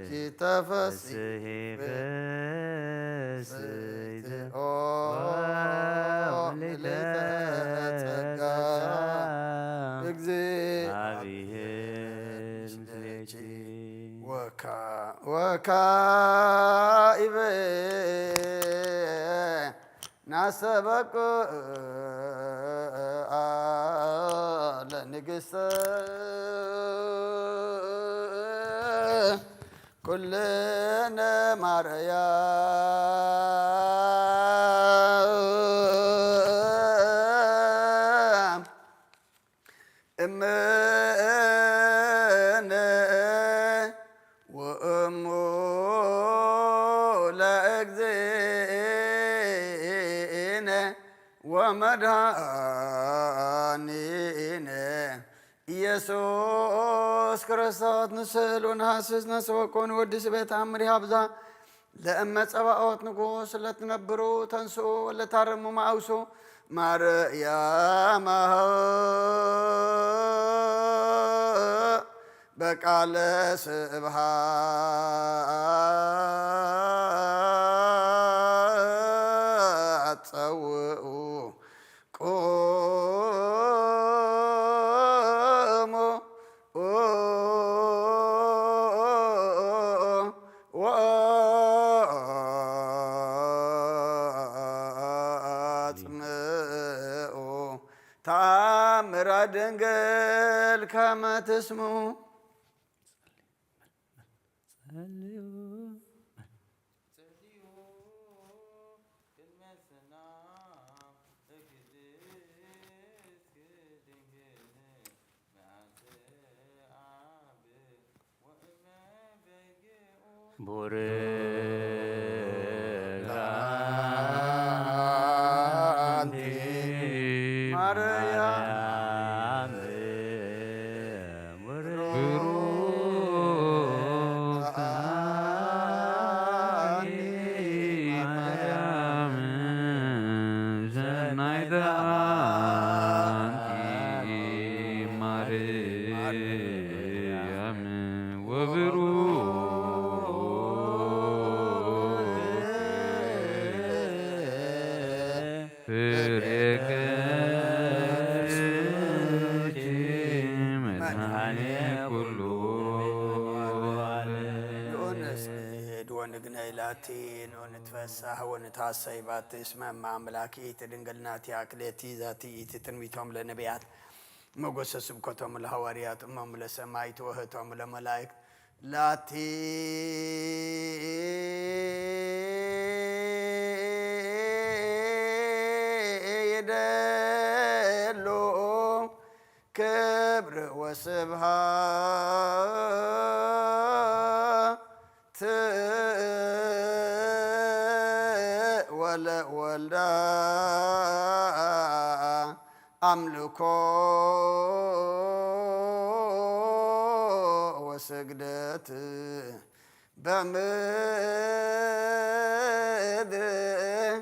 ዚተፈስሒ ፍስሕቲ ኦ ምልዕተ ጸጋ እግዚእ ወካኢበ ናሰበቅ ለንግስተ ኩልነ ማርያም እምነ ወእሙ ለእግዚእነ ወመድኃኒነ ኢየሱስ ክርስቶስ። ንስእል ወንሃስስ ነሰወኮ ንወድስ ቤት ኣምር ሃብዛ ለእመ ጸባኦት ንጉስ ለትነብሩ ተንስኡ ወለታረሙ ማውሱ ማርያም በቃለ ስብሃት ጸውኡ ቁሙ ወአጽምዑ ተአምረ ድንግል ከመ ትስምዑ። ጸልዩ ቡርክ አንቲ ማርያም ብሩክ አንቲ ማርያም ሰናይተ አንቲ ማርያም ወብሩክ ፍሬ ከርሥኪ መድኃኔ ኩሉ ዓለም። ንዑ ንስግድ ወንግነይ ላቲ፣ ንዑ ንትፈሳህ ወንትሐሰይ ባቲ፣ እስመ እመ አምላክ ይእቲ ድንግል ናቲሃ ክሌቲ ዛቲ ይእቲ ትንቢቶም ለነቢያት ሞገሰ ስብከቶም ለሐዋርያት እሞም ለሰማይት ወህቶም ለመላእክት ላቲ ይደሉ ክብር ወስብሃት ወለወልዳ አምልኮ ወስግደት በምድር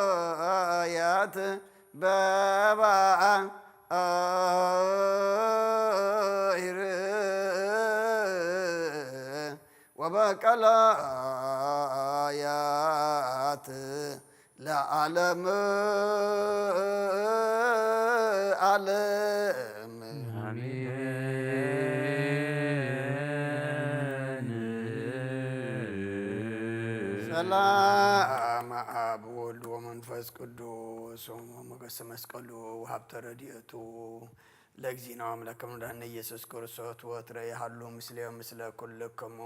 ወበሰማያት በባሕር ወበቀላያት ለዓለም ዓለም። ሰላም አብ ወልድ ወመንፈስ ቅዱስ ወሞገሰ መስቀሉ ወሀብተ ረድኤቱ ለእግዚእነ አምላክነ መድኃኒነ ኢየሱስ ክርስቶስ ወትረ ይሃሉ ምስሌ ምስለ ኩልክሙ።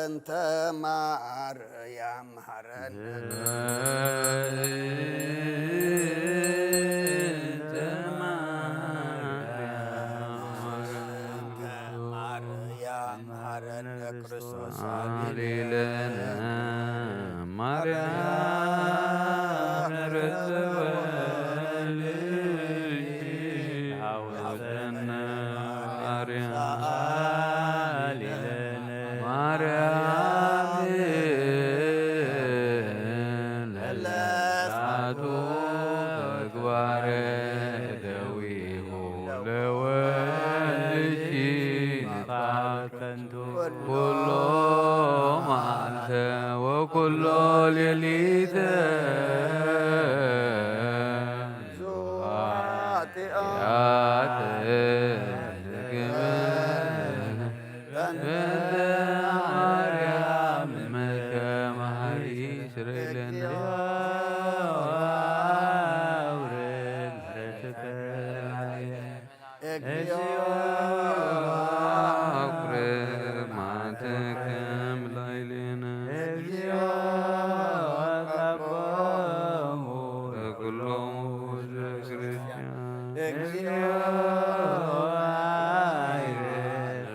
እንተ ማርያም መሃረነ። እንተ ማርያም መሃረነ። ማርያም መሃረነ ክርስቶስ ሃሌሉያ። ማርያም ርትበ ልጅ ሃውፀነ። ማርያም ሃሌሉያ። ማርያም ለለሳቱ ተግባረ ደዊሁ ለወልድኪ ንፋት ከንቱ ኩሎ መዓልተ ወኩሎ ሌሊተ ዙኃጢአተ በእንተ ማርያም እመከ መሐሪ ስረይለነ። እግዚኦ አቁርብ መዓተከ እምነ ላዕሌነ። እግዚኦ ከቦሙ ለኩሎሙ ህዝበ ክርስቲያን። እግዚኦ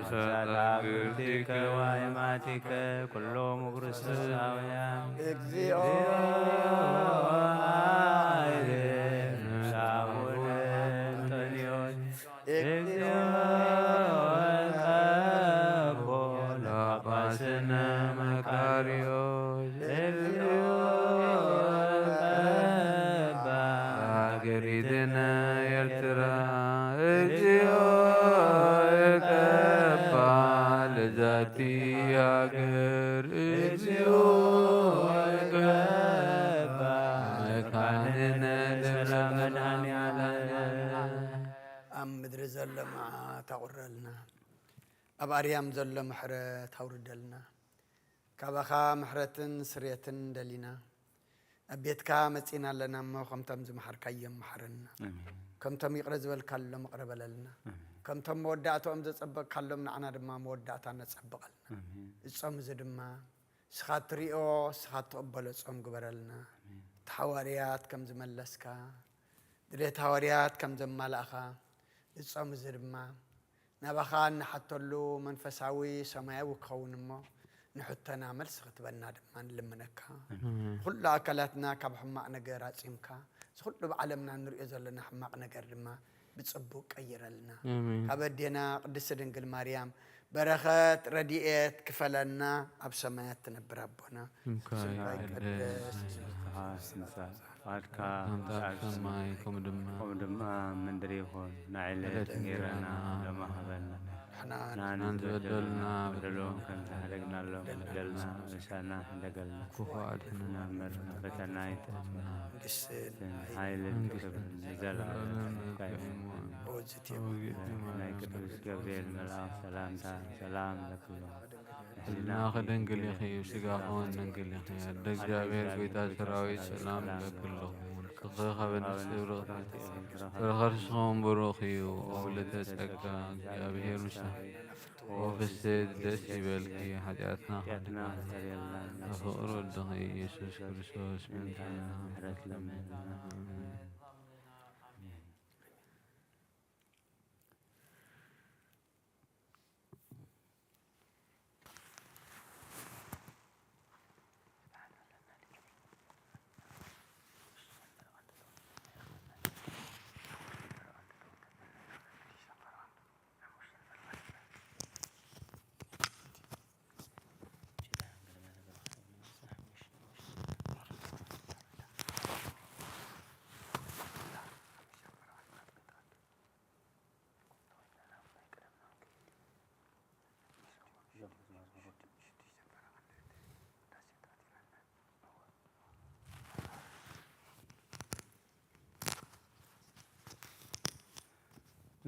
አሳታግርቲከ ወአይማቲከ ኩሎሙ ክርስቶሳውያን። እግዚኦ አቡነ እንጦንዮስ። እግዚኦ ቀቦ ለጳጳስነ መቃርዮስ። እግዚኦ ቀባ ለሀገሪትነ ኤርትራ። እግዚኦ ቀባ ለዛቲ ሀገር። እግዚኦ ቀባ መካንነ ደብረ መድኃኔዓለም። ኣብ ምድሪ ዘሎ መዓት ኣቑረልና፣ ኣብ ኣርያም ዘሎ ምሕረት ኣውርደልና። ካባኻ ምሕረትን ስርየትን ደሊና፣ ኣብ ቤትካ መጺና ኣለና እሞ፣ ከምቶም ዝመሓርካዮም መሓረና። ኣሜን። ከምቶም ይቕረ ዝበልካሎም ይቕረ በለልና። ኣሜን። ከምቶም መወዳእትኦም ዘጸበቕካሎም ንዓና ድማ መወዳእታ ነጸብቐልና። ኣሜን። እዚ ጾም እዚ ድማ ንስኻ እትሪኦ፣ ንስኻ እትቕበሎ ጾም ግበረልና። ኣሜን። እቲ ሃዋርያት ከም ዝመለስካ፣ ድሌት ሃዋርያት ከም ዘማላእኻ፣ እዚ ጾም እዚ ድማ ናባኻ እንሓተሉ መንፈሳዊ ሰማያዊ ክኸውን እሞ፣ ንሕቶና መልሲ ክትበና ድማ ንልምነካ። ኣሜን። ኩሉ ኣካላትና ካብ ሕማቕ ነገር ኣጺምካ፣ እዚ ኩሉ ብዓለምና እንሪኦ ዘለና ሕማቕ ነገር ድማ ብጽቡቕ ቀይረልና። ኣሜን። ካብ ኣዴና ቅድስቲ ድንግል ማርያም በረኸት ረድኤት ክፈለና፣ ኣብ ሰማያት ትነብር ኣቦና። ስምካ ስምካ ይቀደስ። ይቀደስ። ስምካ ይምጻእ። ፍቓድካ ከምታ ኣብ ሰማይ ከምኡ ድማ ከምኡ ድማ ኣብ ምድሪ ይኹን። ንዕለት ዕለት እንጌራና እንጌራና ሎሚ ሃበና። ንሕና ንሕና ንዝበደሉና ዝበደሉና በደሎም ከም ዝሓደግናሎም በደልና በደልና ምሳና ሕደገልና። ክፉ ኣድሕነና። ናብ መርና ፈተና ኣይተእትና። መንግስትን ሓይልን መንግስትን ክብርን ንዘለዓለም ክብርን ናትካ እዩ። ክብርን ኦዝት ናይ ቅዱስ ገብርኤል መልኣኽ ሰላምታ ሰላም ለክሎ። ሕልናኺ ድንግል ኢኺ፣ ስጋኺ እውን ድንግል ኢኺ። ኣደ እግዚኣብሔር ጐይታ ሰራዊት ሰላም ለክሎ። ክብሪ ካብ ንስቲ ብርኽቲ ፍረ ከርስኹም ብሩኽ እዩ። ወለተ ጸጋ እግዚኣብሔር ምሳኺ። ወፍስሕት ደስ ይበልኪ፣ ሓጢኣትና ከደና። ብፍቕሪ ወድኺ ኢየሱስ ክርስቶስ ምሕረትና ምሕረት ለምንልና። ኣሜን።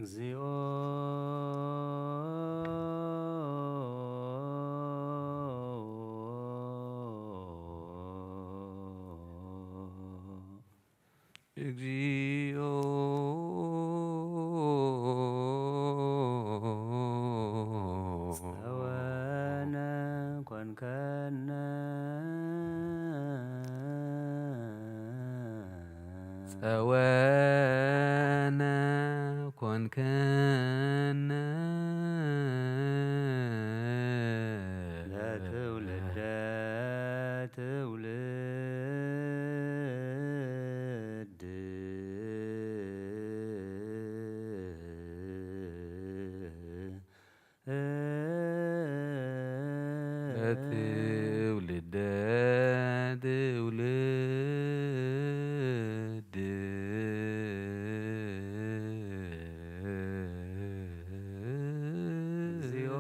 እግዚኦ እግዚኦ ጸወነ ኮንከነ። ጸወነ ኮንከነ። ለትውልደ ትውልድ። ለትውልደ ትውልድ። እግዚኦ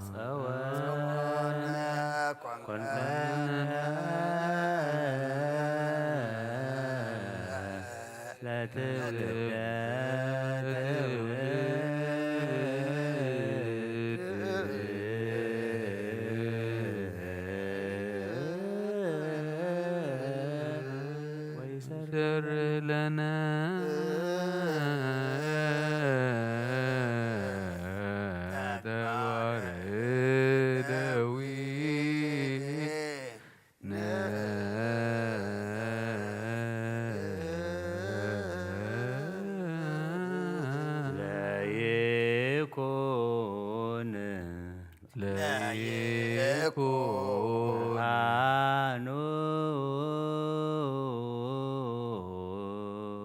ጸወነ ኮንከነ። ለትውልደ ትውልድ። ወይሰር ለነ ተግባር ደዊ ለይኩን ለይኩን ብርሃኑ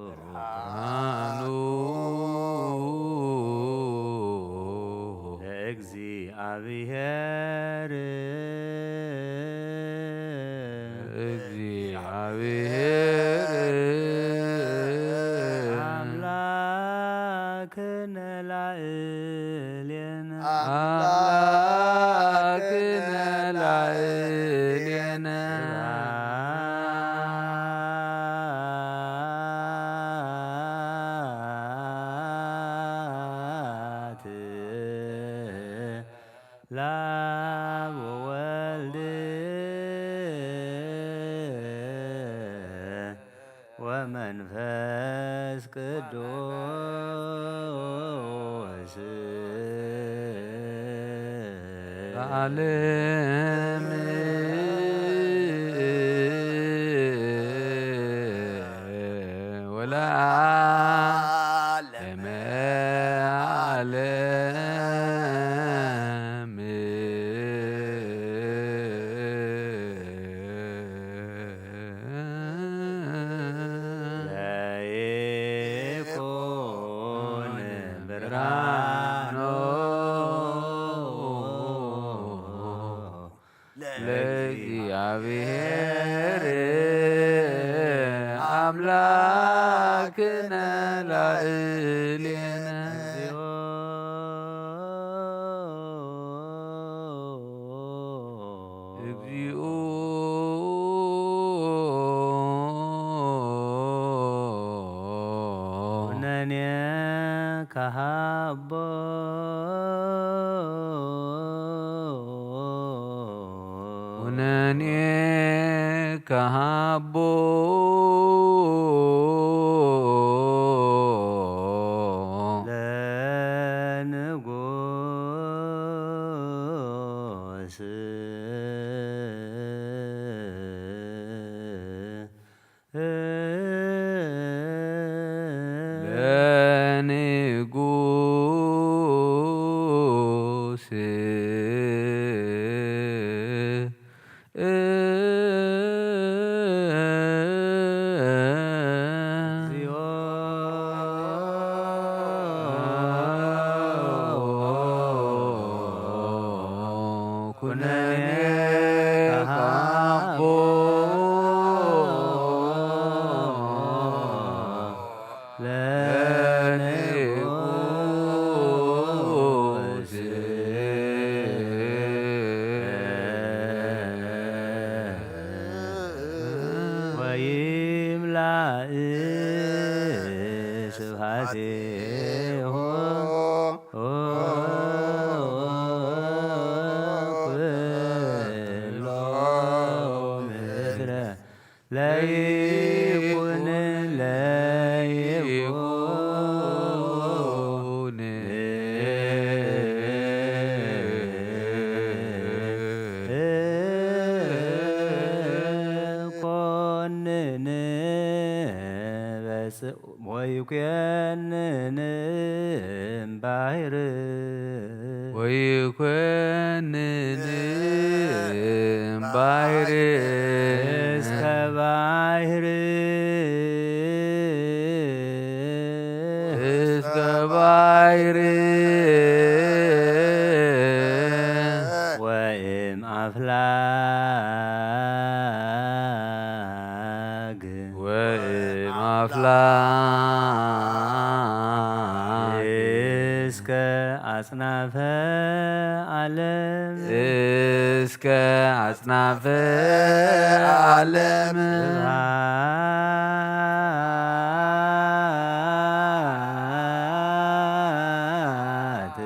ብርሃኑ ለእግዚኣብሔር ለእግዚኣብሔር ኣምላክነ ላዕሌነ ኣምላክነ ላዕሌነ ስብሐት ለአብ ወወልድ ወመንፈስ ቅዱስ ለዓለም ወለዓለመ ዓለም። ለይኩን ብርሃኑ ለእግዚኣብሔር ኣምላክነ ላዕሌነ። እግዚኦ ኩነኔ ከሃቦ ኩነኔ ከሃቦ ለንጉስ ለንጉስ ኩነኔ ከሃቦ ለንጉስ ዜሆ ኩሎ ምድረ ለይኩን ለይኩን ኮንን በጽ ወይኮንን እምባሕር ወይኮንን እምባሕር እስከ ባሕር እስከ ባሕር ወእም ኣፍላግ ወእም ኣፍላግ እስከ ኣጽናፈ ዓለም እስከ ኣጽናፈ ዓለም ስብሐት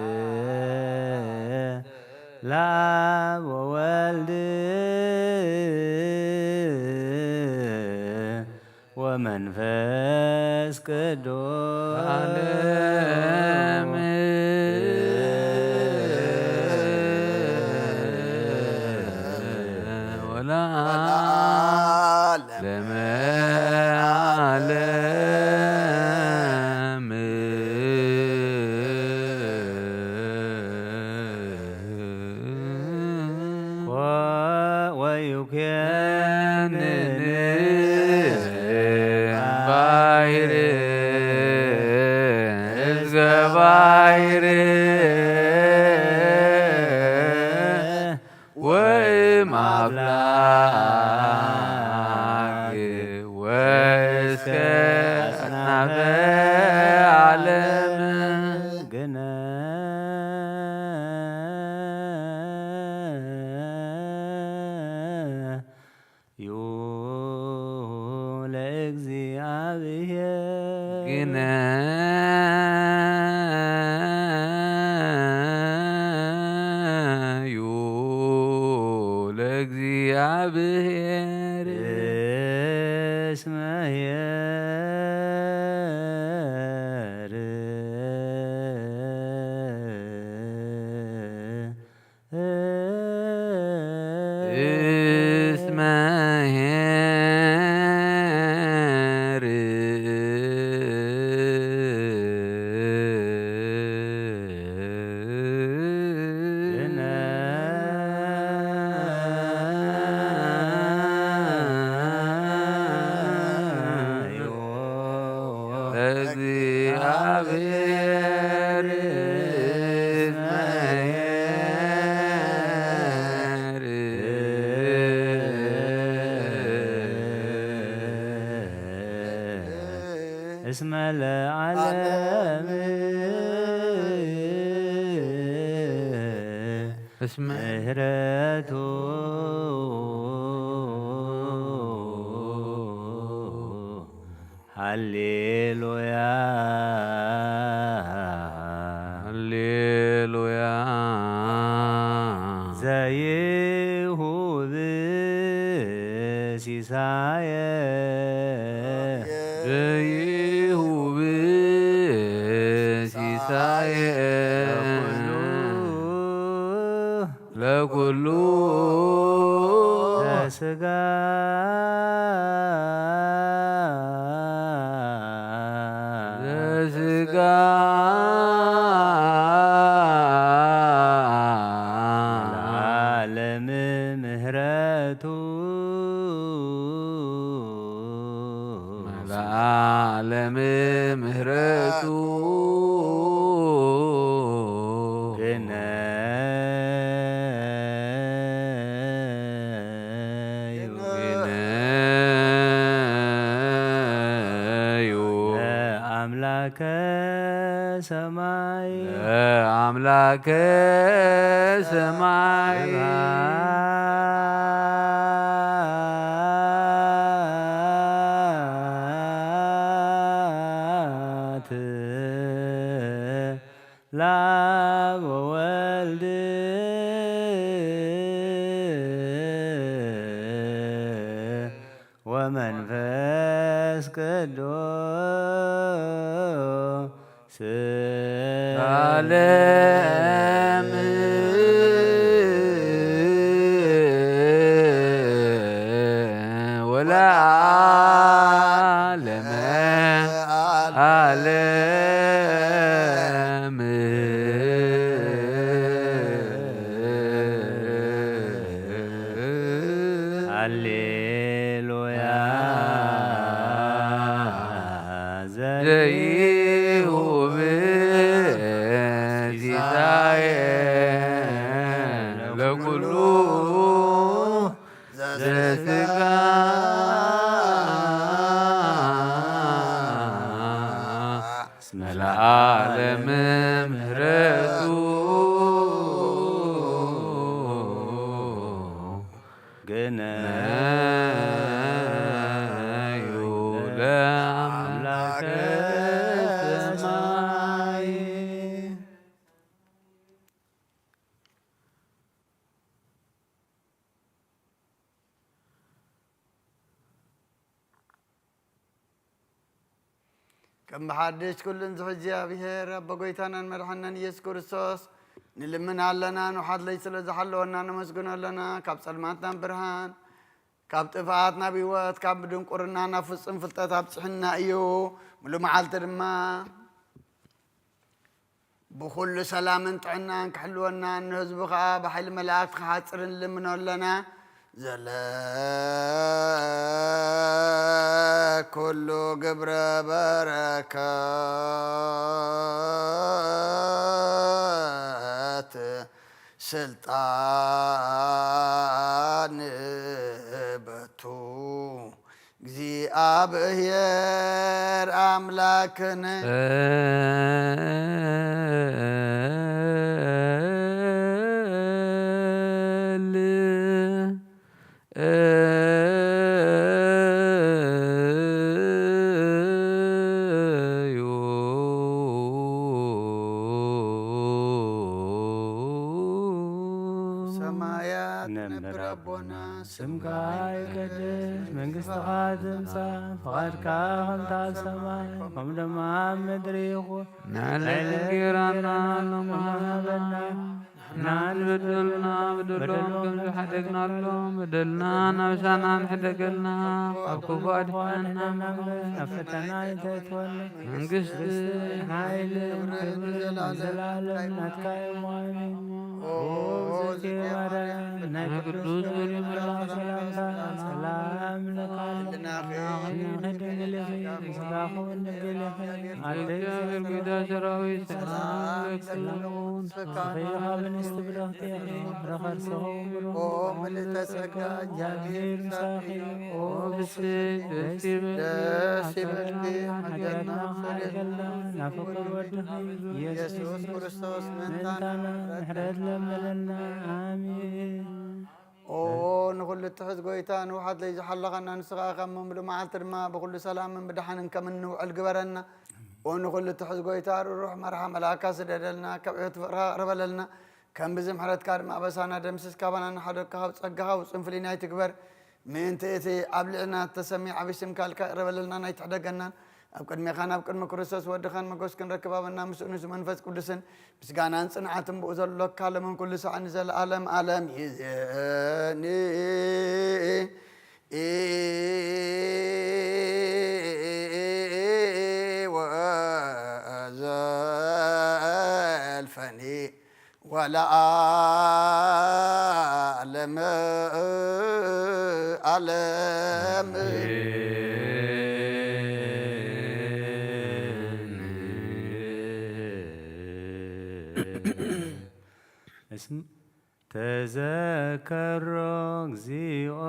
ለአብ ወወልድ ወመንፈስ ቅዱስ ዓለም ወለዓለመ ዓለም። ወይኮንን ባሕር እስከ ባሕር ወእም ኣፍላግ ወእስከ ኣጽናፈ ዓለም ግነ ዩ ለእግዚኣብሔር ግነ ዩ ለእግዚኣብሔር እስመ ኄር እስመ ኄር እግዚአብሔር እስመ ኄር እስመ ለዓለም እስመ ምሕረቱ ሃሌሉያ ሃሌሉያ ዘይሁብ ሲሳየ ዘይሁብ ሲሳየ ለኩሉ ለኩሉ ለስጋ ለስጋ ለዓለም ምህረቱ ለዓለም ምህረቱ ግነ ግነዩ ለአምላከ ሰማይ ለአምላከ ሰማይ ስብሐት ለአብ ወወልድ ወመንፈስ ቅዱስ ለዓለም ወለዓለመ ዓለም። ሃሌሉያ ዘይሁብ ሲሳየ ለኩሉ ዘስጋ እስመ ለዓለም ምህረቱ ግነዩ ለአምላከ ሰማይ። ከም ብሓድሽ ኩሉን ዝሕዚ እግዚኣብሔር ኣቦ ጎይታናን መድሓናን ኢየሱስ ክርስቶስ ንልምን ኣለና። ንውሓት ለይ ስለ ዝሓለወና ነመስግኖ ኣለና። ካብ ጸልማት ናብ ብርሃን፣ ካብ ጥፍኣት ናብ ህይወት፣ ካብ ድንቁርና ናብ ፍጹም ፍልጠት ኣብጽሕና እዩ። ሙሉ መዓልቲ ድማ ብኹሉ ሰላምን ጥዕናን ክሕልወናን ንህዝቡ ኸኣ ብሓይሊ መላእክቲ ክሓጽርን ንልምኖ ኣለና። ዘለ ኩሉ ግብረ በረከት ስልጣን በቱ እግዚኣብሔር ኣምላክን ሰማያት ነብር ኣቦና ስምካ ይቀደስ፣ መንግስትኻ ትምጻእ፣ ፍቓድካ ከምታ ኣብ ሰማይ ከምኡ ድማ ኣብ ምድሪ ይኹን። ንዕለተ እንጌራና ሎሚ ሃበና፣ ንሕና ንበደልና በደሎም ከም ዝሓደግናሎም በደልና ናብ ሻና ንሕደገልና፣ ካብ ክፉ ኣድሕነና እምበር፣ ናብ ፈተና ኣይተእትወና። መንግስቲ፣ ሓይሊ፣ ክብሪ ንዘለዓለም ናትካ እዩ። ኣሜን። ኦ ዘቴ ማርያም፣ ናይ ቅዱስ ገብርኤል መልኣክ ሰላምታ፣ ሰላም ለኪ፣ ድንግል ኢኺ፣ ስጋኺ እውን ድንግል ኢኺ። ኣደይ እግዚኣብሔር ጌታ ሰራዊት፣ ሰላም ለኪ። ንስኺ ካብ ኣንስቲ ብሩኽቲ ኢኺ፣ ፍረ ከርስኺ እውን ብሩኽ እዩ። ኦ ምልዕተ ጸጋ፣ እግዚኣብሔር ምሳኺ እዩ። ኦ ብስቲ ደስ ይበል፣ ደስ ይበልኪ፣ ሓጢኣትና ሓጢኣትና ይሓልየልና፣ ናብ ፍቅር ወድኺ ኢየሱስ ክርስቶስ ምእንታና ምሕረት ለምነልና። ኣሜን። ኦ ንኹሉ እትሕዝ ጎይታ፣ ንውሓት ለይ ዝሓለኻና ንስኻ ኢኻ። እሞ ምሉእ መዓልቲ ድማ ብኹሉ ሰላምን ብደሓንን ከም እንውዕል ግበረና። ኦ ንኹሉ እትሕዝ ጎይታ፣ ርሩሕ መርሓ መልኣካ ስደደልና፣ ካብ ዕዮት ፍቕርኻ ኣቕርበለልና። ከም ብዚ ምሕረትካ ድማ ኣበሳና ደምስስ፣ ካባና ንሓደግካ ካብ ጸጋኻ ውጹን ፍልይና ኣይትግበር። ምእንቲ እቲ ኣብ ልዕልና እተሰምየ ዓቢ ስምካ ኢልካ ይቕረበለልናን ኣይትሕደገናን። ኣብ ቅድሜኻን ኣብ ቅድሚ ክርስቶስ ወድኻን መጎስ ክንረክብ ኣበና ምስኡ ንሱ መንፈስ ቅዱስን ምስጋናን ጽንዓትን ብኡ ዘሎካ ሎምን ኩሉ ሳዕ ንዘለኣለም ኣለም ይእዜኒ። ወዘልፈኒ ወለዓለመ ዓለም። እስም ተዘከሮ እግዚኦ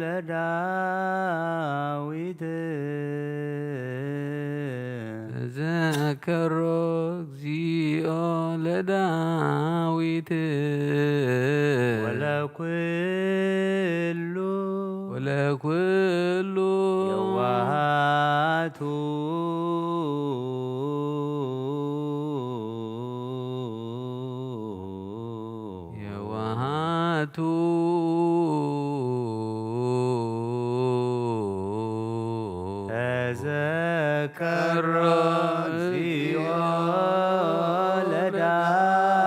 ለዳዊት። ተዘከሮ እግዚኦ ለዳዊት። ወለኩሉ ወለኩሉ የዋሃቱ። እግዚኦ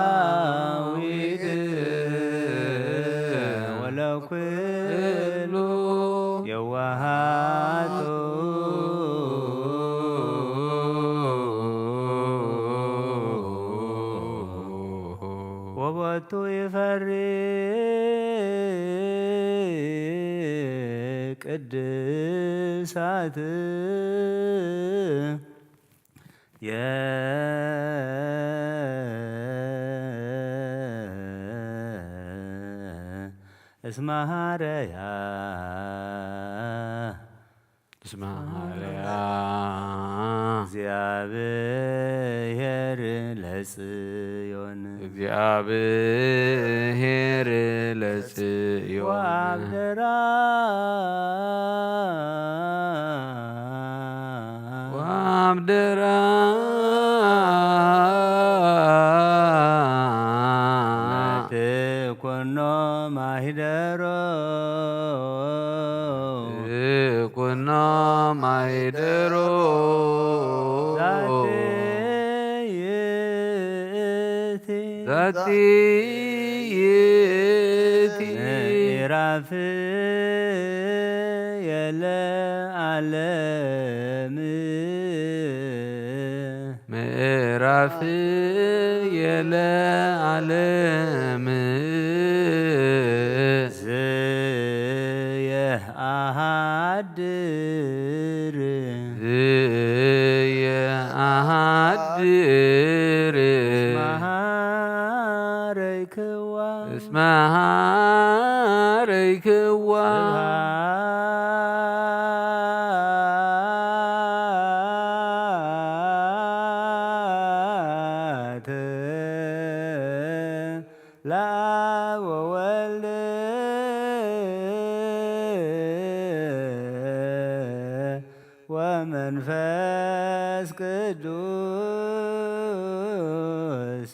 ለዳዊት ወለኩሉ የዋሃቱ። ወቦቱ ይፈሪ ቅድሳት እስማሃረያ እስማሃረያ እግዚአብሔር ለጽዮን። እግዚአብሔር ለጽዮን። ወአብደራ ወአብደራ ኩኖ ማሂደሮ ኩኖ ማሂደሮ ዛቲ ይእቲ ዛቲ ይእቲ ምዕራፍ የለ ዓለም ምዕራፍ የለ ዓለም ዝየ ኣሃድር ዝየ ኣሃድር መሃረይክዋ እስመ ሃረይክዋ ስብሐት ለአብ ወወልድ ወመንፈስ ቅዱስ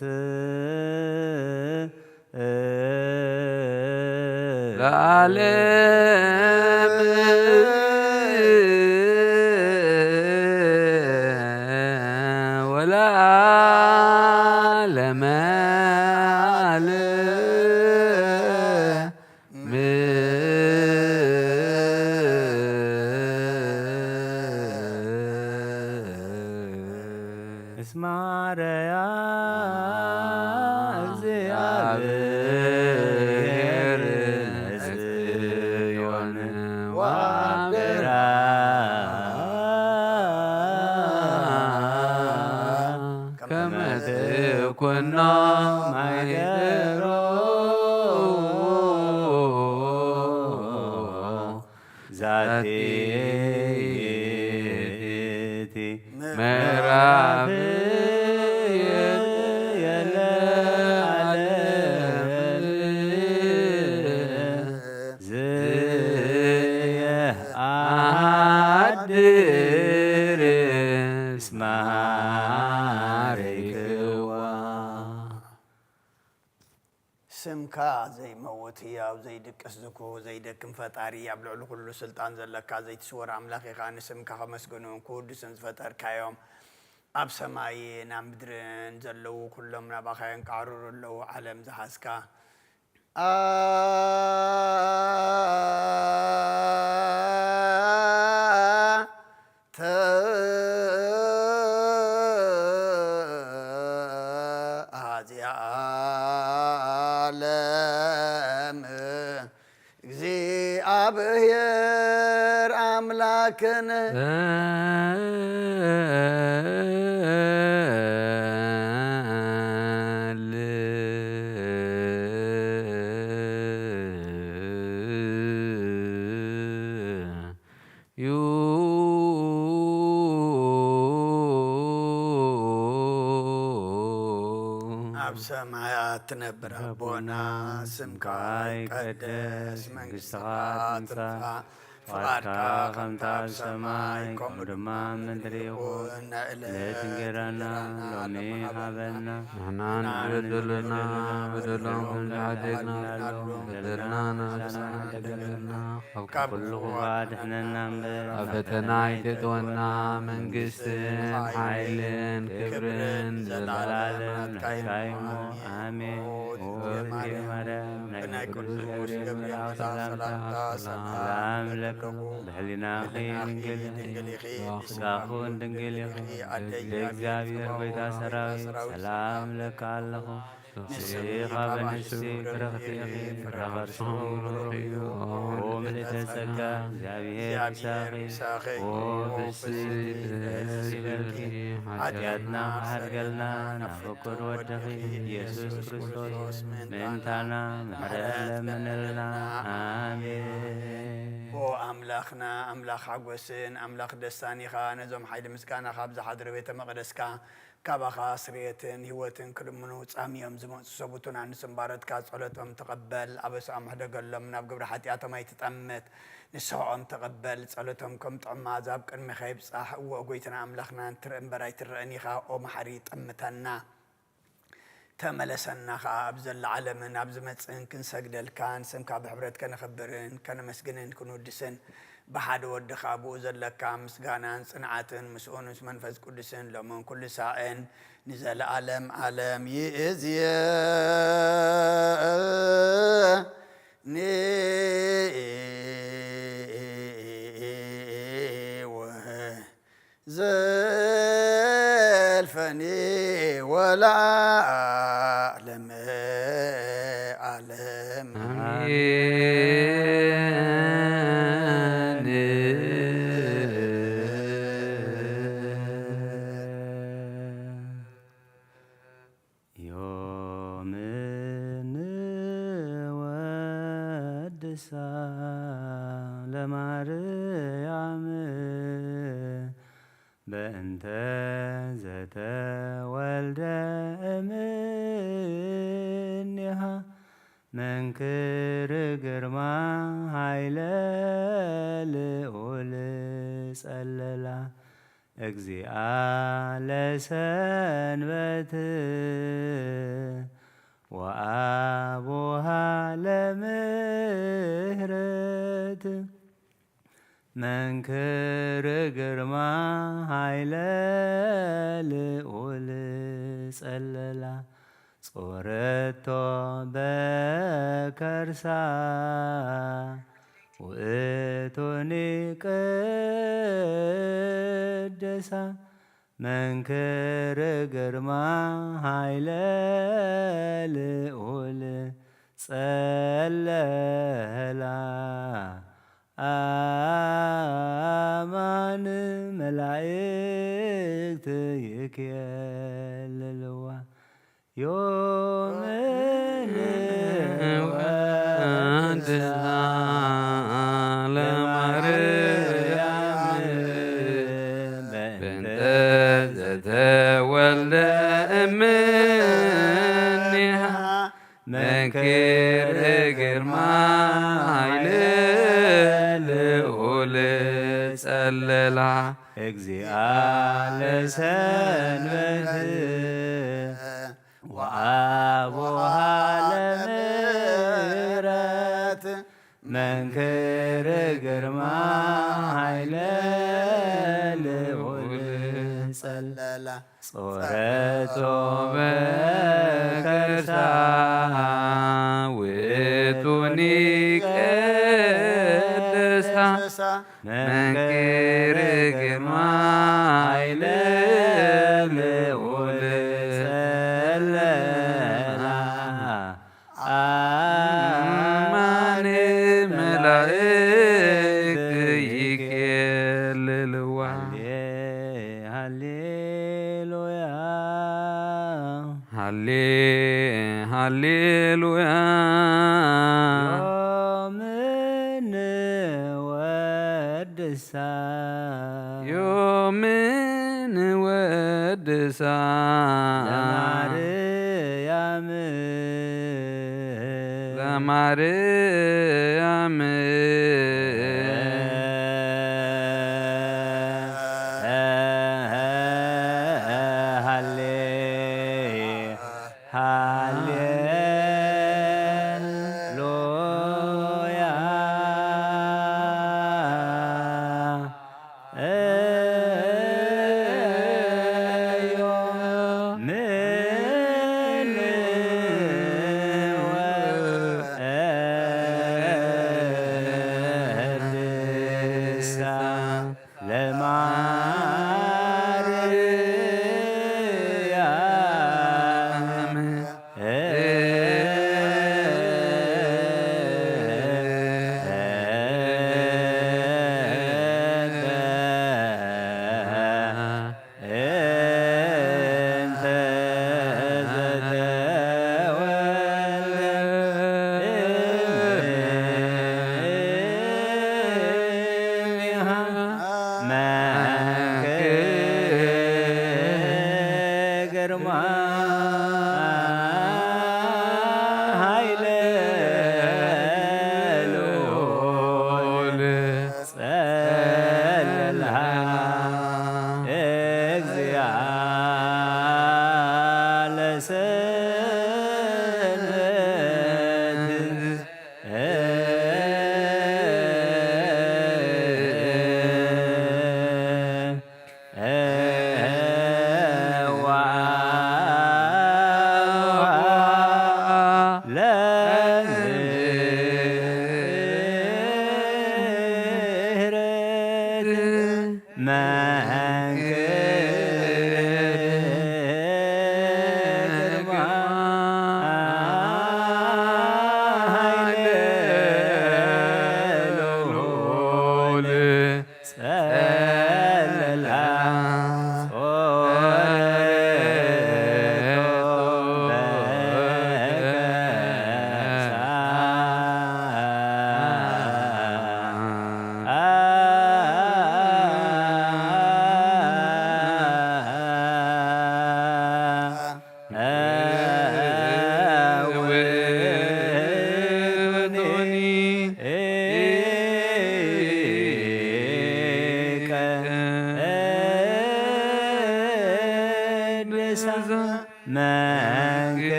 ለዓለም ወለዓለመ ዓለም። እስመ አርያ እግዚአብሔር ለጽዮን ወአብራ ከመ ትኩኖ ማይደሮ ዛቲ ይእቲ ምዕራፍ የለ ዓለም ዝየ ኣሃድር እስመ ሃረይክዋ። ስምካ ዘይመውት ህያው ዘይድቅስ ዝኩ ዘይደክም ፈጣሪ ኣብ ልዕሊ ኩሉ ስልጣን ዘለካ ዘይትስወር ኣምላኽ ኢኻ። ንስምካ ከመስግኑን ክውድሱን ዝፈጠርካዮም ኣብ ሰማይን ኣብ ምድርን ዘለዉ ኩሎም ናባኻ የንቃዕርሩ ኣለዉ። ዓለም ዝሓዝካ ኣንተ ኣሃዚ ዓለም እግዚኣብሔር ኣምላክን ዩ። ኣብ ሰማያት ትነብር ኣቦና፣ ስምካ ይቀደስ፣ መንግስትኻ ትምጻእ፣ ፍቓድካ ከምታ ኣብ ሰማይ ከምኡ ድማ ኣብ ምድሪ ይኹን። ዕለት እንጀራና ሎሚ ሃበና። ንሕና ንበደሉና በደሎም ከም ዝሓደግና በደልና ንስሓ ሓደገልና። ካብ ኩሉ ክፉእ ኣድሕነና እምበር። ኣብ ፈተና ኣይተእትወና። መንግስትን ሓይልን ክብርን ዘላለም ናትካ እዩ። ኣሜን። ኦ እግዝእትየ ማርያም፣ ናይ ቅዱስ ገብርኤል ሰላምታ ሰላም እብለኪ። ብሕሊናኺ ድንግል ኢኺ፣ ስጋኺ እውን ድንግል ኢኺ። ኣደ እግዚኣብሔር ጎይታ ሰራዊት፣ ሰላም እብለኪ ኣለኹ። ንስኺ ካብ ኣንስቲ ብርኽቲ ኢኺ፣ ፍረ ከርስኺ ብሩኽ እዩ። ኦ ምልእተ ጸጋ፣ እግዚኣብሔር ምሳኺ። ኦ ፍስሕቲ ደስ ይበልኪ፣ ሓጢኣትና ክሓድገልና ናብ ፍቁር ወድኺ ኢየሱስ ክርስቶስ ምእንታና ምሕረት ለምንልና። ኣሜን። ኦ ኣምላኽና፣ ኣምላኽ ሓጎስን ኣምላኽ ደስታን ኢኻ። ነዞም ሓይሊ ምስጋናኻ ኣብ ዝሓድረ ቤተ መቕደስካ ካባኻ ስርየትን ህይወትን ክልምኑ ጻምዮም ዝመጹ ሰቡቱን ኣንስን ባሮትካ ጸሎቶም ተቐበል። ኣበስኦም ሕደገሎም፣ ናብ ግብሪ ሓጢኣቶም ኣይትጠምት። ንስሕኦም ተቐበል፣ ጸሎቶም ከም ጥዑም መኣዛ ኣብ ቅድሜኻ ይብጻሕ። እወ፣ ጎይታና ኣምላኽና፣ እንትርኢ እምበር ኣይትረእን ኢኻ። ኦ መሓሪ፣ ጠምተና፣ ተመለሰና ኸኣ። ኣብ ዘሎ ዓለምን ኣብ ዝመጽእን ክንሰግደልካን ስምካ ብሕብረት ከነኽብርን ከነመስግንን ክንውድስን ብሓደ ወድኻ ብኡ ዘለካ ምስጋናን ጽንዓትን ምስኡን ምስ መንፈስ ቅዱስን ሎምን ኩሉ ሳዕን ንዘለዓለም ዓለም ይእዝየኒ። ዘልፈኒ ወለዓለመ ዓለም። ኣሜን። ዮምን ወድሳ ለማርያም በእንተ ዘተወልደ እምኔሃ መንክር ግርማ ኃይለ ልዑል ጸለላ እግዚኣ ለሰንበት ወአቡሃ ለምህረት መንክር ግርማ ኃይለ ልዑል ጸለላ ጾረቶ በከርሳ ውእቱኒ ቅድሳ መንክር ግርማ ኃይለ ልዑል ጸለላ አማን መላእክት ይኬልልዋ ዮምን ወንድና ለማርያም በእንተ ዘተወልደ እምኔሃ መንክር ግርማ ኃይለ ልዑል ጸለላ እግዚኣ ለሰንበት ወአቡሃ ለምህረት መንክር ግርማ ኃይለ ልዑል ጸለላ ጾረቶ በከርሳ ውእቱኒ ቅድሳ መንክር ግርማ ኃይለ ልዑል ጸለላ አማን መላእክት ይኬልልዋ። ሃሌ ሃሌሉያ። ሃሌ ሃሌሉያ። ዮምን ወድሳ። ዮምን ወድሳ። ለማርያም። ለማርያም።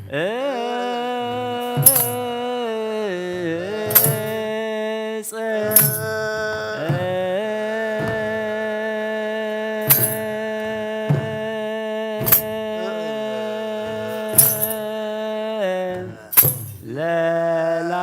እፀ ለላ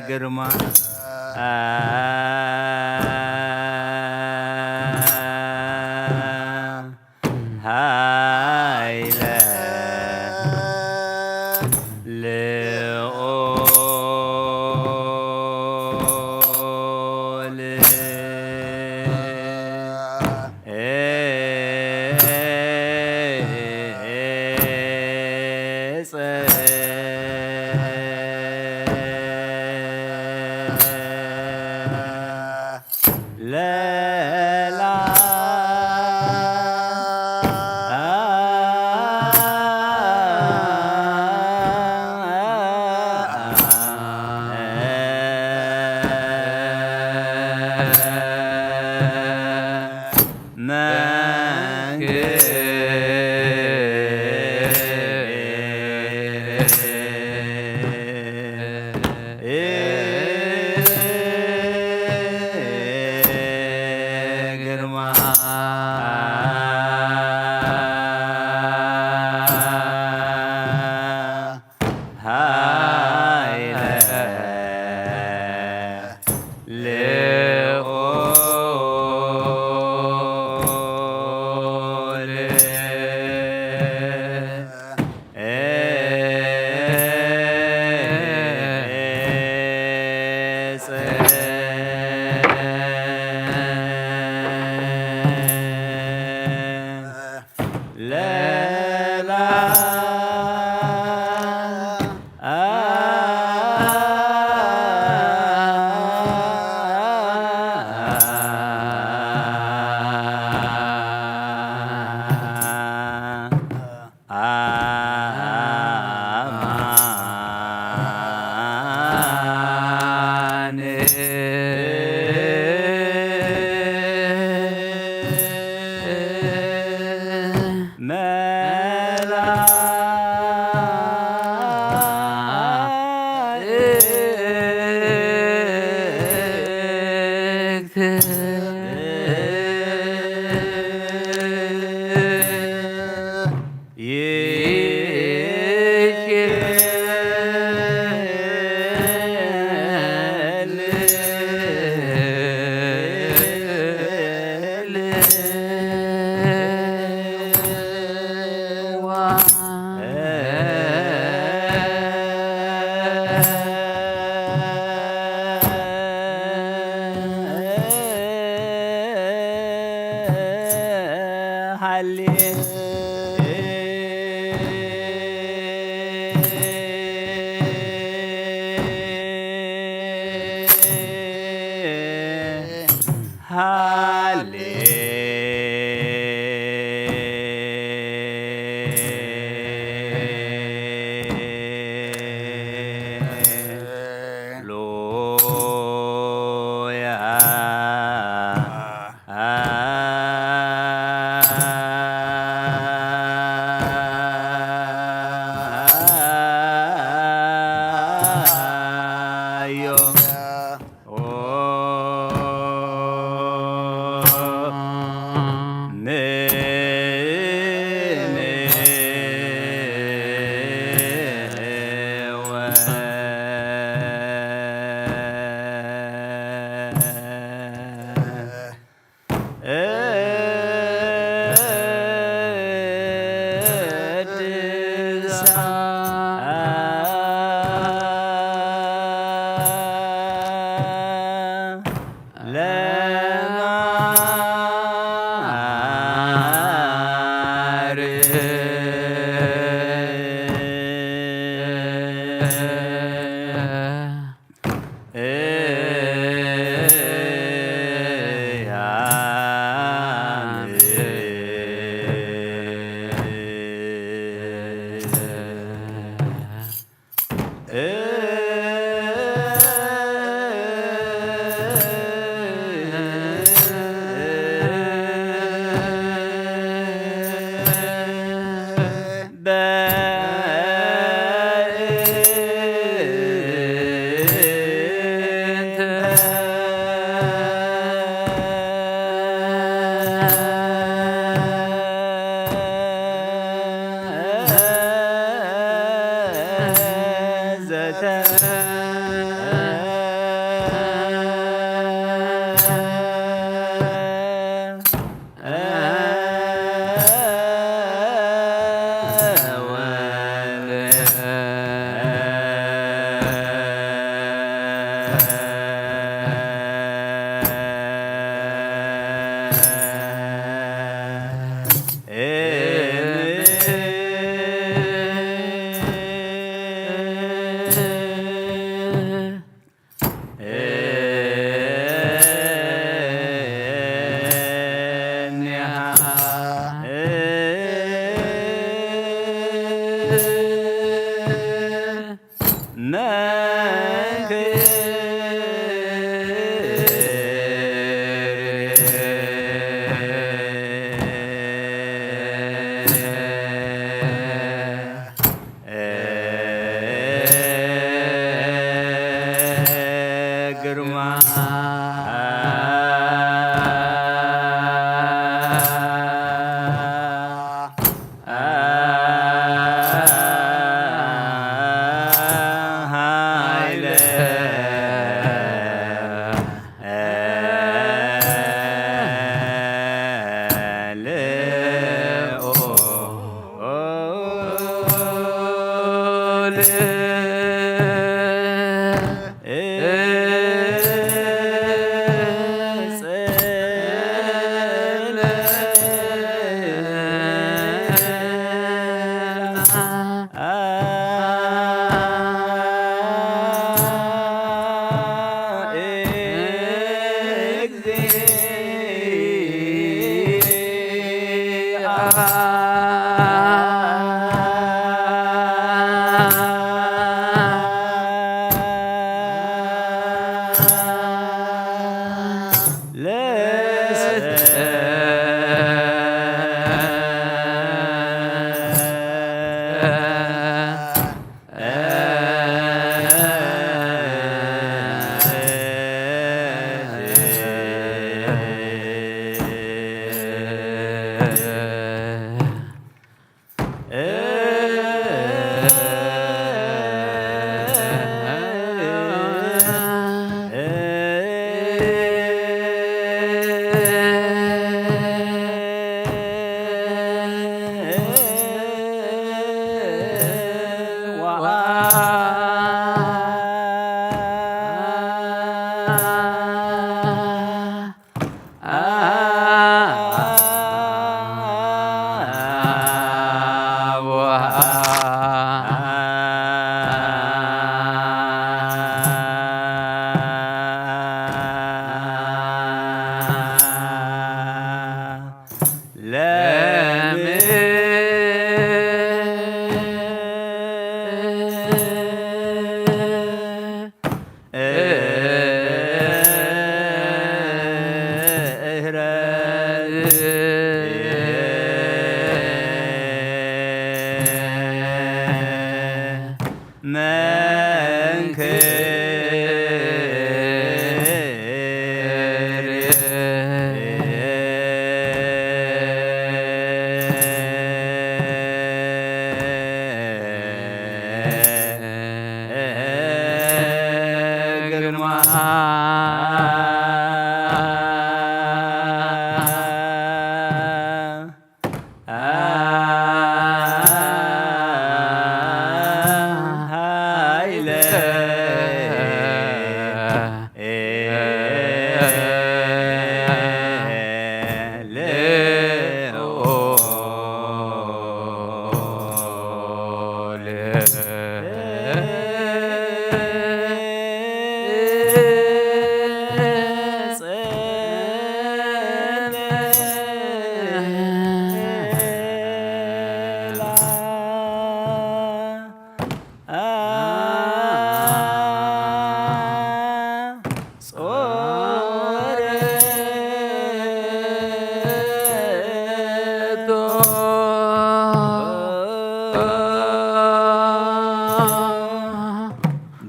ግርማ ሃይለ ልዑል ሃሌ ሉያ። ግርማ ሃይለ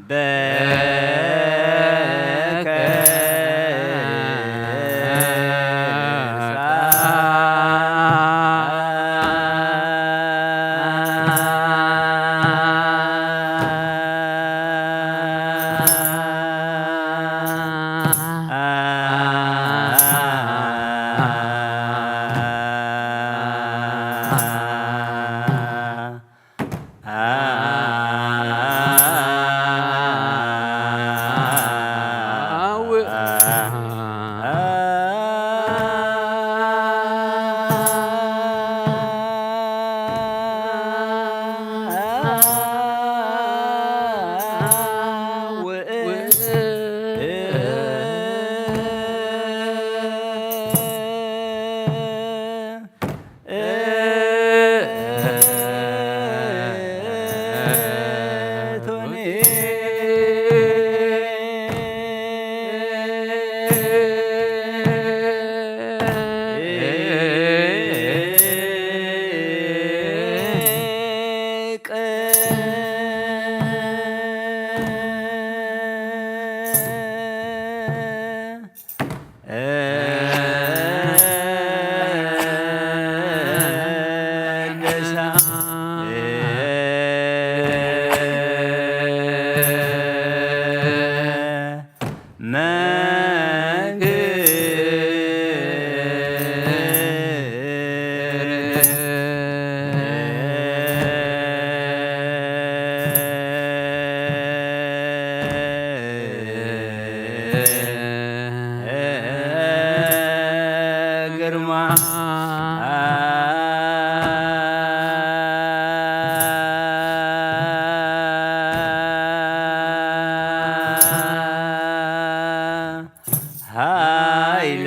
በከ ግርማ ሃይለ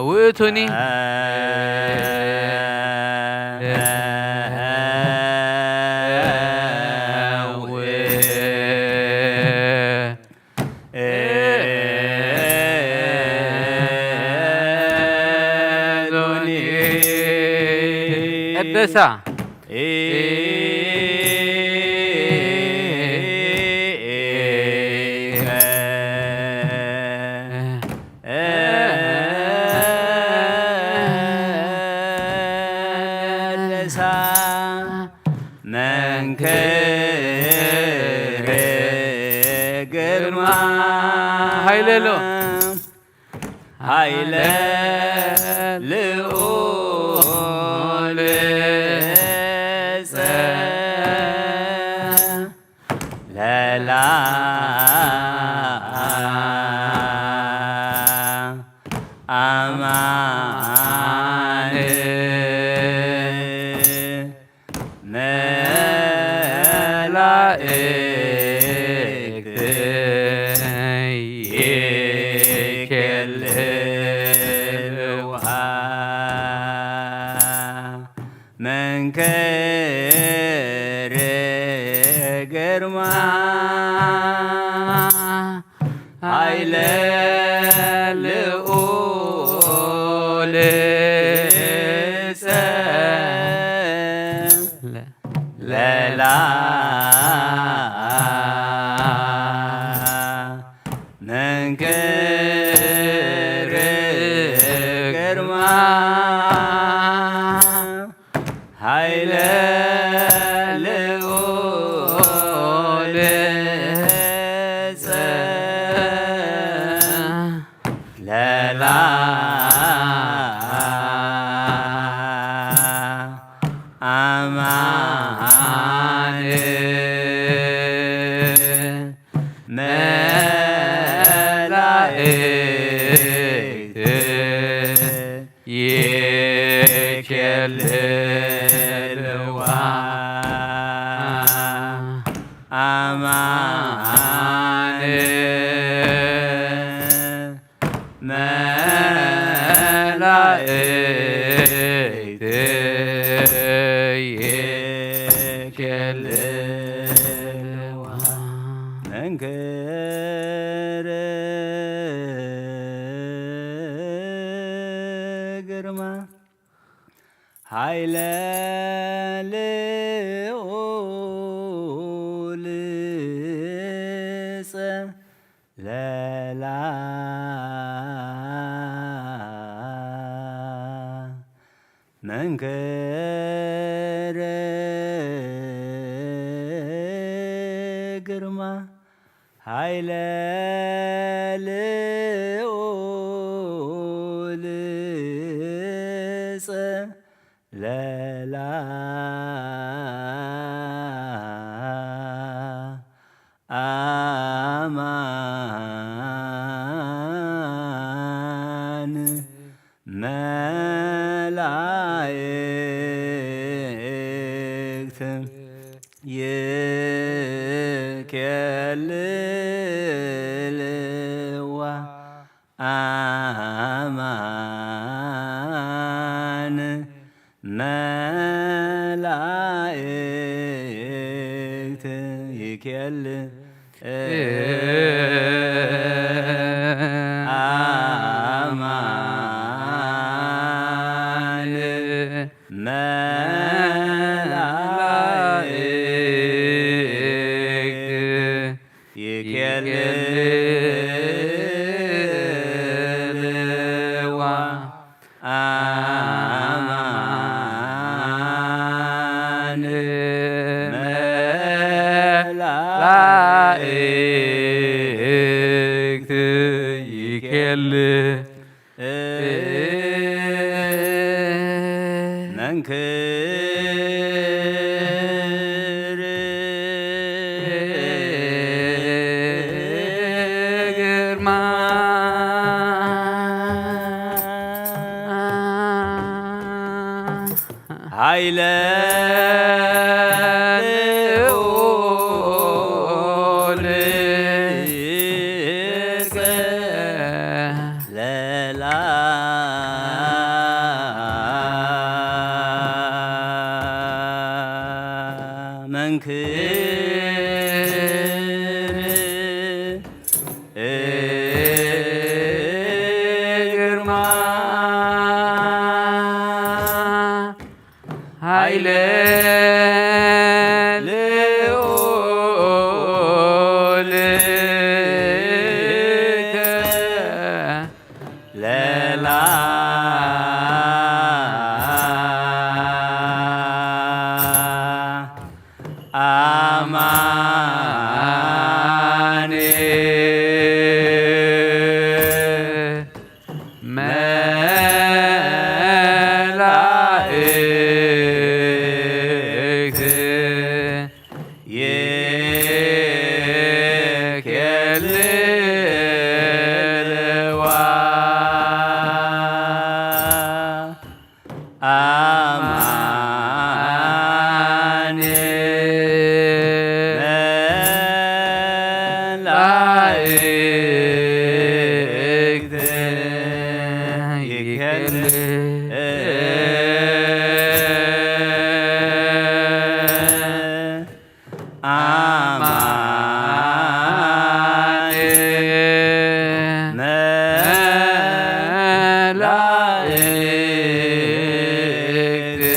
ውእቱኒ ቀደሳ መንክር ግርማ ሃይለ ሎ ሃይለ ልዑል ጸ ለላ ኣማን መላእክት ይኬልልዋ መንክር ግርማ ኃይለ ልዑል ጸ ለላ መንክር ግርማ ኃይለ ልዑል ጸ ለላ ኣማን መላእክት ይኬልልዋ ኣማን መላእክት ይኬልልዋ መንክር ግርማ ኃይለ ልዑል ጸ ለላ መንክር ግርማ ኃይለ ልዑል ጸ ለላ ኣማን መላእክት ይኬልልዋ ኣማን መላእክት ይኬል ኣማን መላእክት ኃይለ ልዑል ጸለላ መንክር ግርማ ኃይለ ልዑል ለላ አማኔ መላእክት ይኬልልዋ አማኔ መላእክት ይኬልልዋ አማኔ መላእክት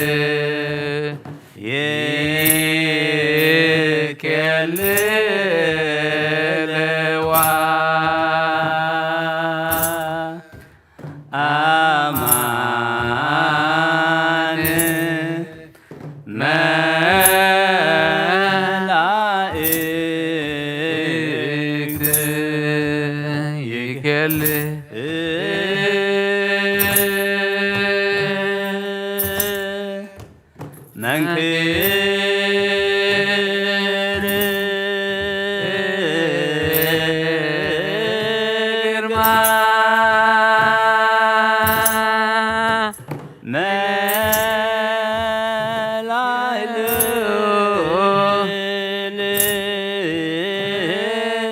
ይኬልልዋ አማን መላእክት ይኬል መንክር ግርማ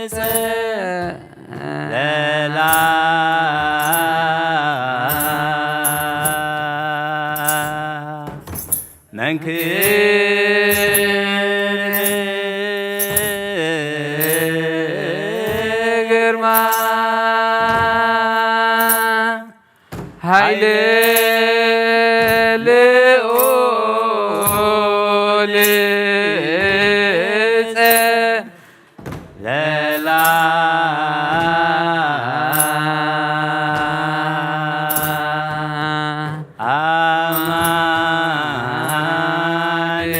መላእክት ለላ መንክር ግርማ ኃይለ ልዑል ጸ ለላ አማን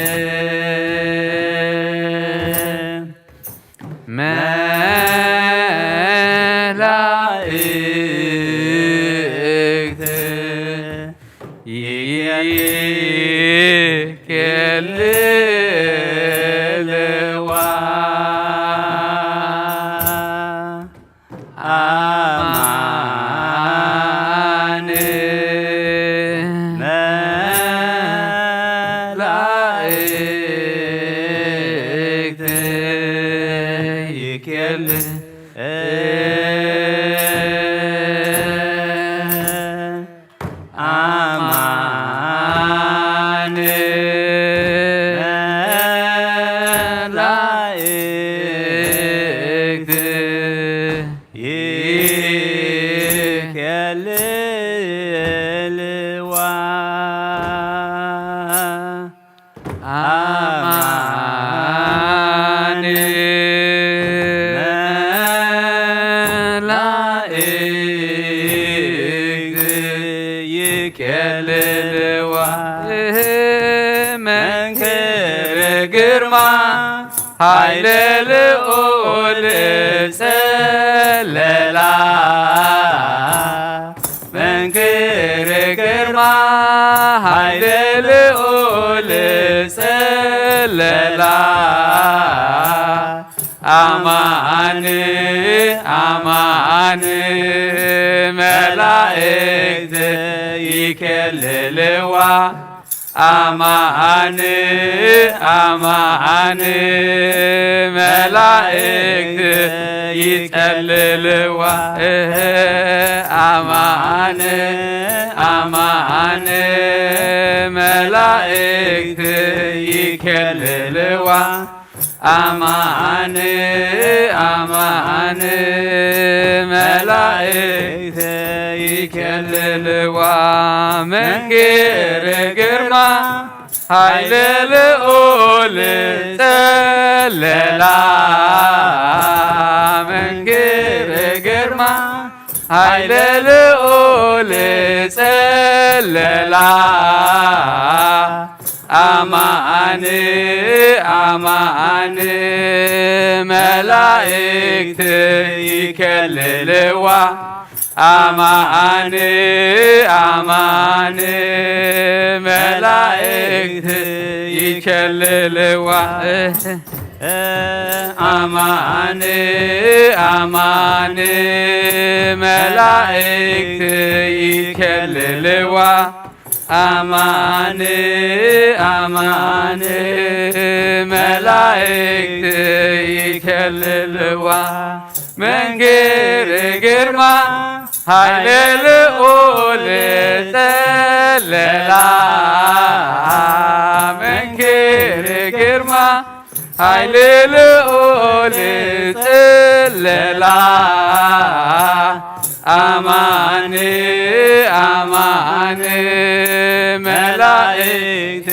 መላእክት ይኬልልዋ አማን መላእክት ይኬል አማን መላእክት ይኬልልዋ አማን መላእክት ይኬልልዋ መንክር ግርማ ኃይለ ልዑል ጸለላ መንክር ግርማ ኃይለ ልዑል ጸለላ አማን አማን መላእክት ይኬልልዋ ኣማን ኣማን መላእክት ይጸልልዋ። እህ፣ ኣማን ኣማን መላእክት ይከልልዋ። ኣማን ኣማን መላእክት ይከልልዋ። መንክር ግርማ ኃይለ ልዑል ጸለላ። መንክር ግርማ ኃይለ ልዑል ጸለላ። ኣማን ኣማን መላእክት ይከልልዋ። ኣማን ኣማን መላእክት ይከልልዋ። ኣማን ኣማን መላእክት ይከልልዋ። ኣማን ኣማን መላእክት ይከልልዋ። መንክር ግርማ ኃይለ ልዑል ጸለላ። መንክር ግርማ ኃይለ ልዑል ጸለላ። ኣማን ኣማን መላእክት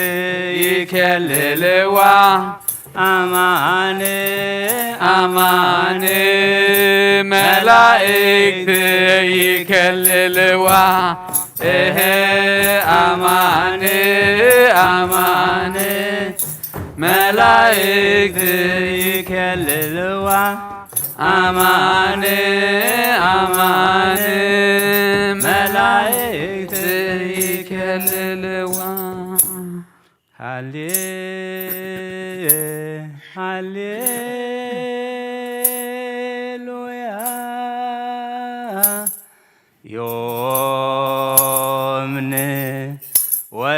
ይከልልዋ። ኣማን ኣማን መላእክት ይከልልዋ። እህ፣ ኣማን ኣማን መላእክት ይከልልዋ። ኣማን ኣማን መላእክት ይከልልዋ። ሃሌ ሃሌ ሉያ ዮም ንወድሳ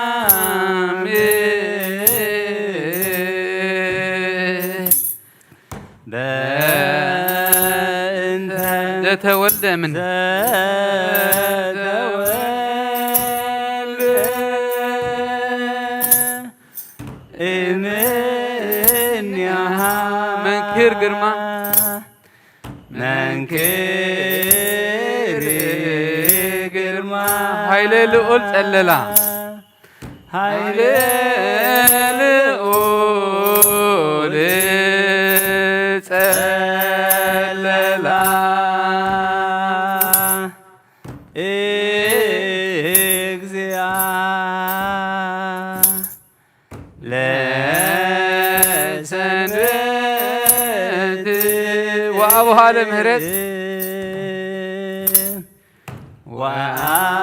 ለማርያም። በእንተ ዘተወልደ ምን ዘተወልደ እምኔሃ መንክር ግርማ መንክር ግርማ ኃይለ ልዑል ጸለላ። ኃይለ ልዑል ጸለላ። እግዚአ ለሰንበት ወአቡሃ ለምህረት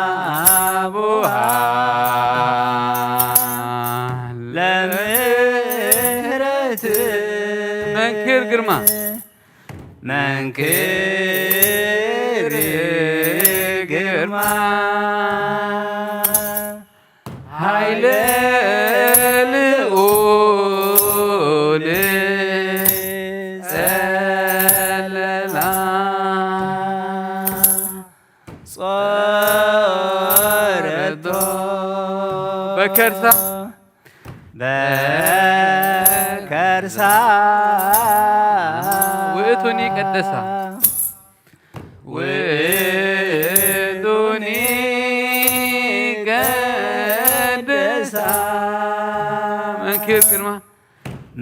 ወአቡሃ ለምህረት መንክር ግርማ መንክር ግርማ ኃይለ ልዑል ጸለላ ጾረቶ በከርሳ በከርሳ ውእቱኒ ቀደሳ ውእቱኒ ቀደሳ መንክር ግርማ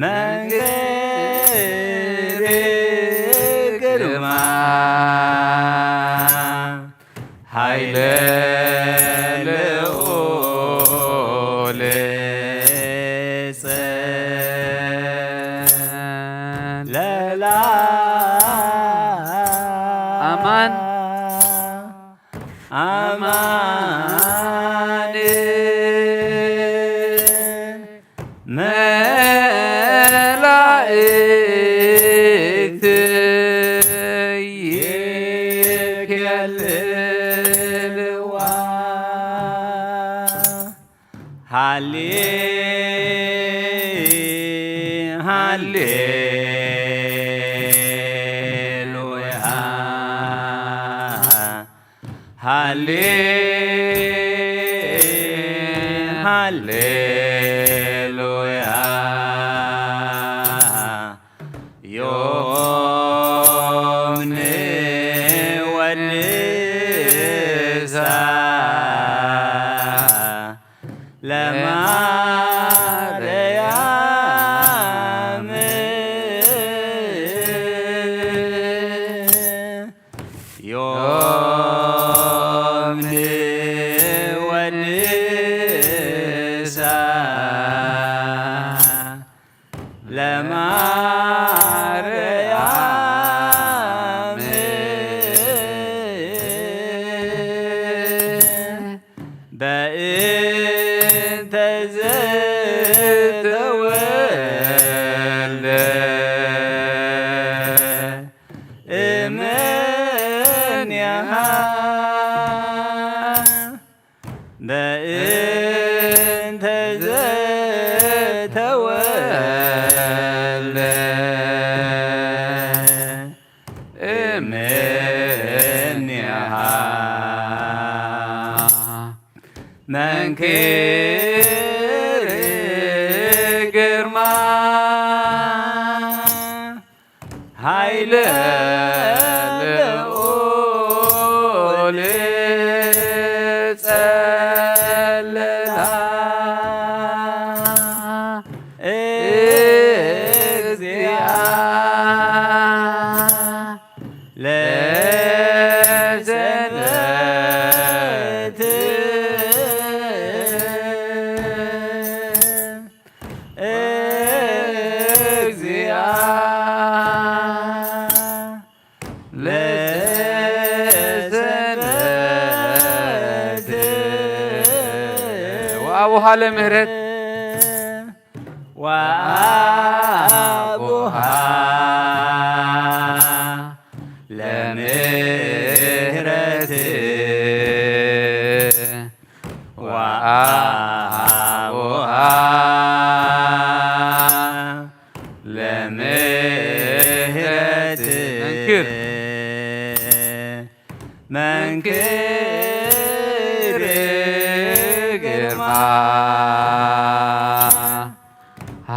መንክር ግርማ ኃይለ ልዑል ጸለላ አማን አማን መላእክት ሃሌ ሃሌሉያ ሃሌ ሃሌሉያ ዮም ንወድሳ ለማርያም ዮም ንወድሳ ለማርያም በእንተ ዘተወልደ እምኔሃ በእንተ ዘተወልደ እምኔሃ መንክር ግርማ ኃይለ ልዑል ጸለላ እግዚአ ለሰንበት እግዚአ ለሰንበት ወአቡሃ ለምህረት ወአቡሃ ለምህረት ወአቡሃ ለምህረት መንክር መንክር ግርማ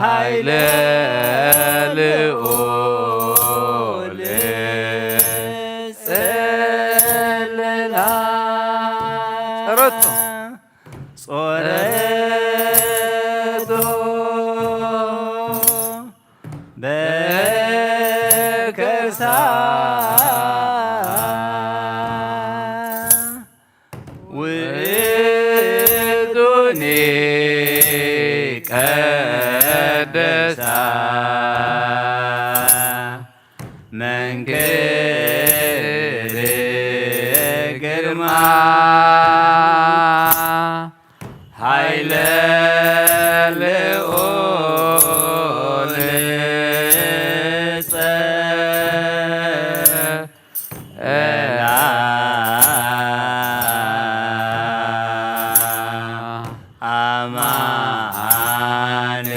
ኃይለ ልዑል ጸለላ ጸረቶ ጾረቶ በከርሳ ውእቱኒ ቀደሳ መንክር ግርማ ኃይለ ልዑል ጸ አማን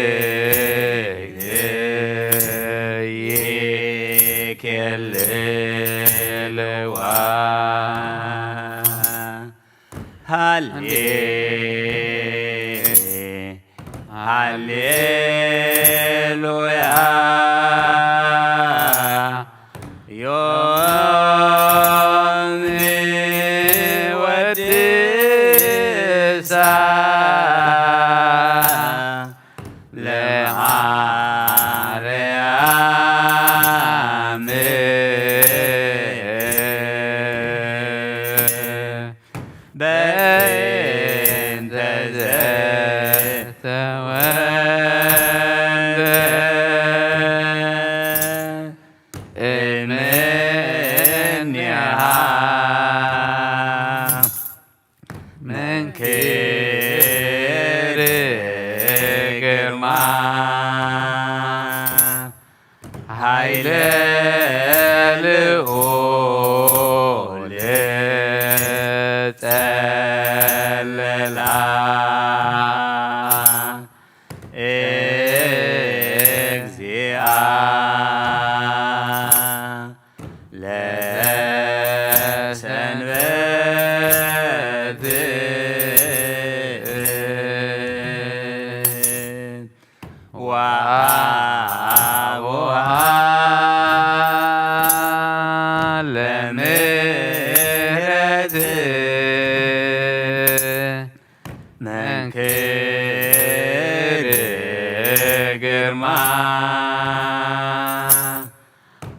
መላእክት ይኬልልዋ። ሃሌ ሃሌሉያ ዮም ወድሳ ለማርያም በእንተ ዘተወልደ እምኔሃ መንክር ግርማ ኃይለ ልዑል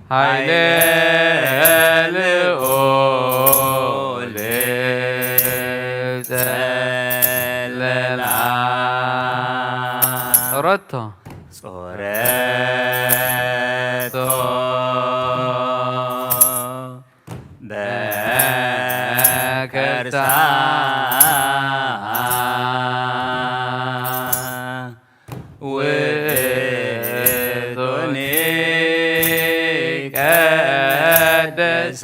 ኃይለ ልዑል ጸለላ ጾረቶ ጾረቶ በከርሳ ውእቶኒ ቀደሳ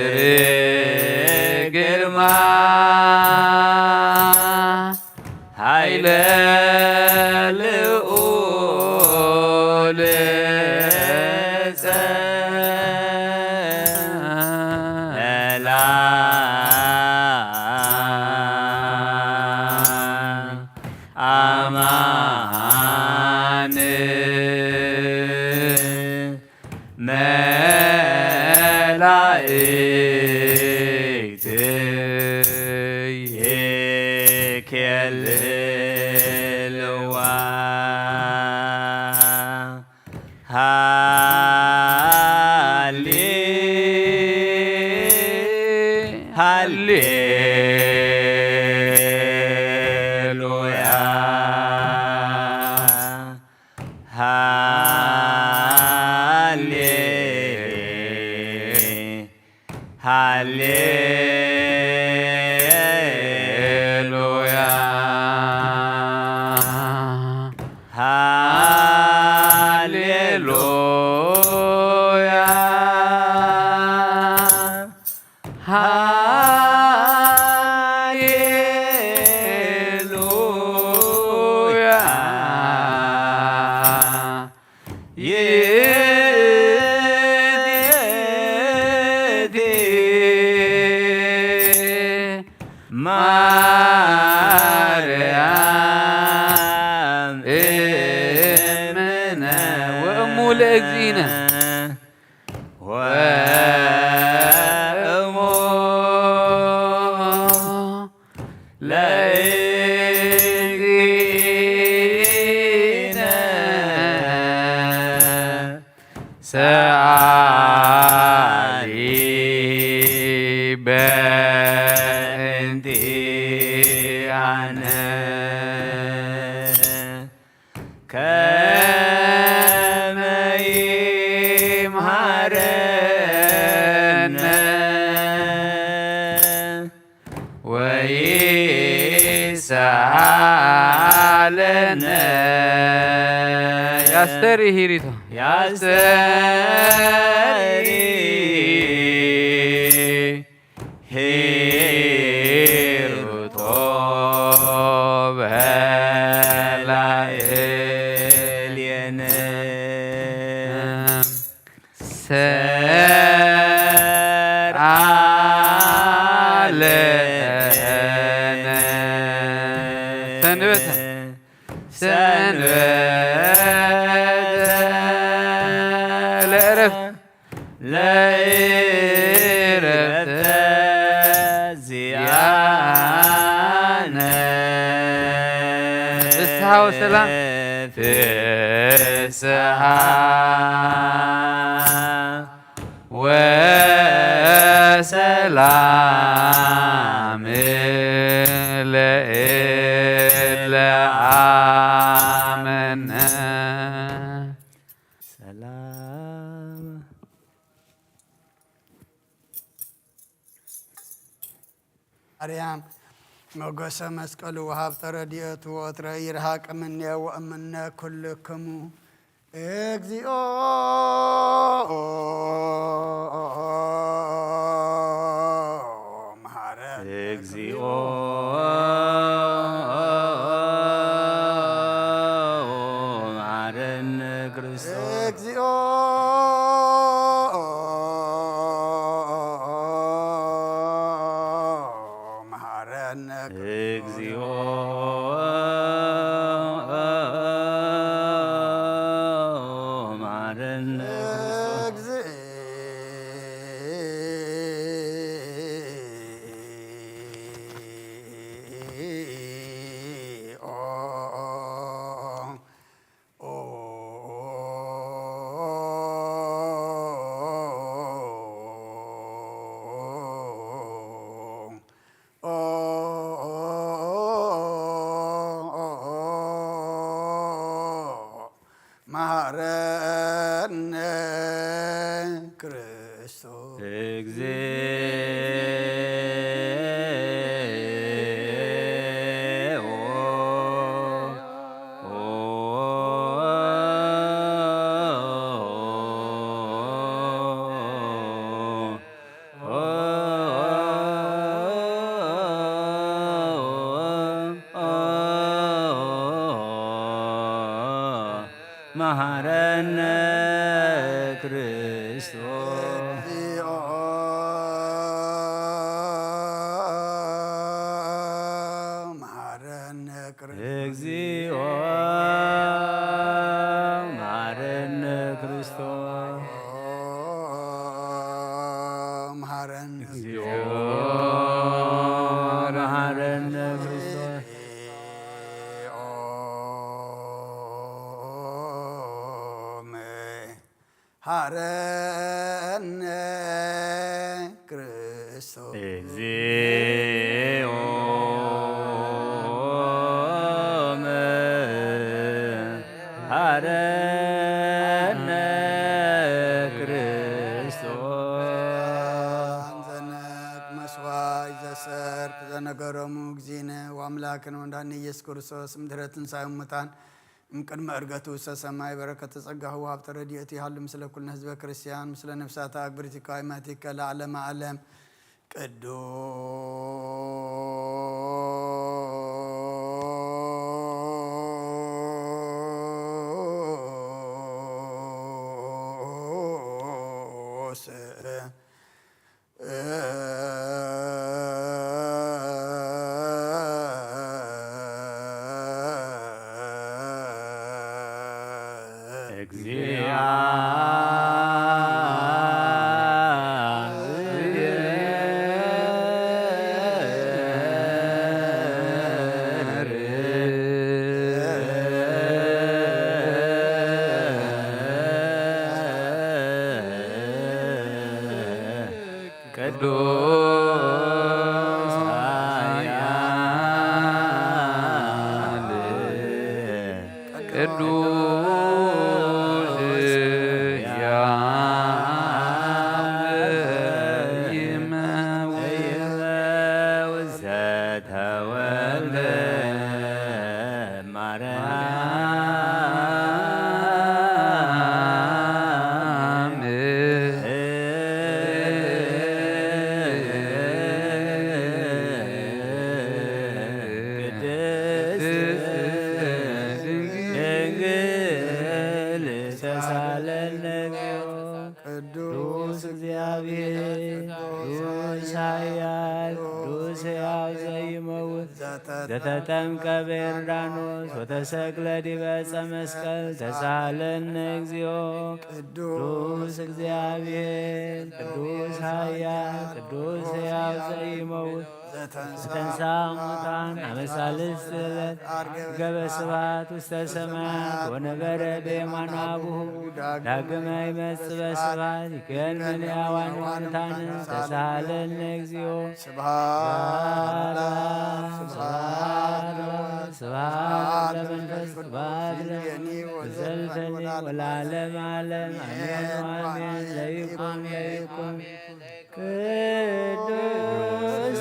መንክር ግርማ ኃይለ ልዑል ጸለላ አማን መላእክት ይኬልልዋ ሃሌ ሃሌ ሉያ ሃሌ ሃሌ ሉያ ሃሌ ሉያ ሃሌ ሉያ ይእቲ ማርያም እምነ ወእሙ ለእግዚእነ ወእሙ ለእግዚእነ ሰአሊ በእንቲአነ ከመ ይምሃረነ ወይሳለነ ያስተሪ ሂሪቶ ያስተሪ ሂሩቶ በላዕሌነ ሰርዓለነ ሰንበተ ሰንበተ ለእረፍት ለእረፍተ ዚአነ ፍስሐ ወሰላም ፍስሐ ወሰላም ለእለ አመነ ሰላም ማርያም ሞገሰ መስቀሉ ወሃብተ ረድኤቱ ወትረ ይርሃቅ እምኔ ወእምነ ኩልክሙ። እግዚኦ መሐረነ እግዚኦ መሐረነ ክርስቶስ። እግዚኦ መሐረነ እግዚኦ መሐረነ ክርስቶስ። መሐረነ ክርስቶስ። እግዚኦ። መሐረነ ክርስቶስ። እግዚኦ መሐረነ ክርስቶስ። እግዚኦ መሐረነ ክርስቶስ። መሐረነ እግዚኦ መሐረነ ክርስቶስ። መሐረነ ክርስቶስ። እግዚኦ መሐረነ ክርስቶስ። ዘነቅ መስዋዕት ዘሰርክ ዘነገሮሙ እግዚእነ ወአምላክነ ወመድኃኒነ ኢየሱስ ክርስቶስ ምድረ ትንሣኤ ሙታን እምቅድመ ዕርገቱ ውስተ ሰማይ በረከተ ጸጋሁ ወሀብተ ረድኤቱ ይሃሉ ምስለ ኩልነ ህዝበ ክርስቲያን ምስለ ነፍሳተ አግብርቲከ ወአይማቲከ ለዓለመ ዓለም። ቅዱስ ቅዱስ ኃያል ቅዱስ ያብ ይመውት ዘተወልደ ማርያም። ቅድስት ድንግል ተሳለነ። ቅዱስ እግዚአብሔር ቅዱስ ኃያል ቅዱስ ሕያው ዘይመውት ዘተጠምቀ በዮርዳኖስ ወተሰቅለ ዲበ ዕፀ መስቀል ተሳለነ እግዚኦ። ቅዱስ እግዚአብሔር ቅዱስ ኃያል ቅዱስ ሕያው ዘይመውት ዘተንሳ ሙታን አመ ሳልስት ዕለት አርገበ ስብሐት ውስተ ሰማያት ወነበረ በየማነ አቡሁ። ዳግመ ይመጽእ በስብሐት ይገንምን ሕያዋን ወሙታን። ተሳሃለነ እግዚኦ። ስብሐት ለአብ ስብሐት ለወልድ ስብሐት ለመንፈስ ቅዱስ። ወዘልፈኒ ወለዓለመ ዓለም አሜን ወአሜን። ለይኩን ለይኩን። ቅዱስ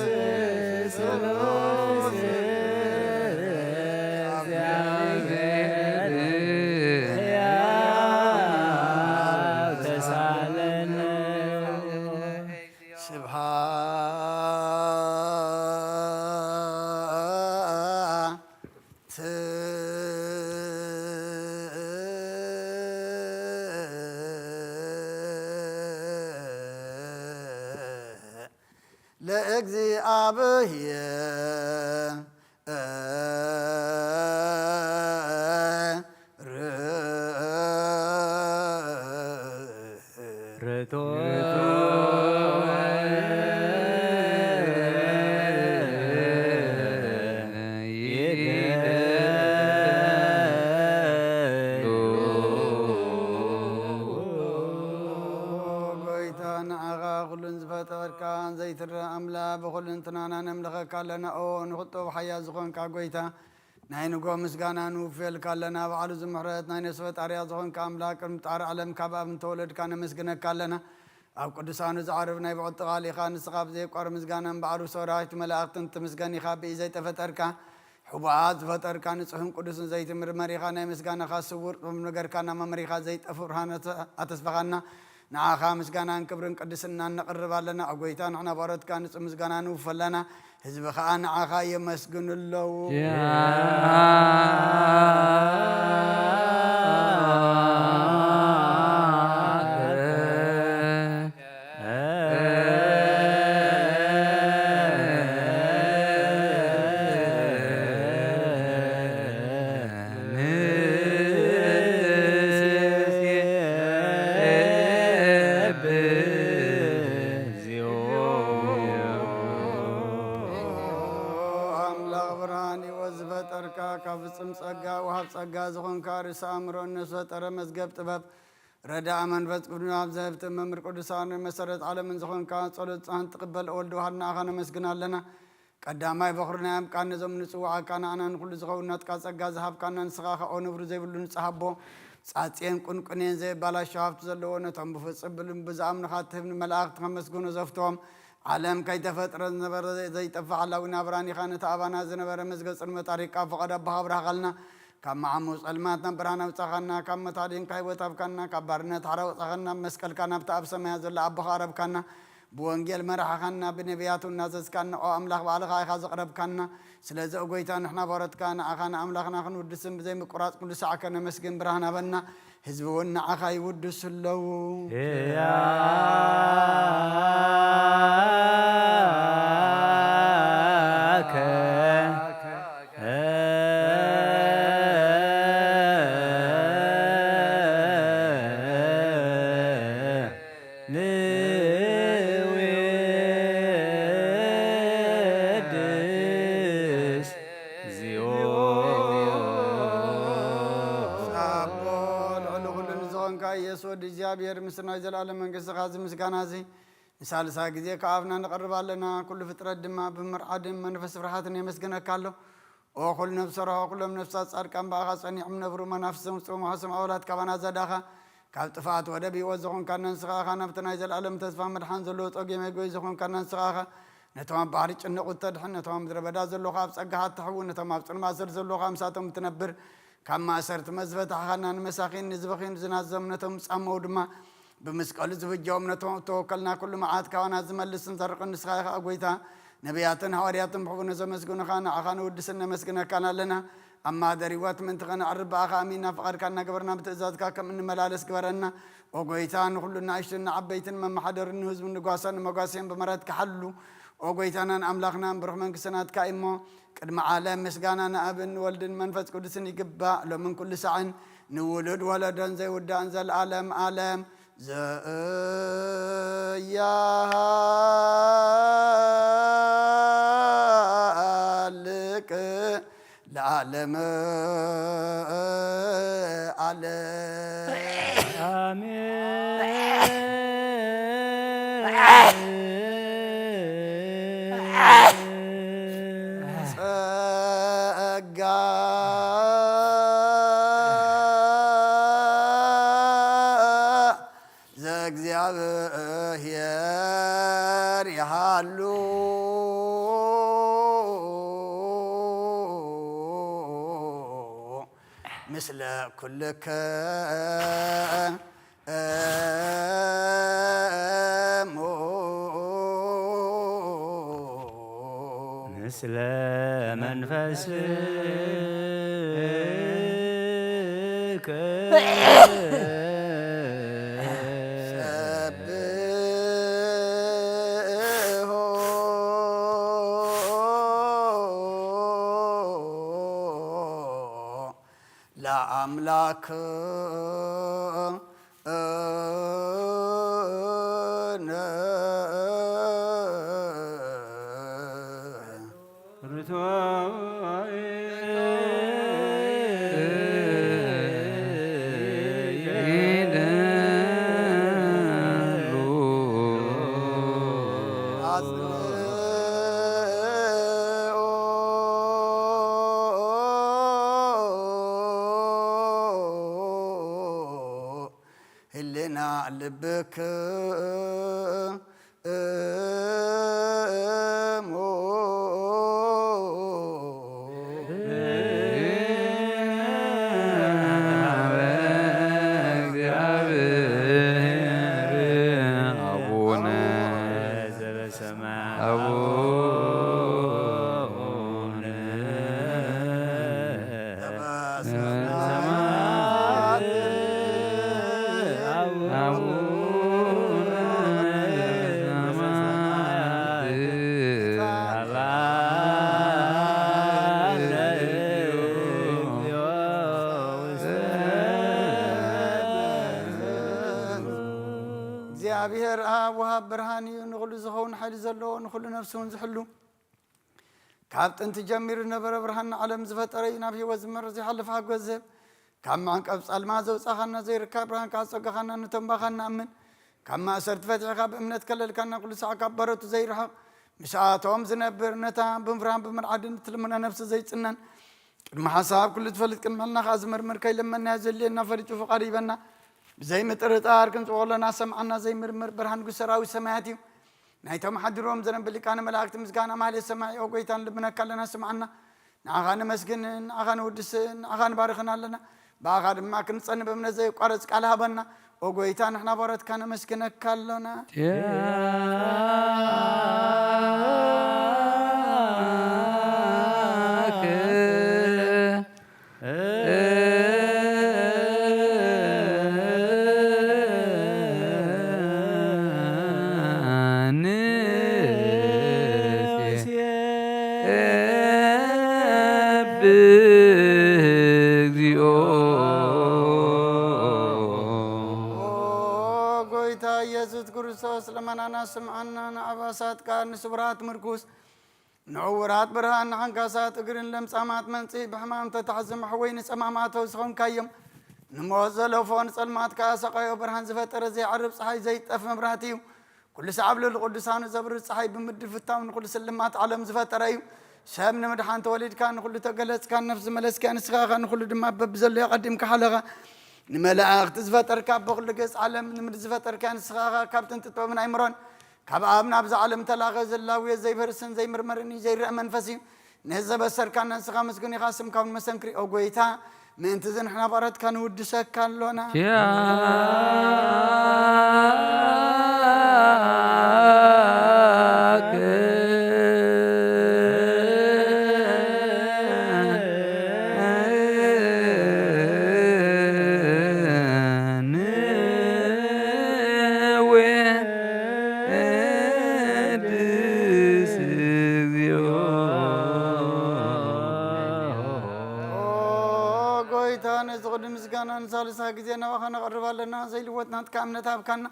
ስሉስ እግዚአብሔር ሕያው ተሳለነ። ስብሐት ለእግዚአብሔር። ርቶ ጎይታ ንዓኻ ኩሉን ዝፈጠርካ ዘይትረእ ኣምላኽ ብኹልንትናና ነምልኸካ ኣለና። ኦ ንኽጦብ ሓያል ዝኾንካ ጎይታ ናይ ንጎ ምስጋና ንውፍየልካ ኣለና። ባዕሉ ዝምሕረት ናይ ነፍሲ ፈጣሪያ ዝኾንካ ኣምላኽ፣ ቅድሚ ጣር ዓለም ካብ ኣብ እንተወለድካ ነመስግነካ ኣለና። ኣብ ቅዱሳኑ ዝዓርብ ናይ ብዕቲ ቃል ኢኻ። ንስኻ ብዘይቋር ምስጋናን ባዕሉ ሰራዊት መላእኽትን ትምስገን ኢኻ። ብኢ ዘይተፈጠርካ፣ ሕቡኣት ዝፈጠርካ፣ ንጹሕን ቅዱስን ዘይትምርመር ኢኻ። ናይ ምስጋናኻ ስውር ጥበብ ነገርካና፣ መምሪኻ ዘይጠፍእ ብርሃን ኣተ-፣ ኣተስፋኻና። ንዓኻ ምስጋናን ክብርን ቅድስናን ነቕርብ ኣለና። ኦ ጎይታ፣ ንሕና ባሮትካ ንጹህ ምስጋና ንውፍ ኣለና። ህዝቢ ኸኣ ንዓኻ የመስግኑ ኣለዉ። ኣምላኽ ብርሃን ህይወት ዝፈጠርካ፣ ካብ ፍጹም ጸጋ ወሃብ ጸጋ ዝኾንካ፣ ርእሲ ኣእምሮ እነዝፈጠረ መዝገብ ጥበብ፣ ረዳእ መንፈስ ቅዱስ ኣብ ዘህብቲ መምህር ቅዱሳን፣ መሰረት ዓለምን ዝኾንካ፣ ጸሎት ጻን ትቕበል ወልድ ዋህድ ንኣኻ ነመስግን ኣለና። ቀዳማይ በኹሪ ናይ ኣምቃን ነዞም ንጽዋዓካ ንኣና ንኹሉ ዝኸውን ናትካ ጸጋ ዝሃብካና ንስኻ ኸኣ ነብሩ ዘይብሉ ንጽሃቦ ጻጽየን ቁንቁኔን ዘየባላሾ ሃብቲ ዘለዎ ነቶም ብፍጹም ብልቢ ዝኣምኑኻ ትህብ ንመላእኽቲ ከመስግኑ ዘፍትዎም ዓለም ከይተፈጥረ ዝነበረ ዘይጠፍእ ሓላዊ ናብራን ኢኻ። ነቲ ኣባና ዝነበረ መዝገብ ጽልመት ኣሪቕካ ኣብ ፈቐዶ ኣቦኻ ኣብራህኻልና። ካብ መዓሙ ጸልማት ናብ ብርሃን ኣውጻኻና፣ ካብ መታደንካ ህይወት ኣብካና፣ ካብ ባርነት ሓራ ኣውጻኻና፣ ብመስቀልካ ናብቲ ኣብ ሰማያት ዘሎ ኣቦኻ ኣረብካና፣ ብወንጌል መራሕኻና፣ ብነቢያት እውን ናዘዝካና፣ ኦ ኣምላኽ ባዕልኻ ኢኻ ዘቕረብካና። ስለዚ ኦ ጎይታ ንሕና ባሮትካ ንዓኻ ንኣምላኽና ክንውድስን ብዘይ ምቁራጽ ኩሉ ሳዕ ከነመስግን ብርሃን ሃበና። ህዝቢ እውን ንዓኻ ይውድሱ ኣለዉ። ያከ ንውድስ ዚኦ። ሳቦ ልዕሊ ኩሉ ንዝኾንካ ኢየሱስ ወዲ እግዚኣብሔር፣ ምስ ናይ ዘላለም መንግስትኻ እዚ ምስጋና እዚ ንሳልሳይ ግዜ ካብ ኣፍና ነቕርብ ኣለና። ኩሉ ፍጥረት ድማ ብምርዓድን መንፈስ ፍርሃትን የመስግነካ ኣሎ። ኦ ኩሉ ነፍሲ ሰርሖ፣ ኩሎም ነፍሳት ጻድቃን ብኣኻ ጸኒዖም ነብሩ፣ መናፍስቶም ጽሙሓ ስም ኣወላት ካባና ዘዳኻ፣ ካብ ጥፍኣት ወደብ ህይወት ዝኾንካና ንስኻ ኢኻ። ናብቲ ናይ ዘላለም ተስፋ መድሓን ዘለዎ ጸጌ መግቢ ዝኾንካና ንስኻ ኢኻ። ነቶም ኣብ ባሕሪ ጭንቑ እተድሕን፣ ነቶም ኣብ ምድረ በዳ ዘለኹ ኣብ ጸጋኻ እተሕዊ፣ ነቶም ኣብ ጽልማት ስር ዘለኹ ምሳቶም እትነብር፣ ካብ ማእሰርቲ መዝፈታሕኻና ንመሳኺን ንዝበኺን ዝናዘም ነቶም ዝጻመው ድማ ብመስቀሉ ዝብጀኦም ነቶም እተወከልና ኩሉ መዓት ካባና ዝመልስን ዘርቕን ንስኻ ኢኻ ጎይታ። ነቢያትን ሃዋርያትን ብሕቡን ዘመስግኑኻ ንዓኻ ንውድስን ነመስግነካን ኣለና። ኣብ ማህደር ህይወት ምእንቲ ኸነዕርብ ብኣኻ ኣሚንና ፍቓድካ እናገበርና ብትእዛዝካ ከም እንመላለስ ግበረና። ኦ ጎይታ ንኹሉ ንኣሽቱን ንዓበይትን መመሓደርን ንህዝቡን ንጓሳን ንመጓስያን ብመረትካ ሓሉ። ኦ ጎይታናን ኣምላኽናን ብሩኽ መንግስቲ ናትካ እዩ እሞ ቅድሚ ዓለም ምስጋና ንኣብን ንወልድን መንፈስ ቅዱስን ይግባእ፣ ሎምን ኩሉ ሳዕን ንውሉድ ወለዶን ዘይውዳእን ዘለዓለም ዓለም። ዘያሃልቅ ለዓለመ ዓለም። ኣሜን። ጸጋ ዘእግዚኣብሔር ይሃሉ ምስለ ኩልከ እሙ ምስለ መንፈስከ ሰብሖ ለአምላክ እነ ርቱዐ ይደሉ። አጽንኦ ና ልብክሙ እግዚኣብሔር ኣብ ወሃብ ብርሃን እዩ፣ ንኹሉ ዝኸውን ሓይሊ ዘለዎ፣ ንኹሉ ነፍሲ እውን ዝሕሉ። ካብ ጥንቲ ጀሚሩ ዝነበረ ብርሃን ንዓለም ዝፈጠረ እዩ፣ ናብ ህይወት ዝመርሕ ዘይሓልፍ ሓጎስ ዝህብ፣ ካብ መዕንቀፍ ጸልማ ዘውጻኻና፣ ዘይርካብ ብርሃን ከኣ ጸጋኻና፣ ነቶም ባኻ ንኣምን ካብ ማእሰርቲ ፈቲሕካ ብእምነት ከለልካና፣ ኩሉ ሳዕ ካብ በረቱ ዘይርሕቕ፣ ምስኣቶም ዝነብር፣ ነታ ብምፍራን ብምርዓድን እትልምኖ ነፍሲ ዘይጽነን፣ ቅድሚ ሓሳብ ኩሉ ትፈልጥ፣ ቅድሚ ሕልና ከኣ ዝምርምር፣ ከይለመናዮ ዘድልየና ፈሊጡ ፍቓዱ ይበና። ብዘይ ምጥርጣር ክንጽውዖ ኣለና፣ ሰምዓና። ዘይምርምር ብርሃን ንጉስ ሰራዊት ሰማያት እዩ። ናይቶም ሓድሮም ዘነብልካ ንመላእክቲ ምስጋና ማህሌት ሰማይ፣ ኦ ጎይታ፣ ንልምነካ ኣለና፣ ስምዓና። ንዓኻ ነመስግን፣ ንዓኻ ንውድስ፣ ንዓኻ ንባርኽን ኣለና። ብኣኻ ድማ ክንጸንብ እምነት ዘየቋርጽ ቃል ሃበና። ኦ ጎይታ፣ ንሕና ባሮትካ ነመስግነካ ኣሎና። ኦ ጎይታ ኢየሱስ ክርስቶስ፣ ልመናና ስምዓና፣ ንኣባሳትካ ንስውራት ምርኩስ፣ ንዕውራት ብርሃን፣ ንዓንካሳት እግርን ለምጻማት መንጽሂ፣ ብሕማም ተታሕዞ መሕወይ፣ ንጸማማት ፈውሲ ኾንካዮም። ንሞት ዘለፎ፣ ንጸልማት ከኣ ሰቓዮ፣ ብርሃን ዝፈጠረ፣ ዘይዓርብ ጸሓይ፣ ዘይጠፍ መብራህቲ እዩ። ኩሉ ሰዓብ ልዕሊ ቅዱሳኑ ዘብርህ ጸሓይ ብምድፍታው ንኹሉ ስልማት ዓለም ዝፈጠረ እዩ። ሰብ ንምድሓን ተወሊድካ፣ ንኹሉ ተገለጽካ፣ ነፍሲ ዝመለስካ ንስኻ ኢኻ፣ ንኹሉ ድማ በብዘሎ ኣቐዲምካ ሓለኻ። ንመላእኽቲ ዝፈጠርካ፣ በኹሉ ገጽ ዓለም ንምድሪ ዝፈጠርካ ንስኻ ኢኻ። ካብ ጥንቲ ጥበብን ኣይምሮን ካብ ኣብ ናብዛ ዓለም ተላኸ፣ ዘላውዮ ዘይበርስን ዘይምርመርን እዩ፣ ዘይረአ መንፈስ እዩ። ነዚ ዘበሰርካና ንስኻ ምስጉን ኢኻ፣ ስምካ እውን መሰንክሪ። ኦ ጎይታ፣ ምእንቲ እዚ ንሕና ባሮትካ ንውድሰካ ኣሎና። ኪያከ ንውድስ እግዚኦ። ኦ ጎይታ፣ ነዚ ኹሉ ምስጋና ንሳልሳ ግዜ ናባኻ ነቕርብ ኣለና። ዘይልወጥ ናትካ እምነት ሃብካና።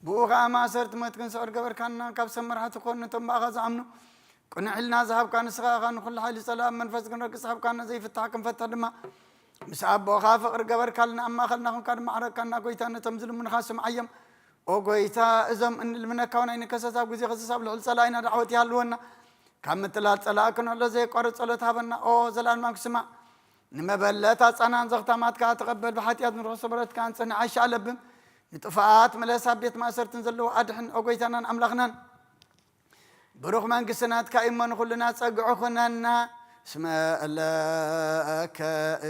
ብኡ ኸኣ ማእሰርቲ ሞት ክንስዕር ገበርካና። ካብ ሰብ መራሕቲ ኮን ነቶም ብኣኻ ዝኣምኑ ቅኑዕ ሕልና ዝሃብካ ንስኻ ኢኻ። ንኹሉ ሓይሊ ጸላእ መንፈስ ክንረግጽ ሃብካና። ዘይፍታሕ ክንፈትሕ ድማ ምስ ኣቦኻ ፍቕሪ ገበርካልና። ኣብ ማእኸልና ኹንካ ድማ ዓረቅካና። ጎይታ፣ ነቶም ዝልምኑኻ ስምዓዮም። ኦ ጎይታ፣ እዞም እንልምነካ እውን ኣይንከሰስ። ኣብ ግዜ ከሰስ ኣብ ልዕሊ ጸላኢና ዳዕወት ይሃልወና። ካብ ምትላል ጸላኢ ክንዕሎ ዘየቋርጽ ጸሎት ሃበና። ኦ ዘላለም ኣብ ክስማዕ ንመበለት ኣጻናን ዘኽታማት ከኣ ተቐበል። ብሓጢኣት ንርሑስ ሰበረት ከኣ ንጽንዕ ኣይሻለብም። ንጥፋኣት ምለስ፣ ኣብ ቤት ማእሰርትን ዘለዎ ኣድሕን። ኦ ጎይታናን ኣምላኽናን፣ ብሩኽ መንግስቲ ናትካ እዩ እሞ ንኹልና ጸግዒ ኩነና። እስመ ለከ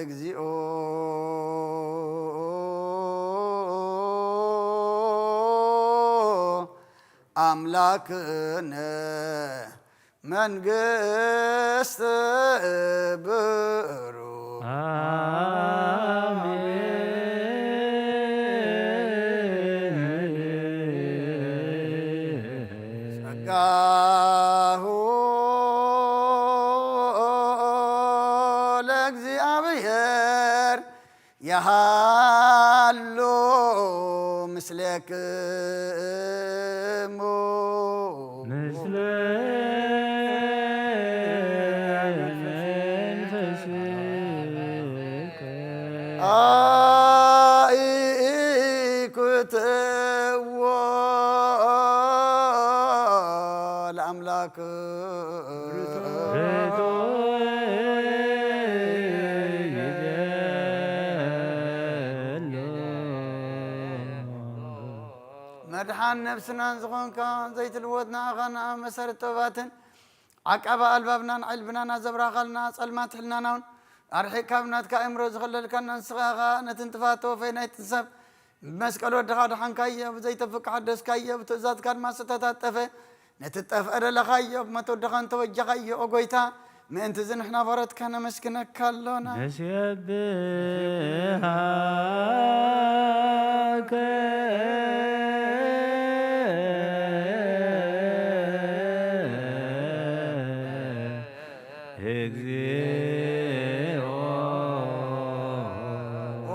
እግዚኦ ኣምላክነ መንግስት ብሩ። ጸጋሁ ለእግዚኣብሔር የሃሉ ምስሌክሙ። ምስለ መንፈስከ። አኢኩትዎ ለአምላክ። ርቶ ይደሎ። ድሓን ነብስናን ዝኾንካ ዘይትልወጥ ንኣኻ ንኣብ መሰረት ጥበባትን ዓቃቢ ኣልባብናን ዕልብናን ኣዘብራኻልና፣ ጸልማት ሕልናና እውን ኣርሒቕ ካብ ናትካ ኣእምሮ ዝኸለልካና ንስኻ ኢኻ። ነቲ ንጥፋት ተወፈይ ናይቲ ሰብ ብመስቀል ወድኻ ድሓንካዮ፣ ብዘይተፍቅ ሓደስካዮ፣ ብትእዛዝካ ድማ ዝተታጠፈ ነቲ ጠፍአ ደለኻዮ፣ ብሞት ወድኻ እንተወጃኻዮ፣ ኦ ጎይታ፣ ምእንቲ እዚ ንሕና ባሮትካ ነመስግነካ ኣሎና። ነስየብሃከ እግዚኦ። ኦ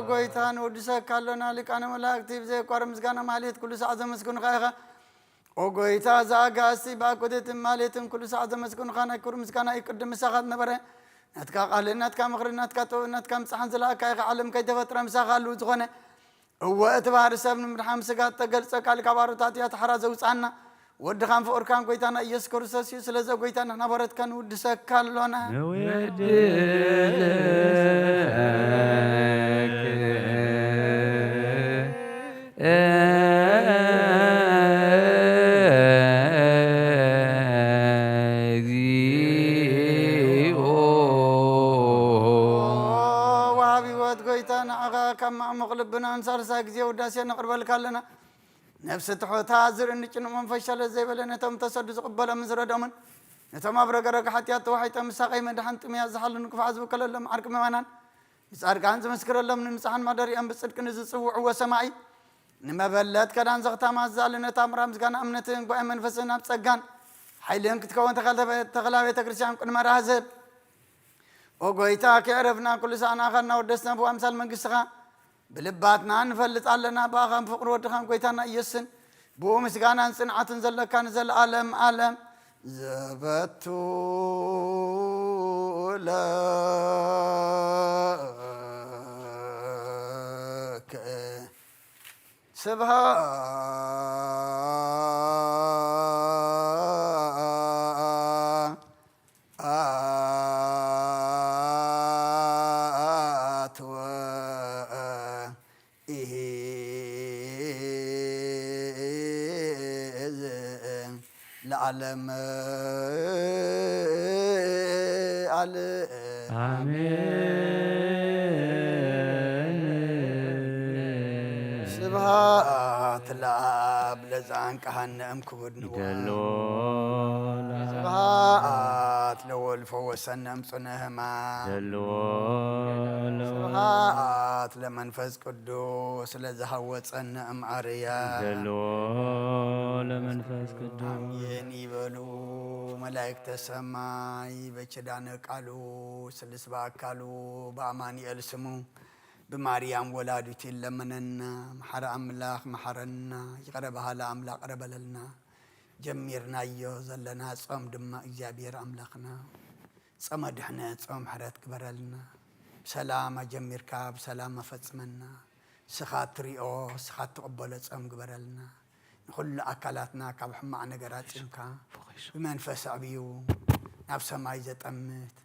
ጎይታ፣ ንውድሰካ ኣሎና። ሊቃነ መላእክቲ ብዘየቋርብ ምስጋና ማህሌት ኩሉ ሰዓት ዘመስግኑኻ ኢኻ። ኦ ጎይታ፣ እዛ ኣጋእዝቲ ብኣኮቴትን ማህሌትን ኩሉ ሰዓት ዘመስግኑኻ ናይ ክብሪ ምስጋና እዩ። ቅድም ምሳኻ ዝነበረ ናትካ ቃልን ናትካ ምኽርን ናትካ ጥበብን ናትካ ምጽሓን ዝለኣካ ኢኻ። ዓለም ከይተፈጥረ ምሳኻ ኣለዉ ዝኾነ። እወ፣ እቲ ባህሪ ሰብ ንምድሓን ስጋ እተገልጸ ቃል ካብ ኣሮታት እያ ተሓራ ዘውጽኣና። ወድኻን ፍቕርካን ጎይታና ኢየሱስ ክርስቶስ እዩ። ስለዚ ጎይታ ንሕና ባሮትካ ንውድሰካ ኣሎና። ንውድሰካ እግዚኦ። ወሃቢ ህይወት ጎይታ ንዓኻ ካብ ማዕሙቕ ልብናን ሳልሳይ ግዜ ውዳሴ ነቕርበልካ ኣለና። ነፍሲ ትሑታ ዝርኢ ንጭኑቕ መንፈስ ሸለል ዘይበለ ነቶም ተሰዱ ዝቕበሎምን ዝረድኦምን ነቶም ኣብ ረገረግ ሓጢኣት ተዋሒጦም ምሳቐይ መድሓን ጥሙያት ዝሓሉ ንክፉኣት ዝውከለሎም ዓርቂ ምእመናን ንጻድቃን ዝምስክረሎም ንምጻሕን ማደሪኦም ብጽድቂ ንዝጽውዕዎ ሰማዒ ንመበለት ከዳን ዘኽታማ ዝዛሊ ነታ ምራ ምስጋና እምነትን ጓኤ መንፈስን ኣብ ጸጋን ሓይልን ክትከውን ተኸላ ቤተ ክርስቲያን ቅድመ ራህዝብ ኦ ጎይታ፣ ከዕረፍና ኩሉ ሳዕ ንኣኻ እናወደስና ብኣምሳል መንግስትኻ ብልባትና ንፈልጥ ኣለና። ብኣኻን ፍቕሪ ወድኻን ጎይታና ኢየሱስን ብኡ ምስጋናን ጽንዓትን ዘለካ ንዘለኣለም ኣለም ዘበቱ ለከ ስብሃት ወኢሂ ለዓለም ኣለ ኣሜን። ስብሃት ለኣብ ለዛንቀሃነ እም ክቡድ ንዋ። ይደሎ ለኣብ ስብሃት ለወልፎ ወሰነ እም ጽነ ህማ። ይደሎ ለወልፎ ስብሃት ለመንፈስ ቅዱስ ለዝሃወጸነ እም ኣርያ። ይደሎ ለመንፈስ ቅዱስ። ኣሜን ይበሉ መላእክተ ሰማይ በኪዳነ ቃሉ ስልስ በአካሉ በአማኑኤል ስሙ ብማርያም ወላዲቱ ይለመነና። መሓሪ ኣምላኽ መሓረና፣ ይቕረ በሃሊ ኣምላኽ ቅረ በለልና። ጀሚርናዮ ዘለና ጾም ድማ እግዚኣብሔር ኣምላኽና ጾመ ድሕነት ጾመ ምሕረት ግበረልና። ብሰላም ኣጀሚርካ ብሰላም ኣፈጽመና። ስኻ ትሪኦ ስኻ ትቕበሎ ጾም ግበረልና። ንኹሉ ኣካላትና ካብ ሕማቕ ነገር ኣጺምካ ብመንፈስ ኣዕብዩ ናብ ሰማይ ዘጠምት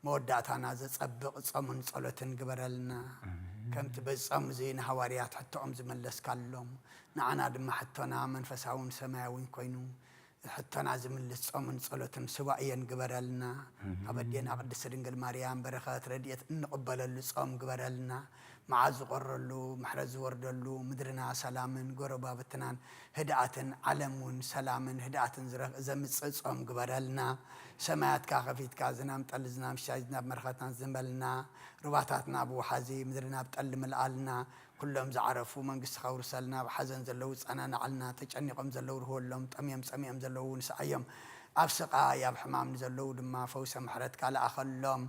መወዳእታና ዘጸብቕ ጾምን ጸሎትን ግበረልና። ኣሜን። ከምቲ በዚ ጾም እዚ ንሃዋርያት ሕቶኦም ዝመለስካሎም ንዓና ድማ ሕቶና መንፈሳውን ሰማያውን ኮይኑ ሕቶና ዝምልስ ጾምን ጸሎትን ስዋእየን ግበረልና። ኣሜን። ካብ ኣዴና ቅድስቲ ድንግል ማርያም በረኸት ረድኤት እንቕበለሉ ጾም ግበረልና። መዓዝ ዝቆረሉ ምሕረት ዝወርደሉ ምድርና ሰላምን ጎረባብትናን ህድኣትን ዓለም እውን ሰላምን ህድኣትን ዝረ- ዘምጽእ ጾም ግበረልና። ሰማያትካ ከፊትካ ዝናም ጠሊ ዝናም ሻይ ዝናብ መርኸትና ዝንበልና ሩባታትና ብውሓዚ ምድርና ብጠሊ ምልኣልና። ኩሎም ዝዓረፉ መንግስትኻ ውርሰልና፣ ኣብ ሓዘን ዘለዉ ጸናናዓልና፣ ተጨኒቖም ዘለዉ ርህወሎም፣ ጠምዮም ጸሚኦም ዘለዉ ንስዓዮም፣ ኣብ ስቓይ ኣብ ሕማም ንዘለዉ ድማ ፈውሰ ምሕረትካ ለኣኸሎም።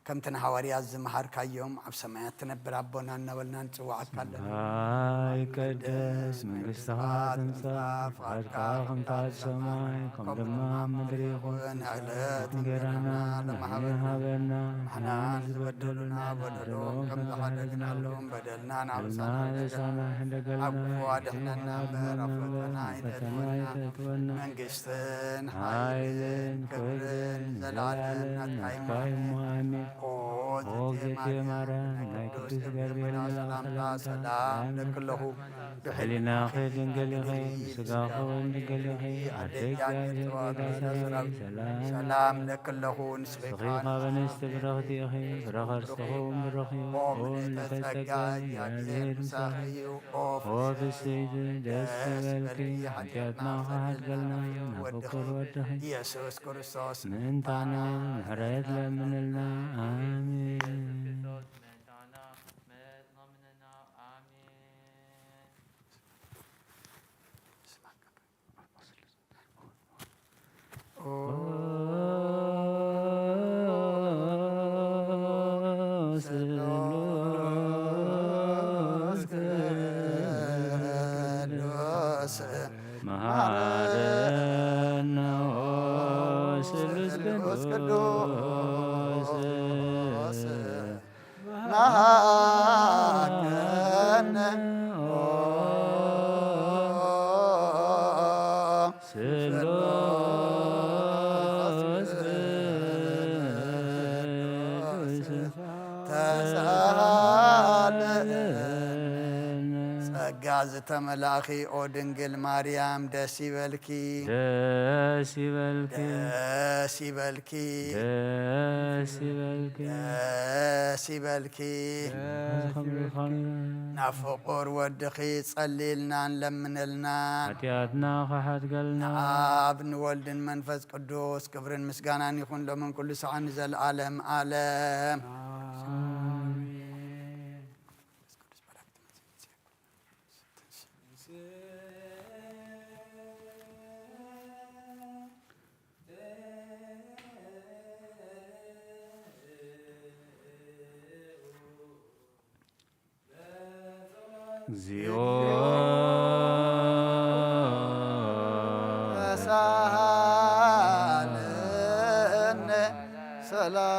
ከምቲ ንሃዋርያት ዝመሃርካዮም ኣብ ሰማያት ትነብር ኣቦና እናበልና ንጽውዓካ ኣለና። ሰማይ ይቀደስ መንግስትኻ ትምጻእ ፍቓድካ ከምቲ ኣብ ሰማይ ከም ድማ ኣብ ምድሪ ይኹን። ዕለት እንጌራና ንሃበና ንሕና ንዝበደሉና በደሎም ከም ዝሓደግናሎም በደልና ናብ ኣበሳና ሕደገልና ኣብ ክፉ ኣድሕነና እምበር ኣብ ፈተና ኣይተእትወና። መንግስትን ሓይልን ክብርን ዘለዓለም ናትካ እዩ። ኣሜን። ኦ እግዝእትየ ማርያም፣ ናይ ቅዱስ ገብርኤል መልኣኽ ሰላምታ፣ ሰላም እብለኪ ኣለኹ። ብሕሊናኺ ድንግል ኢኺ፣ ብስጋኺ እውን ድንግል ኢኺ። ኣደ እግዚኣብሔር፣ ቤዛ ሰራዊት፣ ሰላም እብለኪ ኣለኹ። ንስኺ ካብ ኣንስቲ ብርኽቲ ኢኺ፣ ፍረ ከርስኺ እውን ብሩኽ እዩ። ኦ ምልዕተ ጸጋ፣ እግዚኣብሔር ምሳኺ እዩ። ኦ ፍስሕቲ፣ ደስ ይበልኪ፣ ሓጢኣትና ክሓድገልና ናብ ፍቁር ወድኺ ኢየሱስ ክርስቶስ ምእንታና ምሕረት ለምንልና። ኣሜን። ኦ ስሉስ ቅዱስ መሃረነ፣ ኦ ስሉስ ቅዱስ መሃረነ፣ ኦ ስሉስ ቅዱስ ተሳሃለነ። ጸጋ ዝተመላእኺ ኦ ድንግል ማርያም፣ ደስ ይበልኪ፣ ደስ ይበልኪ፣ ደስ ይበልኪ፣ ደስ ይበልኪ፣ ደስ ይበልኪ። ደስ ይበልኪ። ናብ ፍቑር ወድኺ ጸልይልና፣ ንለምነልና። ሓጢኣትና ክሓድገልና። ንኣብ ንወልድን መንፈስ ቅዱስ ክብርን ምስጋናን ይኹን፣ ሎምን ኩሉ ሰዓን ንዘለኣለም ኣለም። ኣሜን። እግዚኦ ተሳሃለነ ሰላም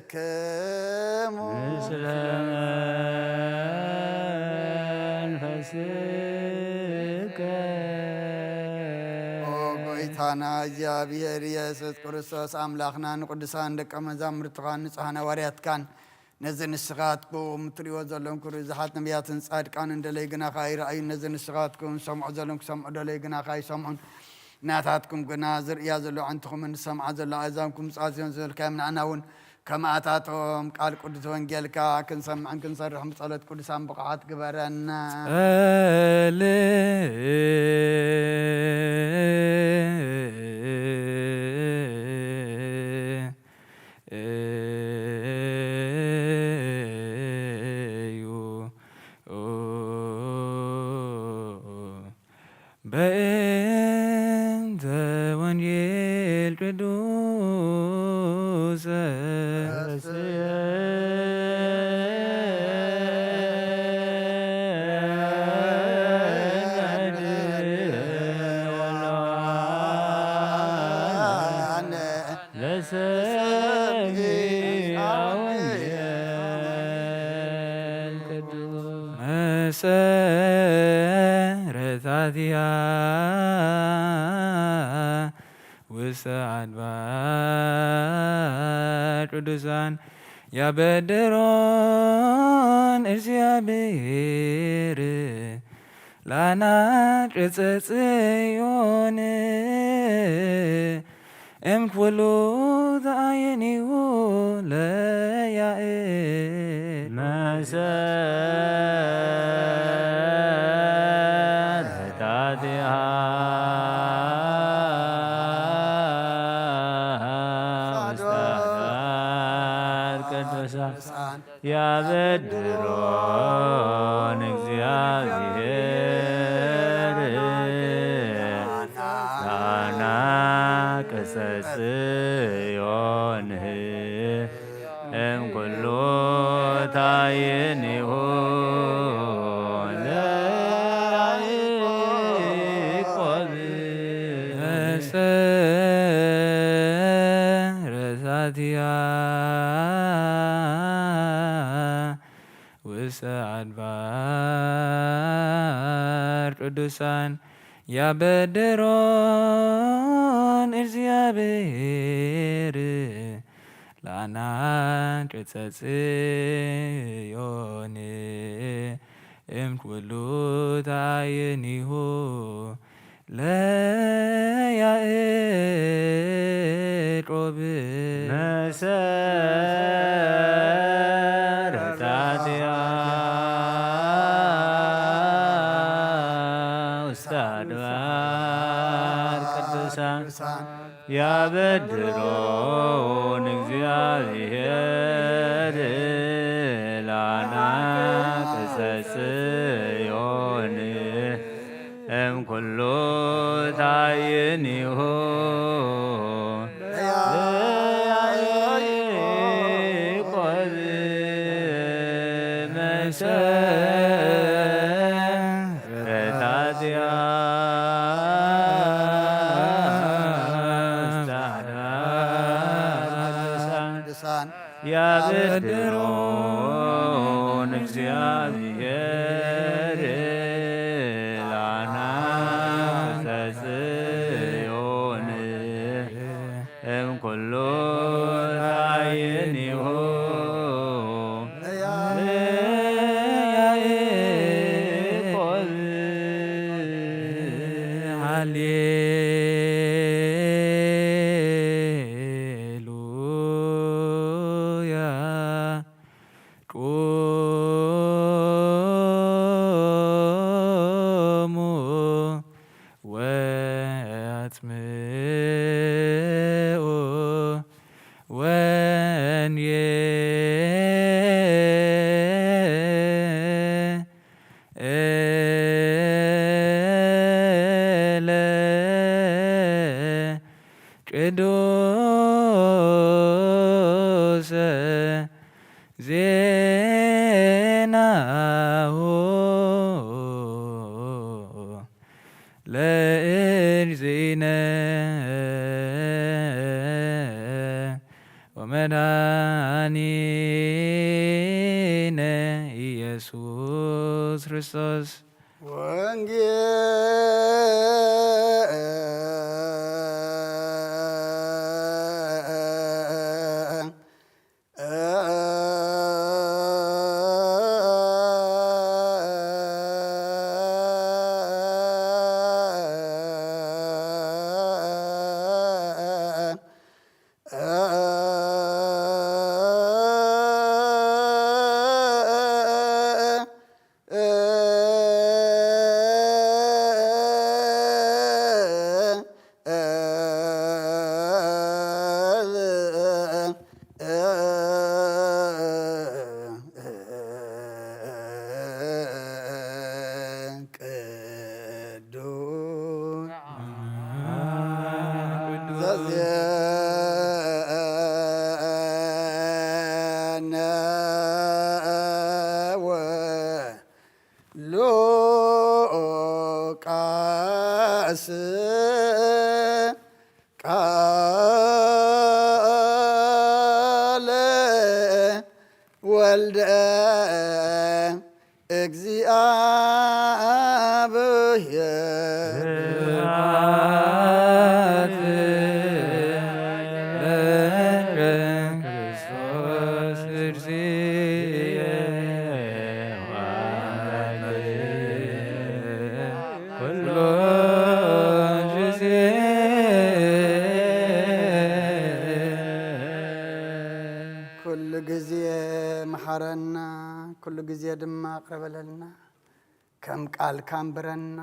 ለኩልክሙ ምስለ መንፈስከ። ኦ ጎይታና እግዚኣብሔር ኢየሱስ ክርስቶስ ኣምላኽና፣ ንቅዱሳን ደቀ መዛሙርትኻን ንጹሓን ሃዋርያትካን፣ ነዚ ንስኻትኩም እትርእይዎ ዘለኹም ክብሪ ብዙሓት ነቢያትን ጻድቃንን ደለይ ግናኻ ኣይረኣዩን። ነዚ ንስኻትኩም ዝሰምዑ ዘለኹም ክሰምዑ ደለይ ግናኻ ኣይሰምዑን። ናታትኩም ግና ዝርእያ ዘሎ ኣዕንትኹምን ዝሰምዓ ዘሎ ኣእዛንኩም ምጽኣት ጽዮን ዝበልካዮም ንዓና እውን ከምኣታቶም ቃል ቅዱስ ወንጌልካ ክንሰምዕን ክንሰርሕን ብጸሎት ቅዱሳን ብቑዓት ግበረና። ጸልእ እዩ። በእንተ ወንጌል ቅዱስ ለሰሚዐ ወንጌል ቅዱስ መሰረታቲሃ ውስተ አድባር ቅዱሳን ያበድሮን እግዚአብሔር ላና ቅጸ ጽዮን እምኩሉ ተአየኒሁ ለያእ መሰረታቲሃ ውስተ አድባር ቅዱሳን ያበድሮን እግዚአብሔር ላና ቅጸ ጽዮን እምኩሉ ታይኒሁ ለያዕቆብ መሰረታቲሃ ውስተ አድባር ቅዱሳን ያበድሮን እግዚአብሔር ለአናቅጸ ጽዮን እምኩሉ ታየኒሁ ለያዕቆብ መሰረታቲያ ውስተ አድባር ቅዱሳን ያበድሮን እግዚአብሔር ለአናቅጸ ጽዮን እምኩሉ ታይኒሁ ለያዕቆብ መሰረታቲያ ውስተ አድባር ቅዱሳን ያበድሮን እግዚአብሔር ለአናቅጸ ጽዮን እምኩሉ ታይኒሁ ለያዕቆብ። ሃሌሉያ። ቁሙ ወአጽምዑ ወንጌለ ቅዱሰ ዜናሁ ለእግዚእነ ወመድኃኒነ ኢየሱስ ክርስቶስ። ወንጌል ቅዱስ ዘዜነ ወሉቃስ ቃለ ወልደ እግዚአብሔር። ስብሐት ለከ ክርስቶስ እግዚእየ ኩሎ ጊዜ። ኩሉ ግዜ መሓረና፣ ኩሉ ግዜ ድማ ይቕረ በለልና። ከም ቃልካ ኣንብረና።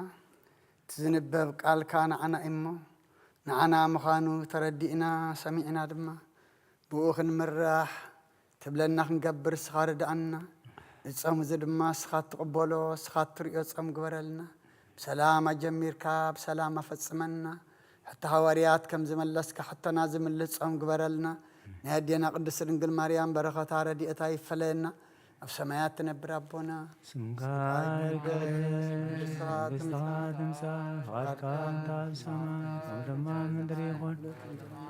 እቲ ዝንበብ ቃልካ ንዓና እሞ፣ ንዓና ምዃኑ ተረዲእና፣ ሰሚዕና ድማ፣ ብኡ ክንምራሕ፣ ትብለና ክንገብር ንስኻ ርድኣና። እዚ ጾም እዚ ድማ ንስኻ እትቕበሎ፣ ንስኻ እትርእዮ ጾም ግበረልና። ብሰላም ኣጀሚርካ፣ ብሰላም ኣፈጽመና። ሕቶ ሃዋርያት ከም ዝመለስካ፣ ሕቶና ዝምልስ ጾም ግበረልና። ናይ ኣዴና ቅድስት ድንግል ማርያም በረኸታ ረድኤታ ይፈለየና። ኣብ ሰማያት ትነብር ኣቦና፣ ስምካ ይቀደስ፣ መንግስትኻ ትምጻእ፣ ፍቓድካ እንተ ኣብ ሰማይ ከምኡ ድማ ኣብ ምድሪ ይኹን።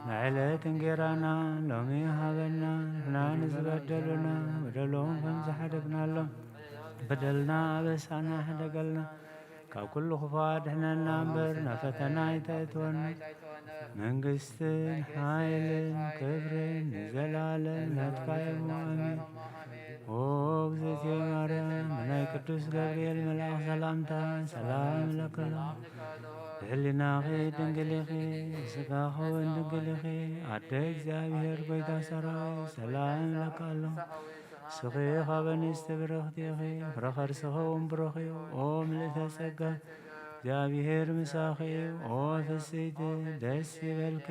ንዕለት እንጌራና ሎሚ ሃበና፣ ንሕና ንዝበደሉና በደሎም ከም ዝሓደግናሎም፣ በደልና ኣበሳና ሕደገልና፣ ካብ ኩሉ ክፉ ኣድሕነና እምበር፣ ናብ ፈተና ኣይተእትወና። መንግስትን ሓይልን ክብርን ንዘለኣለም ናትካ እዮም። ኣሜን። ኦ እግዝእትየ ማርያም፣ ብናይ ቅዱስ ገብርኤል መልኣኽ ሰላምታ ሰላም እብለኪ። ብሕሊናኺ ድንግል ኢኺ፣ ብስጋኺ እውን ድንግል ኢኺ። ኣደ እግዚኣብሔር፣ ጎይታ ሰራዊት፣ ሰላም እብለኪ ኣለኹ። ንስኺ ካብ ኣንስቲ ብርኽቲ ኢኺ፣ ፍረ ከርስኺ እውን ብሩኽ እዩ። ኦ ምልእተ ጸጋ፣ እግዚኣብሔር ምሳኺ እዩ። ኦ ፍስይቲ፣ ደስ ይበልኪ፣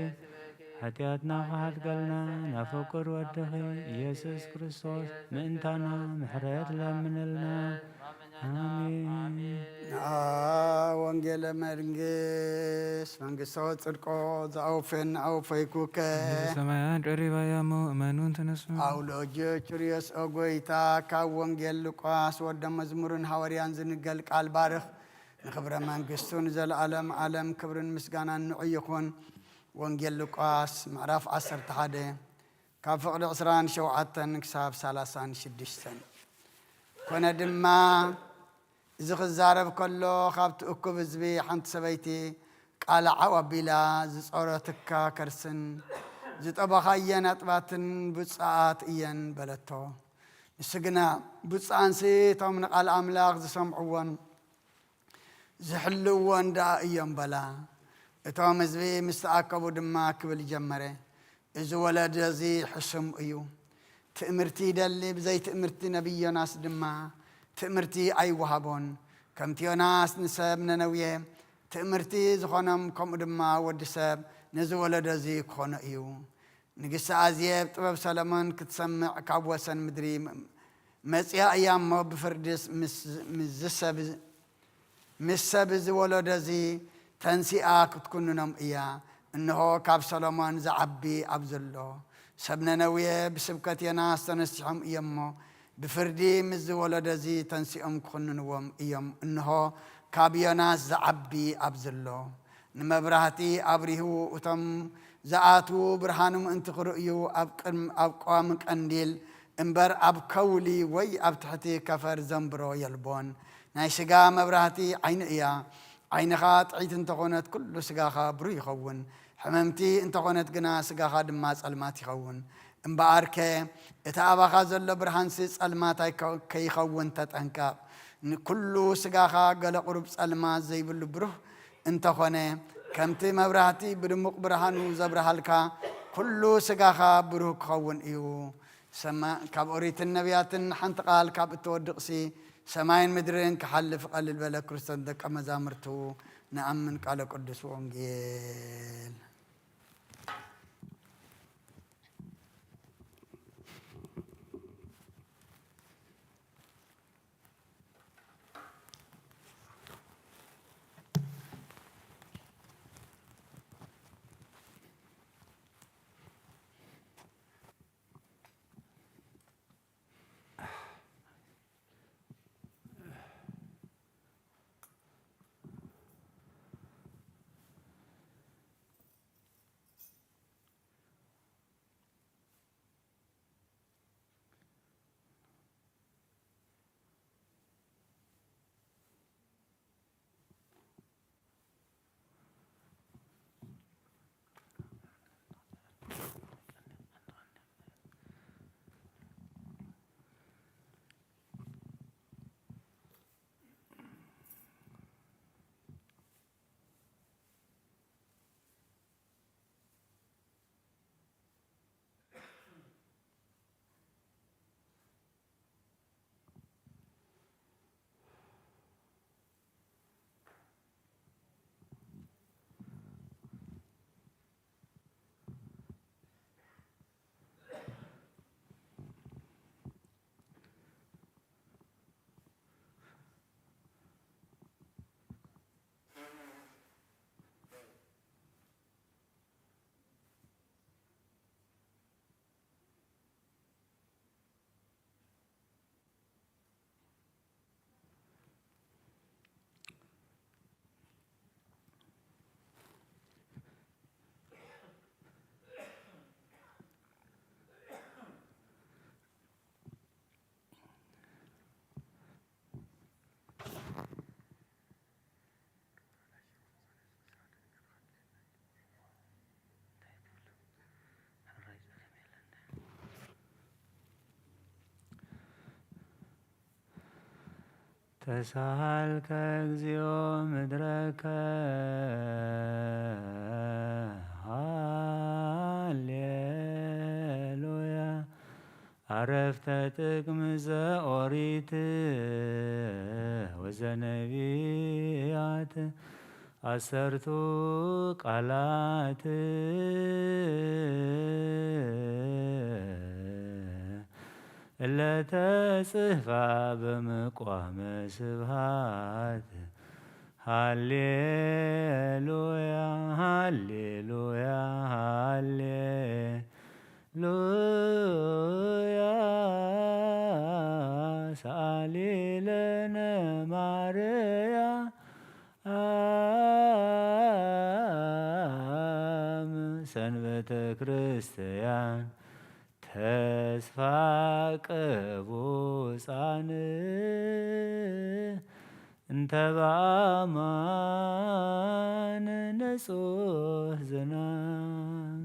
ሓጢኣትና ክሓድገልና ናብ ፍቁር ወድኺ ኢየሱስ ክርስቶስ ምእንታና ምሕረት ለምንልና። ኣሜን። ንኣ ወንጌለ መንግስት መንግስቶ ጽድቆ ዝኣውፈን ኣውፈይኩከ። መንግስተ ሰማያት ቀሪባ እያ እሞ እመኑን ተነሱ። ኣውሎጅዮ ቹርዮስ ኦ ጎይታ፣ ካብ ወንጌል ሉቃስ ወደ መዝሙርን ሃዋርያን ዝንገል ቃል ባርኽ። ንኽብረ መንግስቱ ንዘለኣለም ዓለም ክብርን ምስጋናን ንዑ ይኹን። ወንጌል ሉቃስ ምዕራፍ ዓሰርተ ሓደ ካብ ፍቕዲ ዕስራን ሸውዓተን ክሳብ ሰላሳን ሽዱሽተን። ኮነ ድማ፣ እዚ ክዛረብ ከሎ፣ ካብቲ እኩብ ህዝቢ ሓንቲ ሰበይቲ ቃል ዓው ኣቢላ፣ ዝጾረትካ ከርስን ዝጠበኻየን ኣጥባትን ብፁዓት እየን በለቶ። ንሱ ግና፣ ብፁዓንሲ እቶም ንቓል ኣምላኽ ዝሰምዕዎን ዝሕልውዎን ደኣ እዮም በላ። እቶም ህዝቢ ምስ ተኣከቡ ድማ ክብል ጀመረ፣ እዚ ወለዶ እዚ ሕሱም እዩ። ትእምርቲ ይደሊ፣ ብዘይ ትእምርቲ ነቢይ ዮናስ ድማ ትእምርቲ ኣይወሃቦን። ከምቲ ዮናስ ንሰብ ነነውየ ትእምርቲ ዝኾኖም፣ ከምኡ ድማ ወዲ ሰብ ነዚ ወለዶ እዚ ክኾኖ እዩ። ንግስቲ ኣዜብ ጥበብ ሰሎሞን ክትሰምዕ ካብ ወሰን ምድሪ መ-፣ መጺኣ እያ እሞ፣ ብፍርድስ ምስ፣ ምስ ዝሰብ፣ ምስ ሰብ እዚ ወለዶ እዚ ተንሲኣ ክትኩንኖም እያ። እንሆ፣ ካብ ሰሎሞን ዝዓቢ ኣብዚ ኣሎ። ሰብ ነነዌ ብስብከት ዮናስ ተነሲሖም እዮም እሞ፣ ብፍርዲ ምስዚ ወለዶ እዚ ተንሲኦም ክኹንንዎም እዮም። እንሆ፣ ካብ ዮናስ ዝዓቢ ኣብዚ ኣሎ። ንመብራህቲ ኣብሪሁ፣ እቶም ዝኣትዉ ብርሃኑ ምእንቲ ክርእዩ፣ ኣብ ቅድም-፣ ኣብ ቀዋሚ ቀንዲል እምበር፣ ኣብ ከውሊ ወይ ኣብ ትሕቲ ከፈር ዘንብሮ የልቦን። ናይ ስጋ መብራህቲ ዓይኒ እያ። ዓይንኻ ጥዕይቲ እንተኾነት፣ ኩሉ ስጋኻ ብሩህ ይኸውን። ሕምምቲ እንተኾነት ግና፣ ስጋኻ ድማ ጸልማት ይኸውን። እምበኣርከ፣ እቲ ኣባኻ ዘሎ ብርሃንሲ ጸልማት ኣይከ-፣ ከይኸውን ተጠንቀቕ። ንኩሉ ስጋኻ ገለ ቁሩብ ጸልማት ዘይብሉ ብሩህ እንተኾነ፣ ከምቲ መብራህቲ ብድሙቕ ብርሃኑ ዘብርሃልካ፣ ኩሉ ስጋኻ ብሩህ ክኸውን እዩ። ሰማ-፣ ካብ ኦሪትን ነቢያትን ሓንቲ ቃል ካብ እትወድቕሲ፣ ሰማይን ምድርን ክሓልፍ ቀልል በለ። ክርስቶስ ደቀ መዛሙርቱ ንኣምን። ቃለ ቅዱስ ወንጌል። ተሳሃልከ እግዚኦ ምድረከ። ሃሌሉያ። አረፍተ ጥቅም ዘኦሪት ወዘነቢያት አሰርቱ ቃላት እለ ተጽሕፋ በምቋመ ስብሃት። ሃሌሉያ፣ ሃሌሉያ፣ ሃሌሉያ። ሰአሊ ለነ ማርያም ሰንበተ ክርስቲያን ተስፋ ቅቡፃን እንተ በአማን ንጹህ ዝናም።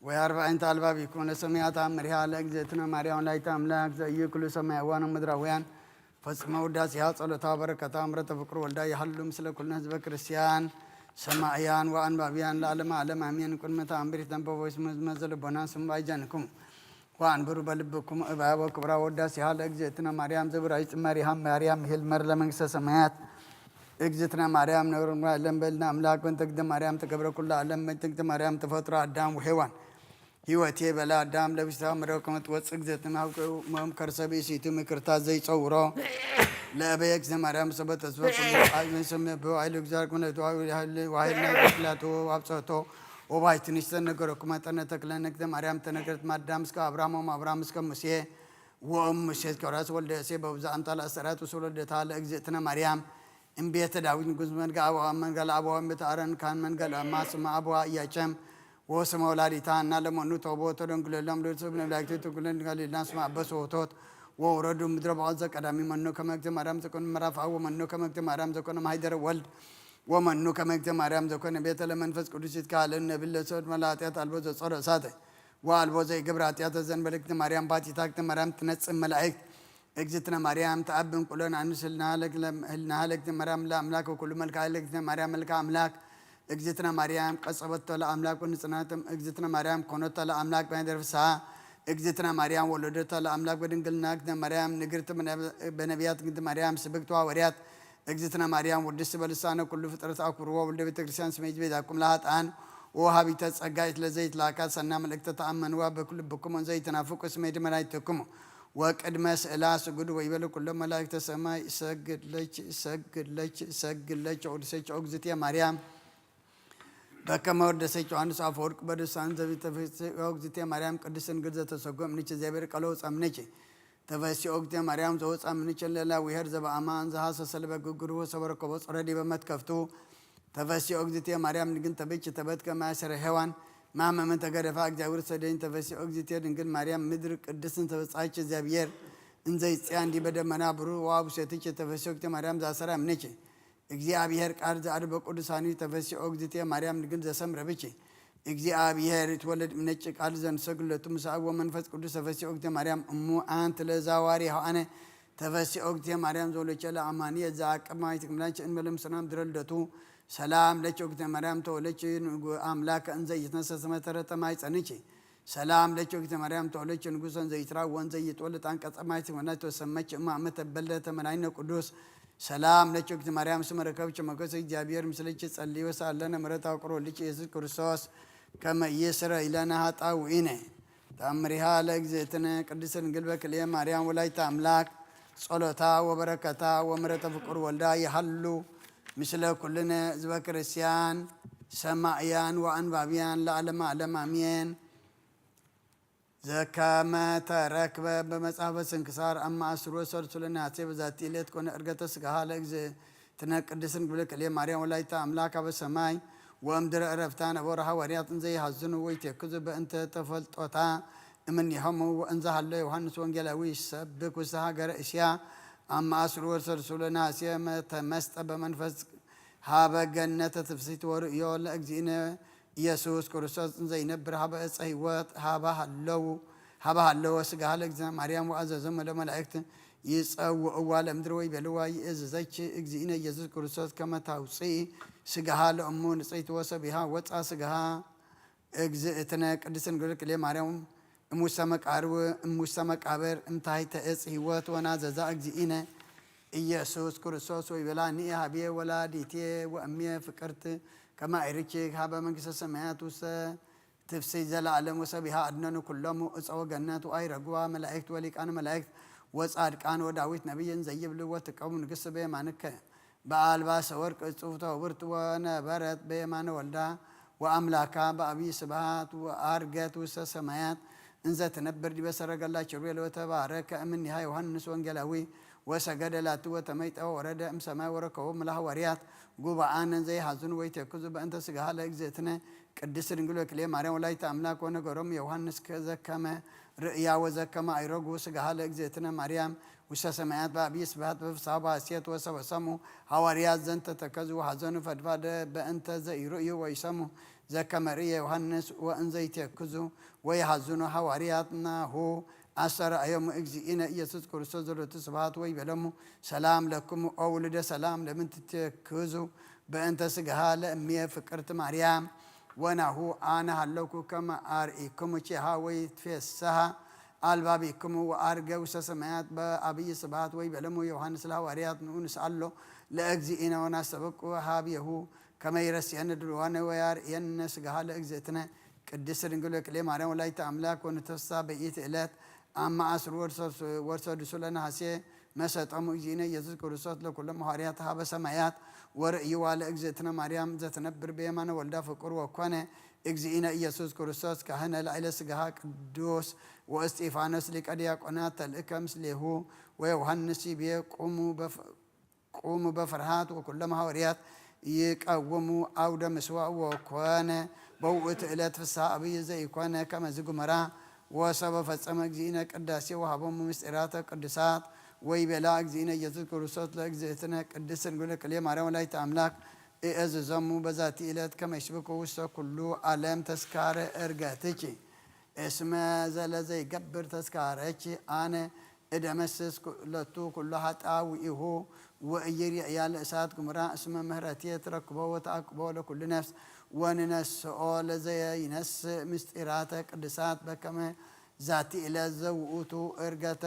ወየአርብዕንተ አልባቢኩም ለሰማያት አምሪሃ ለእግዝእትነ ማርያም ወላዲተ አምላክ ዘእዩ ኩሉ ሰማያውያን ወምድራውያን ፈጽመ ውዳሴሃ ጸሎታ በረከታ ምሕረተ ፍቅሩ ወልዳ ይሃሉ ምስለ ኩልነ ህዝበ ክርስቲያን ሰማእያን ወአንባብያን ለዓለመ ዓለም አሜን። ቁድመ ተአምሪት ተንበቦ ይስመ ህዝመ ዘልቦና ስም ባይጃንኩም ወአንብሩ በልብኩም እባያ ወክብራ ወዳሴሃ ለእግዝእትነ ማርያም ዘብራዊ ጽማሪሃ ማርያም ሄልመር ለመንግስተ ሰማያት። እግዝእትነ ማርያም ነብር ለምበልና አምላክ በእንተ እግዝእትነ ማርያም ተገብረ ኩሉ ዓለም። በእንተ እግዝእትነ ማርያም ተፈጥሮ አዳም ወሔዋን ህይወቴ በላ አዳም ለብሳ ምረው ከመትወፅእ እግዝእትነ ሀብከ መም ከርሰ ብእሲቱ ምክርታ ዘይፀውሮ ለእበየ እግዝእትነ ማርያም ሰበ ተስፈ ኩሉ አይ ዘይሰምዕ ብዋይሉ እግዚአብሔር ኩነቱ ዋይልና ክላቱ አብፀቶ ወባይትንሽ ተነገረኩ መጠነ ተክለ ነግደ ማርያም ተነገረት ማዳም እስከ አብርሃም ወም አብርሃም እስከ ሙሴ ወእም ሙሴ እስከ ራስ ወልደ እሴ በብዛ አምጣል አሰራት ውስጥ ወለደታ ለእግዝእትነ ማርያም እምቤተ ዳዊት ንጉስ መንጋ አበዋ መንጋ ለአበዋ እምቤተ አረን ካን መንጋ ለማስማ አበዋ እያጨም ወስመ ወላዲታ እና ለመኑ ተውቦ ተደንግለሎም ለሰብ ነብላይቱ ትጉለን ጋሊልና ስማ አበሰ ወቶት ወውረዱ ምድረ በዖት ዘቀዳሚ መኑ ከመግተ ማርያም ዘኮነ መራፋ ወመኑ ከመግተ ማርያም ዘኮነ ማይደረ ወልድ ወመኑ ከመግተ ማርያም ዘኮነ ቤተ ለመንፈስ ቅዱስ ይትካለን ነብል ለሰብ መላጢያት አልቦ ዘጾረ እሳተ ወአልቦ ዘይገብር ኃጢአተ ዘንበለ እግዝእትነ ማርያም ባቲታ እግዝእትነ ማርያም ትነጽእ መላእክት እግዝእትነ ማርያም ተአብን ቁለን አንስ ህልናሃ ለእግዝእትነ ማርያም ለአምላክ ወኩሉ መልክዓ ለእግዝእትነ ማርያም መልክዓ አምላክ እግዝእትነ ማርያም ቀጸበቶ ለአምላክ ወንጽናትም እግዝእትነ ማርያም ኮነቶ ለአምላክ ባይደር ፍስሐ እግዝእትነ ማርያም ወለደቶ ለአምላክ በድንግልና እግዝእትነ ማርያም ንግርት በነቢያት እግዝእትነ ማርያም ስብክት ወሐዋርያት እግዝእትነ ማርያም ውድስት በልሳነ ኩሉ ፍጥረት አኩርዎ ወልደ ቤተ ክርስቲያን ስመ ይትቤዛኩም ለኃጥኣን ወወሃቢተ ጸጋ ለዘይትላካ ሰና መልእክተ ተአመንዋ በኩልብኩም ዘይትናፍቁ ስመ ይድመናይትክሙ ወቅድመ ስእላ ስጉድ ወይበሉ ኩሎም መላእክተ ሰማይ ሰግድ ለች ሰግድ ለች ሰግድ ለች ወድሰች ኦግዝእትየ ማርያም በከመ ወደሰች ዮሐንስ አፈወርቅ በደስታን ዘቢተፈስኦ እግዝእትየ ማርያም ቅድስት ድንግል ዘተሰጎ እምንች እግዚአብሔር ቃሎ ወፃ እምንች ተፈስኦ እግዝእትየ ማርያም ዘወፃ እምንች ለላ ውሄር ዘበአማ እንዘ ሐሰሰ ለበግግሩ ወሰበረከቦ ጾረ ዲበ መትከፍቱ ተፈስኦ እግዝእትየ ማርያም ንግን ተበች ተበት ከማሰረ ሔዋን ማመመን ተገደፋ እግዚአብሔር ሰደኝ ተፈስኦ እግዝእትየ ድንግል ማርያም ምድር ቅድስት እንተበጻች እግዚአብሔር እንዘ ይጽያን ዲበ ደመና ብሩር ወአቡሴትች ተፈስኦ እግዝእትየ ማርያም ዛሰራ እምንች እግዚአብሔር ቃል ዘአድበ ቅዱሳኒ ተፈስኦ እግዝእትየ ማርያም ንግን ዘሰምረ ብች እግዚአብሔር ይትወለድ እምነጭ ቃል ዘንሰግለቱ ምሳብ ወመንፈስ ቅዱስ ተፈስኦ እግዝእትየ ማርያም እሙ አንቲ ለዛዋሪ ሐዋነ ተፈስኦ እግዝእትየ ማርያም ዘወለቸ ለአማኒ ዘአቅብ ማይት ክምላች እንበለ ምስናም ድረልደቱ ሰላም ለች እግዝእትየ ማርያም ተወለች አምላክ እንዘ ይትነሰ ስመ ተረተ ማይጸንች ሰላም ለኪ ወግዝእትነ ማርያም ተወለድኪ ንጉሰን ዘይትራወን ዘይጥወል ዕጣን ቀጸማይ ሲሆናት ተሰመች እማ እመ ተበለ ተመናይነ ቅዱስ። ሰላም ለኪ ወግዝእትነ ማርያም ስመ ረከብኪ ሞገስ እግዚአብሔር ምስለኪ ጸልዩ ሳለነ ምሕረት አውቅሮ ልጅ ኢየሱስ ክርስቶስ ከመ ይስረ ኢለነ ኃጣውኢነ። ታምሪሃ ለእግዝእትነ ቅድስት ድንግል በክልኤ ማርያም ወላዲተ አምላክ። ጸሎታ ወበረከታ ወምሕረተ ፍቁር ወልዳ ይሃሉ ምስለ ኩልነ ህዝበ ክርስቲያን ሰማእያን ወአንባብያን ለዓለመ ዓለም አሜን። ዘከመ ተረክበ በመጽሐፈ ስንክሳር አመ አስሩ ወሰልስቱ ለነሐሴ በዛቲ ዕለት ኮነ ዕርገተ ስጋሃ ለእግዝእትነ ቅድስት ድንግል በክልኤ ማርያም ወላዲተ አምላክ አበ ሰማይ ወእምድረ ዕረፍታ ነበሩ ሐዋርያት እንዘ ይሐዝኑ ወይቴክዙ በእንተ ተፈልጦታ እምኔሆሙ ወእንዘ ሀሎ ዮሐንስ ወንጌላዊ ይሰብክ ውስተ ሀገረ እስያ አመ አስሩ ወሰልስቱ ለነሐሴ ተመስጠ በመንፈስ ሀበ ገነተ ትፍሲት ወርእዮ ለእግዚእነ ኢየሱስ ክርስቶስ እንዘ ይነብር ሀበ እፀ ህይወት ሀበ ሀለው ሀበ ሀለወ ስጋሃ ለእግዚእነ ማርያም ወአዘዞሙ ለመላእክት ይጸውዕዋ ለምድር ወይቤልዋ ይእዝዘኪ እግዚእነ ኢየሱስ ክርስቶስ ከመ ታውፅኢ ስጋሃ ለእሙ ንጽሕቲ ወሰቢሃ ወፃ ስጋሃ እግዝእትነ ቅድስት ድንግል ክልኤ ማርያም እሙሰ መቃርብ እሙሰ መቃብር እምታይተ እፅ ህይወት ወናዘዛ እግዚእነ ኢየሱስ ክርስቶስ ወይቤላ ንኢ ሀብየ ወላዲቴ ወእምየ ፍቅርት ከመ አይርኪ ሀበ መንግስተ ሰማያት ውስተ ትፍስሕት ዘለዓለም ወሰቢሃ አድነኑ ኩሎሙ እፀ ወገነት ወአይረግዋ መላእክት ወሊቃነ መላእክት ወጻድቃን ወዳዊት ነቢይ እንዘ ይብል ወትቀውም ንግስት በየማንከ በአልባሰ ወርቅ እጹፍ ተውብርት ወነበረት በየማነ ወልዳ ወአምላካ በአብይ ስብሃት ወአርገት ውስተ ሰማያት እንዘ ትነብር ዲበ ሰረገላ ኪሩቤል ወተባረከ እምኔሃ ዮሐንስ ወንጌላዊ ወሰገደ ላቲ ወተመይጠ ወወረደ እምሰማይ ወረከቦሙ ለሐዋርያት ጉባአን እንዘ ይሐዝኑ ወይቴክዙ በእንተ ስጋሃ ለእግዝእትነ ቅድስት ድንግል ወክልኤ ማርያም ወላዲተ አምላክ ወነገሮሙ ዮሐንስ ዘከመ ርእያ ወዘከመ አይረጉ ስጋሃ ለእግዝእትነ ማርያም ውስተ ሰማያት በአብይ ስብሐት በፍስሐ ወሐሴት ወሰበሰሙ ሐዋርያት ዘንተ ተከዙ ወሐዘኑ ፈድፋደ በእንተ ዘኢርእዩ ወይሰሙ ዘከመ ርእየ ዮሐንስ ወእንዘ ይቴክዙ ወይሐዝኑ ሐዋርያት ናሁ አስተርአዮሙ እግዚእነ ኢየሱስ ክርስቶስ ዘሎቱ ስብሐት ወይቤሎሙ ሰላም ለክሙ ኦ ውሉደ ሰላም ለምን ትቴክዙ በእንተ ስጋሃ ለእምየ ፍቅርት ማርያም ወናሁ አነ ሀለኩ ከመ አርኢክሙ ቼሃ ወይትፌሰሃ አልባቢክሙ ወአርገ ውስተ ሰማያት በአብይ ስብሐት ወይቤሎሙ ዮሐንስ ለሐዋርያት ንዑ ንስአሎ ለእግዚእነ ወናስተበቁ ሀብየሁ ከመ ይረስየነ ድልዋነ ወያርእየነ ስጋሃ ለእግዝእትነ ቅድስት ድንግል ወክልኤ ማርያም ወላዲተ አምላክ ወንተሳ በይእቲ ዕለት አመ አስሩ ወሰዱሱ ለነሐሴ መሰጦሙ እግዚእነ ኢየሱስ ክርስቶስ ለኩሎም ሐዋርያት ሀበ ሰማያት ወርእይዋ ለእግዝእትነ ማርያም ዘትነብር በየማነ ወልዳ ፍቁር ወኮነ እግዚእነ ኢየሱስ ክርስቶስ ካህነ ላዕለ ስጋሃ ቅዱስ ወእስጢፋኖስ ሊቀ ዲያቆናት ተልእከ ምስሌሁ ወዮሐንስ ይቤ ቁሙ በፍ- ቁሙ በፍርሃት ወኩሎም ሐዋርያት ይቀውሙ አውደ ምስዋዕ ወኮነ በውእቱ ዕለት ፍስሐ አብይ ዘይኮነ ከመዚ ጉመራ ወሰበ ፈጸመ እግዚእነ ቅዳሴ ወሃቦሙ ምስጢራተ ቅዱሳት ወይቤላ እግዚእነ ኢየሱስ ክርስቶስ ለእግዝእትነ ቅድስት ድንግል ክልኤ ማርያም ወላዲተ አምላክ እእዝዞሙ በዛቲ ዕለት ከመ ይስብኩ ውስተ ኩሉ ዓለም ተስካረ ዕርገትኪ እስመ ዘለዘይገብር ተስካረኪ አነ እደመስስ ሎቱ ኩሉ ኃጣውኢሁ ወኢይርእያ ለእሳት ገሞራ እስመ ምህረትየ ትረክቦ ወተአቅቦ ለኩሉ ነፍስ ወንነስኦ ለዘይነስእ ምስጢራተ ቅዱሳት በከመ ዛቲ ዕለት ዘውእቱ ዕርገተ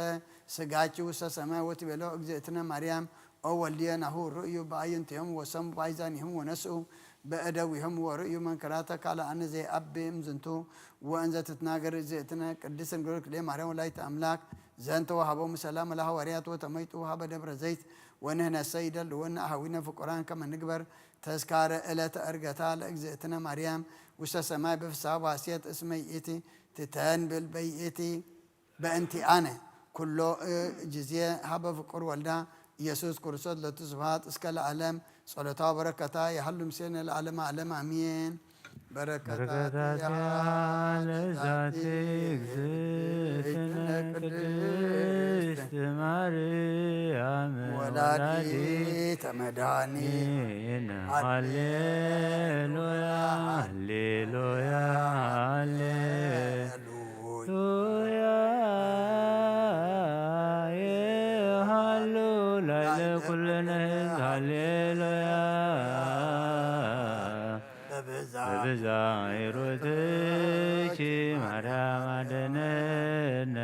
ስጋኪ ውስተ ሰማይ ወትቤሎ እግዝእትነ ማርያም ኦ ወልድየ ናሁ ርእዩ በአዕይንቲሆሙ ወሰሙ በአሕዛኒሆሙ ወነስኡ በእደዊሆሙ ወርእዩ መንክራተ ካልአነ ዘይአቢ እምዝንቱ ወእንዘ ትትናገር እግዝእትነ ቅድስት ድንግል ክልኤ ማርያም ወላዲተ አምላክ ዘንተ ወሀቦሙ ሰላም ለሐዋርያት ወተመይጡ ሀበ ደብረ ዘይት ወንህነሰ ይደልወነ አሃዊነ ፍቁራን ከመ ንግበር ተስካረ ዕለተ ዕርገታ ለእግዝእትነ ማርያም ውስተ ሰማይ በፍስሐ ወሐሴት እስመ ይእቲ ትተንብል በይእቲ በእንቲአነ ኩሎ እ- ጊዜ ሀበ ፍቁር ወልዳ ኢየሱስ ክርስቶስ ለቱ ስብሐት እስከ ለዓለም ጸሎታ ወበረከታ የሀሉ ምስሌነ ለዓለመ ዓለም አሜን። በረከታቲሃ በረከታቲሃ ለዛቲ ለዛቲ እግዝእትነ እግዝእትነ ቅድስት ቅድስት ማርያም ወላዲተ ወላዲተ መድኃኒት መድኃኒት ሃሌሉያ ሃሌሉያ ሃሌሉያ ሃሌሉያ ይሃሉ ላዕለ ኩልነ ህዝብ ሃሌሉያ በብዛ በብዛ ሂሩትኪ ማርያም አድነነ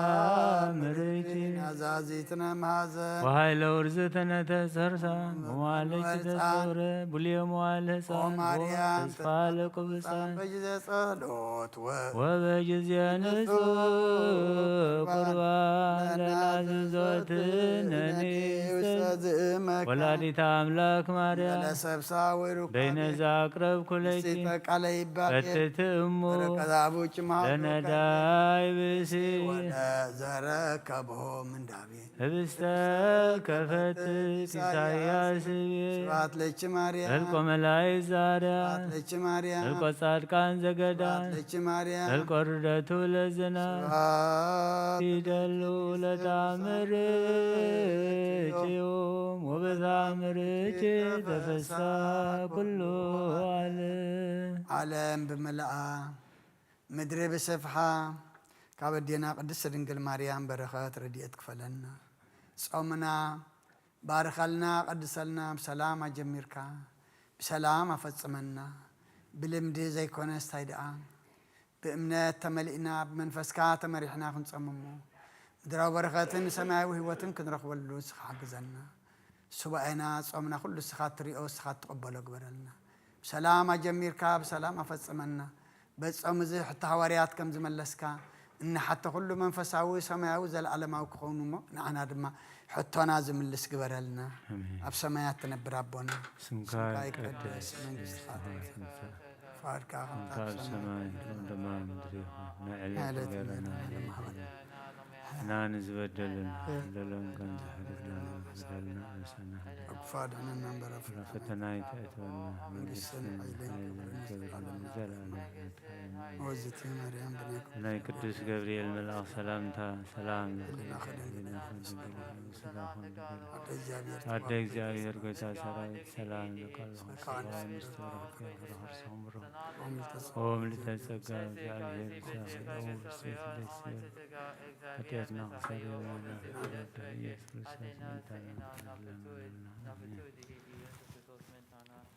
በተአምርኪ ናዛዚትነ መሐዘን ወኃይለ ውርዝትነ ተሰርሳ መዋልኪ ተሰውረ ብልዮ መዋል ሕፃን ተስፋ ለቅዱሳን በጊዜ ጸሎት ወበጊዜ ንጹሕ ቁርባን ለናዝዞትነኒ ውስተ ዝእመካ ወላዲተ አምላክ ማርያም ለሰብሳ ወሩካ በይነዛ አቅረብኩ ለኪ ንስተ ቃለ ይባቤ ፈትቲ እሞ በረከት አቡኪ ማህበርከ ለነዳይ ብእሲ ወለዘረከቦ ምንዳቤ ህብስተ ከፈትት ኢሳያስ ህብየ ስብሐት ለኪ ማርያም። ዘልቆ መላእክት ዛርያ ስብሐት ለኪ ማርያም። ዘልቆ ጻድቃን ዘገዳም ስብሐት ለኪ ማርያም። ዘልቆ ርደቱ ለዝና ስብሐት ይደሉ ለተአምርኪ ዮም ወበተአምርኪ ተፈሳ ኩሉ ዓለም። ዓለም ብምልኣ ምድሪ ብስፍሓ ካብ ኣዴና ቅድስት ድንግል ማርያም በረኸት ረድኤት ክፈለና። ጾምና ባርኸልና፣ ቀድሰልና፣ ብሰላም ኣጀሚርካ ብሰላም ኣፈጽመና። ብልምዲ ዘይኮነስ ታይ ደኣ ብእምነት ተመሊእና ብመንፈስካ ተመሪሕና ክንጸምሞ ምድራዊ በረኸትን ሰማያዊ ህይወትን ክንረኽበሉ ንስኻ ሓግዘና። ሱባኤና ጾምና ኩሉ ንስኻ ትሪኦ ንስኻ ትቕበሎ ግበረልና። ብሰላም ኣጀሚርካ ብሰላም ኣፈጽመና። በጾም እዚ ሕቶ ሃዋርያት ከም ዝመለስካ እንሓቶ ኩሉ መንፈሳዊ ሰማያዊ ዘለዓለማዊ ክኸውን እሞ ንዓና ድማ ሕቶና ዝምልስ ግበረልና። ኣሜን። ኣብ ሰማያት ትነብር ኣቦና ስምካ ስምካ ይቀደስ ይቀደስ መንግስትኻ መንግስትኻ ትምጻእ ትምጻእ ፈቃድካ ከምታ ከምታ ኣብ ኣብ ሰማይ ሰማይ ከምኡ ድማ ኣብ ምድሪ ይኹን። ንዕለት ንዕለት እንጀራና እንጀራና ሃበና ሃበና። ንሕና ንዝበደሉና በደሎም ከም ዝሕድግና በደልና ንበደልና ንስና ኣብ ክፉ ኣድሕነና እምበር ኣብ ናብ ፈተና ፈተና ኣይተእትወና መንግስትን መንግስትን ሓይልን ሓይልን ክብርን ክብርን ዘለዓለሙ ናትካ እዩ። ወዝቲ ማርያም ብናይ ናይ ቅዱስ ገብርኤል መልኣኽ ሰላምታ ሰላም ህሊናኺ ድንግል ድንግል ስጋኹም ድንግል ኣደ እግዚኣብሔር ኣደ እግዚኣብሔር ጎይታ ሰራዊት ሰላም ለቃልኹም ስጋዊ ምስጢር ክፍርኽርስኹም ብሩኽ ኦም ልተጸጋ እግዚኣብሔር ምሳኺ ኦም ብስቴት ደስ ይበል ኃጢአትና ክሰሪ የማና ኢየሱስ ክርስቶስ መድኃኒዓለም።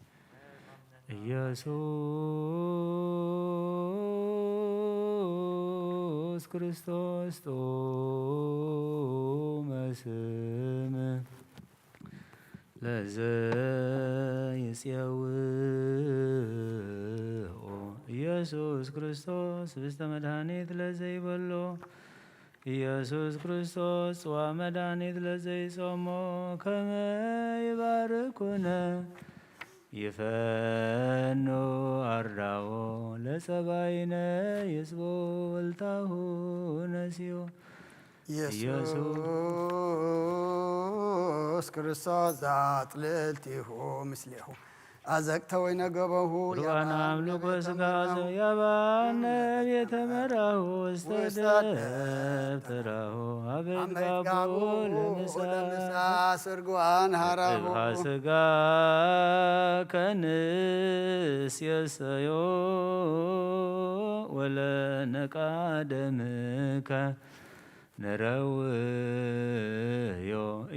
ኢየሱስ ክርስቶስ ጥዑመ ስም ለዘይጼውኦ ኢየሱስ ክርስቶስ ህብስተ መድኃኒት ለዘይበሎ ኢየሱስ ክርስቶስ ጽዋ መድኃኒት ለዘይጾሞ ከመ ይባርኩነ ይፈኑ አርዳኦ ለጸባይነ ይጽቦ ወልታሁ ነሲዮ ኢየሱስ ክርስቶስ ዘአጥልልቲሁ ምስሌሁ አዘቅተ ወይነ ገበሁ ቁርባን አምልኮ ስጋ ዘያባነ ቤተ መራሁ ውስተ ደብተራሁ አበድጋቦ ለምሳ ስርጓን ሀራሁ ስጋ ከንስ የሰዮ ወለነቃ ደምከ ንረውዮ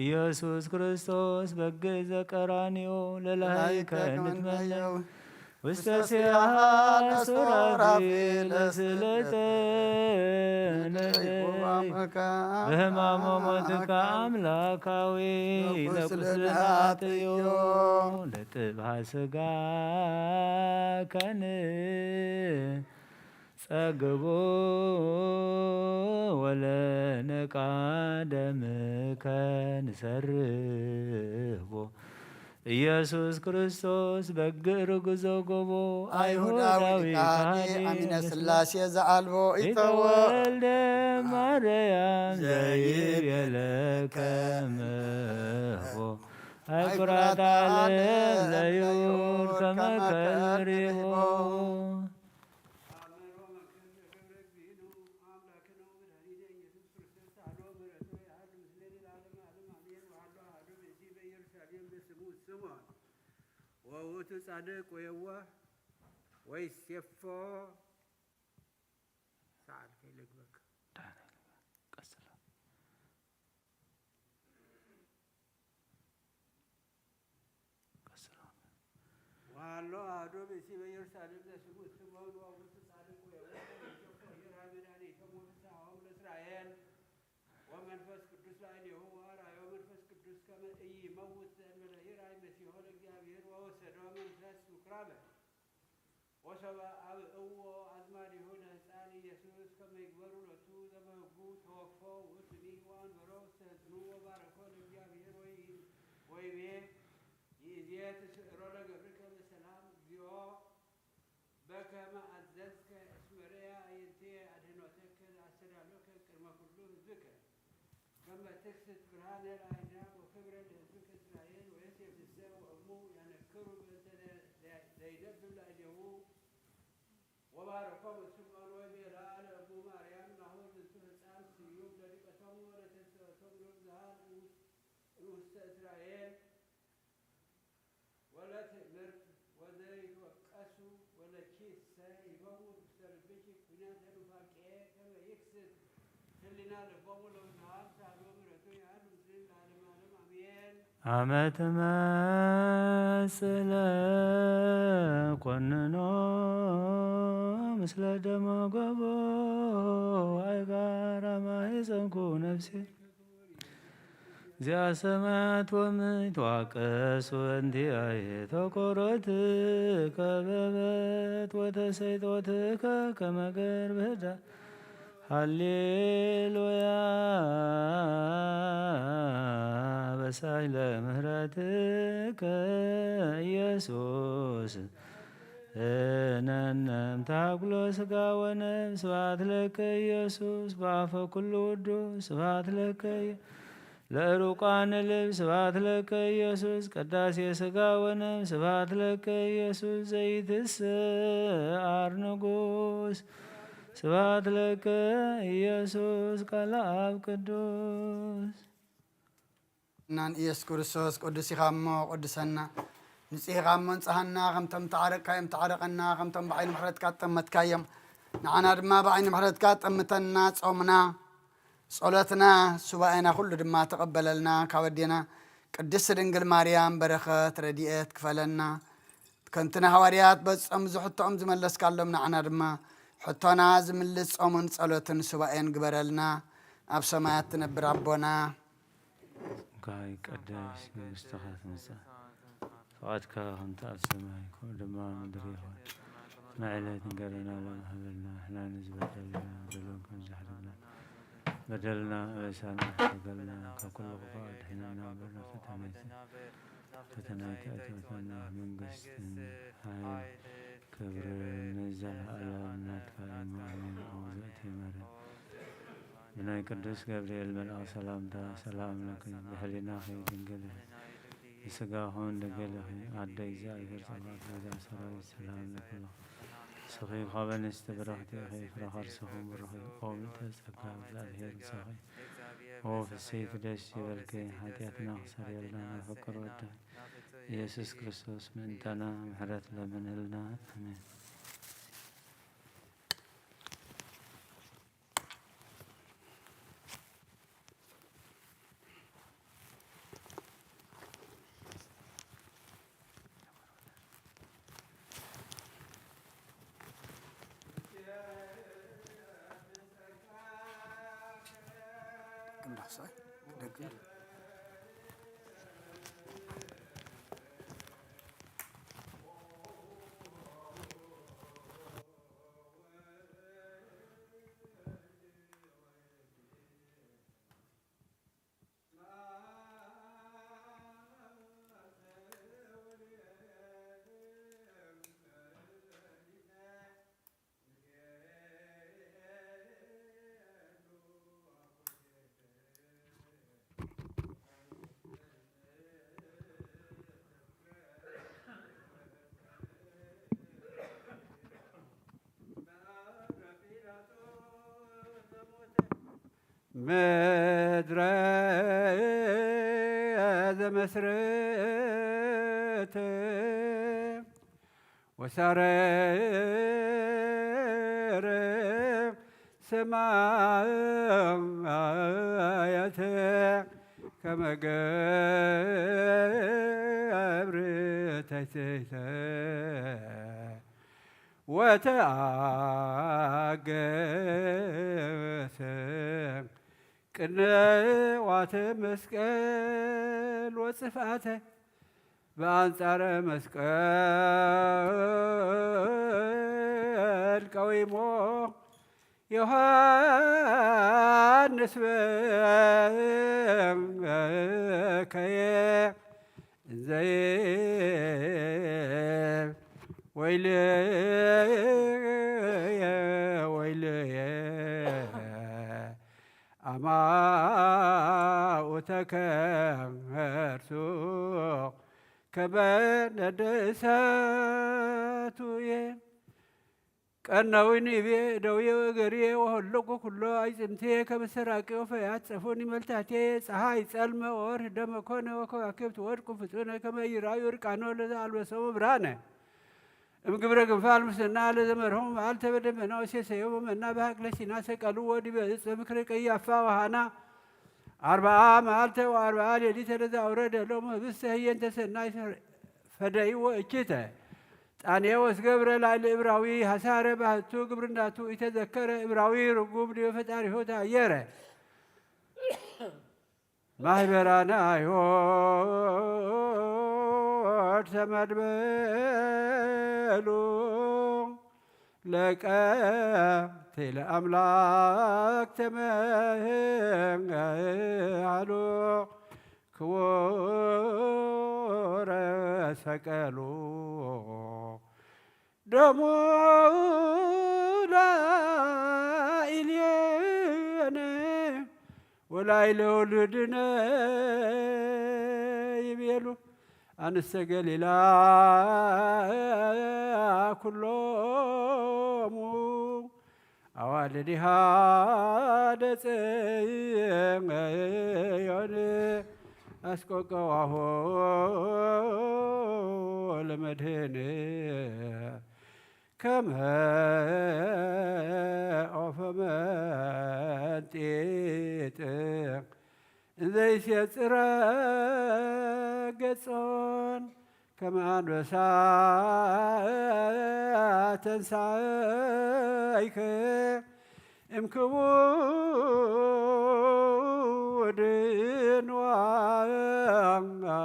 ኢየሱስ ክርስቶስ በግ ዘቀራንዮ ለላይከ ንትመነዮ ውስተ ሲያሃ ለሱራፊ ለስለተ ነደይ በህማሞ ሞትካ አምላካዊ ለቁስልና ጥዮ ለጥብሃ ስጋ ከን ጸግቦ ወለነቃ ደምከ ንሰርቦ ኢየሱስ ክርስቶስ በግዕ ርጉዞ ጎቦ አይሁዳዊ ከሃዲ አሚነ ስላሴ ዘአልቦ ኢተወልደ ማርያም ዘይቤለከ መቦ አይኩራታ ለዩር ከመከሪቦ ወውእቱ ጻድቅ ወየዋህ ወይሴፎ ሰዓል ከይለግበካ። ወሃሎ አሐዱ ብእሲ በኢየሩሳሌም ዘስሙ ስምዖን ወውእቱ ጻድቅ ወመንፈስ ቅዱስ ላዕሌሁ ወአርአዮ መንፈስ ቅዱስ ከመ ኢይመውት ዘእንበለ ይርአይ መሲሖ ለእግዚአብሔር ወወሰዶ መንፈስ ምኩራበ። ወሶበ አብእዎ አዝማዲሁ ለሕፃን ኢየሱስ ከመ ይግበሩ ሎቱ ዘበህጉ ተወክፎ ውእቱኒ ወአንበሮ ውስተ ሕፅኑ ወባረኮ ለእግዚአብሔር ወይ-፣ ወይቤ ይእዜ ትስዕሮ ለገብርከ በሰላም እግዚኦ በከመ አዘዝከ እስመ ርያ አዕይንትየ አድህኖተከ ዘአስተዳሎከ ቅድመ ኩሉ ህዝብከ። ከመ ትክስት ብርሃነ ለአሕዛብ ወክብረ ለሕዝብከ እስራኤል ወዮሴፍሰ ወእሙ ያነክሩ በእንተ ዘይነብብ ላዕሌሁ ወባረኮሙ ስምዖን ወይቤላ ለእሙ ማርያም ናሁ ዝንቱ ህፃን ስዩም ለሊቀቶሙ ወለተንሥኦቶሙ ለብዙኃን እምውስተ እስራኤል ወለትእምርት ወዘይትወቀሱ ወለኪሰ ይበውት ውስተ ልብኪ ኩነተ ኑፋቄ ከመ ይክስት ህሊና ልቦሙ ለብዙኃን ሳሉ ምሕረቱ ይሃሉ ምስሌነ ለዓለመ ዓለም አሜን። አመ ትመጽእ ለኮንኖ ምስለ ደመ ጎቦ አይጋራ ማሕፀንኩ ነፍሴ። እግዚአ ሰማያት ወምድር ይትዋቀስ ወእንቲአየ ተቆሮት ከበበት ወተሰይጦትከ ከመ ገር ብህዳ። ሃሌሉያ በሳይ ለምህረትከ ኢየሱስ እነነም ታኩሎ ስጋ ወነፍስ ስብሐት ለከ ኢየሱስ በአፈ ኩሉ ውዱስ ስብሐት ለከ ለዕሩቃን ልብ ስብሐት ለከ ኢየሱስ፣ ቅዳሴ ሥጋ ወነፍስ ስብሐት ለከ ኢየሱስ፣ ዘይትስዓር ንጉስ ስብሐት ለከ ኢየሱስ፣ ቃለ አብ ቅዱስ። እናን ኢየሱስ ክርስቶስ ቅዱስ ኢኻ እሞ ቅዱሰና፣ ንጹህ ኢኻ እሞ ንጽሃና፣ ከምቶም ተዓረቅካዮም ተዓረቀና፣ ከምቶም ብዓይኒ ምሕረትካ ጠመትካዮም ንዓና ድማ ብዓይኒ ምሕረትካ ጠምተና፣ ጾምና ጸሎትና ሱባኤና ኩሉ ድማ ተቐበለልና። ካብ ኣዴና ቅድስት ድንግል ማርያም በረኸት ረድኤት ክፈለና። ከምቲ ንሃዋርያት በጾም ዝሕቶኦም ዝመለስካሎም ንዓና ድማ ሕቶና ዝምልስ ጾምን ጸሎትን ሱባኤን ግበረልና። ኣብ ሰማያት ትነብር ኣቦና። ስምካ ይቀደስ፣ መንግስትኻ ትምጻእ፣ ፍቓድካ ከምቲ ኣብ ሰማይ ከምኡ ድማ ኣብ ምድሪ ይኹን። ንዕለት እንጀራና ሎሚ ሃበና፣ ንሕና ንዝበደሉና በደሎም ከም ዝሕረና፣ በደልና ኣበሳና ይሕደገልና፣ ካብ ኩሉ ክፉእ ኣድሕነና፣ እምበር ናብ ፈተና ኣይተ-፣ ፈተና ኣይተእትወና፣ መንግስትን ሓይል ክብርን ንዘለዓለም ናትካ እዩ። ኣሜን። ኦ ዘእቲ ማርያም፣ ብናይ ቅዱስ ገብርኤል መልኣኽ ሰላምታ ሰላም ለኪ፣ ብሕሊናኺ ድንግል ኢኺ፣ ብስጋኹን ድንግል ኢኺ፣ ኣደ እግዚኣብሔር ጸባኦት፣ ቤዛ ሰራዊት፣ ሰላም ለኪ። ንስኺ ካብ ኣንስቲ ብርኽቲ ኢኺ፣ ፍረ ከርስኺ ብሩኽ እዩ። ኦ ምልዕተ ጸጋ፣ እግዚኣብሔር ምሳኺ፣ ኦ ፍስሕቲ ደስ ይበልኪ፣ ሓጢኣትና ክሰርየልና ናይ ፍቅር ወዳ ኢየሱስ ክርስቶስ ምእንታና ምሕረት ለምንልና። ኣሜን። ምድረ ዘመስርት ወሳረር ሰማያት ከመ ገብር ትሕቴተ ወተኣገሰ ቅንዋተ መስቀል ወጽፍኣተ ብኣንጻረ መስቀል ቀዊሞ ዮሃንስ በከየ እንዘየ ወይለየ ወይለየ ኣማኡ ተከርሱ ከበነደሰቱየ ቀነዊኒ ብየ እደውየ ወእገርየ ወሀለቁ ኩሎ ኣይጽምትየ ከመ ሰራቂ ወፈያት ጸፉኒ መልታትየ ጸሓይ ጸልመ ወወርህ ደመ ኮነ ወከዋክብት ወድቁ ፍጹነ ከመ ይራዩ እርቃኖ ለዘ ኣልበሶሙ ብርሃነ እምግብረ ግንፋል ምስና ለዘመርሆሙ መዓልተ በደመና ወሴሰዮሙ መና በሃቅለ ሲና ሰቀሉ ወዲበ እጽ ምክሪ ቀያፋ ወሃና ኣርብዓ መዓልተ ወኣርብዓ ሌሊተ ለዘ ኣውረደ ሎሙ ህብስተ ህየንተ ሰናይ ፈደይዎ እኪተ ጣኔዎስ ገብረ ላዕሊ እብራዊ ሐሳረ ባህቱ ግብርናቱ ኢተዘከረ እብራዊ ርጉም ዲበ ፈጣሪሁ ተአየረ ማህበራነ አይሁድ ተመድበሉ ለቀቴ ለአምላክ ተመሃሉ ክቡረ ሰቀሉ ደሙ ላኢልየነ ወላይለ ውሉድነ ይቤሉ ኣንስተ ገሊላ ኩሎሙ ኣዋልዲሃ ደጽዮን ኣስቆቀዋሆ ለመድህን ከመ ኦፈ መንጢጥ እንዘይሴጽረ ገጾን ከመ ኣንበሳ ተንሳይከ እምክቡድ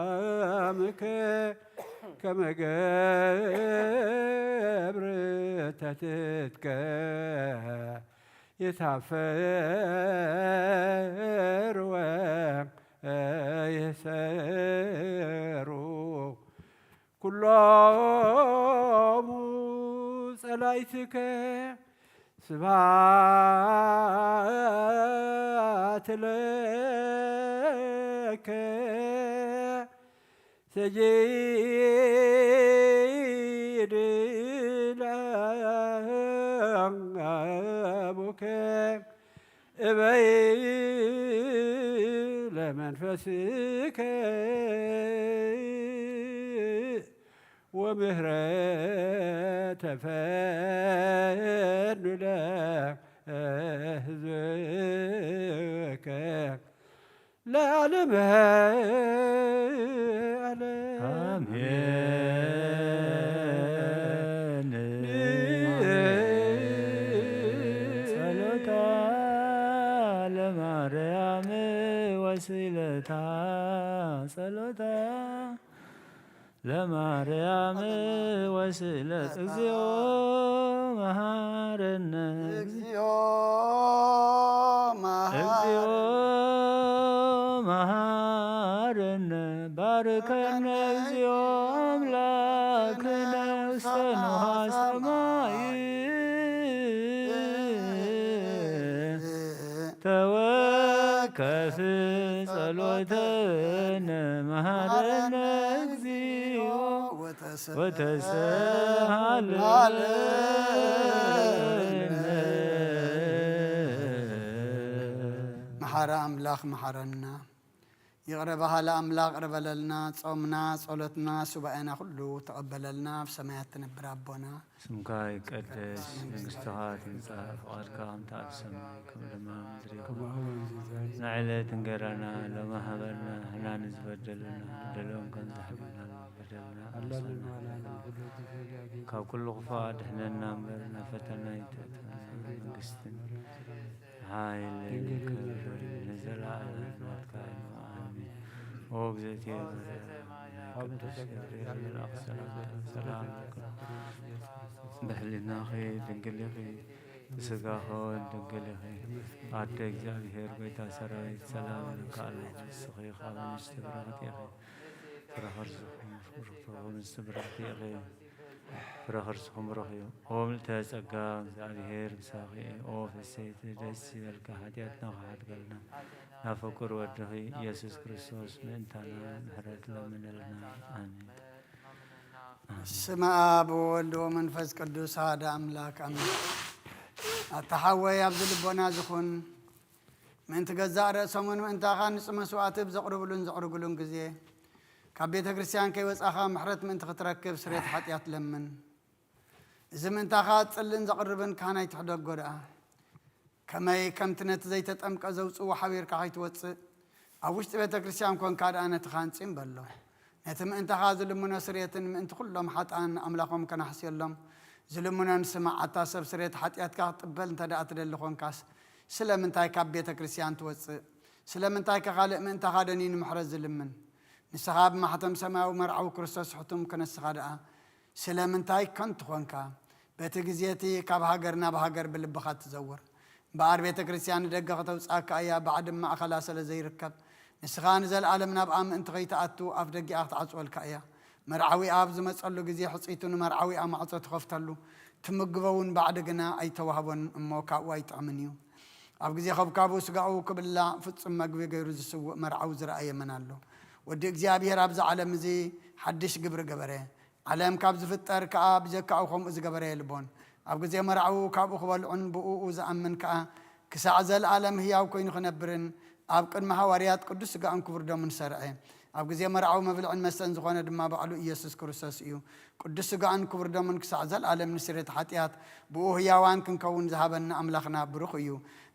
ንዋምከ ከመ ገብር ተትትከ ይታፈር ወይሰሩ ኩሎሙ ጸላይትከ ስብሐት ለከ ሰጂድ ለአቡከ እበይ ለመንፈስከ ወምህረተ ፈኑ ለህዝብከ ለዓለመ ዓለም። አሜን። ጸሎታ ለማርያም ወስእለታ ጸሎታ ለማርያም ወስእለት እግዚኦ መሃረነ እግዚኦ መሃረነ። እግዚኦ መሃረነ ባርከነ እግዚኦ አምላክነ ውስተ ንውሃ ሰማይ ተወከፍ ጸሎተነ መሃረነ እግዚኦ ወተሰሃለነ። መሓረ ኣምላኽ መሓረና። ይቕረ በሃሊ ኣምላኽ ይቕረ በለልና፣ ጾምና፣ ጸሎትና፣ ሱባኤና ኩሉ ተቐበለልና፣ ኣብ ሰማያት ትነብር ኣቦና። ስምካ ይቀደስ፣ መንግስትኻ ትምጻእ፣ ፍቓድካ ከምቲ ኣብ ሰማይ ከምኡ ድማ ኣብ ምድሪ ይኹን። ንዕለት እንገራና ሎሚ ሃበና፣ ንሕና ንዝበደሉና በደሎም ከም ዝሓለና በደልና ኣላልና። ካብ ኩሉ ክፉእ ኣድሕነና እምበር፣ ናብ ፈተና ኣይተእትወና፣ መንግስትን ሓይልን ክብርን ንዘለኣለም ናትካ እዩ። ኣሜን። ኦ እግዝእትየ ማርያም፣ ናይ ቅዱስ ገብርኤል መልኣኽ ሰላምታ፣ ሰላም ለኪ፣ ብሕሊናኺ ድንግል ኢኺ፣ ብስጋኺ እውን ድንግል ኢኺ። ኣደ እግዚኣብሔር፣ ጎይታ ሰራዊት፣ ሰላም ለኪ ኣለኹ። ንስኺ ካብ ኣንስቲ ብርኽቲ ኢኺ፣ ፍረ ከርስኺ ብሩኽ እዩ። ንስቲ ብርኽቲ ኢኺ፣ ፍረ ከርስኹም ብሩኽ እዩ። ኦ ምልዕተ ጸጋ፣ እግዚኣብሔር ምሳኺ እዩ። ኦ ፍስሕቲ ደስ ይበልኪ፣ ሓጢኣትና ክሓድገልና ናብ ፍቁር ወድኺ ኢየሱስ ክርስቶስ ምእንታና ምሕረት ለምንልና። ኣሜን። ስመ ኣብ ወወልድ ወመንፈስ ቅዱስ ሓደ ኣምላክ ኣሜን። ኣታ ሓወይ፣ ኣብዚ ልቦና ዝኹን ምእንቲ ገዛእ ርእሶምን ምእንታኻ ንጹህ መስዋእቲ ብዘቕርብሉን ዘቕርግሉን ግዜ፣ ካብ ቤተ ክርስቲያን ከይወጻኻ ምሕረት ምእንቲ ክትረክብ ስሬት ሓጢኣት ለምን። እዚ ምእንታኻ ጽልን ዘቕርብን ካህን ኣይትሕደጎ ደኣ። ከመይ ከምቲ ነቲ ዘይተጠምቀ ዘውጽእዎ ሓቢርካ ከይትወጽእ፣ ኣብ ውሽጢ ቤተ ክርስቲያን ኮንካ ደኣ ነቲ ካህን ጽን በሎ። ነቲ ምእንታኻ ዝልምኖ ስሬትን ምእንቲ ኩሎም ሓጥኣን ኣምላኾም ከናሕስየሎም ዝልምኖ ንስማዕ። ኣታ ሰብ፣ ስሬት ሓጢኣትካ ክትቕበል እንተ ደኣ ትደሊ ኾንካስ፣ ስለምንታይ ካብ ቤተ ክርስቲያን ትወጽእ? ስለምንታይ ከ ካልእ ምእንታኻ ደንዩ ንምሕረት ዝልምን? ንስኻ ብማሕተም ሰማያዊ መርዓዊ ክርስቶስ ሕቱም ክነስኻ ደኣ፣ ስለምንታይ ከንቱ ኾንካ? በቲ ግዜ እቲ ካብ ሃገር ናብ ሃገር ብልብኻ ትዘውር። እምበኣር ቤተ ክርስቲያን ንደገ ከተውጽኣካ እያ፣ ባዕዲ ማእኸላ ስለ ዘይርከብ። ንስኻ ንዘለኣለም ናብኣ ምእንቲ ከይትኣቱ ኣፍ ደጊኣ ክትዓጽወልካ እያ። መርዓዊኣ ኣብ ዝመጸሉ ግዜ ሕጽይቱ ንመርዓዊኣ ማዕጾ ትኸፍተሉ፣ ትምግቦ እውን ባዕዲ ግና ኣይተዋህቦን እሞ ካብኡ ኣይጥዕምን እዩ። ኣብ ግዜ ከብካቡ ስጋኡ ክብላዕ ፍጹም መግቢ ገይሩ ዝስውእ መርዓዊ ዝረኣየ መን ኣሎ? ወዲ እግዚኣብሔር ኣብዚ ዓለም እዚ ሓድሽ ግብሪ ገበረ። ዓለም ካብ ዝፍጠር ከኣ ብጀካኡ ከምኡ ዝገበረ የልቦን። ኣብ ግዜ መርዓኡ ካብኡ ክበልዑን ብእኡ ዝኣምን ከኣ ክሳዕ ዘለኣለም ህያው ኮይኑ ክነብርን ኣብ ቅድሚ ሃዋርያት ቅዱስ ስጋኡን ክቡር ደሙን ሰርዐ። ኣብ ግዜ መርዓዊ መብልዕን መስተን ዝኾነ ድማ ባዕሉ ኢየሱስ ክርስቶስ እዩ። ቅዱስ ስጋኡን ክቡር ደሙን ክሳዕ ዘለኣለም ንስርየት ሓጢኣት ብኡ ህያዋን ክንከውን ዝሃበና ኣምላኽና ብሩኽ እዩ።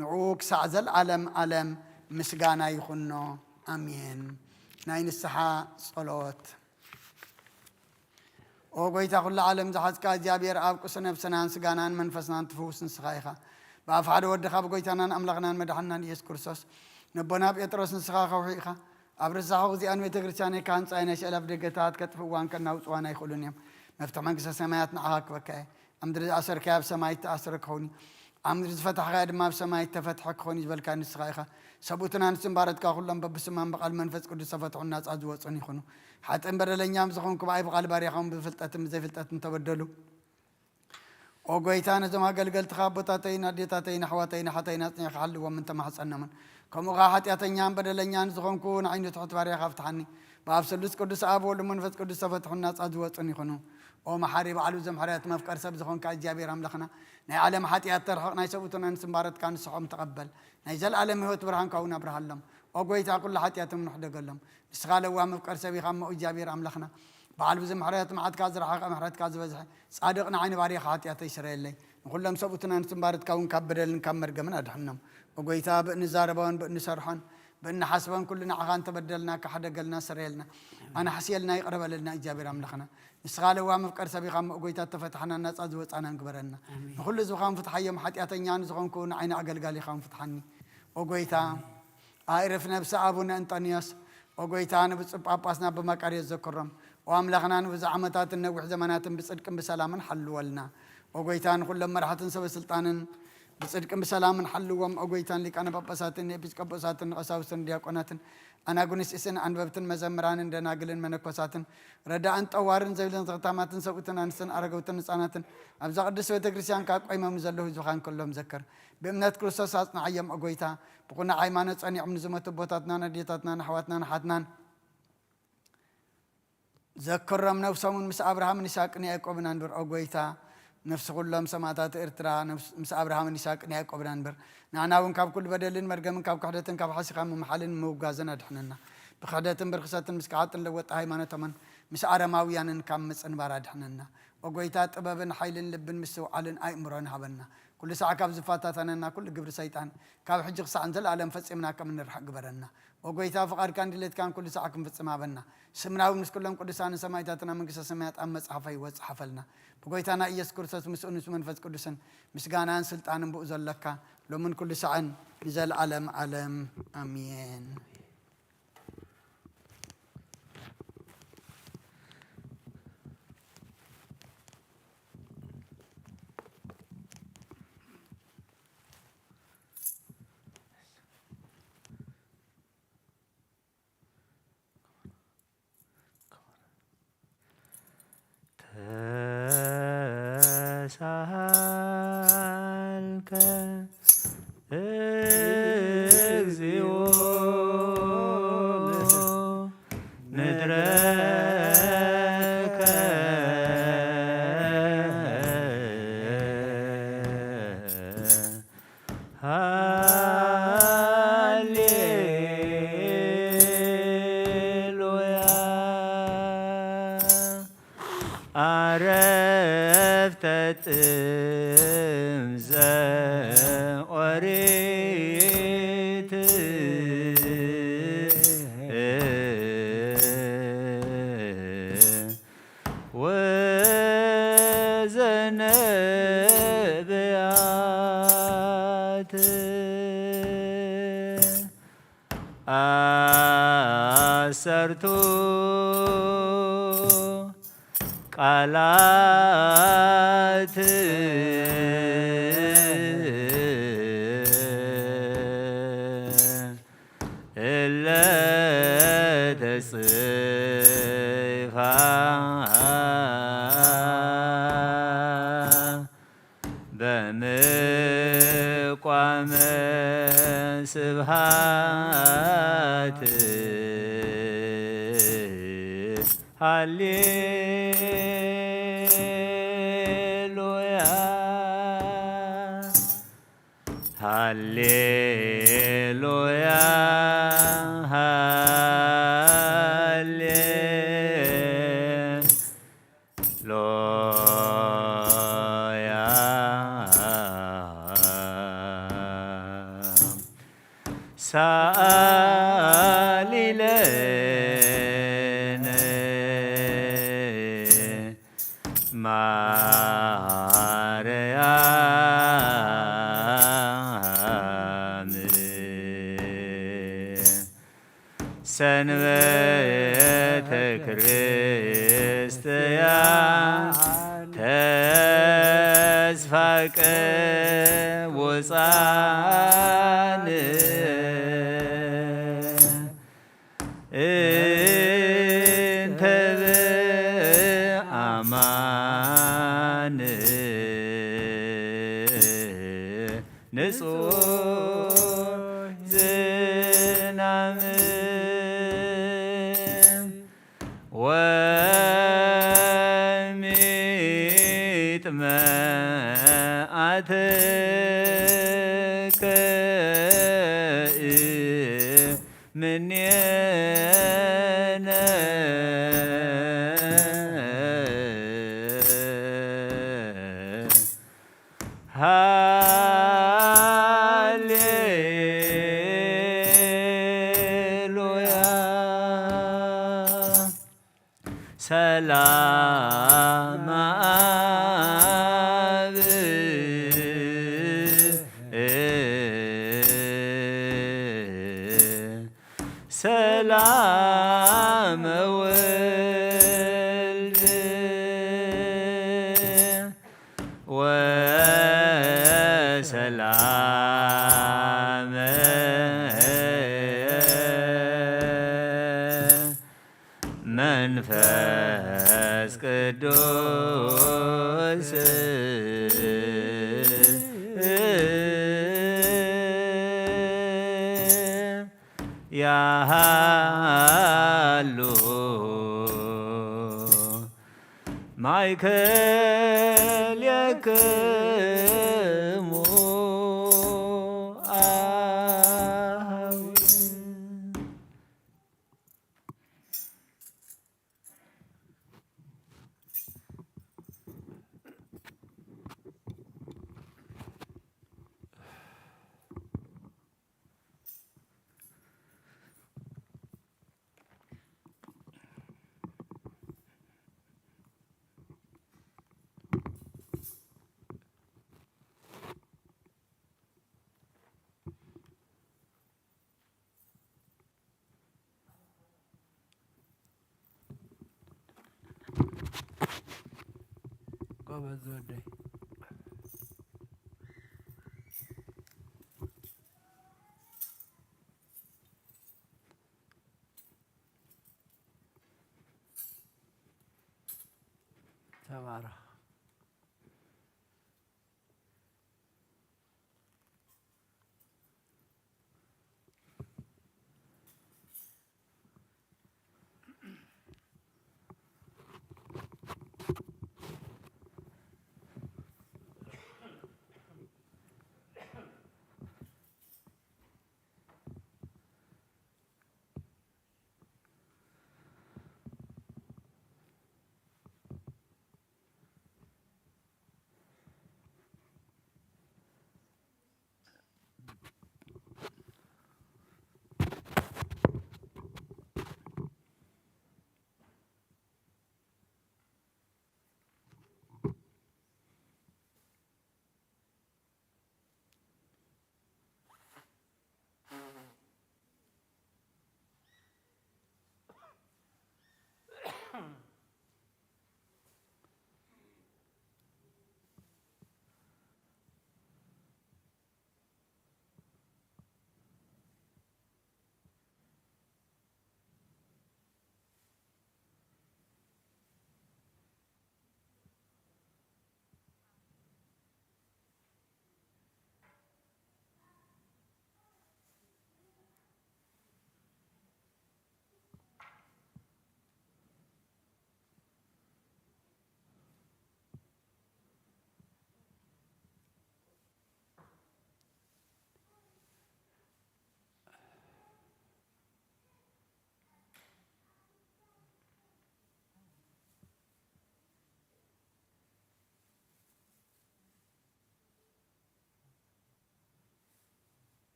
ንዕኡ ክሳዕ ዘለኣለም ኣለም ምስጋና ይኹኖ። ኣሜን። ናይ ንስሓ ጸሎት። ኦ ጎይታ ኩሉ ዓለም ዝሓዝካ እግዚኣብሔር ኣብ፣ ቁስ ነብስናን ስጋናን መንፈስናን ትፍውስ ንስኻ ኢኻ። ብኣፍ ሓደ ወድኻ ብጎይታናን ኣምላኽናን መድሓንናን ኢየሱስ ክርስቶስ ነቦና ጴጥሮስ ንስኻ ከውሒ ኢኻ። ኣብ ርሳኹ እዚኣ ንቤተ ክርስቲያነይ ክሃንጻ ናይ ስእለ ኣፍ ደገታት ከጥፍእዋን ከናውጽዋን ኣይኽእሉን እዮም። መፍትሕ መንግስተ ሰማያት ንዓኻ ክበካ እየ። ኣብ ምድሪ ዝኣሰርካዮ ኣብ ሰማይ እተኣሰረ ክኸውን እዩ። ኣብ ምድሪ ዝፈታሕካዮ ድማ ኣብ ሰማይ እተፈትሐ ክኸውን እዩ ዝበልካ ንስኻ ኢኻ። ሰብኡትን ኣንስትን ባሮትካ ኩሎም በብስማም ብቓል መንፈስ ቅዱስ ተፈትሑን ናጻ ዝወጹን ይኹኑ። ሓጥእን በደለኛም ዝኾንኩ ብኣይ ብቓል ባርያኻውን ብፍልጠትን ብዘይፍልጠትን ተበደሉ። ኦ ጎይታ፣ ነዞም ኣገልገልትኻ ኣቦታተይን ኣዴታተይን ኣሕዋተይን ኣሓተይን ኣጽኒዕካ ሓልዎም እንተማሕጸኖምን። ከምኡ ኸዓ ሓጢኣተኛን በደለኛን ዝኾንኩ ንዓይኒ ትሑት ባርያኻ ፍትሓኒ። ብኣብ ስሉስ ቅዱስ ኣብ ወልድ መንፈስ ቅዱስ ተፈትሑን ናጻ ዝወጹን ይኹኑ። ኦ መሓሪ ባዕሉ ዘምሕረት መፍቀር ሰብ ዝኾንካ እግዚኣብሔር ኣምላኽና፣ ናይ ዓለም ሓጢኣት ተርሕቕ፣ ናይ ሰብኡትን ኣንስትን ባሮትካ ንስሖም ተቐበል። ናይ ዘለኣለም ህይወት ብርሃንካ እውን ኣብርሃሎም። ኦ ጎይታ፣ ኩሉ ሓጢኣቶም ንሕደገሎም። ንስኻ ለዋህ መፍቀር ሰብ ኢኻ እሞ እግዚኣብሔር ኣምላኽና፣ በዓል ብዙሕ ምሕረት፣ መዓትካ ዝረሓቐ ምሕረትካ ዝበዝሐ፣ ጻድቕ ንዓይ ንባርያኻ ሓጢኣተይ ስረየለይ። ንኹሎም ሰብኡትን ኣንስትን ባሮትካ እውን ካብ በደልን ካብ መርገምን ኣድሕኖም። ኦ ጎይታ፣ ብእንዛረቦን ብእንሰርሖን ብእንሓስቦን ኩሉ ንዓኻ እንተበደልና፣ ካሕደገልና፣ ስረየልና፣ ኣናሕስየልና፣ ይቕረ በለልና እግዚኣብሔር ኣምላኽና። ንስኻ ለዋህ መፍቀር ሰብ ኢኻ እሞ ጎይታ፣ እተፈታሕናን ናጻ ዝወጻናን ግበረና። ኣሜን። ንኹሉ ህዝብኻ እውን ፍትሓዮም፣ ሓጢኣተኛ ንዝኾንኩ ንዓይ ንኣገልጋሊኻ እውን ፍትሓኒ። ኦ ጎይታ፣ ኣዕርፍ ነብሲ ኣቡነ እንጠንዮስ። ኦ ጎይታ፣ ንብፁዕ ጳጳስና ኣባ መቃርዮስ ዘክሮም። ኦ ኣምላኽና፣ ንብዙሕ ዓመታትን ነዊሕ ዘመናትን ብጽድቅን ብሰላምን ሓልወልና። ኦ ጎይታ፣ ንኹሎም መራሕትን ሰበ ስልጣንን ብጽድቅን ብሰላምን ሓልዎም። ኦ ጎይታ፣ ንሊቃነ ጳጳሳትን ንኤጲስቆጶሳትን ንቐሳውስትን ንዲያቆናትን ኣናጉንስጢስን ኣንበብትን መዘምራንን ደናግልን መነኮሳትን ረዳእን ጠዋርን ዘይብልን ተኽታማትን ሰብኡትን ኣንስትን ኣረገውትን ህጻናትን ኣብዛ ቅድስት ቤተ ክርስቲያን ካብ ቆይሞም ንዘለዉ ህዝብኻ እንከሎም ዘክር። ብእምነት ክርስቶስ ኣጽንዓዮም ኦ ጎይታ። ብቕኑዕ ሃይማኖት ጸኒዖም ንዝሞቱ ኣቦታትናን ኣዴታትናን ኣሕዋትናን ኣሓትናን ዘክሮም፣ ነፍሶምን ምስ ኣብርሃምን ይስሐቅን ያዕቆብን ኣንብር ኦ ጎይታ። ነፍሲ ኩሎም ሰማእታት ኤርትራ ነፍስ-፣ ምስ ኣብርሃምን ይስሐቅን ያዕቆብን ኣንብር። ንዓና እውን ካብ ኩሉ በደልን መርገምን ካብ ክሕደትን ካብ ሓሲኻ ምምሓልን ምውጋዝን ኣድሕነና። ብኽሕደትን ብርኽሰትን ምስ ክሓጥን ለወጢ ሃይማኖቶምን ምስ ኣረማውያንን ካብ ምጽንባር ኣድሕነና። ኦ ጎይታ፣ ጥበብን ሓይልን ልብን ምስትውዓልን ኣእምሮን ሃበና። ኩሉ ሳዕ ካብ ዝፈታተነና ኩሉ ግብሪ ሰይጣን፣ ካብ ሕጂ ክሳዕ ንዘለኣለም ፈጺምና ከም እንርሕቕ ግበረና። ኦ ጎይታ፣ ፍቓድካን ድሌትካን ኩሉ ሳዕ ክንፍጽም ሃበና። ስምና እውን ምስ ኩሎም ቅዱሳንን ሰማዕታትን ኣብ መንግስተ ሰማያት ኣብ መጽሓፈ ህይወት ጸሓፈልና። ብጎይታና ኢየሱስ ክርስቶስ ምስኡን ምስ መንፈስ ቅዱስን ምስጋናን ስልጣንን ብኡ ዘለካ ሎምን ኩሉ ሳዕን ንዘለኣለም ዓለም ኣሜን። ተሳሃልከ እግዚኦ ምድረከ ሃሌሉያ። አረፍተ ጥምዘ ኦሪት ወዘነብያት አሰርቱ ቃላት እለ ተጽፋ በምቋመ ስብሃት ሃሌሉያ ሃሌሉያ ሃሌ ሎያ ሰአሊ ለነ ማርያም ሰንበተ ክርስትያን ተስፋ ቅቡጻን እንተ ብኣማን ንጹህ ዝናም ወሚጥመአትከ እምኔነ ሃሌሉያ። ሰላም አብ ሰላም ወልድ ወሰላም መንፈስ ቅዱስ ያሃሉ ማእከሌክሙ አሃዊ። ጎበዝ ወደይ። ተባረኽ።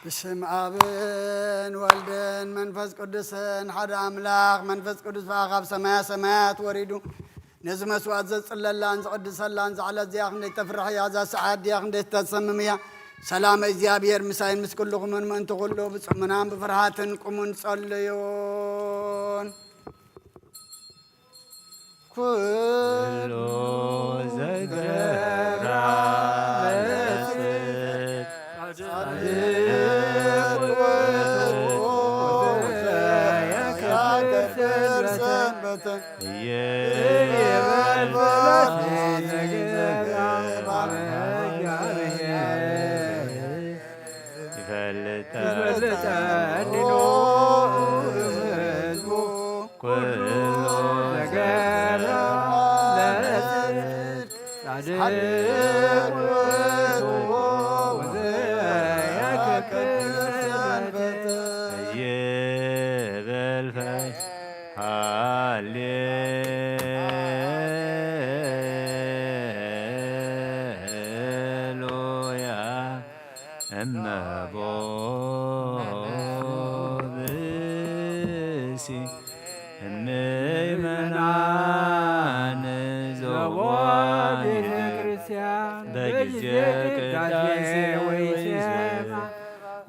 ብስም ኣብን ወልድን መንፈስ ቅዱስን ሓደ ኣምላኽ። መንፈስ ቅዱስ ብኣኻ ካብ ሰማያ ሰማያት ወሪዱ ነዚ መስዋዕት ዘጽለላን ዝቕድሰላን፣ እዛ ዕለት እዚኣ ክንደይ ተፍርሕ እያ፣ እዛ ሰዓት እዚኣ ክንደይ ተሰምም እያ። ሰላም እግዚኣብሔር ምሳይን ምስ ኩልኹምን ምእንቲ ኩሉ ብጽሙናን ብፍርሃትን ቁሙን ጸልዩን። ኩሉ ዘገራ ለጽድቅ ጻድቅ ውእቱ ዘያከብር ሰንበተ ይበል ፈላሲ ዘገራ ይፈልጠኒ ህዝቡ ኩሉ ነገር ለጽድቅ ጻድቅ ውእቱ ዘያከብር ሰንበተ ይበል ፈ-፣ ሃሌሉያ። እመቦ ምእመናን ዞቦ ቤተ ክርስቲያን በጊዜ ቅዳሴ ወይዜማ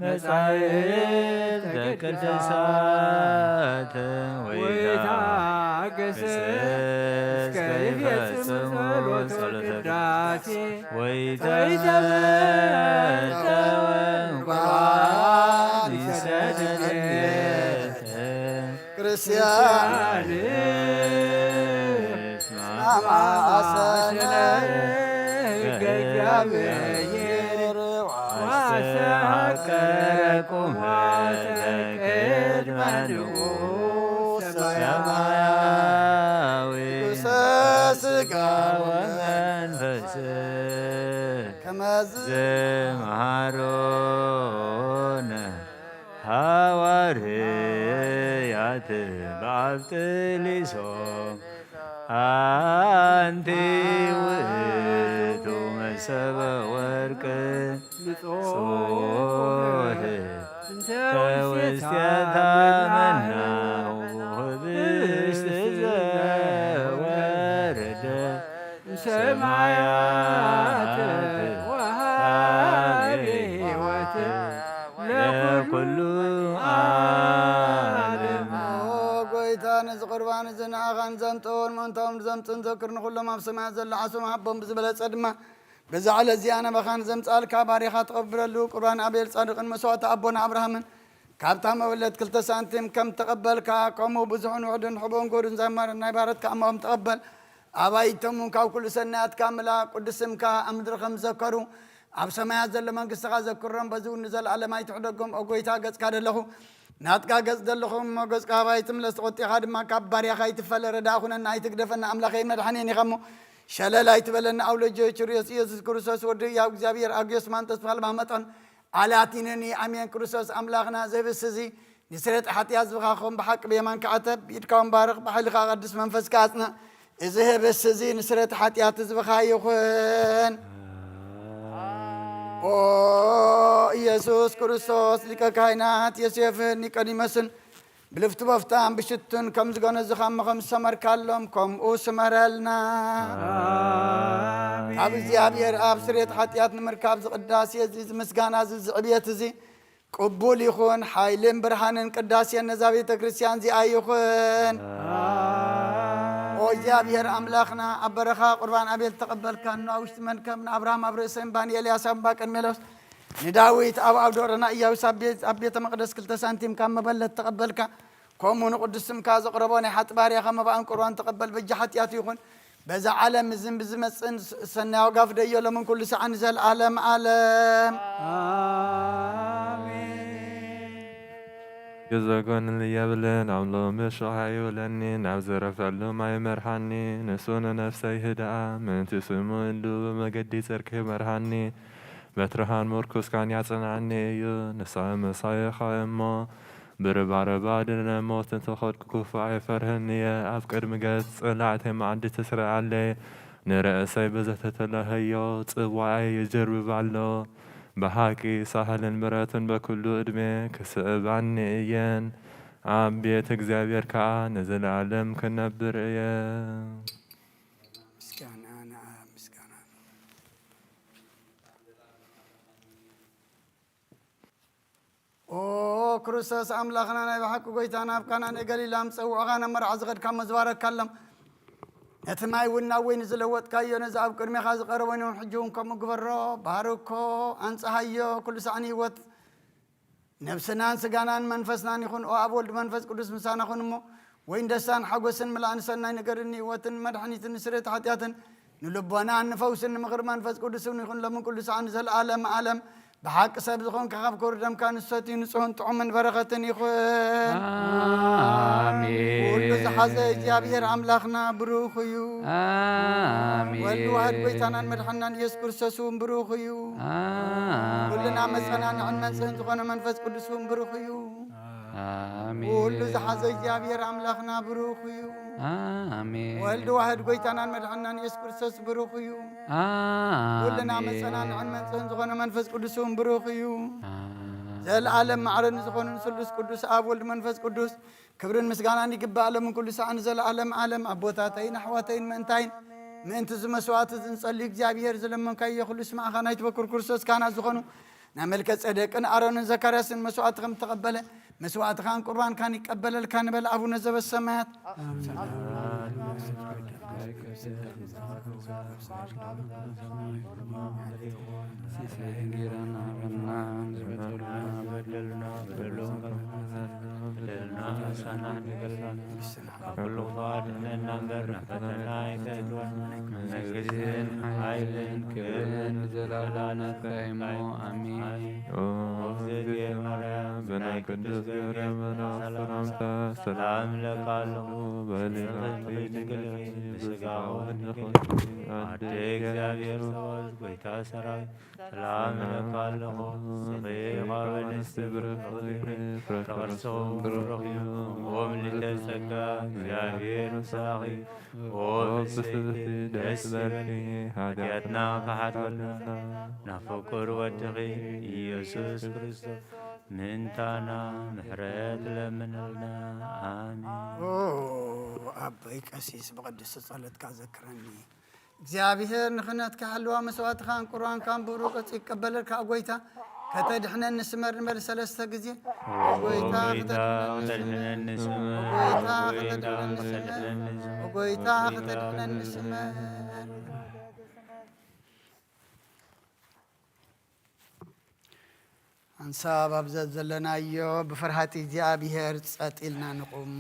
መጻሕፍተ ቅዱሳት ወይታገስ እስከ ይፈጽሙ ጸሎተ ቅዳሴ ወይተመጠወ ቁርባን ይሰደድ ክርስቲያን እስማማሰነ በእግዚአብሔር ዋስተሐቀረኩመ ቅድመ ንጉሥ ሰማያዊ ስጋ ወመንፈስ ከመዝ ዘመሃሮነ ሃዋርያት በአብጥሊሶ አንቲ ውእቱ መሰበ ወርቅ ጽሑፍ እንተ ውስቴታ መናሁ ህብስት ዘወረደ ሰማያት ወሃበ ሕይወት ለኩሉ ዓለም። ኦ ጎይታ፣ ነዚ ቁርባን እዚ ንኣኻን ዘምጽኦን ምእንታኦም ዘምጽእን ዘክር ንኹሎም ኣብ ሰማያት ዘሎ ዓሶም ሃቦም ብዝበለጸ ድማ በዛ ዕለት እዚኣ ናባኻ ንዘምጽኣልካ ባሪኻ ተቐብለሉ። ቁርባን ኣቤል ጻድቕን መስዋእቲ ኣቦና ኣብርሃምን ካብታ መበለት ክልተ ሳንቲም ከም ተቐበልካ፣ ከምኡ ብዙሕን ውሑድን ሕቦን ጎዱን ዘማርን ናይ ባረትካ እማኦም ተቐበል። ኣባይቶም እውን ካብ ኩሉ ሰናያትካ ምላ ቅዱስ ስምካ ኣብ ምድሪ ከም ዘከሩ ኣብ ሰማያት ዘሎ መንግስትኻ ዘክሮም፣ በዚ እውን ንዘለኣለም ኣይትሕደጎም። ኦ ጎይታ፣ ገጽካ ደለኹ ናትካ ገጽ ደለኹ እሞ፣ ገጽካ ኣባይ ትምለስ፣ ተቖጢኻ ድማ ካብ ባርያኻ ኣይትፈለ። ረዳእ ኩነና፣ ኣይትግደፈና፣ ኣምላኸይ መድሓኔን ኢኻ እሞ፣ ሸለል ኣይትበለና። ኣውለጆ ችርዮስ ኢየሱስ ክርስቶስ ወዲ ያው እግዚኣብሔር ኣግዮስ ማንጠስ ብሃልማ መጠን ኣላቲነኒ ኣሜን። ክርስቶስ ኣምላኽና፣ እዚ ህብስቲ እዚ ንስርየት ሓጢኣት ዝብኻ ክኸውን ብሓቂ ብየማንካ ዓተብ፣ ብኢድካ እውን ባርኽ፣ ብሓይልኻ ቀድስ፣ መንፈስካ ኣጽንዕ። እዚ ህብስቲ እዚ ንስርየት ሓጢኣት ዝብኻ ይኹን። ኦ ኢየሱስ ክርስቶስ፣ ሊቀ ካህናት ዮሴፍን ኒቆዲሞስን ብልፍቲ በፍታን ብሽቱን ከም ዝገነዝኻ እሞ ከም ዝሰመርካሎም ከምኡ ስመረልና። ኣሜን። ካብ እግዚኣብሔር ኣብ ስርየት ሓጢኣት ንምርካብ ዝቕዳሴ እዚ፣ እዚ ምስጋና እዚ፣ እዚ ዕብየት እዚ ቅቡል ይኹን። ሓይልን ብርሃንን ቅዳሴን ነዛ ቤተ ክርስቲያን እዚኣ ይኹን። ኣሜን። ኦ እግዚኣብሔር ኣምላኽና፣ ኣብ በረኻ ቁርባን ኣቤል ተቐበልካ፣ እኖ ኣብ ውሽጢ መድከም ንኣብርሃም ኣብ ርእሲ እምባ፣ ንኤልያስ ኣብ እምባ ቀርሜሎስ፣ ንዳዊት ኣብ ኣውደ ኦረና፣ ኢያሱስ ኣብ ቤት፣ ኣብ ቤተ መቕደስ ክልተ ሳንቲም ካብ መበለት ተቐበልካ። ከምኡ ንቅዱስ ስምካ ዘቕረቦ ናይ ሓጢ ባርያኻ መባእን ቁርባን ተቐበል፣ በጃ ሓጢኣቱ ይኹን። በዛ ዓለም እዝን ብዝመጽእን ስ-፣ ሰናይ ዋጋ ፍደዮ፣ ሎምን ኩሉ ሰዓን ንዘለዓለም ዓለም። ኣሜን። ገዛ ጓንል የብልን፣ ኣብ ሎሚ ሸውሃ ይውለኒ፣ ናብ ዝረፈሉ ማይ መርሃኒ፣ ንሱ ንነፍሰይ ህድኣ፣ ምእንቲ ስሙ እንዱ ብመገዲ ጽርኪ መርሃኒ። በትርኻን ምርኩስካን ያጽንዓኒ እዩ፣ ንስኻ መሳይኻ እሞ፣ ብርባረባ ድነ ሞት እንተኸድኩ ክፉእ ኣይፈርህን እየ። ኣብ ቅድሚ ገጽ ጸላእተይ መዓዲ ትስርዓለይ፣ ንርእሰይ ብዘተተለሀዮ ጽዋዓይ ይጀርብብ ኣሎ። ብሓቂ ሳህልን ምሕረትን በኩሉ ዕድሜ ክስዕባኒ እየን። ኣብ ቤት እግዚኣብሔር ከኣ ንዘለኣለም ክነብር እየ። ምስጋና ንኣብ፣ ምስጋና ኦ ክርስቶስ ኣምላኽና፣ ናይ ብሓቂ ጎይታ፣ ናብ ካና ንገሊላ ምስ ጸውዕኻ ናብ መርዓ ዝኸድካ እሞ ዝባረካሎም፣ ነቲ ማይ እውን ናብ ወይኒ ዝለወጥካዮ፣ ነዚ ኣብ ቅድሜኻ ዝቐረበ ወይኒ እውን ሕጂ እውን ከምኡ ግበሮ። ባርኮ፣ ኣንጽሃዮ፣ ኩሉ ሳዕ ንህይወት ነብስናን ስጋናን መንፈስናን ይኹን። ኦ ኣብ ወልድ መንፈስ ቅዱስ ምሳና ኩን እሞ፣ ወይን ደስታን ሓጎስን ምልኣን ሰናይ ነገርን ንህይወትን መድሓኒትን ንስርየት ሓጢኣትን ንልቦናን ንፈውስን ንምኽሪ መንፈስ ቅዱስ እውን ይኹን፣ ሎምን ኩሉ ሰዓን ንዘለኣለም ዓለም። ብሓቂ ሰብ ዝኾንካ ካብ ክቡር ደምካ ንሰትዩ ንጹህን ጥዑምን በረኸትን ይኹን። ኣሜን። ኩሉ ዝሓዘ እግዚኣብሔር ኣምላኽና ብሩኽ እዩ። ኣሜን። ወልድ ዋህድ ጎይታናን መድሓንናን ኢየሱስ ክርስቶስ እውን ብሩኽ እዩ። ኣሜን። ኩልና መጸናንዕን መንጽህን ዝኾነ መንፈስ ቅዱስ እውን ብሩኽ እዩ። ኣሜን። ኩሉ ዝሓዘ እግዚኣብሔር ኣምላኽና ብሩኽ እዩ። ኣሜን። ወልድ ዋህድ ጎይታናን መድሓንናን ኢየሱስ ክርስቶስ ብሩኽ እዩ። ኣሜን። ኩልና መጸናንዕን መንጽህን ዝኾነ መንፈስ ቅዱስ እውን ብሩኽ እዩ። ኣሜን። ዘለዓለም ማዕረ ንዝኾኑ ንስሉስ ቅዱስ ኣብ ወልድ መንፈስ ቅዱስ ክብርን ምስጋናን ይግባእ ሎምን ኩሉ ሰዓን ንዘለኣለም ዓለም። ኣቦታተይን ኣሕዋተይን ምእንታይን ምእንቲ እዚ መስዋዕቲ እዚ ንጸሊ እግዚኣብሔር ዝለመንካዮ ኩሉ ስማዕኻ ናይ ትበኩር ክርስቶስ ካህናት ዝኾኑ ናይ መልከ ጸደቅን ኣሮንን ዘካርያስን መስዋዕቲ ከም ተቐበለ መስዋዕትኻን ቁርባንካን ይቀበለልካ ንበል ኣቡነ ዘበሰማያት። ኣቦይ ቀሲስ ብቕድስቲ ጸሎትካ ዘክረኒ። እግዚኣብሔር ንኽህነትካ ይሓልዋ፣ መስዋእትኻን ቁርባንካን ብሩር ቅርጺ ይቀበለልካ። ኦ ጎይታ ከተድሕነኒ ስመር ንበል ሰለስተ ግዜ። ኦ ጎይታ ከተድሕነኒ ስመር፣ ኦ ጎይታ ከተድሕነኒ ስመር፣ ኦ ጎይታ ከተድሕነኒ ስመር። ሓንሳብ ኣብ ዘዘለናዮ ብፍርሃት እግዚኣብሔር ጸጥ ኢልና ንቑም።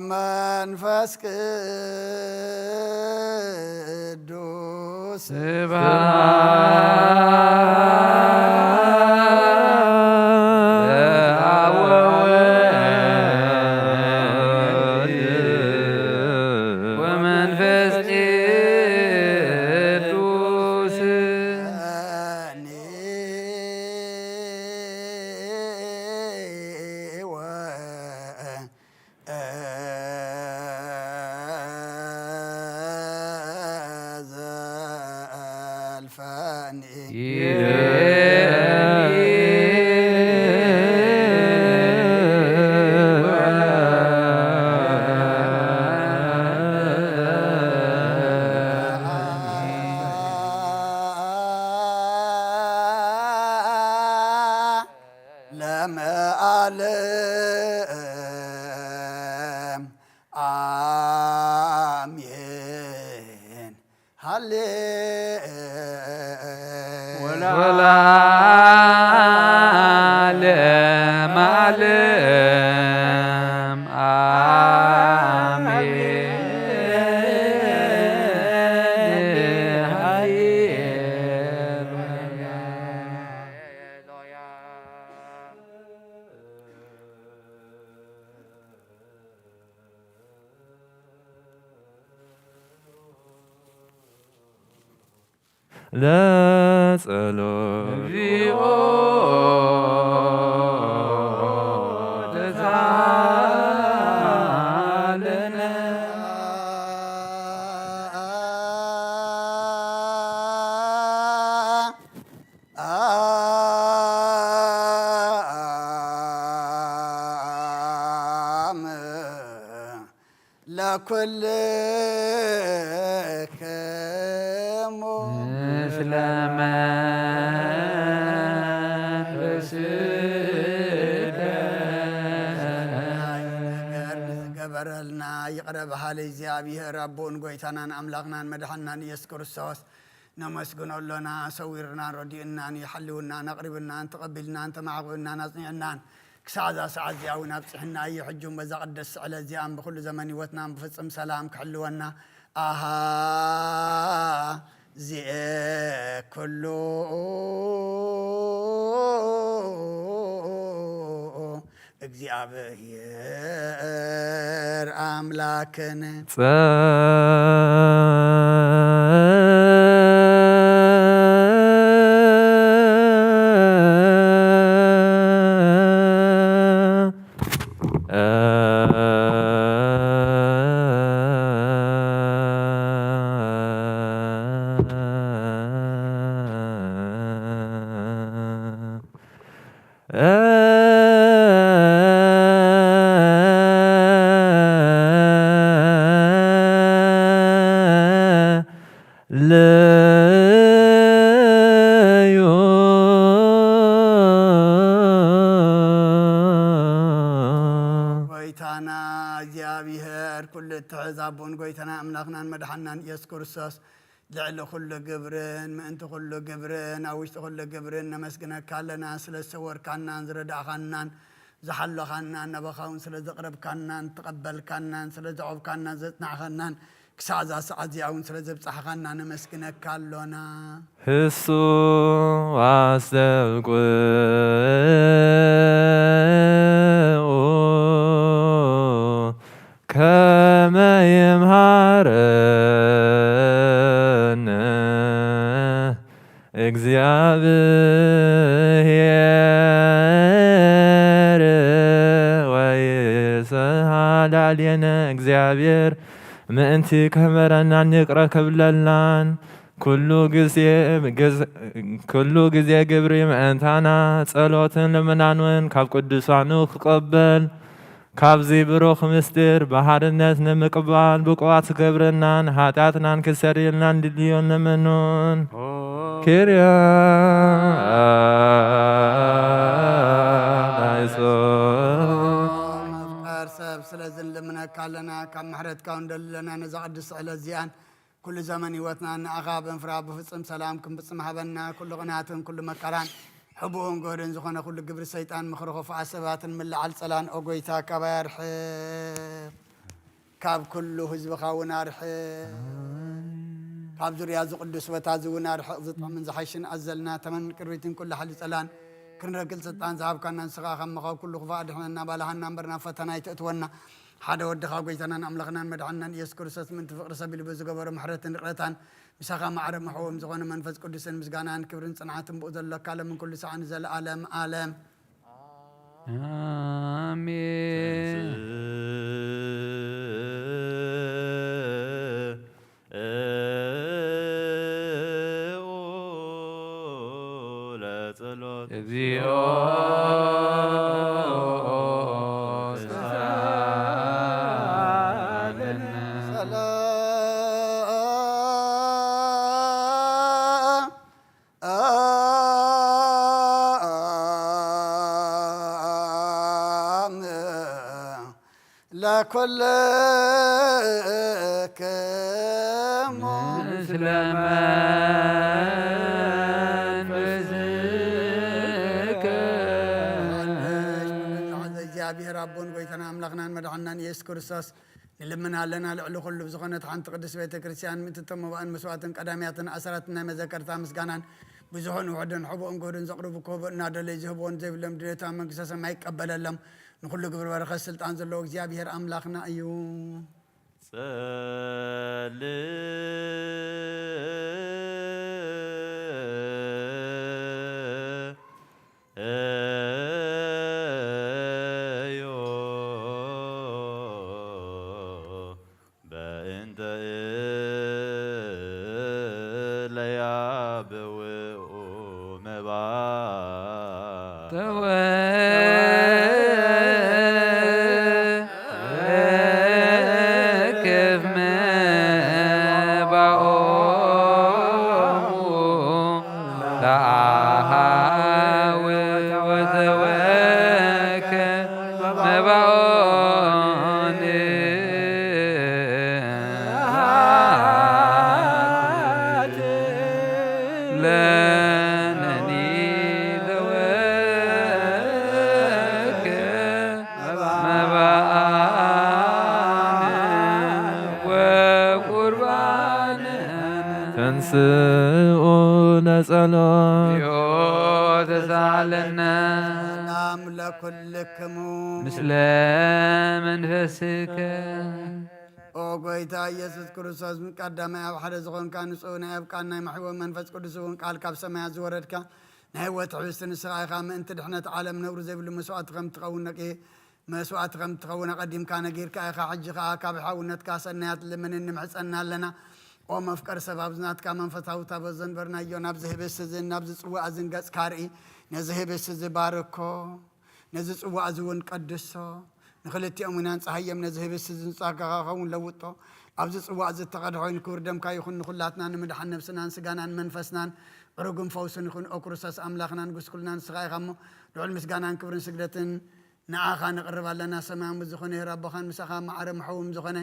መንፈስ ቅዱስ ስብሐት ለአብ ወወልድ ወመንፈስ ቅዱስ። ዘልፈኒ ለመዓለም አሜን። ሃሌ ወለዓለመ ዓለም አሜን። ለጸሎት እግዚኦ ተሳለነ። አም ለኩልክሙ ምስለ መንፈስከ። ነገር ንዝገበረልና ይቕረ በሃሊ እግዚኣብሔር ኣቦን ጎይታናን ኣምላኽናን መድሓንናን ኢየሱስ ክርስቶስ ነመስግኖ ኣሎና። ሰዊርናን ረዲኡናን ይሓልውናን ኣቕሪብናን ተቐቢልናን ተማዕቑብናን ኣጽኒዕናን ክሳዕ እዛ ሰዓት እዚኣ እውን ኣብጽሕና እዩ። ሕጂ እውን በዛ ቅድስቲ ዕለት እዚኣን ብኹሉ ዘመን ህይወትናን ብፍጽም ሰላም ክሕልወና ኣሃ ዚኤ ኩሉ እግዚኣብሔር ኣምላክን ለዩ ጎይታና እግዚኣብሔር ኩሉ እትሕዝ ኣቦን ጎይታና ኣምላኽናን መድሓንናን ኢየሱስ ክርስቶስ ልዕሊ ኩሉ ግብርን ምእንቲ ኩሉ ግብርን ኣብ ውሽጢ ኩሉ ግብርን ነመስግነካ ኣለና። ስለ ዝሰወርካናን ዝረዳእኻናን ዝሓለኻናን ናባኻ እውን ስለ ዘቕረብካናን ዝተቐበልካናን ስለ ዘዕቆብካናን ዘጽናዕኻናን ክሳዕ እዛ ሰዓት እዚኣ እውን ስለ ዘብጻሕኻና ነመስግነካ ኣሎና። ህሱ ኣስተብቅዑ ከመ ይምሃረነ እግዚኣብሔር ወይስሃ ላዕሌነ። እግዚኣብሔር ምእንቲ ከምህረናን ይቅረ ክብለልናን ኩሉ ግዜ ግዝ-፣ ኩሉ ግዜ ግብሪ ምእንታና ጸሎትን ልምናን እውን ካብ ቅዱሳኑ ክቐበል ካብዚ ብሩኽ ምስጢር ብሓድነት ንምቅባል ብቁዋት ክገብረናን ሓጢኣትናን ክሰርየልናን ድልዮን ንምኑን። ኪርያ ናይሶ መፍቀር ሰብ ስለዚ ንልምነካ ኣለና። ካብ ምሕረትካ እውን ደሊ ኣለና። ነዛ ቅድስቲ ዕለት እዚኣን ኩሉ ዘመን ህይወትና ንኣኻ ብንፍራ ብፍጹም ሰላም ክንፍጽም ሃበና። ኩሉ ቅናትን ኩሉ መከራን ሕቡእን ጎህድን ዝኾነ ኩሉ ግብሪ ሰይጣን ምኽሪ ክፉኣት ሰባትን ምልዓል ጸላን ኦ ጎይታ ካባይ ኣርሕቕ። ካብ ኩሉ ህዝብኻ እውን ኣርሕቕ። ካብ ዙርያ እዚ ቅዱስ ቦታ እዚ እውን ኣርሕቕ። ዝጥዕምን ዝሓሽን ኣዘልና ተመን ቅርቢትን ኩሉ ሓሊ ጸላን ክንረክብ ስልጣን ዝሃብካና ንስኻ ካብ መኻብ ኩሉ ክፉእ ኣድሕነና፣ ባልሃና እምበር ናብ ፈተና ኣይተእትወና። ሓደ ወድኻ ጎይታናን ኣምላኽናን መድሓንናን ኢየሱስ ክርስቶስ ምእንቲ ፍቕሪ ሰብ ኢሉ ብዝገበሮ ምሕረትን ይቕረታን ምሳኻ ማዕረ ምሕዎም ዝኾነ መንፈስ ቅዱስን ምስጋናን ክብርን ጽንዓትን ብኡ ዘሎካ ሎምን ኩሉ ሰዓን ንዘለኣለም ኣለም። ኣሜን። ተንሥኡ ለጸሎት። እግዚኦ ሰላም። ለኩልክሙ ምስለ መንፈስከ። እግዚኣብሔር ኣቦን ጎይታና ኣምላኽናን መድሓንናን ኢየሱስ ክርስቶስ ንልምን ኣለና። ልዕሊ ኩሉ ብዝኾነት ሓንቲ ቅድስት ቤተ ክርስቲያን ምእንቲ እቶም መባእን መስዋእትን ቀዳምያትን ኣሰራትን ናይ መዘከርታ ምስጋናን ብዙሑን ውሑድን ሕቡእን ግሁድን ዘቕርቡ ክህቡ እናደለዩ ዝህብዎን ዘይብሎም ድሌታ መንግስተ ሰማይ ይቀበለሎም። ንኹሉ ግብሪ በረኸት ስልጣን ዘለዎ እግዚኣብሔር ኣምላኽና እዩ። ጸልእ እዮ በእንተ እለ ያብውኡ መባ። ተወክፍ መባኦሙ ለአሃዊ ወተወክፍ መባኦን። ለነኒ ተወክፍ መባኣነ ወቁርባነ። ተንስኡ ለጸሎት። ዮ ተሳለነ። ሰላም ለኩልክሙ። ምስለ መንፈስከ። ኦ ጎይታ ኢየሱስ ክርስቶስ፣ ቀዳማይ ኣብ ሓደ ዝኾንካ ንጹህ ናይ ኣብ ቃል ናይ መሕወ መንፈስ ቅዱስ እውን ቃል ካብ ሰማያት ዝወረድካ ናይ ህይወት ሕብስቲ ንስኻ ኢኻ። ምእንቲ ድሕነት ዓለም ነውሪ ዘይብሉ መስዋእቲ ከም ትኸውን ነቂ-፣ መስዋእቲ ከም ትኸውን ኣቐዲምካ ነጊርካ ኢኻ። ሕጂ ኸኣ ካብ ሓውነትካ ሰናያት ልምንን ንምሕጸና ኣለና። ኦ መፍቀሪ ሰብ፣ ኣብዚ ናትካ መንፈሳዊ ታቦት ዘንበርናዮ ናብዚ ህብስቲ እዝን ናብዚ ጽዋእ እዝን ገጽካ ርኢ። ነዚ ህብስቲ እዚ ባርኮ፣ ነዚ ጽዋእ እዚ እውን ቀድሶ። ንኽልቲኦም እውን ኣንጽሃዮም፣ ነዚ ህብስቲ እዚ ንጻጋኻ ኸውን ለውጦ። ኣብዚ ጽዋእ እዚ እተቐድሐ ኮይኑ ክቡር ደምካ ይኹን፣ ንኹላትና ንምድሓን ነብስናን ስጋናን መንፈስናን ዕሩግን ፈውስን ይኹን። ኦ ክርስቶስ ኣምላኽናን ጉስኩልናን ንስኻ ኢኻ እሞ፣ ልዑል ምስጋናን ክብርን ስግደትን ንዓኻ ነቕርብ ኣለና። ሰማያዊ ዝኾነ ሄር ኣቦኻን ምሳኻ ማዕረ ምሕውም ዝኾነ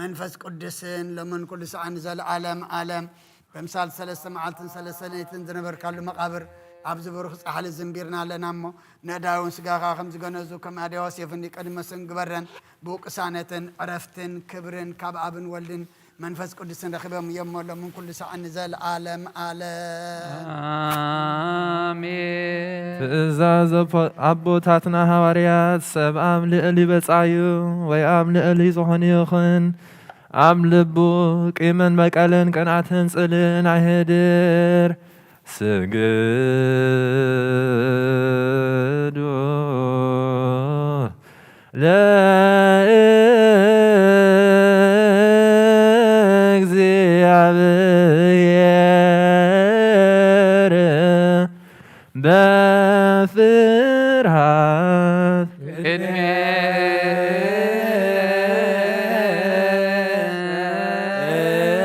መንፈስ ቅዱስን ሎምን ኩሉ ሰዓን ንዘለኣለም ኣለም በምሳል ሰለስተ መዓልትን ሰለስተ ለይትን ዝነበርካሉ መቓብር ኣብዚ ብሩኽ ጻሕሊ ዝንቢርና ኣለና እሞ፣ ንእዳውን ስጋኻ ከም ዝገነዙ ከም ኣድያዎስ የፍኒ ቅድመ ስም ግበረን። ብቅሳነትን ዕረፍትን ክብርን ካብ ኣብን ወልድን መንፈስ ቅዱስን ረኺቦም እዮም እሞ፣ ሎምን ኩሉ ሰዓን ንዘለኣለም ኣለም። ኣሜን። ትእዛዝ ኣቦ-፣ ኣቦታትና ሃዋርያት፣ ሰብ ኣብ ልዕሊ በጻዩ ወይ ኣብ ልዕሊ ዝኾነ ይኹን ኣብ ልቡ ቂምን በቀልን ቅንኣትን ጽልእን ኣይህድር። ስግዱ ለእግዚኣብሔር በፍርሃት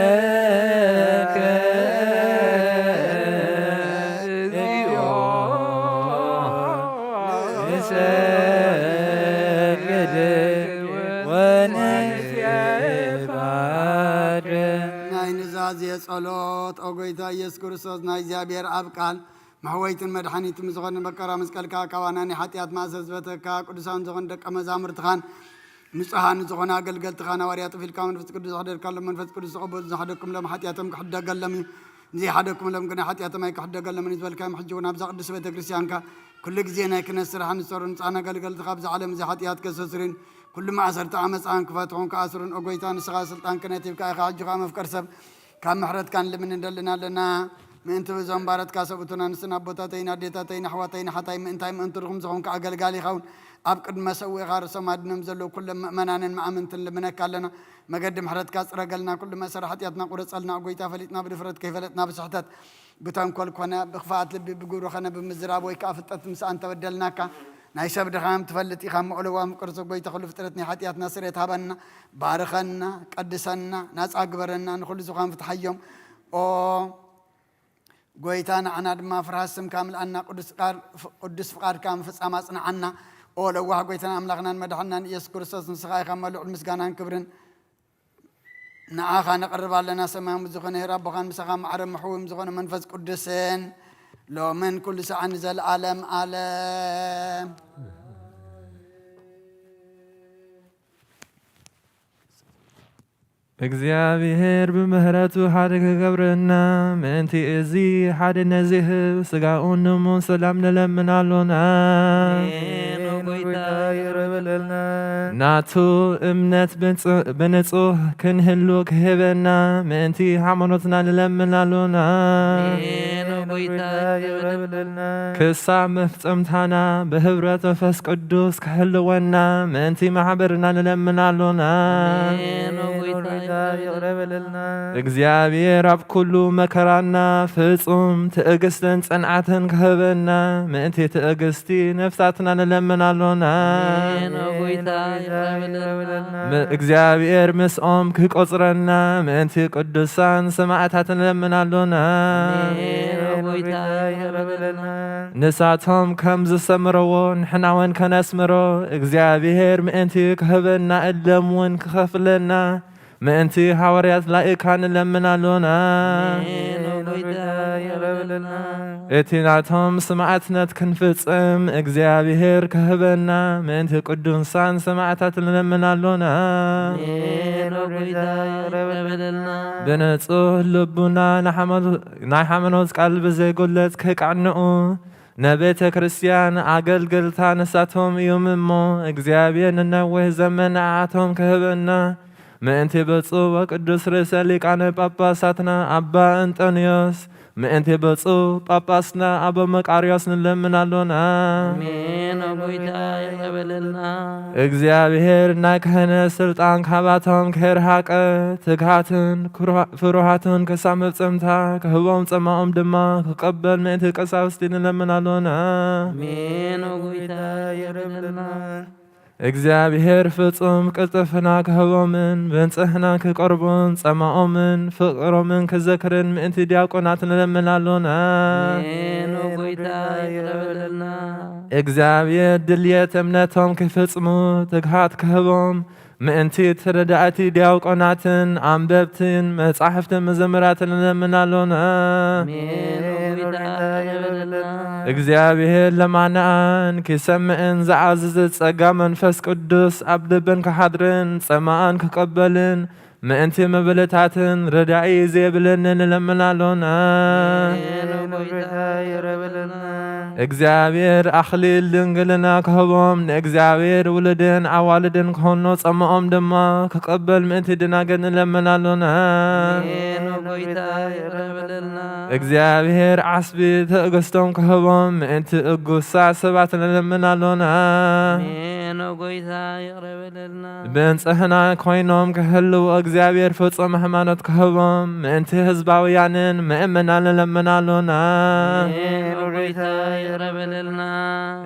ቅድሜከ እግዚኦ ንሰግድ ወንሴብሐከ። ናይ ኑዛዜ ጸሎት። ኦ ጎይታ ኢየሱስ ክርስቶስ፣ ናይ እግዚኣብሔር ኣብ ቃል መሕወይትን መድሓኒትን ዝኾነ መከራ መስቀልካ፣ ካባና ናይ ሓጢኣት ማእሰር ዝበተካ ቅዱሳን ዝኾኑ ደቀ መዛሙርትኻን ንጹሃን ዝኾነ ኣገልገልትኻ፣ ንሃዋርያት ጥፊልካ መንፈስ ቅዱስ ዘሕደርካሎም፣ መንፈስ ቅዱስ ዝቐበሉ ዝሓደግኩምሎም ሓጢኣቶም ክሕደገሎም እዩ፣ ንዘይሓደግኩምሎም ግና ሓጢኣቶም ኣይክሕደገሎምን እዩ ዝበልካዮም፣ ሕጂ እውን ኣብዛ ቅድስቲ ቤተ ክርስቲያንካ ኩሉ ግዜ ናይ ክህነት ስራሕ ንሰሩ፣ ንጹሃን ኣገልገልትኻ ኣብዚ ዓለም እዚ ሓጢኣት ከሰስሩን ኩሉ ማእሰርቲ ዓመፃን ክፈትሑን ክኣስሩን፣ ኦ ጎይታ፣ ንስኻ ስልጣን ክህነት ሂብካ ኢኻ። ሕጂ ኸኣ መፍቀር ሰብ ካብ ምሕረትካ ንልምን እንደልን ኣለና። ምእንቲ ብዞም ባረትካ ሰብኡትና ንስን ኣቦታተይን ኣዴታተይን ኣሕዋተይን ሓታይ ምእንታይ ምእንቲ ድኹም ዝኾንካ ኣገልጋሊ ይኸውን። ኣብ ቅድመ ሰዊእኻ ርእሶም ኣድኖም ዘለዉ ኩሎም ምእመናንን መኣምንትን ልምነካ ኣለና። መገዲ ምሕረትካ ጽረገልና፣ ኩሉ መእሰሪ ሓጢኣትና ቁረጸልና። ኦ ጎይታ፣ ፈሊጥና ብድፍረት ከይፈለጥና ብስሕተት ብተንኮል ኮነ ብክፍኣት ልቢ ብግብሪ ኸነ ብምዝራብ ወይ ከኣ ፍልጠት ምሳእ እንተበደልናካ ናይ ሰብ ድኻም ትፈልጥ ኢኻ። እሞ ለዋህ ምቅርቶ ጎይታ ኩሉ ፍጥረት ናይ ሓጢኣትና ስርየት ሃበና፣ ባርኸና፣ ቀድሰና፣ ናጻ ግበረና፣ ንኹሉ ዝኾን ፍትሓዮም። ኦ ጎይታ፣ ንዓና ድማ ፍርሃት ስምካ ምልኣና፣ ቅዱስ ቃል-፣ ቅዱስ ፍቓድካ ምፍጻም ኣጽንዓና። ኦ ለዋህ ጎይታን ኣምላኽናን መድሓንናን ኢየሱስ ክርስቶስ፣ ንስኻ ኢኻ እሞ ልዑል ምስጋናን ክብርን ንዓኻ ነቕርብ ኣለና። ሰማያዊ ዝኾነ ሄር ኣቦኻን ምሳኻ ማዕረ ምሕውም ዝኾነ መንፈስ ቅዱስን ሎምን ኩሉ ሰዓን ንዘለዓለም ዓለም። እግዚኣብሔር ብምህረቱ ሓደ ክገብረና፣ ምእንቲ እዚ ሓደ ነዚ ህብ ስጋኡን ደሙን ሰላም ንለምን ኣሎና። ኣሜን። ኦ ጎይታ፣ ይቕረ በለልና። ናቱ እምነት ብንጹ-፣ ብንጹህ ክንህሉ ክህበና፣ ምእንቲ ሃይማኖትና ንለምን ኣሎና። ኣሜን። ኦ ጎይታ፣ ይቕረ በለልና። ክሳብ መፍጸምታና ብህብረት መንፈስ ቅዱስ ክሕልወና ምእንቲ ማሕበርና ንለምን ኣሎና። ኣሜን። ኦ ጎይታ፣ ይቕረ በለልና። እግዚኣብሔር ኣብ ኩሉ መከራና ፍጹም ትዕግስትን ጽንዓትን ክህበና ምእንቲ ትዕግስቲ ነፍሳትና ንለምን ኣሎና። ኣሜን። ኦ ጎይታ፣ ይቕረ በለልና። ም-፣ እግዚኣብሔር ምስኦም ክቆጽረና ምእንቲ ቅዱሳን ሰማዕታት ንለምን ኣሎና። ኣሜን። ኦ ጎይታ፣ ይቕረ በለልና። ንሳቶም ከም ዝሰምረዎ ንሕና እውን ከነስምሮ እግዚኣብሔር ምእንቲ ክህበና እለም እውን ክኸፍለና ምእንቲ ሃዋርያት ላኢካ ንለምን ኣሎና። ኣሜን። ኦ ጎይታ፣ ይቕረ በለልና። እቲ ናቶም ሰማዕትነት ክንፍጽም እግዚኣብሔር ክህበና ምእንቲ ቅዱሳን ሰማዕታት ንለምን ኣሎና። ኣሜን። ኦ ጎይታ፣ ይቕረ በለልና። ብንጹህ ልቡና ንሓመ-፣ ናይ ሃይማኖት ቃል ብዘይጉለት ከቃንዑ ንቤተ ክርስቲያን ኣገልገልታ ንሳቶም እዮም እሞ፣ እግዚኣብሔር ንነዊህ ዘመን ንዓቶም ክህበና ምእንቲ ብፁዕ ወቅዱስ ርእሰ ሊቃነ ጳጳሳትና ኣባ እንጠንዮስ፣ ምእንቲ ብፁዕ ጳጳስና ኣባ መቃርዮስ ንለምን ኣሎና። ኣሜን። ኦ ጎይታ፣ ይቕረ በለልና። እግዚኣብሔር ናይ ክህነት ስልጣን ካባቶም ከይርሃቀ፣ ትግሃትን ክሩሃ-፣ ፍሩሃትን ክሳብ መፍጸምታ ክህቦም፣ ጸማኦም ድማ ክቐበል ምእንቲ ቀሳውስቲ ንለምን ኣሎና። ኣሜን። ኦ ጎይታ፣ ይቕረ በለልና። እግዚኣብሔር ፍጹም ቅልጥፍና ክህቦምን ብንጽህና ክቐርቡን ጸማኦምን ፍቕሮምን ክዘክርን ምእንቲ ዲያቆናት ንለምን ኣሎና። ኣሜን። ኦ ጎይታ፣ ይቕረ በለልና። እግዚኣብሔር ድልየት እምነቶም ክፍጽሙ ትግሃት ክህቦም ምእንቲ ተረዳእቲ ዲያቆናትን ኣንበብትን መጻሕፍቲ መዘምራትን ንለምን ኣሎና። ኣሜን። ኦ ጎይታ፣ ይቕረ በለልና። እግዚኣብሔር ለማንኣን ክሰምዕን ዝዓዝዝ ጸጋ መንፈስ ቅዱስ ኣብ ልበን ክሓድርን ጸማኣን ክቐበልን ምእንቲ መበለታትን ረዳኢ ዘይብለንን ንለምን ኣሎና። ኣሜን። ኦ ጎይታ፣ ይቕረ በለልና። እግዚኣብሔር ኣኽሊል ድንግልና ክህቦም ንእግዚኣብሔር ውሉድን ኣዋልድን ክኾኑ ጸማኦም ድማ ክቐበል ምእንቲ ድናግል ንለምን ኣሎና። ኣሜን። ኦ ጎይታ፣ ይቕረ በለልና። እግዚኣብሔር ዓስቢ ትዕግስቶም ክህቦም ምእንቲ እጉሳ ሰባት ንለምን ኣሎና። ኣሜን። ኦ ጎይታ፣ ይቕረ በለልና። ብንጽህና ኮይኖም ክህልዉ እግዚኣብሔር ፍጹም ሃይማኖት ክህቦም ምእንቲ ህዝባውያንን ምእመናን ንለምን ኣሎና። ኣሜን። ኦ ጎይታ፣ ይቕረ በለልና።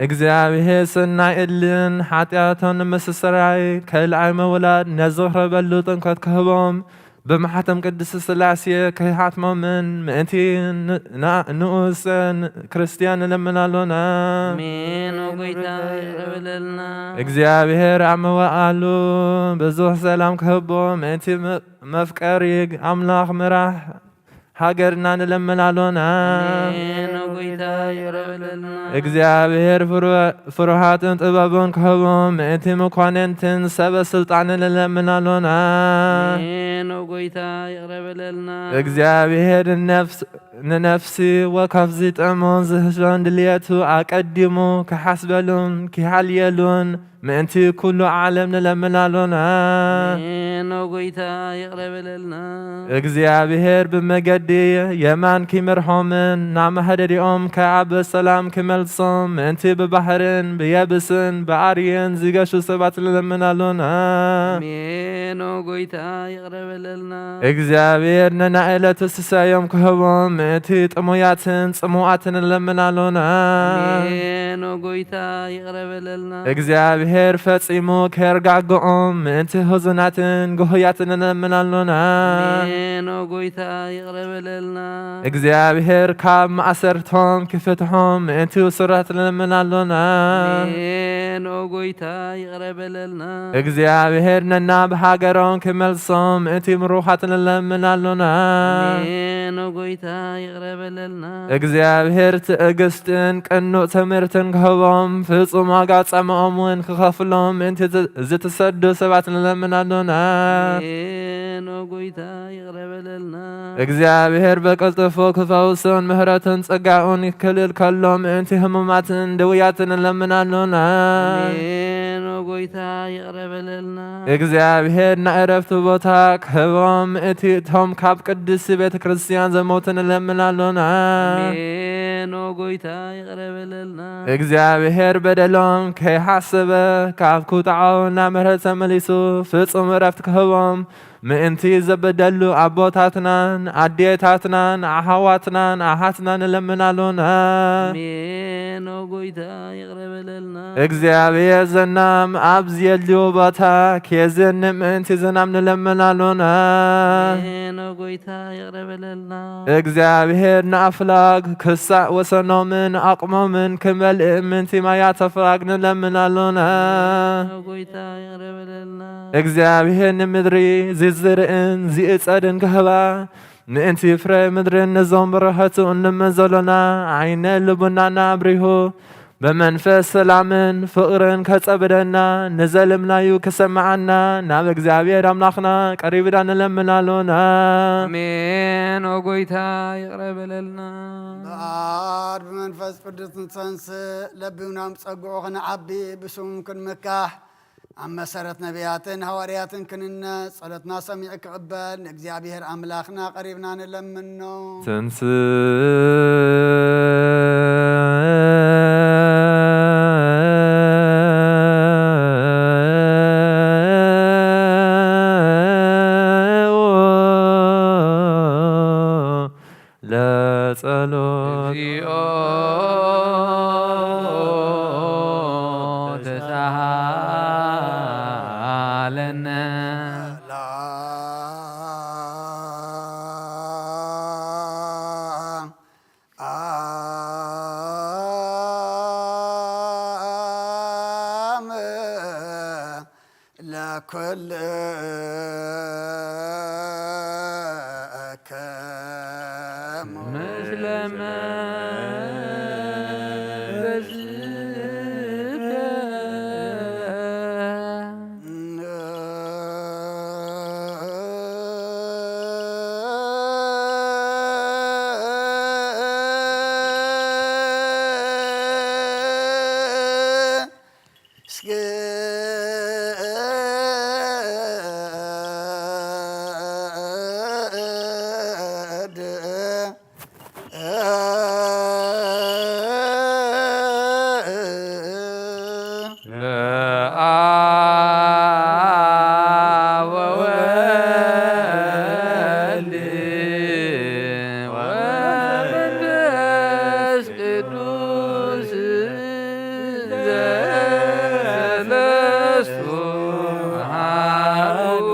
እግዚኣብሔር ስናይ እልን ሓጢኣቶም ንምስስራይ ከልኣይ ምውላድ ነዘኽረበሉ ጥምቀት ክህቦም ብማሕተም ቅድስት ስላሴ ከይሓትሞምን ምእንቲ ን-፣ ና-፣ ንኡስ ን-፣ ክርስትያን ንለምን ኣሎና። ኣሜን። ኦ ጎይታ፣ ይቕረ በለልና። እግዚኣብሔር ኣብ መዋኣሉ ብዙሕ ሰላም ክህቦ ምእንቲ መ-፣ መፍቀሪ ኣምላኽ ምራሕ ሃገርና ንለምን ኣሎና። ኣሜን። ኦ ጎይታ ይቕረ በለልና። እግዚኣብሔር ፍሩ-፣ ፍሩሃትን ጥበብን ክህቦም ምእንቲ መኳንንትን ሰበ ስልጣንን ንለምን ኣሎና። ኣሜን። ኦ ጎይታ ይቕረ በለልና። እግዚኣብሔር ንነፍስ-፣ ንነፍሲ ወከፍዚ ጥዕሙን ዝህሾን ድልየቱ ኣቀዲሙ ክሓስበሉን ክሓልየሉን ምእንቲ ኩሉ ዓለም ንለምን ኣሎና። ኣሜን። ኦ ጎይታ ይቕረ በለልና። እግዚኣብሔር ብመገዲ የማን ኪመርሖምን ናብ ማህደሪኦም ከኣ ብሰላም ኪመልሶም ምእንቲ ብባሕርን ብየብስን ብኣርየን ዝገሹ ሰባት ንለምን ኣሎና። ኣሜን። ኦ ጎይታ ይቕረ በለልና። እግዚኣብሔር ነናይ ዕለቱ ስሳዮም ክህቦም ምእንቲ ጥሙያትን ጽሙኣትን ንለምን ኣሎና። ኣሜን። ኦ ጎይታ ይቕረ በለልና። እግዚኣብሔር ፈጺሙ ከየርጋግኦም ምእንቲ ህዙናትን ግሁያትን ንለምን ኣሎና። ኣሜን። ኦ ጎይታ ይቕረ በለልና። እግዚኣብሔር ካብ ማእሰርቶም ክፍትሖም ምእንቲ እሱራት ንለምን ኣሎና። ኣሜን። ኦ ጎይታ ይቕረ በለልና። እግዚኣብሔር ነናብ ሃገሮም ክመልሶም ምእንቲ ምሩኻት ንለምን ኣሎና። ኣሜን። ኦ ጎይታ ይቕረ በለልና። እግዚኣብሔር ትዕግስትን ቅኑዕ ትምህርትን ክህቦም ፍጹም ዋጋ ጻማኦም እውን ክኸፍሎም ምእንቲ ዝ-፣ ዝትሰዱ ሰባት ንለምን ኣሎና። ኣሜን። ኦ ጎይታ ይቕረ በለልና። እግዚኣብሔር በቀልጥፎ ክፈውሶን ምህረትን ጸጋኡን ይክልል ከሎ ምእንቲ ህሙማትን ድውያትን ንለምን ኣሎና። ኣሜን። ኦ ጎይታ ይቕረ በለልና። እግዚኣብሔር ናይ ዕረፍቲ ቦታ ክህቦም ምእንቲ እቶም ካብ ቅድስቲ ቤተ ክርስቲያን ዘመውቱ ንለምን ኣሎና። ኣሜን። ኦ ጎይታ ይቕረ በለልና። እግዚኣብሔር በደሎም ከይሓሰበ ካብ ክውጣዖ ናብ ምሕረት ተመሊሱ ፍጹም ዕረፍቲ ክህቦም ምእንቲ ዘበደሉ ኣቦታትናን ኣዴታትናን ኣሓዋትናን ኣሓትናን ንለምን ኣሎና። ኣሜን። ኦ ጎይታ ይቕረ በለልና። እግዚኣብሔር ዘናም ኣብ ዝየልዎ ቦታ ኬዝን ምእንቲ ዝናም ንለምን ኣሎና። ኣሜን። ኦ ጎይታ ይቕረ በለልና። እግዚኣብሔር ንኣፍላግ ክሳእ ወሰኖምን ኣቕሞምን ክመልእ ምእንቲ ማያት ኣፍላግ ንለምን ኣሎና። ኦ ጎይታ ይቕረ በለልና። እግዚኣብሔር ንምድሪ ዝዝርእን ዝእጸድን ክህባ ምእንቲ ፍረ ምድርን ነዞም በረኸቱ እንልምን ዘሎና ዓይነ ልቡናና ኣብሪሁ ብመንፈስ ሰላምን ፍቕርን ከጸብደና ንዘለምናዩ ክሰምዓና ናብ እግዚኣብሔር ኣምላኽና ቀሪብና ንለምን ኣሎና። ኣሜን። ኦ ጎይታ ይቕረ በለልና። በኣብ ብመንፈስ ቅዱስ ንተንስእ ለቢውና ምስ ጸግዑ ክንዓቢ ብስሙም ክንምካሕ ኣብ መሰረት ነቢያትን ሃዋርያትን ክንነ ጸሎትና ሰሚዑ ክቕበል ንእግዚኣብሔር ኣምላኽና ቀሪብና ንለምኖ። ትንስእ ለጸሎት። እግዚኦ ተሳሃለነ። ሰላም ለኩልክሙ ምስለ መንፈስከ። ለአብ ወወልድ ወመንፈስ ቅዱስ ዘሰለስቱ አሐዱ።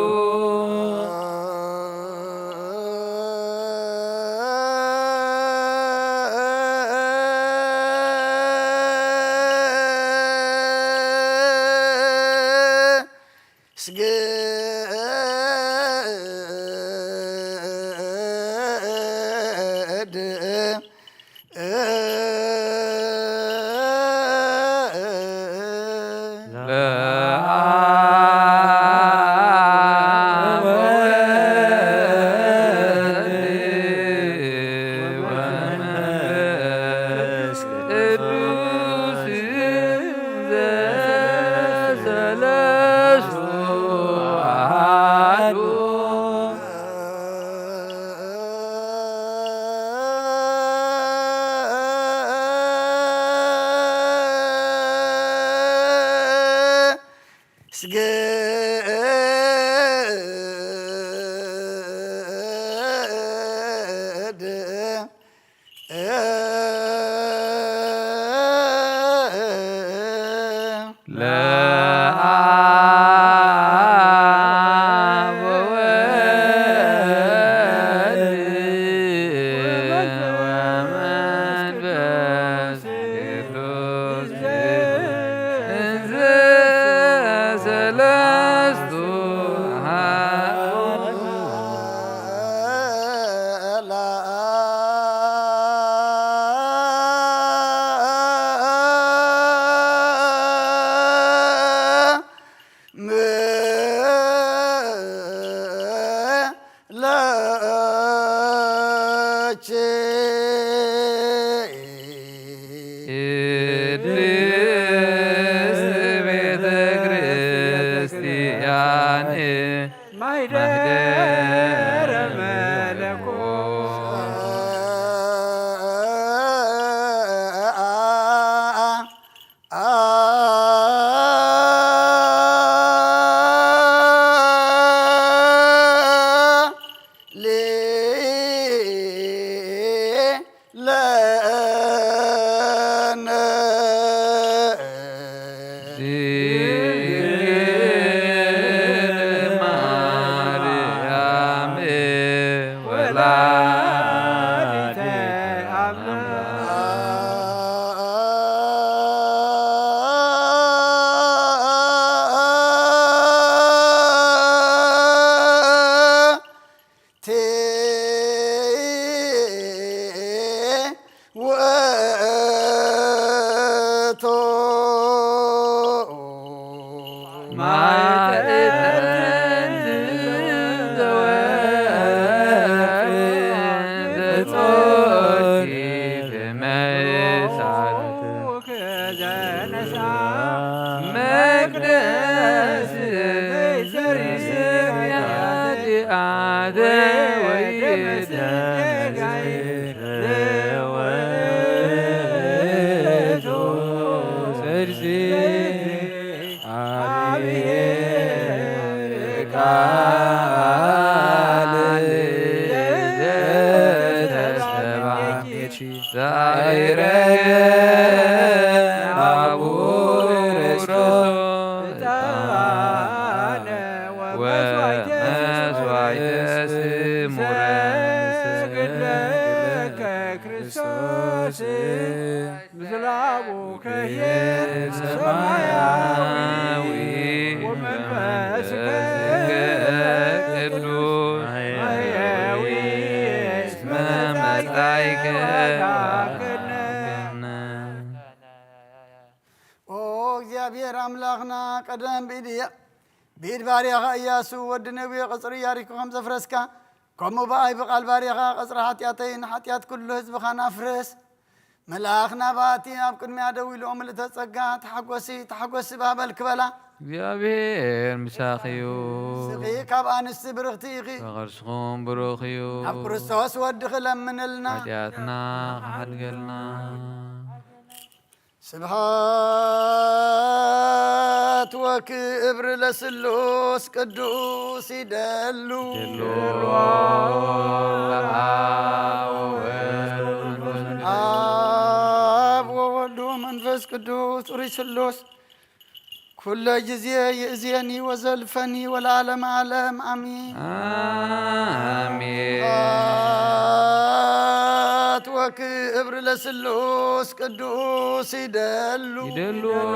ህደረ መለኮት። ለነ ድንግል ማርያም ወላዲተ አምላክ። ውእቱ ማዕጠንት ዘወርቅ ዘጾኪ መሳልት ዘነሳ መቅደስ ዘይሰርስ ኃጢአት ወይደመስስ ጌጋይ ዘወቱ ጽድቅ አብሔር ቃል ዘተሰባ ዛይረገ አቡ ክርስቶስ ዕጣነ ወመስዋዕተ ስሙረ። ሰግድ ለከ ክርስቶስ ምስለ አቡከ ሰማያዊ ወመንፈስከ ቅዱስ ማሕየዊ እስመ መጻእከ ወአምላክነ። ኦ እግዚኣብሔር ኣምላኽና፣ ቀደም ብኢድ፣ ብኢድ ባርያኻ ኢያሱ ወዲ ነዌ ቐጽሪ ኢያሪኮ ከም ዘፍረስካ፣ ከምኡ ብኣይ ብቓል ባርያኻ ቐጽሪ ሓጢኣተይን ሓጢኣት ኩሉ ህዝብኻን ኣፍርስ። መልኣኽ ናባቲ ኣብ ቅድሚያ ደው ኢሉ ምልእተ ጸጋ፣ ተሓጎሲ፣ ተሓጎሲ ባህ በል ክበላ። እግዚኣብሔር ምሳኺ እዩ። ንስኺ ካብ ኣንስቲ ብርኽቲ ኢኺ። ከርሥኹም ብሩኽ እዩ። ኣብ ክርስቶስ ወድኺ ለምንልና። ሓጢኣትና ክሓድገልና። ስብሐት ወክብር ለስሉስ ቅዱስ ይደሉ። ይደሉ። አብ ወወልድ ወመንፈስ ቅዱስ ጽሩይ ስሉስ ኩለ ጊዜ ይእዜኒ ወዘልፈኒ ወለዓለመ ዓለም አሜን። አሜን። ስብሐት ወክብር ለስሉስ ቅዱስ ይደሉ። ይደሉ። አብ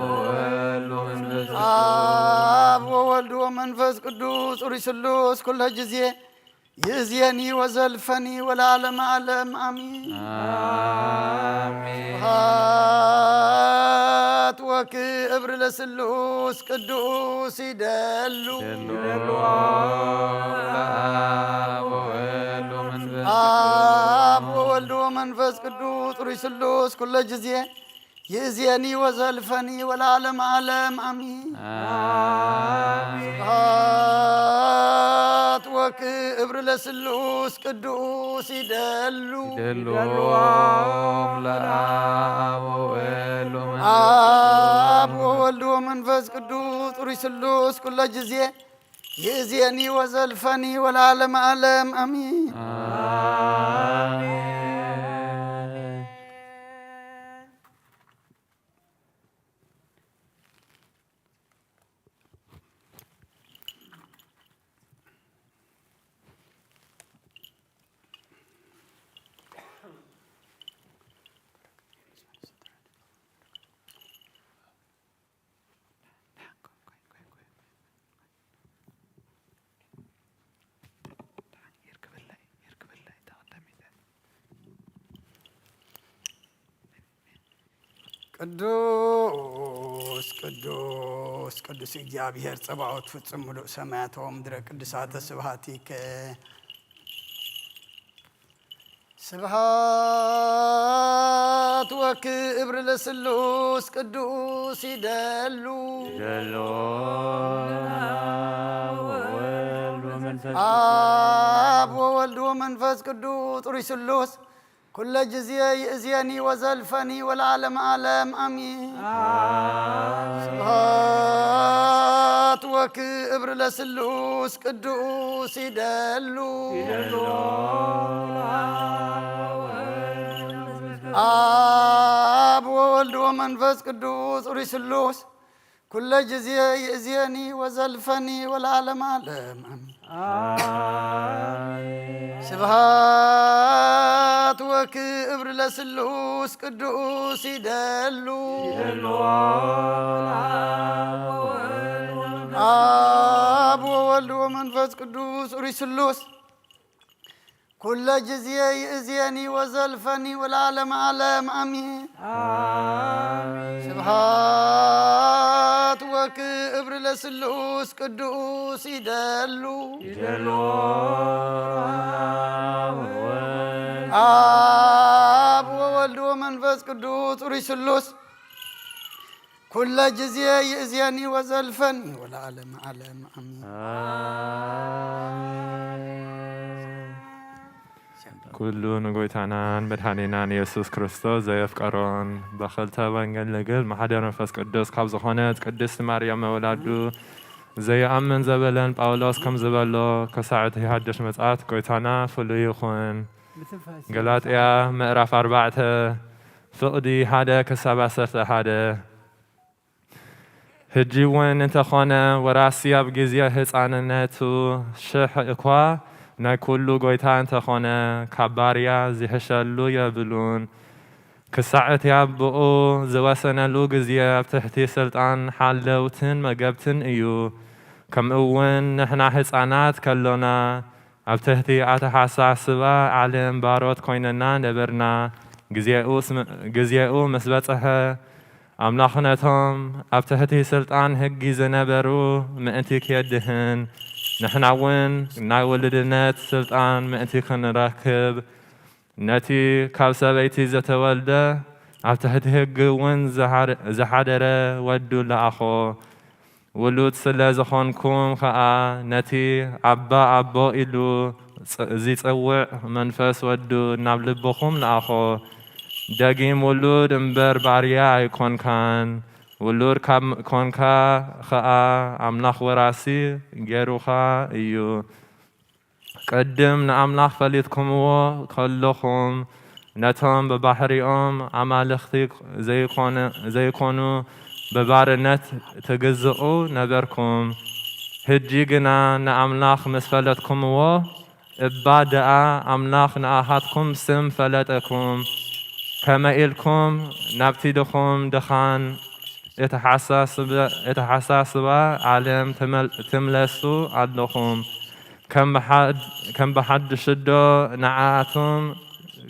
ወወልድ ወመንፈስ ቅዱስ። አብ ወወልድ ወመንፈስ ቅዱስ ጽሩይ ስሉስ ኩለ ጊዜ ይእዜኒ ወዘልፈኒ ወለዓለመ ዓለም አሜን። አሜን። ስብሐት ወክብር ለስሉስ ቅዱስ ይደሉ። ይደሉ። አብ ወወልድ ወመንፈስ አብ ወወልድ ወመንፈስ ቅዱስ ጽሩይ ስሉስ ኩለ ጊዜ ይእዜኒ ወዘልፈኒ ወለዓለመ ዓለም አሜን። አሜን። ስብሐት ወክብር ለስሉስ ቅዱስ ይደሉ። ይደሉ። ለአብ ወወልድ ወመንፈስ አብ ወወልድ ወመንፈስ ቅዱስ ጽሩይ ስሉስ ኩለ ጊዜ ይእዜኒ ወዘልፈኒ ወለዓለመ ዓለም አሜን። አሜን። ቅዱስ ቅዱስ ቅዱስ እግዚኣብሔር ጸባኦት ፍጹም ምሉእ ሰማያት ወምድረ ቅዱሳተ ስብሐቲከ። ስብሐት ወክብር ለስሉስ ቅዱስ ይደሉ። ይደሎ ወወልድ ወመንፈስ አብ ወወልድ ወመንፈስ ቅዱስ ጽሩይ ስሉስ ኩለ ጊዜ ይእዜኒ ወዘልፈኒ ወለዓለም ዓለም አሚን። ስብሐት ወክብር ለስሉስ ቅዱስ ይደሉ። አብ ወወልድ ወመንፈስ ቅዱስ ጽሩይ ስሉስ ኩለ ጊዜ ይእዜኒ ወዘልፈኒ ወለዓለም ዓለም አሚን። ስብሐት ወክብር ለስሉስ ቅዱስ ይደሉ። አብ ወወልድ ወመንፈስ ቅዱስ ጽሩይ ስሉስ ኩለ ጊዜ ይእዜኒ ወዘልፈኒ ወለዓለም ዓለም አሚን። ስብሐት ወክብር ለስሉስ ቅዱስ ይደሉ። ይደሎ ወወልድ አብ ወወልድ ወመንፈስ ቅዱስ ጽሩይ ስሉስ ኩለ ጊዜ ይእዜኒ ወዘልፈኒ ወለዓለም ዓለም አሚን። ኩሉ ንጎይታናን መድኃኒናን ኢየሱስ ክርስቶስ ዘየፍቀሮን ብኽልተ ወንጌል ንግል ማሕደር መንፈስ ቅዱስ ካብ ዝኾነት ቅድስት ማርያም መወላዱ ዘይኣምን ዘበለን ጳውሎስ ከም ዝበሎ ክሳዕ እቲ ሓድሽ ምጽኣት ጎይታና ፍሉይ ይኹን። ገላጥያ ምዕራፍ ኣርባዕተ ፍቕዲ ሓደ ክሳብ ዓሰርተ ሓደ። ሕጂ እውን እንተኾነ ወራሲ ኣብ ግዜ ህፃንነቱ ሽሕ እኳ ናይ ኩሉ ጎይታ እንተኾነ ካብ ባርያ ዝሕሸሉ የብሉን። ክሳዕ እቲ ኣቦኡ ዝወሰነሉ ግዜ ኣብ ትሕቲ ስልጣን ሓለውትን መገብትን እዩ። ከምኡ እውን ንሕና ህፃናት ከሎና ኣብ ትሕቲ ኣተሓሳስባ ዓለም ባሮት ኮይንና ነበርና። ግዜኡ ምስ በጽሐ ኣምላኽ ነቶም ኣብ ትሕቲ ስልጣን ሕጊ ዝነበሩ ምእንቲ ኬድህን ንሕና እውን ናይ ውሉድነት ስልጣን ምእንቲ ክንረክብ ነቲ ካብ ሰበይቲ ዘተወልደ ኣብ ትሕቲ ሕጊ እውን ዝሓደረ ወዱ ለኣኾ። ውሉድ ስለ ዝኾንኩም ኸኣ ነቲ ኣባ ኣቦ ኢሉ ዚጽውዕ መንፈስ ወዱ ናብ ልብኹም ለኣኾ። ደጊም ውሉድ እምበር ባርያ ኣይኮንካን። ውሉድ ካብ ኮንካ ኸኣ ኣምላኽ ወራሲ ገይሩኻ እዩ። ቅድም ንኣምላኽ ፈሊጥኩምዎ ከለኹም ነቶም ብባሕሪኦም ኣማልኽቲ ዘይኮኑ ብባርነት ትግዝኡ ነበርኩም። ሕጂ ግና ንኣምላኽ ምስ ፈለጥኩምዎ እባ ደኣ ኣምላኽ ንኣኻትኩም ስም ፈለጠኩም። ከመይ ኢልኩም ናብቲ ድኹም ድኻን እተሓሳስባ ዓለም ትምለሱ ኣለኹም። ከም ብሓድሽዶ ንዓኣቶም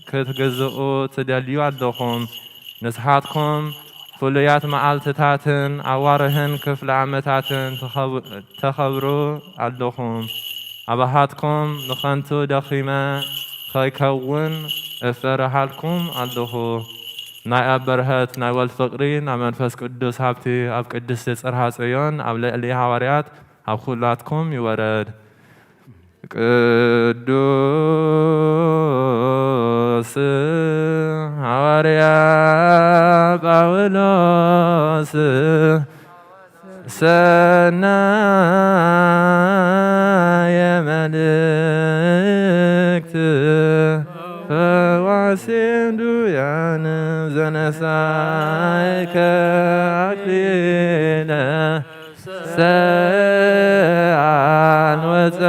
ክትግዝኡ ትደልዩ ኣለኹም? ንስኻትኩም ፍሉያት መዓልትታትን ኣዋርህን ክፍለ ዓመታትን ተኸብሩ ኣለኹም። ኣባኻትኩም ንኸንቱ ደኺመ ኸይከውን እፈርሃልኩም ኣለኹ። ናይ ኣብ በረኸት ናይ ወልድ ፍቕሪ ናይ መንፈስ ቅዱስ ሃብቲ ኣብ ቅድስቲ ጽርሃ ጽዮን ኣብ ልዕሊ ሃዋርያት ኣብ ኩላትኩም ይወረድ። ቅዱስ ሃዋርያ ጳውሎስ ሰናየ መልእክት ፈዋሲ እንዱያን ዘነሳይከ ኣክሊለ ሰኣል ወፀ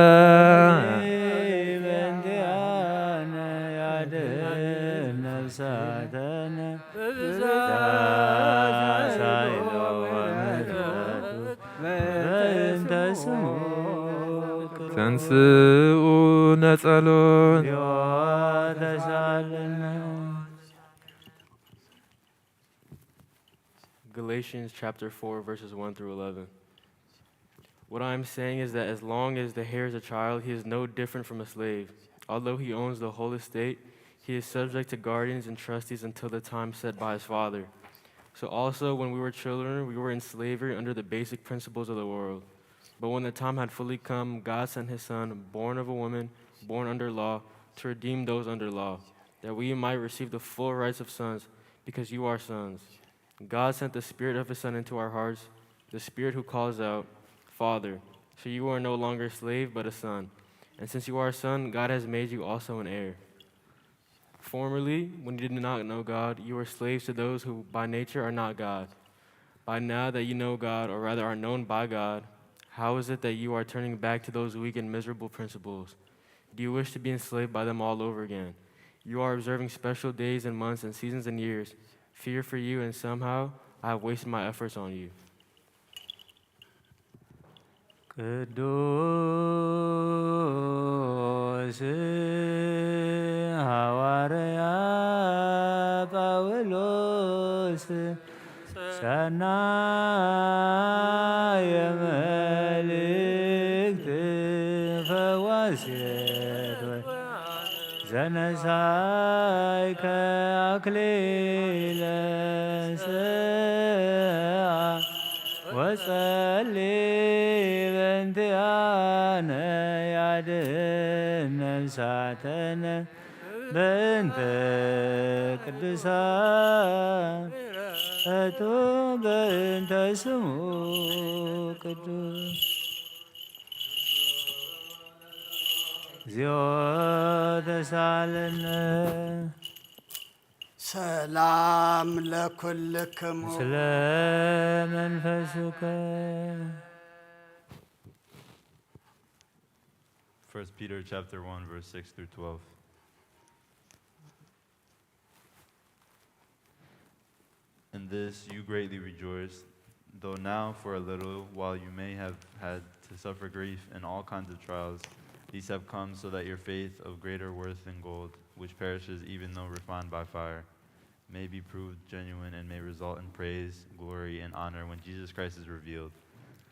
ተንስኡ ነጸሎት። Galatians chapter four, verses one through eleven. What I am saying is that as long as the heir is a child, he is no different from a slave. Although he owns the whole estate, He is subject to guardians and trustees until the time set by his Father. So also, when we were children, we were in slavery under the basic principles of the world. But when the time had fully come, God sent his Son, born of a woman, born under law, to redeem those under law, that we might receive the full rights of sons, because you are sons. God sent the Spirit of his Son into our hearts, the Spirit who calls out, "Father." So you are no longer a slave, but a son. And since you are a son, God has made you also an heir. Formerly, when you did not know God, you were slaves to those who by nature are not God. But now that you know God, or rather are known by God, how is it that you are turning back to those weak and miserable principles? Do you wish to be enslaved by them all over again? You are observing special days and months and seasons and years. Fear for you, and somehow I have wasted my efforts on you. ቅዱስ ሐዋርያ ጳውሎስ ሰናየ መልእክት ፈዋሴት ወይ ዘነሳይከ አክሊለ ስአ ወጸሊ በእንቲአነ ያድህን ነፍሳተነ በእንተ ቅዱሳን እቱ በእንተ ስሙ ቅዱስ እግዚኦ ተሳለነ። ሰላም ለኩልክሙ። ምስለ መንፈስከ። First Peter chapter one, verse six through twelve. In this you greatly rejoice, though now for a little while you may have had to suffer grief in all kinds of trials. These have come so that your faith, of greater worth than gold, which perishes even though refined by fire, may be proved genuine and may result in praise, glory, and honor when Jesus Christ is revealed.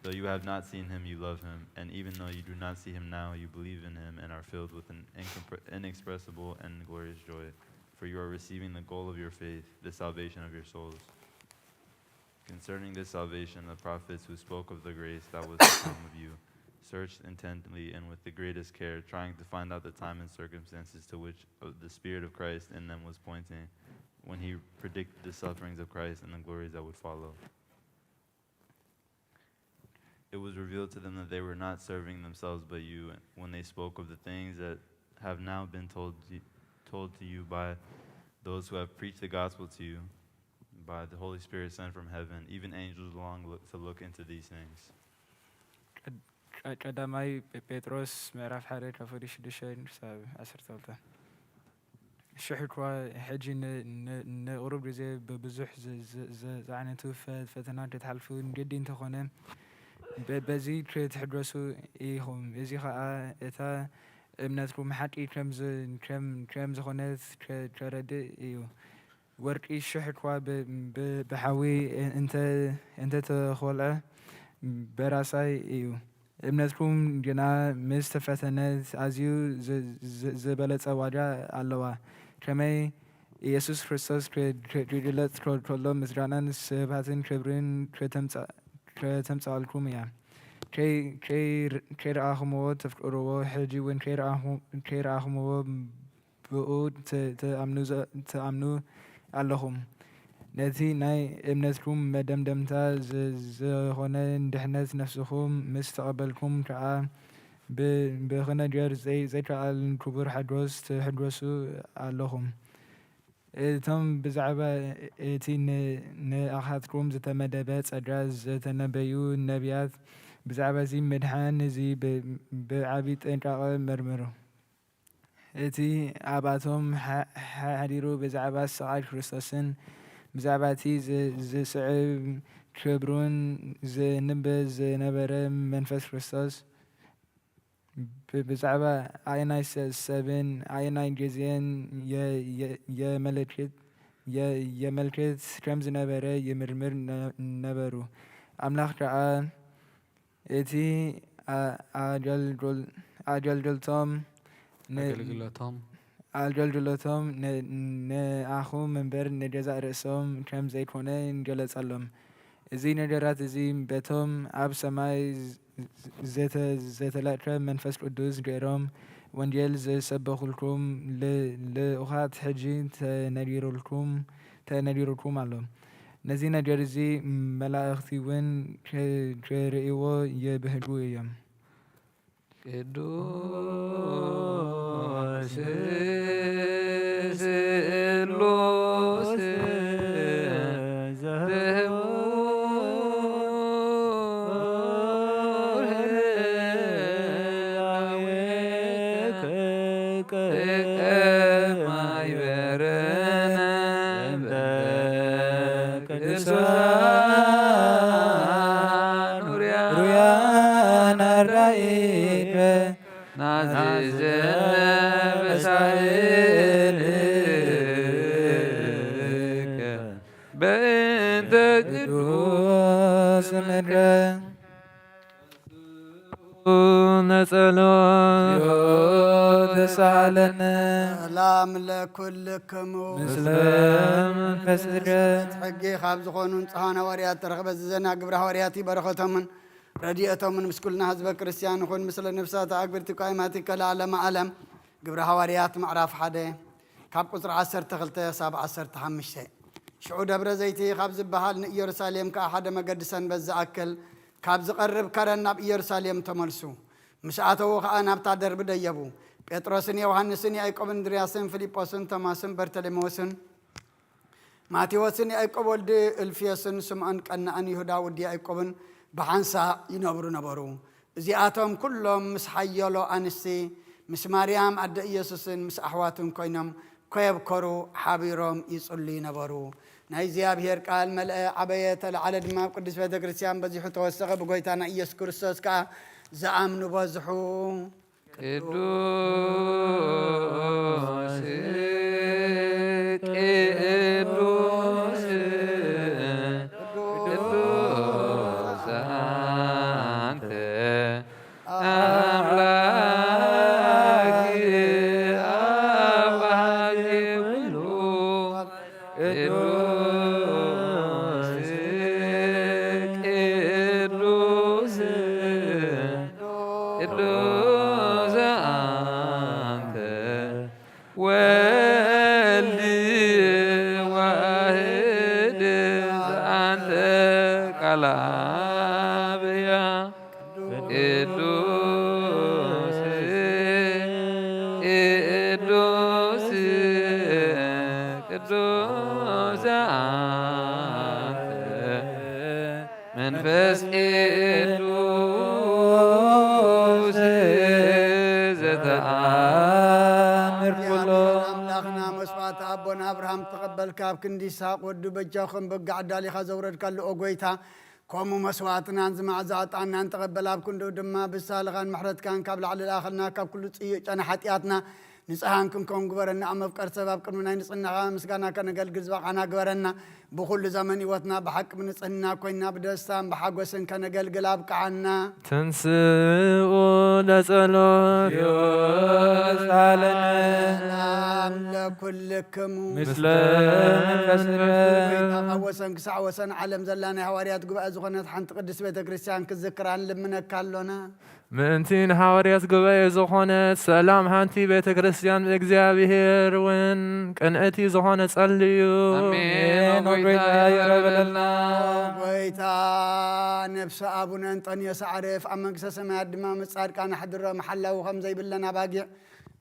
Though you have not seen him, you love him, and even though you do not see him now, you believe in him and are filled with an incompre- inexpressible and glorious joy, for you are receiving the goal of your faith, the salvation of your souls. Concerning this salvation, the prophets who spoke of the grace that was to come of you searched intently and with the greatest care, trying to find out the time and circumstances to which uh, the Spirit of Christ in them was pointing when he predicted the sufferings of Christ and the glories that would follow. It was revealed to them that they were not serving themselves but you when they spoke of the things that have now been told, told to you by those who have preached the gospel to you, by the Holy Spirit sent from heaven. Even angels long look, to look into these things. ቀዳማይ ጴጥሮስ ምዕራፍ ሓደ ካብ ፍቕዲ ሽዱሽተ ክሳብ ዓሰርተ ክልተ። ሽሕ እኳ ሕጂ ንቕሩብ ግዜ ብብዙሕ ዝዓይነቱ ፈተና ክትሓልፉ ንገዲ እንተኾነ በዚ ክትሕገሱ ኢኹም። እዚ ኸኣ እታ እምነትኩም ሓቂ ከም ዝኾነት ከረድእ እዩ። ወርቂ ሽሕ እኳ ብሓዊ እንተተኾልዐ በራሳይ እዩ። እምነትኩም ግና ምስ ተፈተነት ኣዝዩ ዝበለጸ ዋጋ ኣለዋ። ከመይ ኢየሱስ ክርስቶስ ክግለጽ ከሎ ምስጋናን ስብሃትን ክብርን ከተምጽኣልኩም እያ። ከይረኣኹምዎ ተፍቅርዎ፣ ሕጂ እውን ከይረኣኹምዎ ብኡ ትኣምኑ ኣለኹም። ነቲ ናይ እምነትኩም መደምደምታ ዝኾነ ድሕነት ነፍስኹም ምስ ተቐበልኩም ከኣ ብኽነገር ዘይከኣል ክቡር ሓጎስ ትሕጎሱ ኣለኹም። እቶም ብዛዕባ እቲ ንኣኻትኩም ዝተመደበ ጸጋ ዝተነበዩ ነቢያት ብዛዕባ እዚ ምድሓን እዚ ብዓቢ ጥንቃቐ መርምሩ። እቲ ኣብኣቶም ሓዲሩ ብዛዕባ ስቓይ ክርስቶስን ብዛዕባ እቲ ዝስዕብ ክብሩን ዝንበ ዝነበረ መንፈስ ክርስቶስ ብዛዕባ ኣየናይ ሰብን ኣየናይ ግዜን የመልክት ከም ዝነበረ ይምርምር ነበሩ። ኣምላኽ ከኣ እቲ ኣገልግሎቶም ኣገልግሎቶም ኣገልግሎቶም ነ-፣ ንኣኹም እምበር ንገዛእ ርእሶም ከም ዘይኮነ ይገለጸሎም። እዚ ነገራት እዚ በቶም ኣብ ሰማይ ዘተ-፣ ዘተላእከ መንፈስ ቅዱስ ገይሮም ወንጌል ዝሰበኹልኩም ል-፣ ልኡኻት ሕጂ ተነጊሩልኩም፣ ተነጊሩልኩም ኣሎ። ነዚ ነገር እዚ መላእኽቲ እውን ክ-፣ ክርእይዎ ይብህጉ እዮም። ቅዱስ ስሉስ ዘህቡር ህላዌ ከቀማይ በረነ በእንተ ቅዱሳን ሩያን አራኢከ ናዚዘነ በሳእልከ በእንተ ቅዱስ ምድረ ነጸሎ ተሳለነ። ሰላም ለኩልክሙ። ምስለ መንፈስከ። ሕጊ ካብ ዝኾኑ ንጹሃን ሃዋርያት ተረኽበ። ዝዘና ግብረ ሃዋርያት በረኸቶምን ረድኤቶምን ምስ ኩልና ህዝበ ክርስቲያን ይኹን። ምስለ ነፍሳት ኣግብርቲ ቃይማቲከ ለዓለመ ዓለም። ግብረ ሃዋርያት ምዕራፍ ሓደ ካብ ቁጽሪ ዓሰርተ ክልተ ሳብ ዓሰርተ ሓሙሽተ። ሽዑ ደብረ ዘይቲ ካብ ዝበሃል ንኢየሩሳሌም ከኣ ሓደ መገዲ ሰንበት ዝኣክል ካብ ዝቐርብ ከረን ናብ ኢየሩሳሌም ተመልሱ። ምስ ኣተዉ ከኣ ናብታ ደርቢ ደየቡ። ጴጥሮስን ዮሃንስን ያዕቆብን እንድርያስን ፊልጶስን ቶማስን በርተሎሜዎስን ማቴዎስን ያዕቆብ ወልዲ እልፍዮስን ስምዖን ቀናእን ይሁዳ ወዲ ያዕቆብን ብሓንሳእ ይነብሩ ነበሩ። እዚኣቶም ኩሎም ምስ ሓየሎ ኣንስቲ፣ ምስ ማርያም ኣደ ኢየሱስን ምስ ኣሕዋቱን ኮይኖም ከየብከሩ ሓቢሮም ይጽልዩ ነበሩ። ናይ እግዚኣብሔር ቃል መልአ፣ ዓበየ፣ ተለዓለ ድማ ኣብ ቅድስት ቤተ ክርስቲያን በዚሑ ተወሰኸ። ብጎይታና ኢየሱስ ክርስቶስ ከኣ ዝኣምኑ በዝሑ። ቅዱስ ቅዱስ ቅዱስ አንተ አምላክ አብ አሐዜ ኩሉ ቅዱስ ቅዱስ ቅዱስ አንተ ወልድ ዋህድ አንተ ቃል አብ ሕያው ቅዱስ ቅዱስ ቅዱስ አንተ መንፈስ ቅዱስ ዘተአምር ኩሎ። ኣምላኽና መስዋዕቲ ኣቦና ኣብርሃም ተቐበል፣ ካብ ክንዲ ይስሐቅ ወዱ በጃኹም በጋ ኣዳሊኻ ዘውረድካሉ ኦ ጎይታ፣ ከምኡ መስዋዕትናን ዝመዓዛ ዕጣንናን ተቐበል፣ ኣብ ክንድኡ ድማ ብሳልኻን ምሕረትካን ካብ ላዕሊ ለኣኸልና፣ ካብ ኩሉ ጽዩቕ ጨና ሓጢኣትና ንጽሃን ክንከውን ግበረና። ኣብ መፍቀር ሰብ ኣብ ቅድሚ ናይ ንጽህናኻ ምስጋና ከነገልግል ዝበቓዕና ግበረና። ብኹሉ ዘመን ህይወትና ብሓቂ ብንጽህና ኮይና ብደስታን ብሓጎስን ከነገልግል ኣብቅዓና። ተንስኡ ለጸሎት። ሰላም ለኩልክሙ። ምስለ መንፈስከ። ጎይታ ካብ ወሰን ክሳዕ ወሰን ዓለም ዘላ ናይ ሃዋርያት ጉባኤ ዝኾነት ሓንቲ ቅድስት ቤተ ክርስቲያን ክዝክራ ንልምነካ ኣሎና። ምእንቲ ንሃዋርያት ጉባኤ ዝኾነት ሰላም ሓንቲ ቤተ ክርስቲያን እግዚኣብሔር እውን ቅንእቲ ዝኾነ ጸልዩ። ኣሜን። ኦ ጎይታ ይቕረ በለልና። ኦ ጎይታ፣ ነፍሲ ኣቡነ እንጠንዮስ ኣዕርፍ ኣብ መንግስተ ሰማያት ድማ ምስ ጻድቃን ኣሕድሮ። መሓላዊ ከም ዘይብለን ኣባጊዕ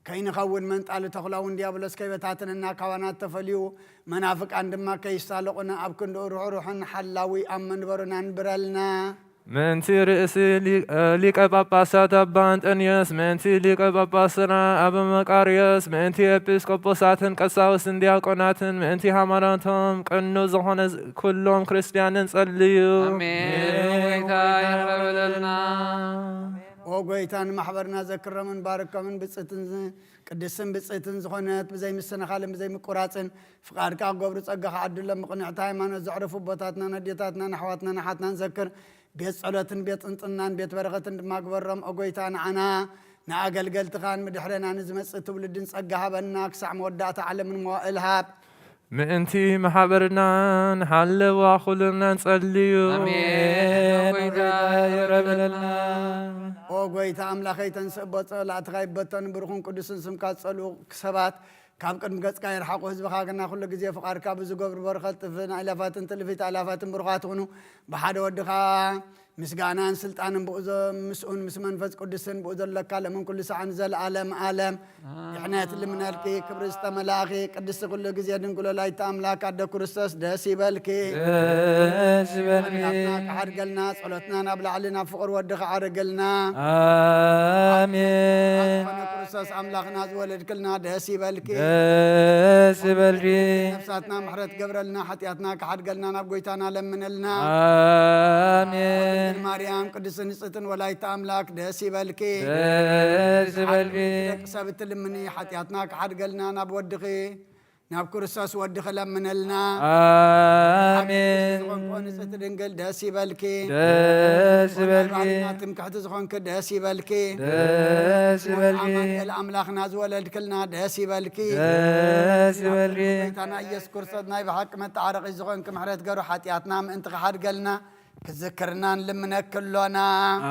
ከይንኸውን መንጣሊ ተኹላ እውን ዲያብሎስ ከይበታተነና ካባና ተፈልዩ፣ መናፍቃን ድማ ከይሳለቑና ኣብ ክንድኡ ርሑሩሕን ሓላዊ ኣብ መንበሩና ንብረልና። ምእንቲ ርእሲ ሊ-፣ ሊቀ ጳጳሳት ኣባ እንጠንዮስ፣ ምእንቲ ሊቀ ጳጳስና ኣበ መቃርዮስ፣ ምእንቲ ኤጲስቆጶሳትን ቀሳውስትን ዲያቆናትን፣ ምእንቲ ሃይማኖቶም ቅኑዕ ዝኾነ ዝ-፣ ኩሎም ክርስትያንን ጸልዩ። ኣሜን። ጎይታ ይቕረ በለልና። ኦ ጎይታ፣ ንማሕበርና ዘክሮምን ባርኮምን ብጽትን ዝ-፣ ቅድስትን ብጽትን ዝኾነት ብዘይምስንኻልን ብዘይምቁራጽን ፍቓድካ ክገብሩ ጸጋኻ ዓድሎም። ብቕንዕቲ ሃይማኖት ዘዕረፉ ኣቦታትናን ኣዴታትናን ኣሕዋትናን ኣሓትናን ዘክር። ቤት ጸሎትን ቤት ጽንጽናን ቤት በረኸትን ድማ ግበሮም። ኦ ጎይታ፣ ንዓና ንኣገልገልትኻን ብድሕረና ንዝመጽእ ትውልድን ጸጋ ሃበና፣ ክሳዕ መወዳእታ ዓለምን መዋእል ሃብ። ምእንቲ መሓበርና ንሓለዋ ኩልና ንጸልዩ። ኣሜን። ጎይታ ይቕረ በለልና። ኦ ጎይታ ኣምላኸይ፣ ተንስእ እቦ ጸላእትኻ ይበተኑ፣ ብሩኽን ቅዱስን ስምካ ዝጸልኡ ሰባት ካብ ቅድሚ ገጽካ ይርሓቑ። ህዝብኻ ግና ኩሉ ግዜ ፍቓድካ ብዝገብሩ በረኸት ጥፍእን ኣእላፋትን ትልፊት ኣእላፋትን ብሩኻት ይኹኑ። ብሓደ ወድኻ ምስጋናን ስልጣንን ብኡ ዘ-፣ ምስኡን ምስ መንፈስ ቅዱስን ብኡ ዘለካ ለምን ኩሉ ሰዓን ዘለዓለም ዓለም። ድሕነት ልምነልኪ ክብሪ ዝተመላእኺ ቅድስቲ ኩሉ ግዜ ድንግል ወላዲተ ኣምላክ ኣደ ክርስቶስ ደስ ይበልኪ። ደስ ይበልኪ። ሓጢኣትና ክሓድገልና ጸሎትና ናብ ላዕሊ ናብ ፍቕሪ ወዲ ክዓርግልና። ኣሜን። ዝኾነ ክርስቶስ ኣምላኽና ዝወለድክልና ደስ ይበልኪ። ደስ ይበልኪ። ነፍሳትና ምሕረት ገብረልና ሓጢኣትና ክሓድገልና ናብ ጎይታና ለምነልና። ኣሜን። ድንግል ማርያም ቅድስቲ ንጽሕትን ወላዲተ ኣምላክ ደስ ይበልኪ። ደስ ይበልኪ። ደቂ ሰብ እትልምኒ ሓጢኣትና ክሓድገልና ናብ ወድኺ ናብ ክርስቶስ ወድኺ ለምነልና። ኣሜን። ዝኾንኮ ንጽሕቲ ድንግል ደስ ይበልኪ። ደስ ይበልኪ። ባህልና ትምክሕቲ ዝኾንኪ ደስ ይበልኪ። ደስ ይበልኪ። ኣማኑኤል ኣምላኽና ዝወለድክልና ደስ ይበልኪ። ደስ ይበልኪ። ጎይታና ኢየሱስ ክርስቶስ ናይ ብሓቂ መተዓረቒ ዝኾንኪ ምሕረት ገሩ ሓጢኣትና ምእንቲ ክሓድገልና ክዝክርና ንልምነኪ ኣሎና።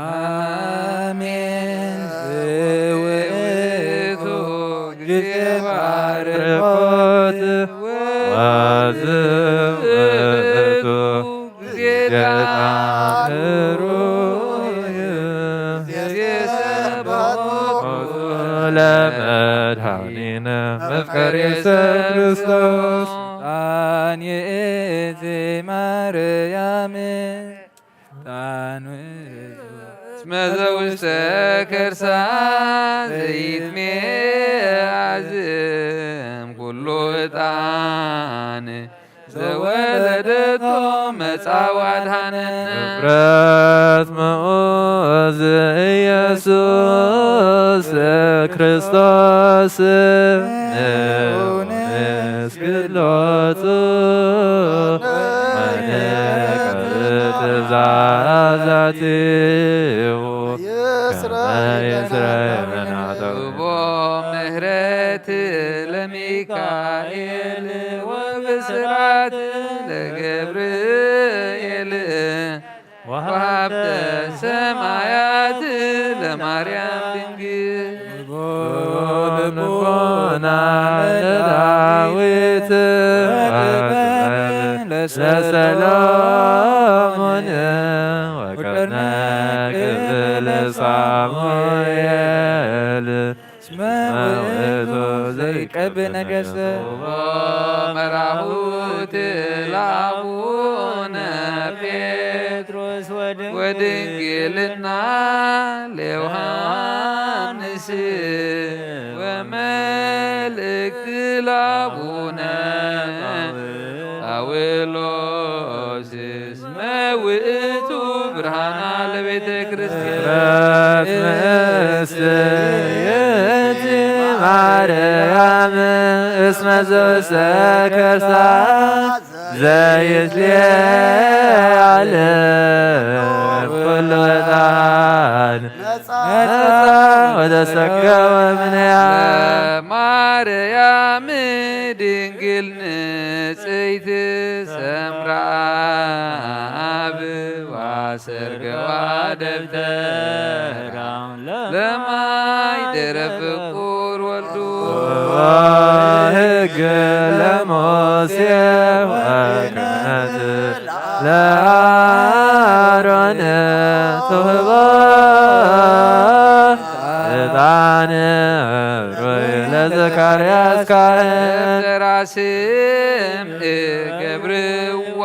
ኣሜን። ዝውእቱ ግዜ ባርኮት ወዝውእቱ ግዜ ተኣምሩ ግዜ ሰብሖ ለመድኃኒነ መፍቀሬ ሰብ ክርስቶስ። ዕጣን ይእቲ ማርያም፣ ዕጣን እስመ ዘውስተ ከርሳ ዘይትሜ ኣዝም ኩሉ ዕጣን ዘወለደቶ መጻ ዋድሃነነ። ክብረት ምዑዝ ኢየሱስ ክርስቶስ ንውእስ ግሎቱ መንቀል ትእዛዛቲሁ ከመ ይስረይ መናተው። እቦ ምህረት ለሚካኤል ወብስራት ለገብርኤል ወሃብተ ሰማያት ለማርያም ድንግል። ልቦና ለዳዊት ለሰሎሞን ወቀርነ ክብል ሳሙኤል እስመ ውእቱ ዘይቀብ ነገሰ። መራሁት ለአቡነ ጴጥሮስ ወድንግልና ለዮሐንስ ወመልእክት ለአቡነ ጳውሎስ እስመ ውእቱ ብርሃና ለቤተ ክርስቲያን። ምሕረት ምስል ይእቲ ማርያም እስመ ዘውስተ ከርሳ ዘይትሌዓል ኩሉ ዕጣን መጻ ወተሰከወ ምንያ። ማርያም ድንግል ንጽሕት ሰምራ አብ ዋሰርገዋ ደብተራ ለማይ ደረብ ፍቁር ወልዱ። ሕግ ለሙሴ ወክህነት ለአሮን ትሁቦ ዕጣን ሩይ ለዘካርያስ ካህን። ደብተራ ስም እገብርዋ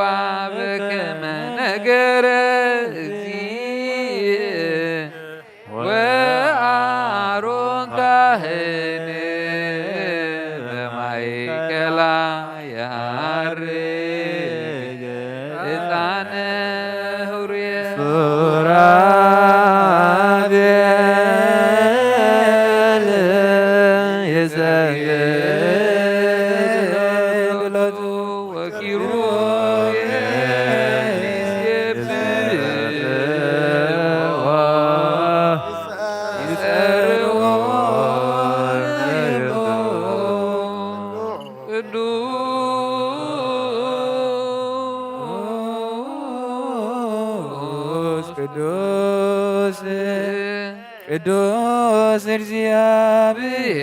በከመ ነገረ እግዚእ ወአሮን ካህን በማእከላ ያርግ ዕጣነ ሱራፌል ይሰግድ ሎቱ ወኪሩቤል ይሴብሑ ቅዱስ ቅዱስ ቅዱስ እግዚአብሔር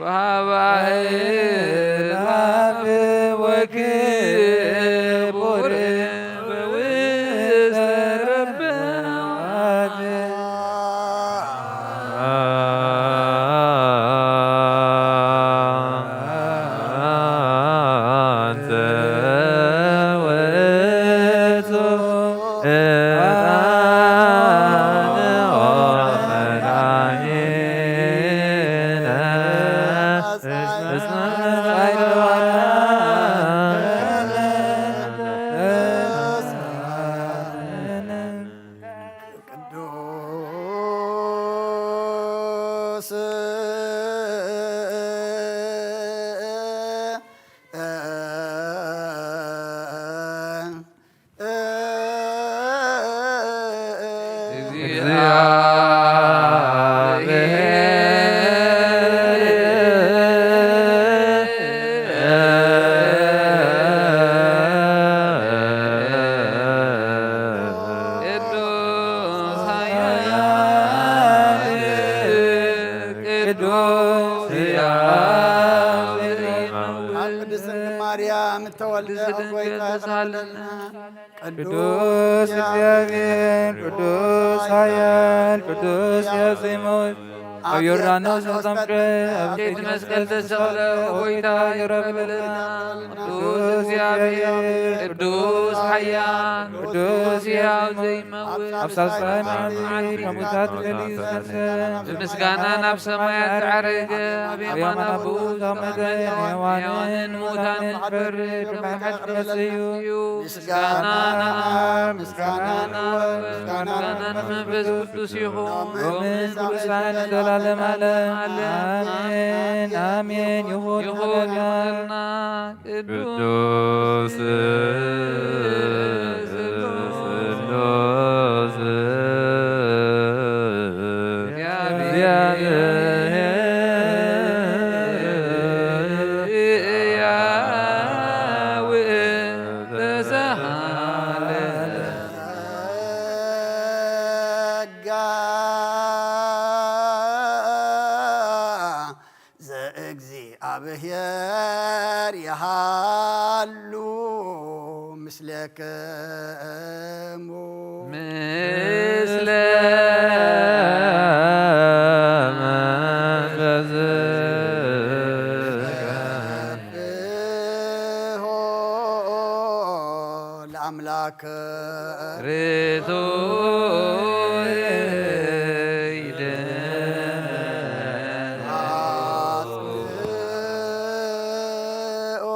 በአብ ወክቡር በውስተ ረብባት። አንተ ውእቱ ዕጣን ወመድኃኒነ እስመ ኃይል ቅዱስ ቅዱስ ሕያው ዘይመውት። ቅድስት ድንግል ማርያም ተወልደ፣ ቅድስት ድንግል ጎይታ ተሳለና። ቅዱስ እግዚአብሔር፣ ቅዱስ ኃያል፣ ቅዱስ ሕያው ዘይመውት፣ ኣብ ዮርዳኖስ ተጠምቀ፣ ኣብ ቀይሕ መስቀል ተሰቕለ፣ ጎይታ ይቕረ በለልና። ቅዱስ እግዚአብሔር፣ ቅዱስ ኃያል፣ ቅዱስ ሕያው ዘይመውት፣ ኣብ ሳልሳይ መዓልቲ ካብ ሙታት ተፈልዩ ዝተንስአ፣ ብምስጋና ናብ ሰማያት ዝዓረገ፣ ኣብ የማን ኣቦኡ ዝተቐመጠ፣ ንሕያዋንን ንሙታንን ክፈርድ፣ ብሓቂ ክመጽእ እዩ። ምስጋና ንኣብ፣ ምስጋና ንወልድ፣ ምስጋና ንመንፈስ ቅዱስ ይኹን፣ ሎምን ኩሉ ሳዕን ንዘለዓለም ዓለም። ኣሜን፣ ኣሜን። ይኹን፣ ይኹን ይኹንና። ይኹንና። ቅዱስ ቅዱስ ስሉስ እግዚአብሔር ሕያው ተሳሃለ። ጸጋ ዘእግዚኣብሔር ይሃሉ ምስሌክሙ። ምስለ መንፈስከ። ለአምላክ ርቱዕ ይደል። አጽንኦ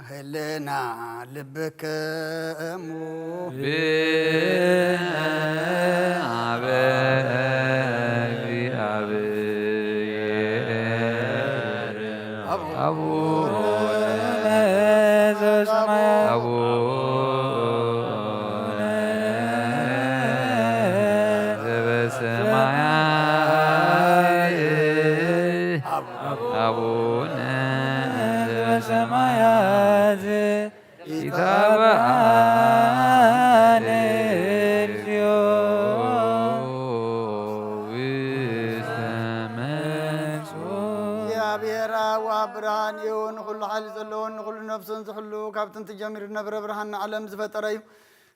ህልና ልብክሙ። ብነ አበ እግዚአብሔር አቡነ ዘበሰማያት። አቡነ ዘበሰማያት። አቡነ ዘበሰማያት። ይትባረክ እግዚኦ ውስተ መንሱ። እግዚኣብሔር ኣብ ብርሃን እዩ፣ ንኹሉ ሓይሊ ዘለዎን ንኹሉ ነፍሱን ዝሕሉ፣ ካብ ጥንቲ ጀሚሩ ዝነበረ ብርሃን ንዓለም ዝፈጠረ እዩ።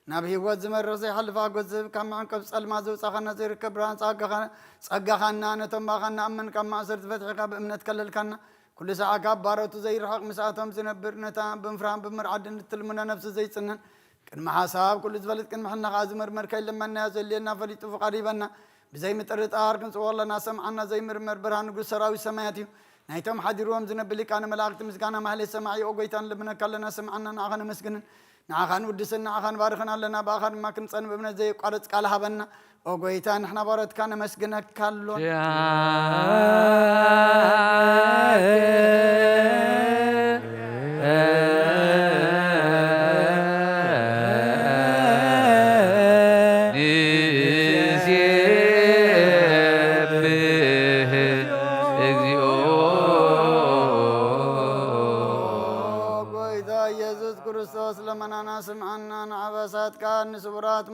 ናብ ህይወት ዝመርሕ ዘይሓልፍ ኣጎዝብ፣ ካብ መዕንቀፍ ጸልማ ዘውጻኻና ዘይርከብ ብርሃን ጸጋኻ፣ ጸጋኻና ነቶም ብኣኻ ንኣምን ካብ ማእሰርቲ ፈትሒኻ ብእምነት ከለልካና። ኩሉ ሰዓት ካብ ባሮቱ ዘይርሕቕ፣ ምስኣቶም ዝነብር፣ ነታ ብምፍራህን ብምርዓድን እትልምኖ ነፍሲ ዘይጽነን፣ ቅድሚ ሓሳብ ኩሉ ዝበልጽ፣ ቅድሚ ሕልናኻ ዝምርምር፣ ከይለመንናዮ ዘድልየና ፈሊጡ ፍቓዱ ሂበና። ብዘይ ምጥርጣር ክንጽውዖ ኣለና። ሰምዓና፣ ዘይምርመር ብርሃን ንጉስ ሰራዊት ሰማያት እዩ። ናይቶም ሓዲርዎም ዝነብር ሊቃነ መላእክት ምስጋና ማህሌት ሰማዒ፣ ኦ ጎይታ፣ ንልምነካ ኣለና፣ ስምዓና፣ ንዓኻ ነመስግንን፣ ንዓኻ ንውድስን፣ ንዓኻ ንባርኽን ኣለና። ብኣኻ ድማ ክንጸን ብእምነት ዘየቋርጽ ቃል ሃበና። ኦ ጎይታ፣ ንሕና ባሮትካ ነመስግነካ ኣሎና።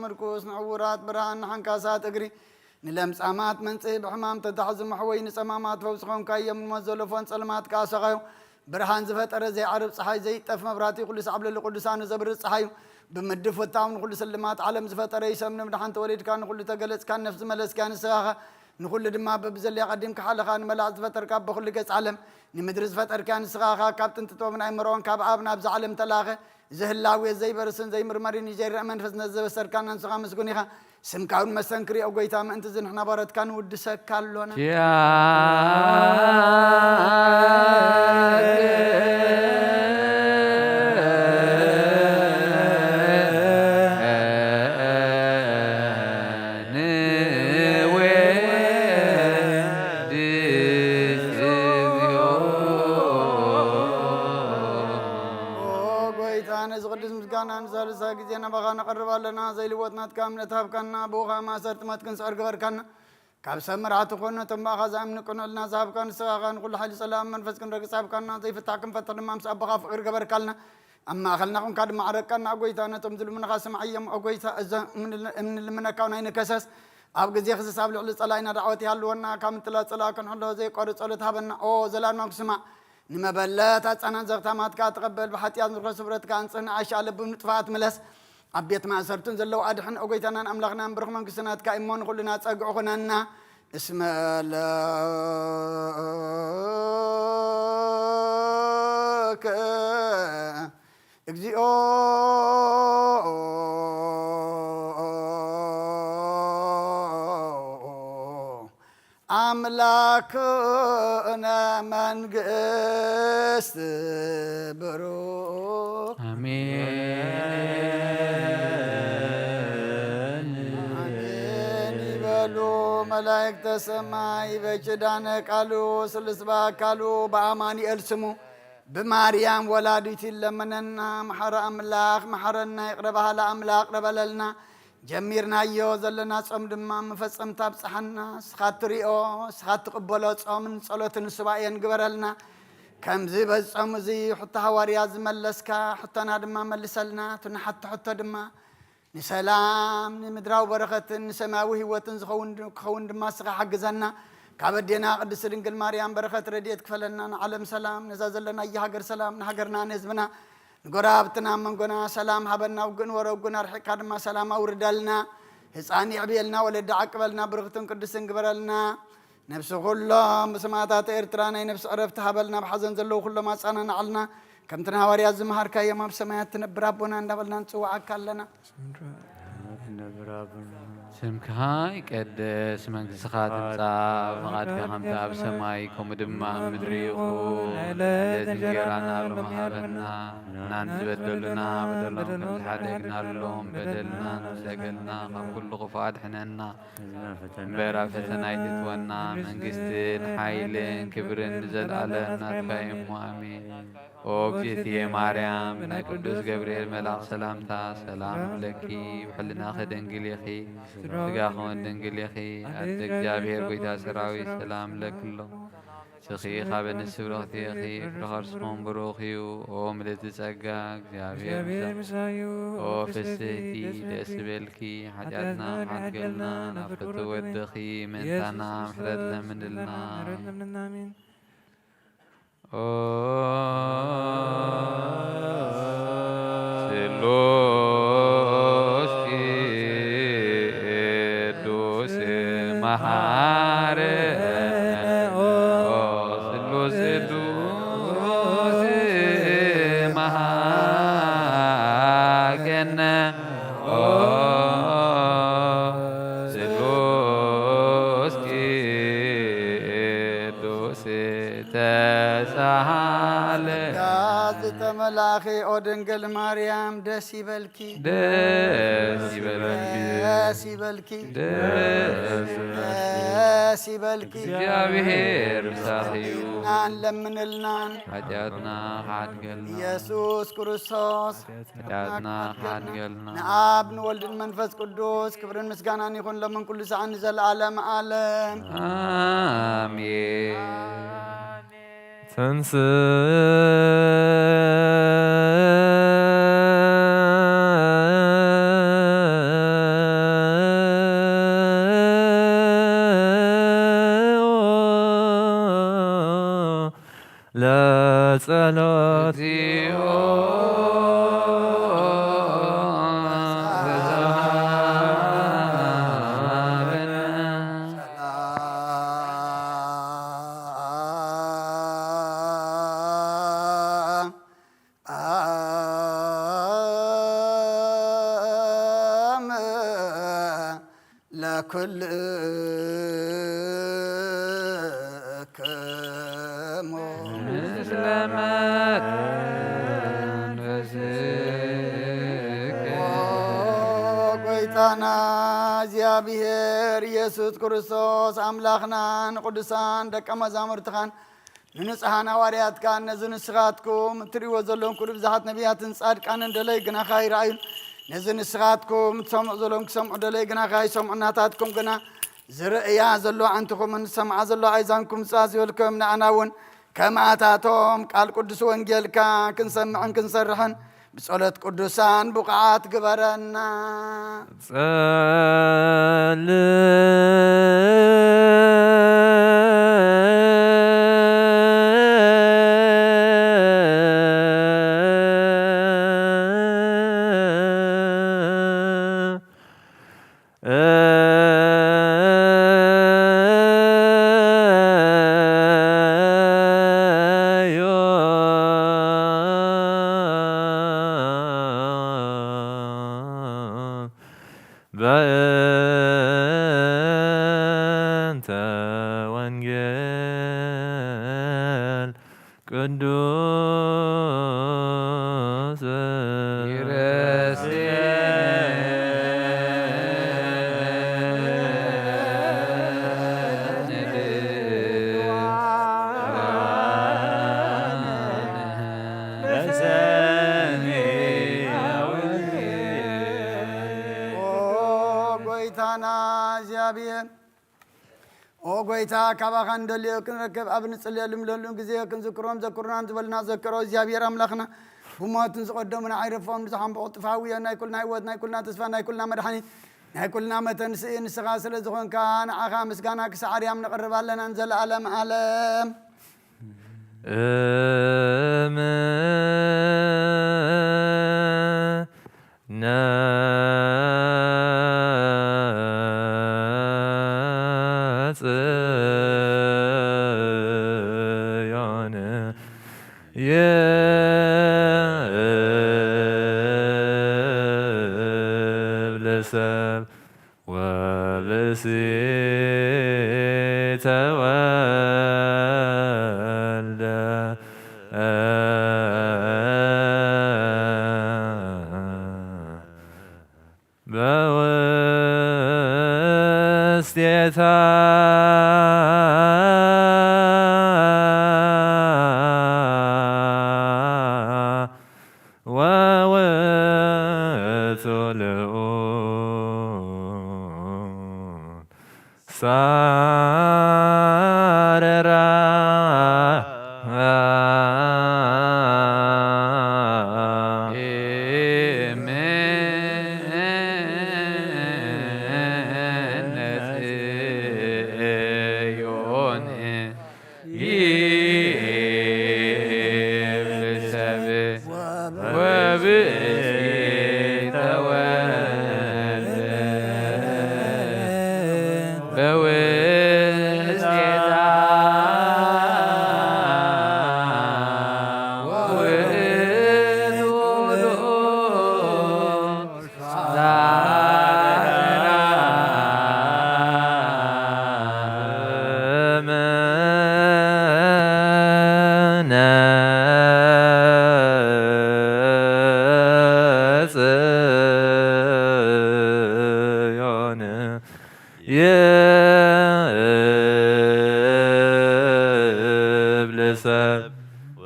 ምርኩስ፣ ንዕውራት ብርሃን፣ ንሓንካሳት እግሪ፣ ንለምጻማት መንጽሂ፣ ብሕማም ተታሕዙ መሕወይ፣ ንጸማማት ፈውሲ ኾንካዮም፣ ንሞት ዘለፎን ጸልማት ከኣ ሰቓዮ። ብርሃን ዝፈጠረ ዘይዓርብ ጸሓይ፣ ዘይጠፍ መብራህቲ፣ ኩሉ ሳዕ ኣብ ልዕሊ ቅዱሳኑ ዘብርህ ጸሓዩ፣ ብምድፍታው ንኹሉ ስልማት ዓለም ዝፈጠረ ይሰም ንምድሓን ተወሊድካ፣ ንኹሉ ተገለጽካ፣ ነፍሲ መለስካ ንስኻኻ፣ ንኹሉ ድማ በብዘለያ ቀዲምካ ሓለኻ ንመላእክት ዝፈጠርካ በኹሉ ገጽ ዓለም ንምድሪ ዝፈጠርካ ንስኻ ኢኻ። ካብ ጥንቲ ጥበብን ኣይምሮን ካብ ኣብ ናብዛ ዓለም ተላኸ። እዚ ህላዌ ዘይበርስን ዘይምርመርን እዩ ዘይረአ መንፈስ ነዚ ዘበሰርካና ንስኻ ምስጉን ኢኻ። ስምካ እውን መሰንክር እዩ ጎይታ፣ ምእንቲ እዚ ንሕና ባሮትካ ንውድሰካ ኣሎና። ኦ ጎይታ፣ ነዚ ቅዱስ ምስጋና ንሳልሳይ ግዜ ናባኻ ነቐርብ ኣለና። ዘይልወጥ ናትካ እምነት ሃብካና፣ ብኡ ኸኣ ማእሰርቲ ሞት ክንስዕር ግበርካና። ካብ ሰብ መራሕቲ ኾን ነቶም ብኣኻ ዝኣምኑ ቅኑዕልና ዝሃብካ ንስኻ ኸኣ ንኹሉ ሓይሊ ጸላእን መንፈስ ክንረግጽ ሃብካና። ዘይፍታሕ ክንፈትሕ ድማ ምስ ኣቦኻ ፍቕሪ ገበርካልና። ኣብ ማእኸልና ኹንካ ድማ ዓረቃና። ኦ ጎይታ፣ ነቶም ዝልምኑኻ ስምዓዮም። ኦ ጎይታ፣ እዞም እምንል-፣ እምንልምነካ እውን ኣይንከሰስ። ኣብ ግዜ ክስስ ኣብ ልዕሊ ጸላኢና ዳዕወት ይሃልወና። ካብ ምትላል ጸላኢ ክንሕሎ ዘየቋርጽ ጸሎት ሃበና። ኦ ዘላለማዊ ስማዕ። ንመበለት ኣጻናን ዘኽታማትካ ተቐበል። ብሓጢኣት ንርኸ ስብረትካ ኣንጽህና። ኣሻ ለብም ንጥፋኣት ምለስ። ኣብ ቤት ማእሰርትን ዘለዉ ኣድሕን። ኦ ጎይታናን ኣምላኽናን ብሩኽ መንግስቲ ናትካ እሞ ንኹልና ጸግዑ ኹነና። እስመ ለከ እግዚኦ ኣምላክነ መንግስት ብሩክ። ኣሜን። ኣሜን ይበሉ መላእክተ ሰማይ። በኪዳነ ቃሉ ስሉስ በአካሉ በአማኑኤል ስሙ ብማርያም ወላዲት ይለመነና። መሓረ ኣምላኽ መሓረና፣ ይቕረ በሃሊ ኣምላኽ ይቕረ በለልና። ጀሚርናዮ ዘለና ጾም ድማ መፈጸምታ ኣብጽሓና። ንስኻ እትሪኦ፣ ንስኻ እትቕበሎ ጾምን ጸሎትን ሱባኤን ግበረልና። ከምዚ በዚ ጾም እዚ ሕቶ ሃዋርያ ዝመለስካ ሕቶና ድማ መልሰልና። እቲ ንሓቶ ሕቶ ድማ ንሰላም፣ ንምድራዊ በረኸትን ንሰማያዊ ህይወትን ዝኸውን ድ-፣ ክኸውን ድማ ንስኻ ሓግዘና። ካብ ኣዴና ቅድስቲ ድንግል ማርያም በረኸት ረድኤት ክፈለና። ንዓለም ሰላም፣ ነዛ ዘለናያ ሃገር ሰላም፣ ንሃገርና ንህዝብና ንጎረባብትና ኣብ መንጎና ሰላም ሃበና። ውግእ ንወረ ውግእ ኣርሒቕካ ድማ ሰላም ኣውርደልና። ህፃን የዕብየልና፣ ወለዲ ዓቅበልና፣ ብርኽትን ቅድስትን ግበረልና። ነብሲ ኩሎም ብሰማእታት ኤርትራ ናይ ነብሲ ዕረፍቲ ሃበልና። ኣብ ሓዘን ዘለዉ ኩሎም ኣጻናንዓልና። ከምቲ ንሃዋርያት ዝመሃርካዮም ኣብ ሰማያት ትነብር ኣቦና እንዳበልና ንጽውዓካ ኣለና። ስምካ ይቀደስ፣ መንግስትኻ ትምጻእ፣ ፍቓድካ ከምቲ ኣብ ሰማይ ከምኡ ድማ ኣብ ምድሪ ይኹን። ዕለት እንጀራና ሎሚ ሃበና፣ ንሕናን ዝበደሉና በደሎም ከም ዝሓደግናሎም በደልና ንብሰገልና፣ ካብ ኩሉ ክፉእ ኣድሕነና። እምበር ኣብ ፈተና ኣይትእትወና፣ መንግስትን ሓይልን ክብርን ንዘለኣለም ናትካ እዩ እሞ፣ ኣሜን። ኦ እግዝእትየ ማርያም፣ ብናይ ቅዱስ ገብርኤል መልኣኽ ሰላምታ ሰላም እብለኪ፣ ብሕልናኺ ድንግል ኢኺ፣ ስጋኺ እውን ድንግል ኢኺ። ኣደ እግዚኣብሔር፣ ጎይታ ሰራዊት፣ ሰላም እብለኪ ኣሎ። ንስኺ ካብ ኣንስቲ ብርኽቲ ኢኺ፣ ፍረ ከርስኺ እውን ብሩኽ እዩ። ኦ ምልእቲ ጸጋ፣ እግዚኣብሔር ምሳኺ። ኦ ፍስሕቲ፣ ደስ ይበልኪ፣ ሓጢኣትና ክሓድገልና፣ ናብ ፍቱው ወድኺ ምእንታና ምሕረት ለምንልና። ኦ ስሉስ ቅዱስ መሓረነ፣ ኦ ስሉስ ቅዱስ መሓረነ፣ ኦ ስሉስ ቅዱስ ተሳሃለ። ጸጋ ዝተመላእኺ ኦ ድንግል ማርያም ደስ ይበልኪ። ደስ ይበልኪ። ደስ ይበልኪ። ደስ ይበልኪ። ደስ ይበልኪ። እግዚኣብሔር ምሳኺ እዩ። ንለምንልናን ሓጢኣትና ክሓድገልና። ኢየሱስ ክርስቶስ ሓጢኣትና ክሓድገልና። ንኣብ ንወልድን መንፈስ ቅዱስ ክብርን ምስጋናን ይኹን ሎምን ኩሉ ሰዓን ንዘለዓለም ዓለም። ኣሜን። ተንስ ለጸሎት። ለኩልክሙ ምስለ መንፈስከ። ኦ ጎይታና እግዚኣብሔር ኢየሱስ ክርስቶስ ኣምላኽናን ቅዱሳን ደቀ መዛሙርትኻን ንንጹሓን ሃዋርያትካን ነዚ ንስኻትኩም እትርእይዎ ዘለኹም ኩሉ ብዙሓት ነቢያትን ጻድቃንን ደለይ ግናኻ ይረኣዩን ነዚ ንስኻትኩም እትሰምዑ ዘለኹም ክሰምዑ ደለይ ግናኻ ይሰምዑ ናታትኩም ግና ዝርእያ ዘሎ ኣዕንትኹምን ዝሰምዓ ዘሎ ኣእዛንኩም ምጽኣ ዝበልኩም ንኣና እውን ከማታቶም ቃል ቅዱስ ወንጌልካ ክንሰምዕን ክንሰርሕን ብጸሎት ቅዱሳን ብቑዓት ግበረና። ጸልእ። በእንተ ወንጌል ቅዱስ ይረስየነ ለሰሚዐ ወንጌል። ኦ ጎይታና እግዚኣብሔር፣ ኦ ጎይታ፣ ካባኻ እንደልዮ ክንረክብ ኣብ እንጽልየሉ ምለሉ ግዜ ክንዝክሮም ዘክሩና ዝበልና ዘክሮ እግዚኣብሔር ኣምላኽና፣ ብሞት ንዝቐደሙና ኣይረፍኦም፣ ንዝሓምበቑ ጥፋውዮ፣ ናይ ኩልና ህይወት፣ ናይ ኩልና ተስፋ፣ ናይ ኩልና መድሓኒት፣ ናይ ኩልና መተንስኢ ንስኻ ስለ ዝኾንካ ንዓኻ ምስጋና ክሳዕ ኣርያም ነቕርብ ኣለና ንዘለኣለም ዓለም። እም ነጽዮን ይብል ሰብ ወብእሲ ተወልደ በውስቴታ ወውእቱ ልዑል ሳረራ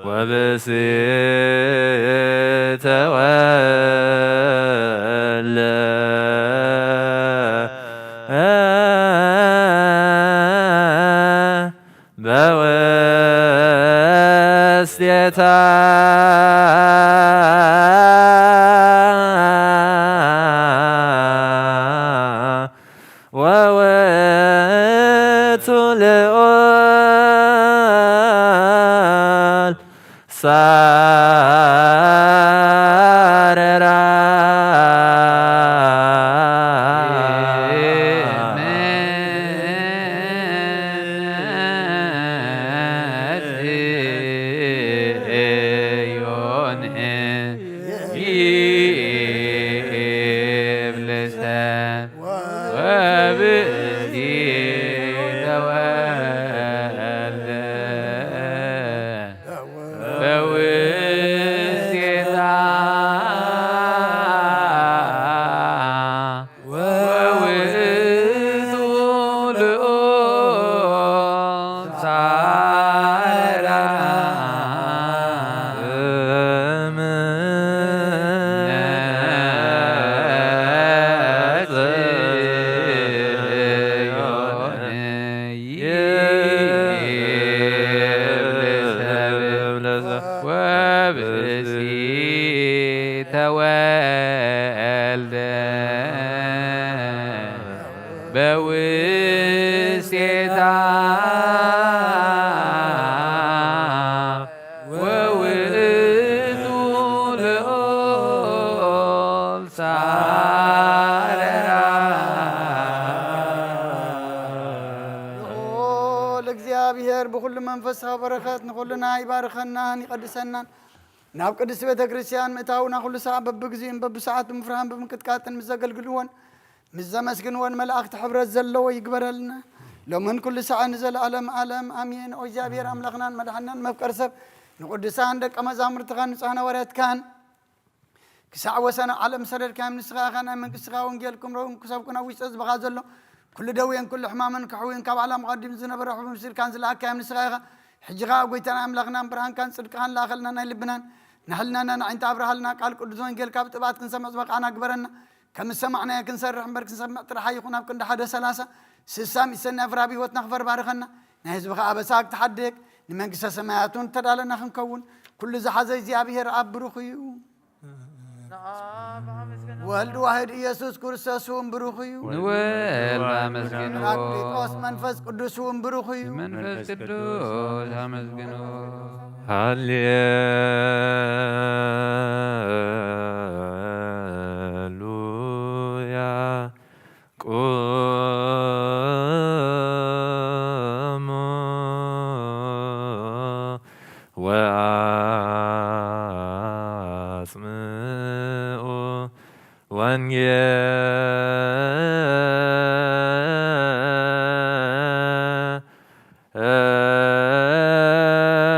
ወብእሲ ተወልደ በውስቴታ ወውእቱ ልዑል ውስቴታ ወውእቱ ልዑል ሳረራ። ልዑል እግዚኣብሔር ብኹሉ መንፈሳዊ በረኸት ንኹልና ይባርኸናን ይቐድሰናን። ናብ ቅድስቲ ቤተ ክርስቲያን ምእታውና ኩሉ ሰዓት በብግዚኡን በብሰዓቱን ብምፍራህን ብምንቅጥቃጥን ምስ ዘገልግልዎን ምስ ዘመስግንዎን መላእኽቲ ሕብረት ዘለዎ ይግበረልና። ሎምን ኩሉ ሰዓት ንዘለዓለም ዓለም ኣሜን። ኦ እግዚኣብሔር ኣምላኽናን መድሓናን መፍቀር ሰብ ንቅዱሳን ደቀ መዛሙርትኻን ንጹሓን ሃዋርያትካን ክሳዕ ወሰነ ዓለም ሰደድካዮም። ንስኻ ኢኻ ናይ መንግስትኻ ወንጌል ክምረውን ክሰብኩን ኣብ ውሽጢ ህዝብኻ ዘሎ ኩሉ ደዌን ኩሉ ሕማምን ክሕውዩን ካብ ዓለም ኣቐዲሙ ዝነበረ ሕቡን ምስልካን ዝለኣካዮም ንስኻ ኢኻ። ሕጂ ኸዓ ጎይታና ኣምላኽናን ብርሃንካን ጽድቅኻን ለኣኸልና ናይ ልብናን ንሕልናና ንዓይንታ ኣብርሃልና። ቃል ቅዱስ ወንጌል ካብ ጥባት ክንሰምዕ ዝበቃዕና ግበረና። ከም ዝሰማዕናዮ ክንሰርሕ እምበር ክንሰምዕ ጥራሕ ኣይኹን። ኣብ ክንዲ ሓደ ሰላሳ ስሳ ሚእቲ ሰናይ ፍረ ኣብ ህይወትና ክፈር ባርኸና። ናይ ህዝብኻ ኣበሳ ክትሓድግ ንመንግስተ ሰማያት እውን እተዳለና ክንከውን ኩሉ ዝሓዘ እግዚኣብሔር ኣብ ብሩኽ እዩ። ወልድ ዋሕድ ኢየሱስ ክርስቶስ እውን ብሩኽ እዩ። ንወልድ ኣመስግንዎ። ጳራቅሊጦስ መንፈስ ቅዱስ እውን ብሩኽ እዩ። መንፈስ ቅዱስ ኣመስግንዎ። ሃሌሉያ። ቁሙ ወአጽምዑ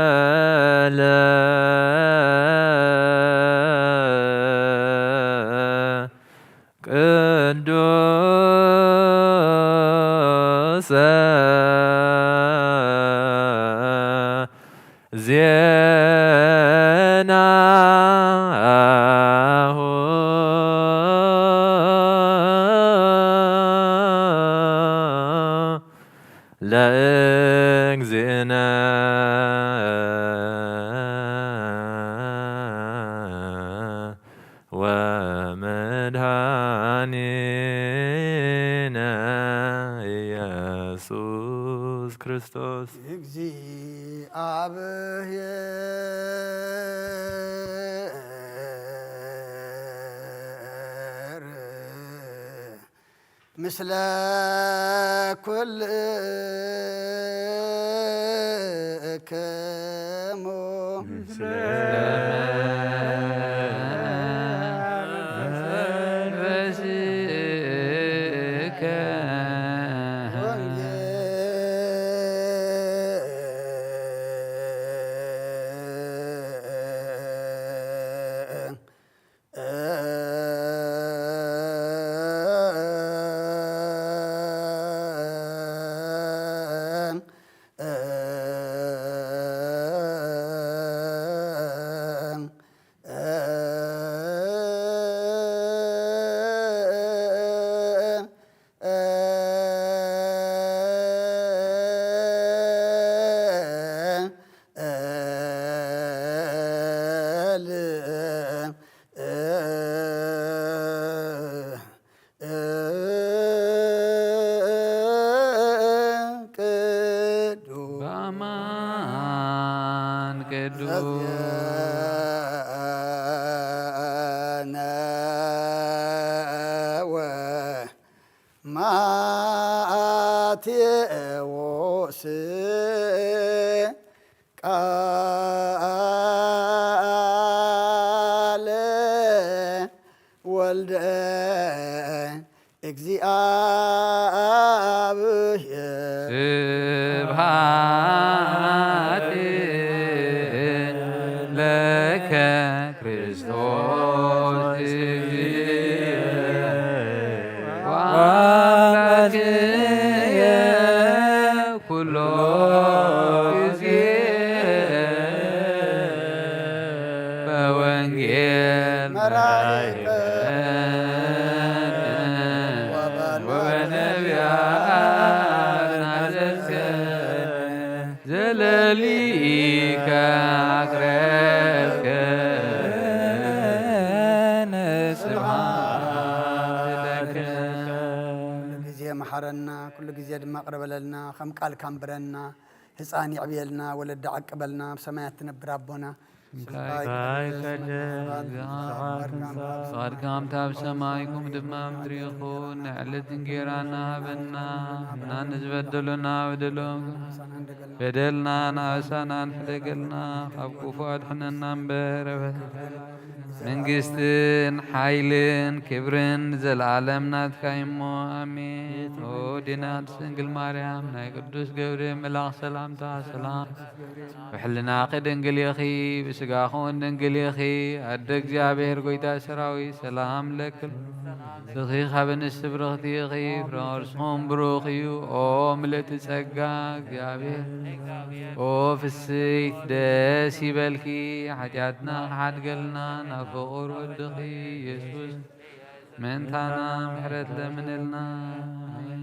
ወንጌለ ቅዱሰ ዜናሁ ለእግዚእነ ወመድኃኒነ ኢየሱስ ክርስቶስ። እግዚኣብሔር ምስለ ኩልክሙ። ምስለ መንፈስከ። ወንጌል በአማን ቅዱስ። ማቴዎስ ቃለ ወልደ እግዚአብሔር። ስብሐት ለከ ክርስቶስ እግዚእ ወአምላክየ ኩሎ ጊዜ በወንጌል መራይከ ወበነቢያት ናዘዝከ ዘለሊከ አቅረብከ ስብሐት ለከ። ጊዜ መሐረና። ኩሉ ግዜ ድማ ቅረበለልና፣ ከም ቃልካ ኣንብረና። ህፃን ይዕብየልና፣ ወለዲ ዓቅበልና፣ ኣብ ሰማያት ትነብር ኣቦና። ስምካ ይቀደስ፣ ፍቓድካ ኣብ ሰማይ ከምኡ ድማ ኣብ ምድሪ ይኹን። ናይ ዕለት እንጌራና ሃበና፣ እና ንዝበደሉና በደሎም፣ በደልና ንኣሳናን ሕደገልና፣ ካብ ክፉ ኣድሕነና እምበር። መንግስትን ሓይልን ክብርን ንዘለኣለም ናትካ እሞ፣ ኣሜን። ኦ ድንግል ማርያም፣ ናይ ቅዱስ ገብርኤል መልኣኽ ሰላምታ ሰላም። ብሕልናኺ ድንግል ኢኺ፣ ብስጋኺ እውን ድንግል ኢኺ። ኣደ እግዚኣብሔር፣ ጎይታ ሰራዊት፣ ሰላም ለኪ። ንስኺ ካብ ኣንስቲ ብርኽቲ ኢኺ፣ ፍረ ከርስኺ እውን ብሩኽ እዩ። ኦ ምልእቲ ጸጋ፣ እግዚኣብሔር፣ ኦ ፍስሕቲ፣ ደስ ይበልኪ። ሓጢኣትና ክሓድገልና፣ ናብ ፍቑር ወድኺ ኢየሱስ ምእንታና ምሕረት ለምንልና። ኣሜን።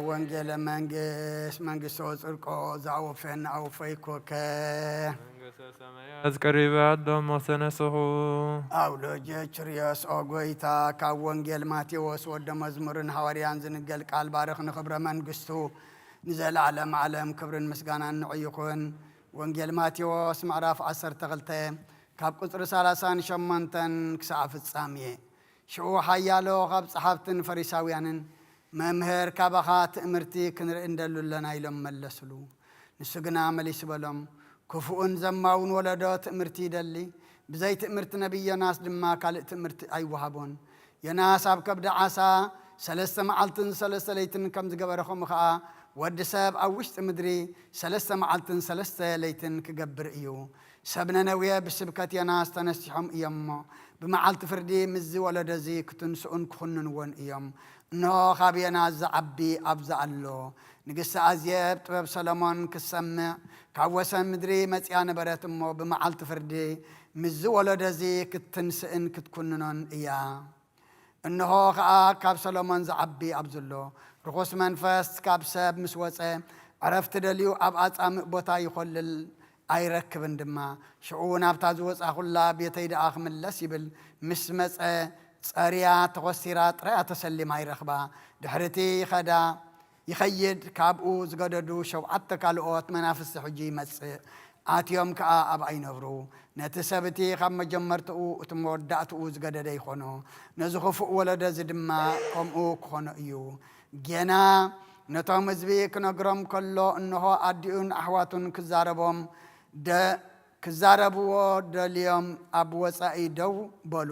ወንጌለ መንግስት መንግስቶ ጽድቆ ዘኣወፈን ኣወፈይኮከ። መንግስተ ሰማያት ቀሪባ፣ ኣዶም ሞተ ነስኹ። ኣውሎጀ ችርዮስ ኦ ጎይታ፣ ካብ ወንጌል ማቴዎስ ወደ መዝሙርን ሃዋርያን ዝንገል ቃል ባርኽ፣ ንኽብረ መንግስቱ ንዘለዓለም ዓለም ክብርን ምስጋናን ንዑ ይኹን። ወንጌል ማቴዎስ ምዕራፍ ዓሰርተ ክልተ ካብ ቁጽሪ ሰላሳን ሸሞንተን ክሳዕ ፍጻሜ። ሽዑ ሓያሎ ካብ ጸሓፍትን ፈሪሳውያንን፣ "መምህር፣ ካባኻ ትእምርቲ ክንርኢ እንደሉ ኣለና" ኢሎም መለስሉ። ንሱ ግና መሊሱ በሎም፣ "ክፉእን ዘማውን ወለዶ ትእምርቲ ይደሊ፣ ብዘይ ትእምርቲ ነቢይ ዮናስ ድማ ካልእ ትእምርቲ ኣይወሃቦን። ዮናስ ኣብ ከብዲ ዓሳ ሰለስተ መዓልትን ሰለስተ ለይትን ከም ዝገበረ፣ ከምኡ ኸኣ ወዲ ሰብ ኣብ ውሽጢ ምድሪ ሰለስተ መዓልትን ሰለስተ ለይትን ክገብር እዩ። ሰብ ነነዌ ብስብከት ዮናስ ተነሲሖም እዮም እሞ፣ ብመዓልቲ ፍርዲ ምስዚ ወለዶ እዚ ክትንስኡን ክኹንንዎን እዮም። እንሆ፣ ካብ ዮናስ ዝዓቢ ኣብዚ ኣሎ። ንግስቲ ኣዜብ ጥበብ ሰሎሞን ክትሰምዕ ካብ ወሰን ምድሪ መጺኣ ነበረት እሞ፣ ብመዓልቲ ፍርዲ ምስዚ ወለዶ እዚ ክትንስእን ክትኩንኖን እያ። እንሆ ኸኣ፣ ካብ ሰሎሞን ዝዓቢ ኣብዚ ኣሎ። ርኹስ መንፈስ ካብ ሰብ ምስ ወጸ፣ ዕረፍቲ ደልዩ ኣብ ኣጻምእ ቦታ ይኾልል፣ ኣይረክብን ድማ። ሽዑ ናብታ ዝወጻኹላ ቤተይ ደኣ ክምለስ ይብል። ምስ መጸ፣ ጸርያ፣ ተኾሲራ፣ ጥራያ ተሰሊማ ይረኽባ። ድሕርቲ ይኸዳ፣ ይኸይድ። ካብኡ ዝገደዱ ሸውዓተ ካልኦት መናፍስቲ ሕጂ ይመጽእ፣ ኣትዮም ከኣ ኣብኣ ይነብሩ። ነቲ ሰብ እቲ ካብ መጀመርታኡ እቲ መወዳእታኡ ዝገደደ ይኾኖ። ነዚ ክፉእ ወለዶ እዚ ድማ ከምኡ ክኾኖ እዩ። ጌና ነቶም ህዝቢ ክነግሮም ከሎ፣ እንሆ፣ ኣዲኡን ኣሕዋቱን ክዛረቦም ደ-፣ ክዛረብዎ ደልዮም ኣብ ወጻኢ ደው በሉ።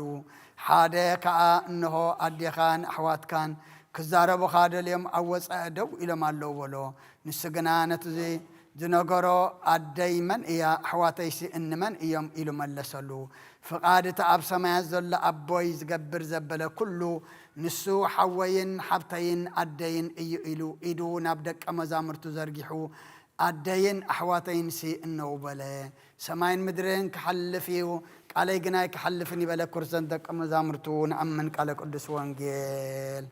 ሓደ ከኣ፣ እንሆ፣ ኣዴኻን ኣሕዋትካን ክዛረቡኻ ደልዮም ኣብ ወጻኢ ደው ኢሎም ኣለዉ በሎ። ንሱ ግና ነቲ ዝነገሮ፣ "ኣደይ መን እያ? ኣሕዋተይሲ እንመን እዮም?" ኢሉ መለሰሉ። ፍቓድ እቲ ኣብ ሰማያት ዘሎ ኣቦይ ዝገብር ዘበለ ኩሉ፣ ንሱ ሓወይን ሓብተይን ኣደይን እዩ፣ ኢሉ ኢዱ ናብ ደቀ መዛሙርቱ ዘርጊሑ፣ "ኣደይን ኣሕዋተይንሲ እነዉ" በለ። "ሰማይን ምድርን ክሓልፍ እዩ፣ ቃለይ ግና ኣይክሓልፍን" ይበለ። ክርሰን ደቀ መዛሙርቱ ንኣምን ቃለ ቅዱስ ወንጌል።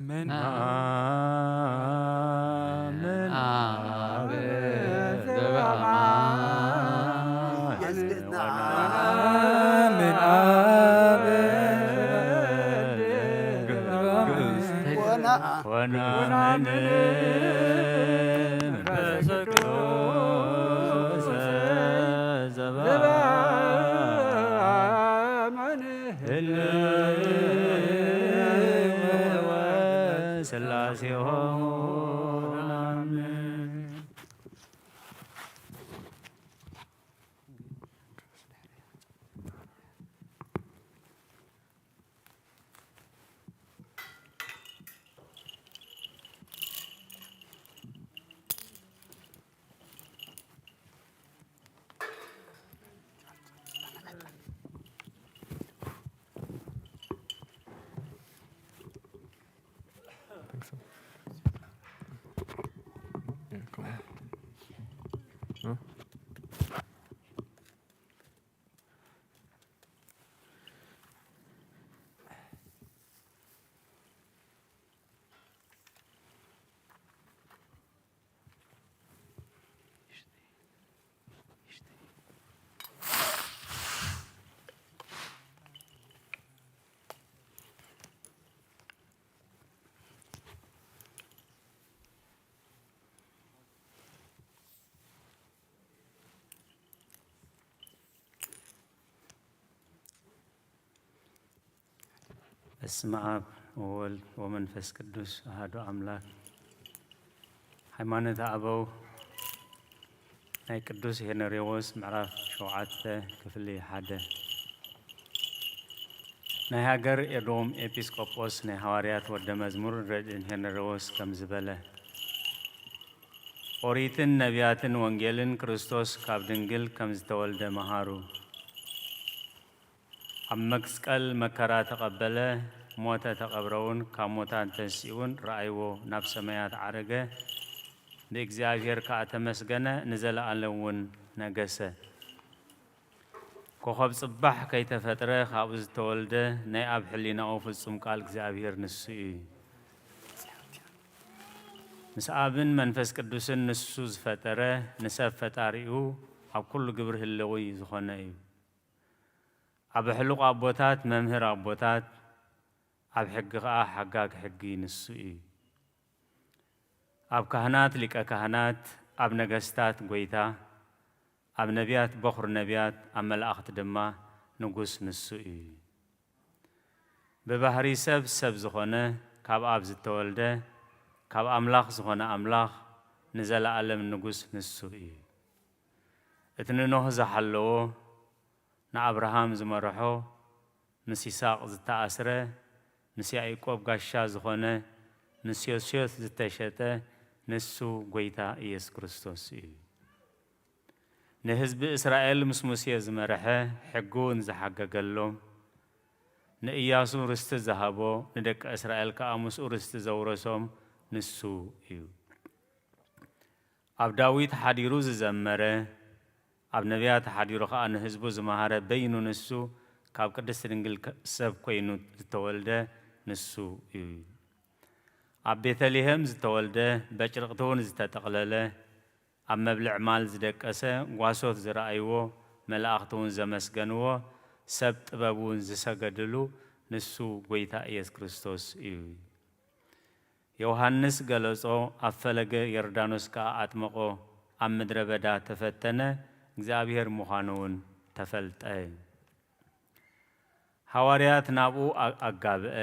ምን ምን ኣብ ዘበኣማን ምን ኣብ ወነአ ወናምን መንፈስ ቅዱስ ዘበአማን ህልው ስላሴሆ። በስመ አብ ወወልድ ወመንፈስ ቅዱስ አሐዱ አምላክ። ሃይማኖተ አበው ናይ ቅዱስ ሄነሪዎስ ምዕራፍ ሸውዓተ ክፍሊ ሓደ። ናይ ሃገር ኤዶም ኤጲስቆጶስ ናይ ሃዋርያት ወደ መዝሙር ረድእን ሄነሪዎስ ከም ዝበለ፣ ኦሪትን ነቢያትን ወንጌልን ክርስቶስ ካብ ድንግል ከም ዝተወልደ መሃሩ። ኣብ መስቀል መከራ ተቐበለ፣ ሞተ፣ ተቐብረ እውን፣ ካብ ሙታን ተንሲኡ እውን ረኣይዎ፣ ናብ ሰማያት ዓረገ፣ ብእግዚኣብሔር ከኣ ተመስገነ፣ ንዘለኣለም እውን ነገሰ። ኮኸብ ጽባሕ ከይተፈጥረ ካብኡ ዝተወልደ ናይ ኣብ ሕሊናኡ ፍጹም ቃል እግዚኣብሔር ንሱ እዩ። ምስ ኣብን መንፈስ ቅዱስን ንሱ ዝፈጠረ፣ ንሰብ ፈጣሪኡ ኣብ ኩሉ ግብሪ ህልዊ ዝኾነ እዩ። ኣብ ኣሕሉቕ ኣቦታት መምህር ኣቦታት፣ ኣብ ሕጊ ኸኣ ሓጋግ ሕጊ ንሱ እዩ። ኣብ ካህናት ሊቀ ካህናት፣ ኣብ ነገስታት ጐይታ፣ ኣብ ነቢያት በኹሪ ነቢያት፣ ኣብ መላእኽቲ ድማ ንጉስ ንሱ እዩ። ብባህሪ ሰብ ሰብ ዝኾነ፣ ካብ ኣብ ዝተወልደ፣ ካብ ኣምላኽ ዝኾነ ኣምላኽ፣ ንዘለኣለም ንጉስ ንሱ እዩ። እቲ ንኖህ ዝሓለዎ፣ ንኣብርሃም ዝመርሖ፣ ምስ ይስሐቅ ዝተኣስረ፣ ምስ ያዕቆብ ጋሻ ዝኾነ፣ ምስ ዮሴፍ ዝተሸጠ ንሱ ጐይታ ኢየሱስ ክርስቶስ እዩ። ንህዝቢ እስራኤል ምስ ሙሴ ዝመርሐ፣ ሕጊ እውን ዝሓገገሎም፣ ንእያሱ ርስቲ ዝሃቦ፣ ንደቂ እስራኤል ከኣ ምስኡ ርስቲ ዘውረሶም ንሱ እዩ። ኣብ ዳዊት ሓዲሩ ዝዘመረ፣ ኣብ ነቢያት ሓዲሩ ኸኣ ንህዝቡ ዝመሃረ በይኑ ንሱ ካብ ቅድስቲ ድንግል ከ-፣ ሰብ ኮይኑ ዝተወልደ ንሱ እዩ። ኣብ ቤተልሔም ዝተወልደ፣ በጭርቕቲ እውን ዝተጠቕለለ፣ ኣብ መብልዕ ማል ዝደቀሰ፣ ጓሶት ዝረኣይዎ፣ መላእኽቲ እውን ዘመስገንዎ፣ ሰብ ጥበብ እውን ዝሰገድሉ ንሱ ጐይታ ኢየሱስ ክርስቶስ እዩ። ዮሃንስ ገለጾ፣ ኣብ ፈለገ ዮርዳኖስ ከኣ ኣጥመቖ፣ ኣብ ምድረ በዳ ተፈተነ፣ እግዚኣብሔር ምዃኑ እውን ተፈልጠ። ሃዋርያት ናብኡ ኣ-፣ ኣጋብአ፣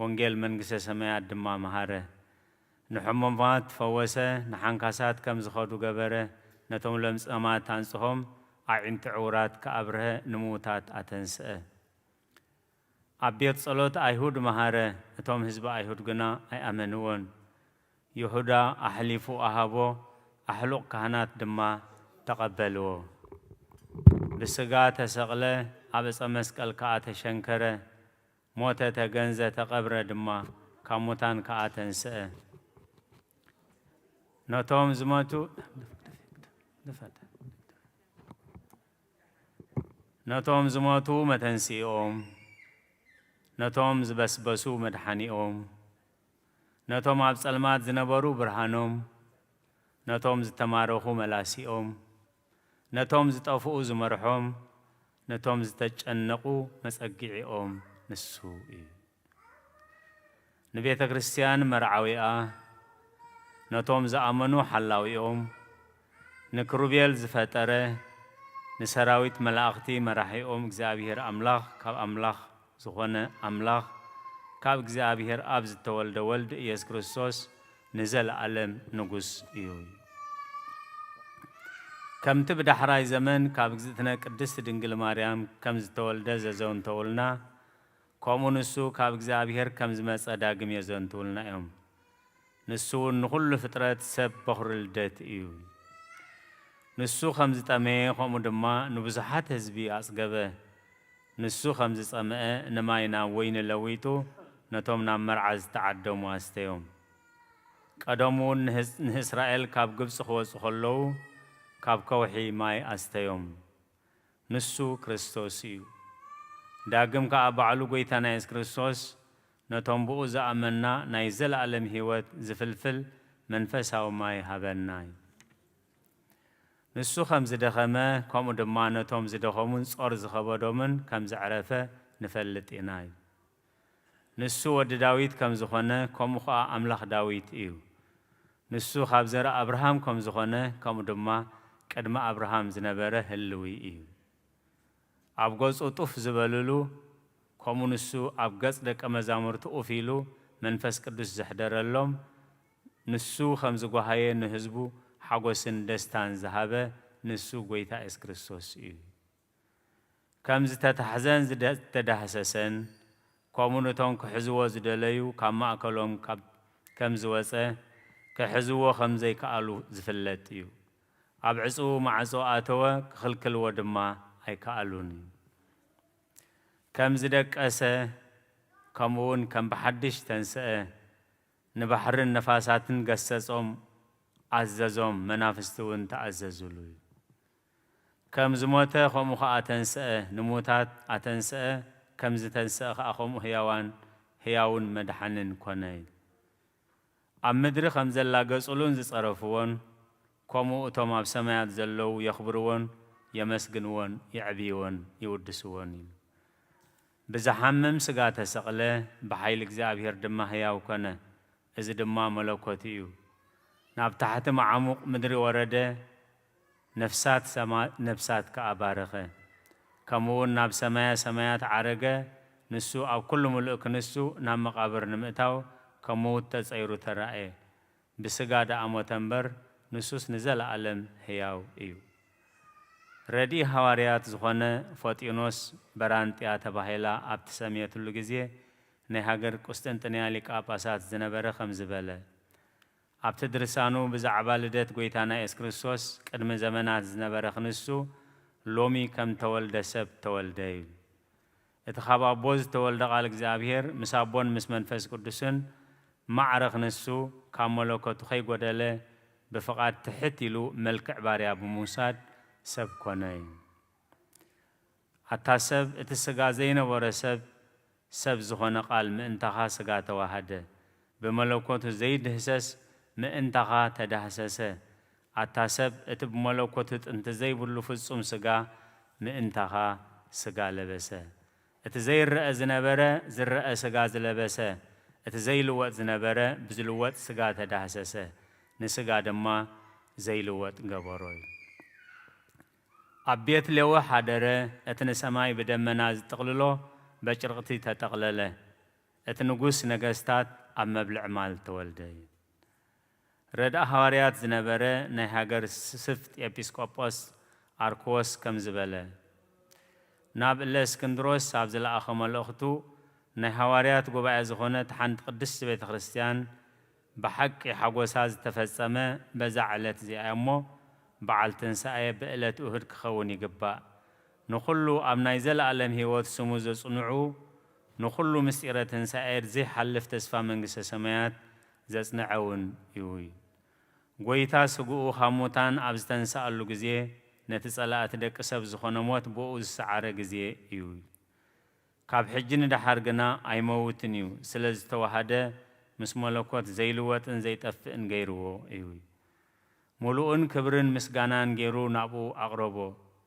ወንጌል መንግስተ ሰማያት ድማ መሃረ። ንሕሙማት ፈወሰ፣ ንሓንካሳት ከም ዝኸዱ ገበረ፣ ነቶም ለምጻማት ኣንጽሆም፣ ኣዒንቲ ዕውራት ከኣብርሀ፣ ንምዉታት ኣተንስአ። ኣብ ቤት ጸሎት ኣይሁድ መሃረ፣ እቶም ህዝቢ ኣይሁድ ግና ኣይኣመንዎን። ይሁዳ ኣሕሊፉ ኣሃቦ፣ ኣሕሉቕ ካህናት ድማ ተቐበልዎ። ብስጋ ተሰቕለ፣ ኣብ ዕጸ መስቀል ከኣ ተሸንከረ፣ ሞተ፣ ተገንዘ፣ ተቐብረ ድማ፣ ካብ ሙታን ከኣ ተንስአ። ነቶም ዝመቱ፣ ነቶም ዝሞቱ መተንስኢኦም፣ ነቶም ዝበስበሱ መድሓኒኦም፣ ነቶም ኣብ ጸልማት ዝነበሩ ብርሃኖም፣ ነቶም ዝተማረኹ መላሲኦም፣ ነቶም ዝጠፍኡ ዝመርሖም፣ ነቶም ዝተጨነቑ መጸግዒኦም ንሱ እዩ። ንቤተ ክርስቲያን መርዓዊኣ፣ ነቶም ዝኣመኑ ሓላዊኦም፣ ንክሩቤል ዝፈጠረ፣ ንሰራዊት መላእኽቲ መራሒኦም እግዚኣብሔር ኣምላኽ ካብ ኣምላኽ ዝኾነ ኣምላኽ፣ ካብ እግዚኣብሔር ኣብ ዝተወልደ ወልድ ኢየሱስ ክርስቶስ ንዘለኣለም ንጉስ እዩ። ከምቲ ብዳሕራይ ዘመን ካብ እግዝእትነ ቅድስት ድንግል ማርያም ከም ዝተወልደ ዘዘንተውልና፣ ከምኡ ንሱ ካብ እግዚኣብሔር ከም ዝመጸ ዳግም የዘንትውልና እዮም። ንሱ እውን ንኹሉ ፍጥረት ሰብ በኹሪ ልደት እዩ። ንሱ ከም ዝጠመየ፣ ከምኡ ድማ ንብዙሓት ህዝቢ ኣጽገበ። ንሱ ከም ዝጸምአ፣ ንማይ ናብ ወይኒ ለዊጡ፣ ነቶም ናብ መርዓ ዝተዓደሙ ኣስተዮም። ቀደሙ እውን ንህዝ-፣ ንእስራኤል ካብ ግብጺ ክወጹ ከለዉ፣ ካብ ከውሒ ማይ ኣስተዮም። ንሱ ክርስቶስ እዩ። ዳግም ከኣ ባዕሉ ጐይታና የሱስ ክርስቶስ ነቶም ብኡ ዝኣመንና ናይ ዘለኣለም ህይወት ዝፍልፍል መንፈሳዊ ማይ ሃበና እዩ። ንሱ ከም ዝደኸመ፣ ከምኡ ድማ ነቶም ዝደኸሙን ጾር ዝኸበዶምን ከም ዘዕረፈ ንፈልጥ ኢና እዩ። ንሱ ወዲ ዳዊት ከም ዝኾነ፣ ከምኡ ኸኣ ኣምላኽ ዳዊት እዩ። ንሱ ካብ ዘርኢ ኣብርሃም ከም ዝኾነ፣ ከምኡ ድማ ቅድሚ ኣብርሃም ዝነበረ ህልዊ እዩ። ኣብ ገጹ ጡፍ ዝበልሉ፣ ከምኡ ንሱ ኣብ ገጽ ደቀ መዛሙርቱ ኡፍ ኢሉ መንፈስ ቅዱስ ዘሕደረሎም፣ ንሱ ከም ዝጓሃየ ንህዝቡ ሓጎስን ደስታን ዝሃበ ንሱ ጐይታ የሱስ ክርስቶስ እዩ። ከም ዝተታሕዘን ዝደ-፣ ዝተዳህሰሰን፣ ከምኡ ነቶም ክሕዝዎ ዝደለዩ ካብ ማእከሎም ካብ-፣ ከም ዝወጸ፣ ክሕዝዎ ከም ዘይከኣሉ ዝፍለጥ እዩ። ኣብ ዕጹው ማዕጾ ኣተወ፣ ክኽልክልዎ ድማ ኣይከኣሉን እዩ። ከም ዝደቀሰ፣ ከምኡውን ከም ብሓድሽ ተንስአ፣ ንባሕርን ነፋሳትን ገሰጾም፣ ኣዘዞም፣ መናፍስቲ እውን ተኣዘዙሉ እዩ። ከም ዝሞተ ከምኡ ኸኣ ተንስአ፣ ንሙታት ኣተንስአ፣ ከም ዝተንስአ ኸኣ ከምኡ ህያዋን፣ ህያውን መድሓንን ኮነ። ኣብ ምድሪ ከም ዘላገጹሉን ዝጸረፍዎን፣ ከምኡ እቶም ኣብ ሰማያት ዘለዉ የኽብርዎን፣ የመስግንዎን፣ የዕብይዎን፣ ይውድስዎን እዩ። ብዝሓምም ስጋ ተሰቕለ፣ ብሓይሊ እግዚኣብሔር ድማ ህያው ኮነ። እዚ ድማ መለኮት እዩ። ናብ ታሕቲ መዓሙቕ ምድሪ ወረደ፣ ነፍሳት ሰማ-፣ ነፍሳት ከኣ ባረኸ። ከምኡ እውን ናብ ሰማየ ሰማያት ዓረገ፣ ንሱ ኣብ ኩሉ ምሉእ ክንሱ ናብ መቓብር ንምእታው ከም ምዉት ተጸይሩ ተራእየ። ብስጋ ደኣ ሞተ እምበር፣ ንሱስ ንዘለኣለም ህያው እዩ። ረድኢ ሃዋርያት ዝኾነ ፎጢኖስ በራንጥያ ተባሂላ ኣብ ትሰምየትሉ ግዜ፣ ናይ ሃገር ቁስጥንጥንያ ሊቀ ጳጳሳት ዝነበረ ከምዚ በለ። ኣብቲ ድርሳኑ ብዛዕባ ልደት ጐይታና የሱስ ክርስቶስ ቅድሚ ዘመናት ዝነበረ ክንሱ፣ ሎሚ ከም ተወልደ ሰብ ተወልደ ይብል። እቲ ካብ ኣቦ ዝተወልደ ቃል እግዚኣብሔር ምስ ኣቦን ምስ መንፈስ ቅዱስን ማዕረ ክንሱ፣ ካብ መለኮቱ ከይጎደለ ብፍቓድ ትሕት ኢሉ መልክዕ ባርያ ብምውሳድ ሰብ ኮነ እዩ። ኣታ ሰብ፣ እቲ ስጋ ዘይነበሮ ሰብ፣ ሰብ ዝኾነ ቃል ምእንታኻ ስጋ ተዋሃደ። ብመለኮቱ ዘይድህሰስ ምእንታኻ ተዳህሰሰ። ኣታ ሰብ፣ እቲ ብመለኮቱ ጥንቲ ዘይብሉ ፍጹም ስጋ ምእንታኻ ስጋ ለበሰ። እቲ ዘይረአ ዝነበረ ዝረአ ስጋ ዝለበሰ፣ እቲ ዘይልወጥ ዝነበረ ብዝልወጥ ስጋ ተዳህሰሰ፣ ንስጋ ድማ ዘይልወጥ ገበሮ እዩ። ኣብ ቤት ሌዊ ሓደረ፣ እቲ ንሰማይ ብደመና ዝጥቕልሎ በጭርቕቲ ተጠቕለለ። እቲ ንጉስ ነገስታት ኣብ መብልዕ ማል ተወልደ እዩ። ረድኣ ሃዋርያት ዝነበረ ናይ ሃገር ስፍጥ ኤጲስቆጶስ ኣርክዎስ ከምዚ በለ። ናብ እለእስክንድሮስ ኣብ ዝለኣኾ መልእኽቱ፣ ናይ ሃዋርያት ጉባኤ ዝኾነት ሓንቲ ቅድስቲ ቤተ ክርስቲያን ብሓቂ ሓጎሳ ዝተፈጸመ በዛ ዕለት እዚኣ እያ እሞ፣ በዓል ትንሳኤ ብዕለት እሁድ ክኸውን ይግባእ። ንኹሉ ኣብ ናይ ዘለኣለም ህይወት ስሙ ዘጽንዑ፣ ንኹሉ ምስጢረ ትንሳኤ ዘይሓልፍ ተስፋ መንግስተ ሰማያት ዘጽንዐ እውን እዩ። ጐይታ ስግኡ ካብ ሙታን ኣብ ዝተንስኣሉ ግዜ፣ ነቲ ጸላእቲ ደቂ ሰብ ዝኾነ ሞት ብኡ ዝሰዓረ ግዜ እዩ። ካብ ሕጂ ንደሓር ግና ኣይመውትን እዩ፣ ስለ ዝተዋሃደ፣ ምስ መለኮት ዘይልወጥን ዘይጠፍእን ገይርዎ እዩ። ምሉእን ክብርን ምስጋናን ገይሩ ናብኡ ኣቕረቦ።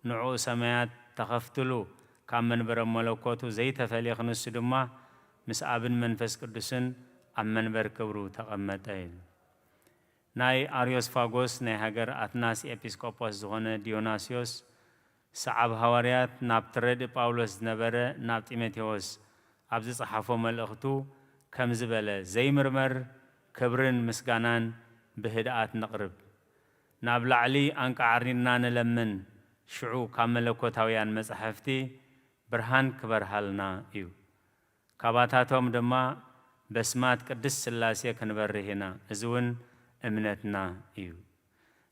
ንዕኡ ሰማያት ተኸፍትሉ፣ ካብ መንበረ መለኮቱ ዘይተፈልየ ክንሱ ድማ፣ ምስ ኣብን መንፈስ ቅዱስን ኣብ መንበር ክብሩ ተቐመጠ። ናይ ኣርዮስፋጎስ ናይ ሃገር ኣትናስ ኤጲስቆጶስ ዝኾነ ዲዮናስዮስ፣ ሰዓብ ሃዋርያት ናብቲ ረድእ ጳውሎስ ዝነበረ ናብ ጢሞቴዎስ ኣብ ዝጸሓፎ መልእኽቱ ከምዚ በለ፣ ዘይምርመር ክብርን ምስጋናን ብህድኣት ነቕርብ። ናብ ላዕሊ ኣንቃዕሪርና ንለምን፣ ሽዑ ካብ መለኮታውያን መጻሕፍቲ ብርሃን ክበርሃልና እዩ። ካባታቶም ድማ በስማት ቅድስት ሥላሴ ክንበርህ ኢና፣ እዚ እውን እምነትና እዩ።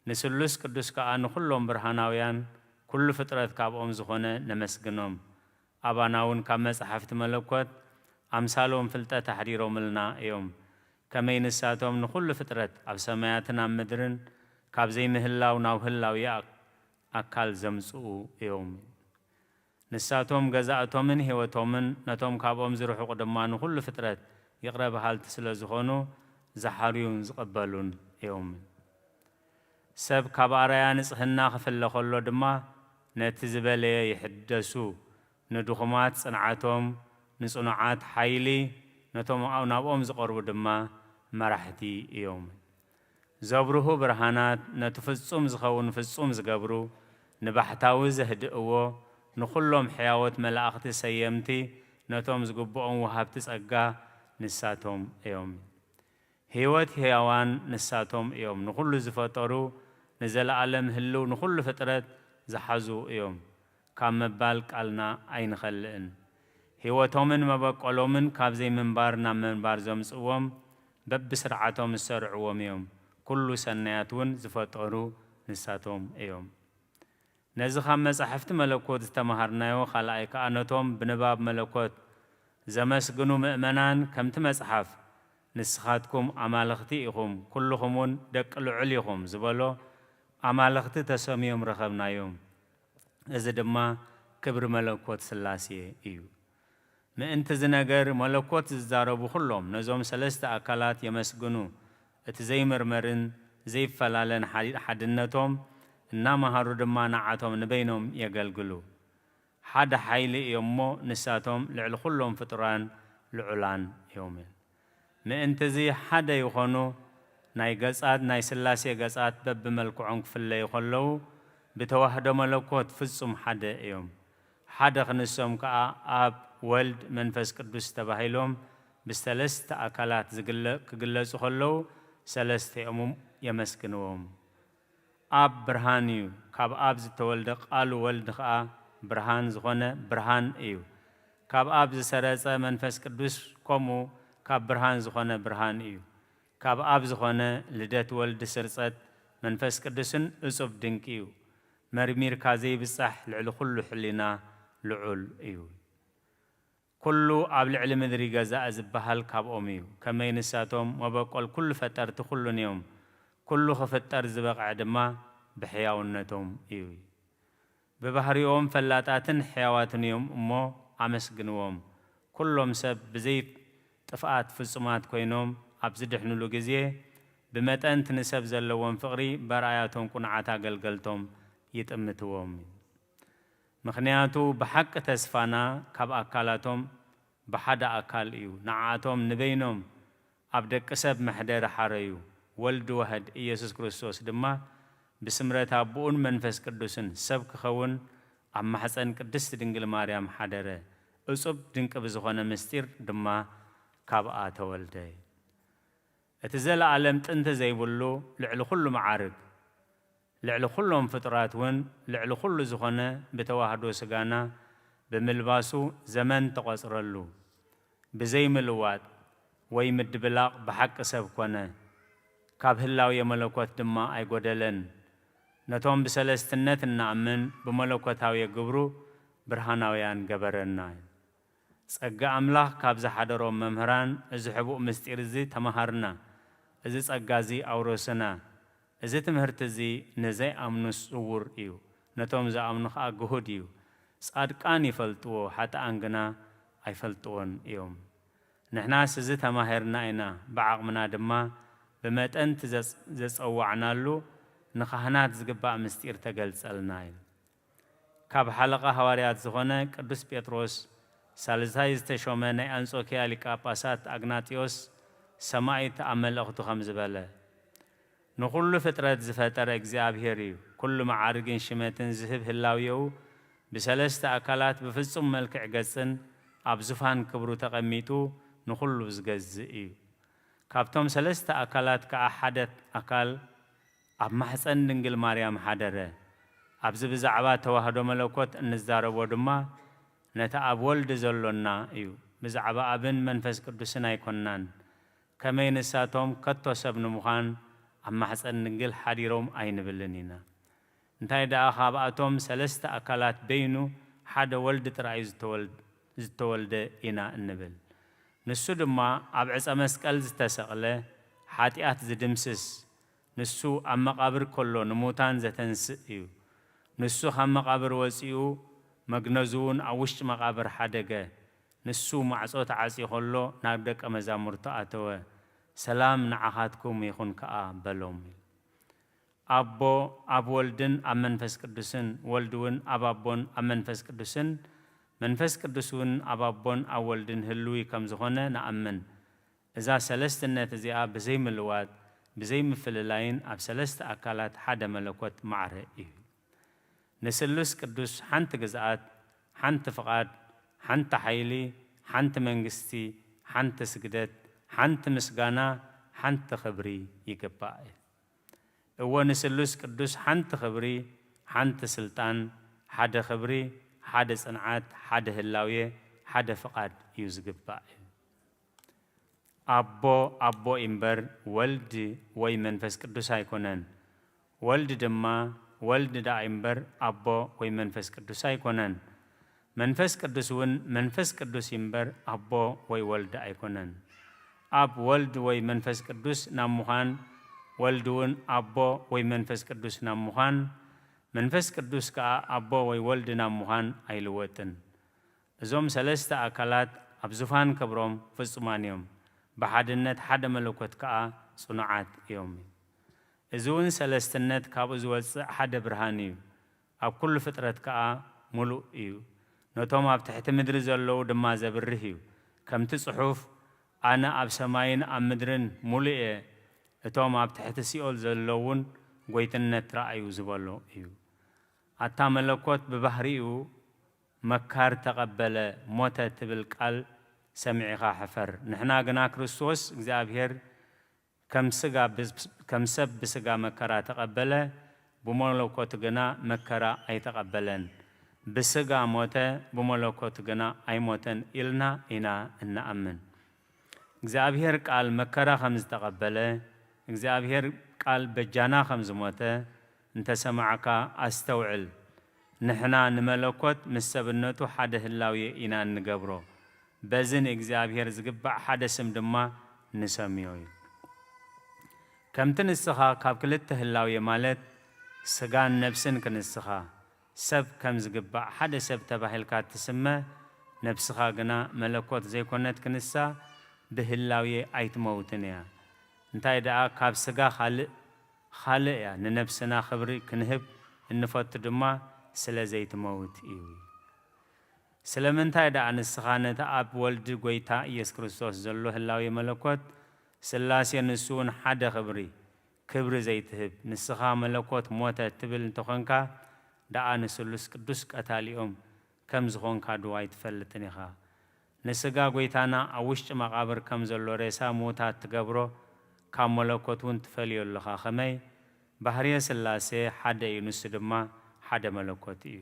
ንስሉስ ቅዱስ ከኣ ንኹሎም ብርሃናውያን፣ ኩሉ ፍጥረት ካብኦም ዝኾነ ነመስግኖም። ኣባና እውን ካብ መጻሕፍቲ መለኮት ኣምሳሎም ፍልጠት ኣሕዲሮምልና እዮም። ከመይ ንሳቶም ንኹሉ ፍጥረት ኣብ ሰማያትን ኣብ ምድርን ካብ ዘይምህላው ናብ ህላው ይኣ-፣ ኣካል ዘምጽኡ እዮም። ንሳቶም ገዛእቶምን ህይወቶምን፣ ነቶም ካብኦም ዝርሕቑ ድማ ንኹሉ ፍጥረት ይቕረ በሃልቲ ስለ ዝኾኑ፣ ዝሓርዩን ዝቕበሉን እዮም። ሰብ ካብ ኣራያ ንጽህና ክፍለ ከሎ ድማ፣ ነቲ ዝበለየ ይሕደሱ፣ ንድኹማት ጽንዓቶም፣ ንጽኑዓት ሓይሊ፣ ነቶም ናብኦም ዝቐርቡ ድማ መራሕቲ እዮም። ዘብርሁ ብርሃናት፣ ነቲ ፍጹም ዝኸውን ፍጹም ዝገብሩ፣ ንባሕታዊ ዘህድእዎ፣ ንኹሎም ሕያዎት መላእኽቲ ሰየምቲ፣ ነቶም ዝግብኦም ወሃብቲ ጸጋ ንሳቶም እዮም። ህይወት ህያዋን ንሳቶም እዮም። ንኹሉ ዝፈጠሩ፣ ንዘለኣለም ህልው፣ ንኹሉ ፍጥረት ዝሓዙ እዮም። ካብ ምባል ቃልና ኣይንኸልእን። ህይወቶምን መበቆሎምን ካብ ዘይምንባር ናብ ምንባር ዘምጽእዎም፣ በብስርዓቶም ዝሰርዕዎም እዮም። ኩሉ ሰናያት እውን ዝፈጠሩ ንሳቶም እዮም። ነዚ ካብ መጻሕፍቲ መለኮት ዝተማሃርናዮ፣ ካልኣይ ከኣ ነቶም ብንባብ መለኮት ዘመስግኑ ምእመናን፣ ከምቲ መጽሓፍ፣ "ንስኻትኩም ኣማልኽቲ ኢኹም፣ ኩልኹም እውን ደቂ ልዑል ኢኹም" ዝበሎ፣ ኣማልኽቲ ተሰምዮም ረኸብናዮም። እዚ ድማ ክብሪ መለኮት ስላሴ እዩ። ምእንቲ እዚ ነገር መለኮት ዝዛረቡ ኩሎም ነዞም ሰለስተ ኣካላት የመስግኑ። እቲ ዘይምርመርን ዘይፈላለን ሓ-፣ ሓድነቶም እናመሃሩ ድማ ንዓቶም ንበይኖም የገልግሉ። ሓደ ሓይሊ እዮም እሞ ንሳቶም ልዕሊ ኩሎም ፍጡራን ልዑላን እዮም። ምእንቲ እዚ ሓደ ይኾኑ፣ ናይ ገጻት፣ ናይ ስላሴ ገጻት በብመልክዖም ክፍለዩ ከለዉ፣ ብተዋህዶ መለኮት ፍጹም ሓደ እዮም። ሓደ ክንሶም ከኣ ኣብ፣ ወልድ፣ መንፈስ ቅዱስ ተባሂሎም ብሰለስተ ኣካላት ዝግለ-፣ ክግለጹ ከለዉ፣ ሰለስቲኦም የመስግንዎም። ኣብ ብርሃን እዩ፣ ካብ ኣብ ዝተወልደ ቃሉ ወልድ ኸኣ ብርሃን ዝኾነ ብርሃን እዩ። ካብ ኣብ ዝሰረጸ መንፈስ ቅዱስ ከምኡ ካብ ብርሃን ዝኾነ ብርሃን እዩ። ካብ ኣብ ዝኾነ ልደት ወልድ ስርጸት መንፈስ ቅዱስን እጹብ ድንቂ እዩ። መርሚርካ ዘይብጻሕ ልዕሊ ኩሉ ሕሊና ልዑል እዩ። ኩሉ ኣብ ልዕሊ ምድሪ ገዛኢ ዝበሃል ካብኦም እዩ። ከመይ ንሳቶም መበቆል ኩሉ ፈጠርቲ ኩሉን እዮም። ኩሉ ክፍጠር ዝበቕዐ ድማ ብሕያውነቶም እዩ። ብባህሪኦም ፈላጣትን ሕያዋትን እዮም እሞ ኣመስግንዎም። ኩሎም ሰብ ብዘይ ጥፍኣት ፍጹማት ኮይኖም ኣብ ዝድሕንሉ ግዜ፣ ብመጠን እቲ ንሰብ ዘለዎም ፍቕሪ በርኣያቶም ቁኑዓት ኣገልገልቶም ይጥምትዎም። ምኽንያቱ ብሓቂ ተስፋና ካብ ኣካላቶም ብሓደ ኣካል እዩ። ንዓኣቶም ንበይኖም ኣብ ደቂ ሰብ መሕደሪ ሓረዩ። ወልድ ዋህድ ኢየሱስ ክርስቶስ ድማ ብስምረት ኣቦኡን መንፈስ ቅዱስን ሰብ ክኸውን ኣብ ማሕፀን ቅድስት ድንግል ማርያም ሓደረ። እጹብ ድንቂ ብዝኾነ ምስጢር ድማ ካብኣ ተወልደ። እቲ ዘለኣለም ጥንቲ ዘይብሉ ልዕሊ ኩሉ መዓርግ፣ ልዕሊ ኩሎም ፍጡራት እውን ልዕሊ ኩሉ ዝኾነ ብተዋህዶ ስጋና ብምልባሱ ዘመን ተቖጽረሉ። ብዘይ ምልዋጥ ወይ ምድብላቕ ብሓቂ ሰብ ኮነ። ካብ ህላዌ መለኮት ድማ ኣይጎደለን። ነቶም ብሰለስትነት እንኣምን ብመለኮታዊ ግብሩ ብርሃናውያን ገበረና። ጸጋ ኣምላኽ ካብ ዝሓደሮም መምህራን እዚ ሕቡእ ምስጢር እዚ ተመሃርና። እዚ ጸጋ እዚ ኣውረሱና። እዚ ትምህርቲ እዚ ንዘይኣምኑስ ስዉር እዩ፣ ነቶም ዝኣምኑ ኸኣ ግሁድ እዩ። ጻድቃን ይፈልጥዎ፣ ሓጥኣን ግና ኣይፈልጥዎን እዮም። ንሕናስ እዚ ተማሂርና ኢና፣ ብዓቕምና ድማ ብመጠን እቲ ዘጽ-፣ ዘጸዋዕናሉ ንኻህናት ዝግባእ ምስጢር ተገልጸልና እዩ። ካብ ሓለቓ ሃዋርያት ዝኾነ ቅዱስ ጴጥሮስ፣ ሳልሳይ ዝተሾመ ናይ ኣንጾክያ ሊቀ ጳጳሳት ኣግናጢዮስ ሰማዕት ኣብ መልእኽቱ ከም ዝበለ፣ ንኹሉ ፍጥረት ዝፈጠረ እግዚኣብሔር እዩ። ኩሉ መዓርግን ሽመትን ዝህብ ህላዌኡ ብሰለስተ ኣካላት ብፍጹም መልክዕ ገጽን ኣብ ዙፋን ክብሩ ተቐሚጡ ንኹሉ ዝገዝእ እዩ። ካብቶም ሰለስተ ኣካላት ከኣ ሓደ ኣካል ኣብ ማሕፀን ድንግል ማርያም ሓደረ። ኣብዚ ብዛዕባ ተዋህዶ መለኮት እንዛረቦ ድማ ነቲ ኣብ ወልድ ዘሎና እዩ። ብዛዕባ ኣብን መንፈስ ቅዱስን ኣይኮንናን። ከመይ ንሳቶም ከቶ ሰብ ንምዃን ኣብ ማሕፀን ድንግል ሓዲሮም ኣይንብልን ኢና። እንታይ ደኣ ካብኣቶም ሰለስተ ኣካላት በይኑ ሓደ ወልድ ጥራይ ዝተወል-፣ ዝተወልደ ኢና እንብል። ንሱ ድማ ኣብ ዕፀ መስቀል ዝተሰቕለ፣ ሓጢኣት ዝድምስስ፣ ንሱ ኣብ መቓብር ከሎ ንሙታን ዘተንስእ እዩ። ንሱ ካብ መቓብር ወጺኡ፣ መግነዙ እውን ኣብ ውሽጢ መቓብር ሓደገ። ንሱ ማዕጾ ተዓጽዩ ከሎ ናብ ደቀ መዛሙርቱ ኣተወ። "ሰላም ንዓኻትኩም ይኹን" ከኣ በሎም። ኣቦ ኣብ ወልድን ኣብ መንፈስ ቅዱስን፣ ወልድ እውን ኣብ ኣቦን ኣብ መንፈስ ቅዱስን፣ መንፈስ ቅዱስ እውን ኣብ ኣቦን ኣብ ወልድን ህሉይ ከም ዝኾነ ንኣምን። እዛ ሰለስትነት እዚኣ ብዘይ ምልዋጥ፣ ብዘይ ምፍልላይን ኣብ ሰለስተ ኣካላት ሓደ መለኮት ማዕረ እዩ። ንስሉስ ቅዱስ ሓንቲ ግዝኣት፣ ሓንቲ ፍቓድ፣ ሓንቲ ሓይሊ፣ ሓንቲ መንግስቲ፣ ሓንቲ ስግደት፣ ሓንቲ ምስጋና፣ ሓንቲ ክብሪ ይግባእ። እወ፣ ንስሉስ ቅዱስ ሓንቲ ክብሪ፣ ሓንቲ ስልጣን፣ ሓደ ክብሪ፣ ሓደ ጽንዓት፣ ሓደ ህላዌ፣ ሓደ ፍቓድ እዩ ዝግባእ። ኣቦ ኣቦ እምበር ወልድ ወይ መንፈስ ቅዱስ ኣይኮነን። ወልድ ድማ ወልድ ደኣ እምበር ኣቦ ወይ መንፈስ ቅዱስ ኣይኮነን። መንፈስ ቅዱስ እውን መንፈስ ቅዱስ እምበር ኣቦ ወይ ወልድ ኣይኮነን። ኣብ ወልድ ወይ መንፈስ ቅዱስ ናብ ምዃን፣ ወልድ እውን ኣቦ ወይ መንፈስ ቅዱስ ናብ ምዃን፣ መንፈስ ቅዱስ ከኣ ኣቦ ወይ ወልድ ናብ ምዃን ኣይልወጥን። እዞም ሰለስተ ኣካላት ኣብ ዙፋን ክብሮም ፍጹማን እዮም፣ ብሓድነት ሓደ መለኮት ከኣ ጽኑዓት እዮም። እዚ እውን ሰለስትነት ካብኡ ዝወጽእ ሓደ ብርሃን እዩ፣ ኣብ ኩሉ ፍጥረት ከኣ ምሉእ እዩ። ነቶም ኣብ ትሕቲ ምድሪ ዘለዉ ድማ ዘብርህ እዩ። ከምቲ ጽሑፍ፣ "ኣነ ኣብ ሰማይን ኣብ ምድርን ምሉእ እየ፣ እቶም ኣብ ትሕቲ ሲኦል ዘለዉን ጐይትነት ረኣዩ" ዝበሎ እዩ። ኣታ መለኮት ብባህሪኡ መካር ተቐበለ፣ ሞተ ትብል ቃል ሰሚዕኻ ሕፈር። ንሕና ግና ክርስቶስ እግዚኣብሔር ከም ስጋ ብስ-፣ ከም ሰብ ብስጋ መከራ ተቐበለ፣ ብመለኮት ግና መከራ ኣይተቐበለን። ብስጋ ሞተ፣ ብመለኮት ግና ኣይሞተን ኢልና ኢና እንኣምን። እግዚኣብሔር ቃል መከራ ከም ዝተቐበለ፣ እግዚኣብሔር ቃል በጃና ከም ዝሞተ እንተሰማዕካ ኣስተውዕል። ንሕና ንመለኮት ምስ ሰብነቱ ሓደ ህላዌ ኢና እንገብሮ። በዚ ንእግዚኣብሔር ዝግባእ ሓደ ስም ድማ ንሰምዮ እዩ። ከምቲ ንስኻ ካብ ክልተ ህላዌ ማለት ስጋን ነፍስን ክንስኻ ሰብ ከም ዝግባእ ሓደ ሰብ ተባሂልካ እትስመ፣ ነፍስኻ ግና መለኮት ዘይኮነት ክንሳ ብህላዌ ኣይትመውትን እያ። እንታይ ደኣ ካብ ስጋ ካልእ፣ ካልእ እያ። ንነፍስና ክብሪ ክንህብ እንፈቱ ድማ ስለ ዘይትመውት እዩ። ስለምንታይ ደኣ ንስኻ ነቲ ኣብ ወልድ ጐይታ ኢየሱስ ክርስቶስ ዘሎ ህላዌ መለኮት ስላሴ ንሱ እውን ሓደ ክብሪ፣ ክብሪ ዘይትህብ? ንስኻ መለኮት ሞተ ትብል እንተኾንካ ደኣ ንስሉስ ቅዱስ ቀታሊኦም ከም ዝኾንካ ዶ ኣይትፈልጥን ኢኻ? ንስጋ ጐይታና ኣብ ውሽጢ መቓብር ከም ዘሎ ሬሳ ምዉታት ትገብሮ፣ ካብ መለኮት እውን ትፈልዮ ኣለኻ። ከመይ? ባህርየ ስላሴ ሓደ እዩ፣ ንሱ ድማ ሓደ መለኮት እዩ።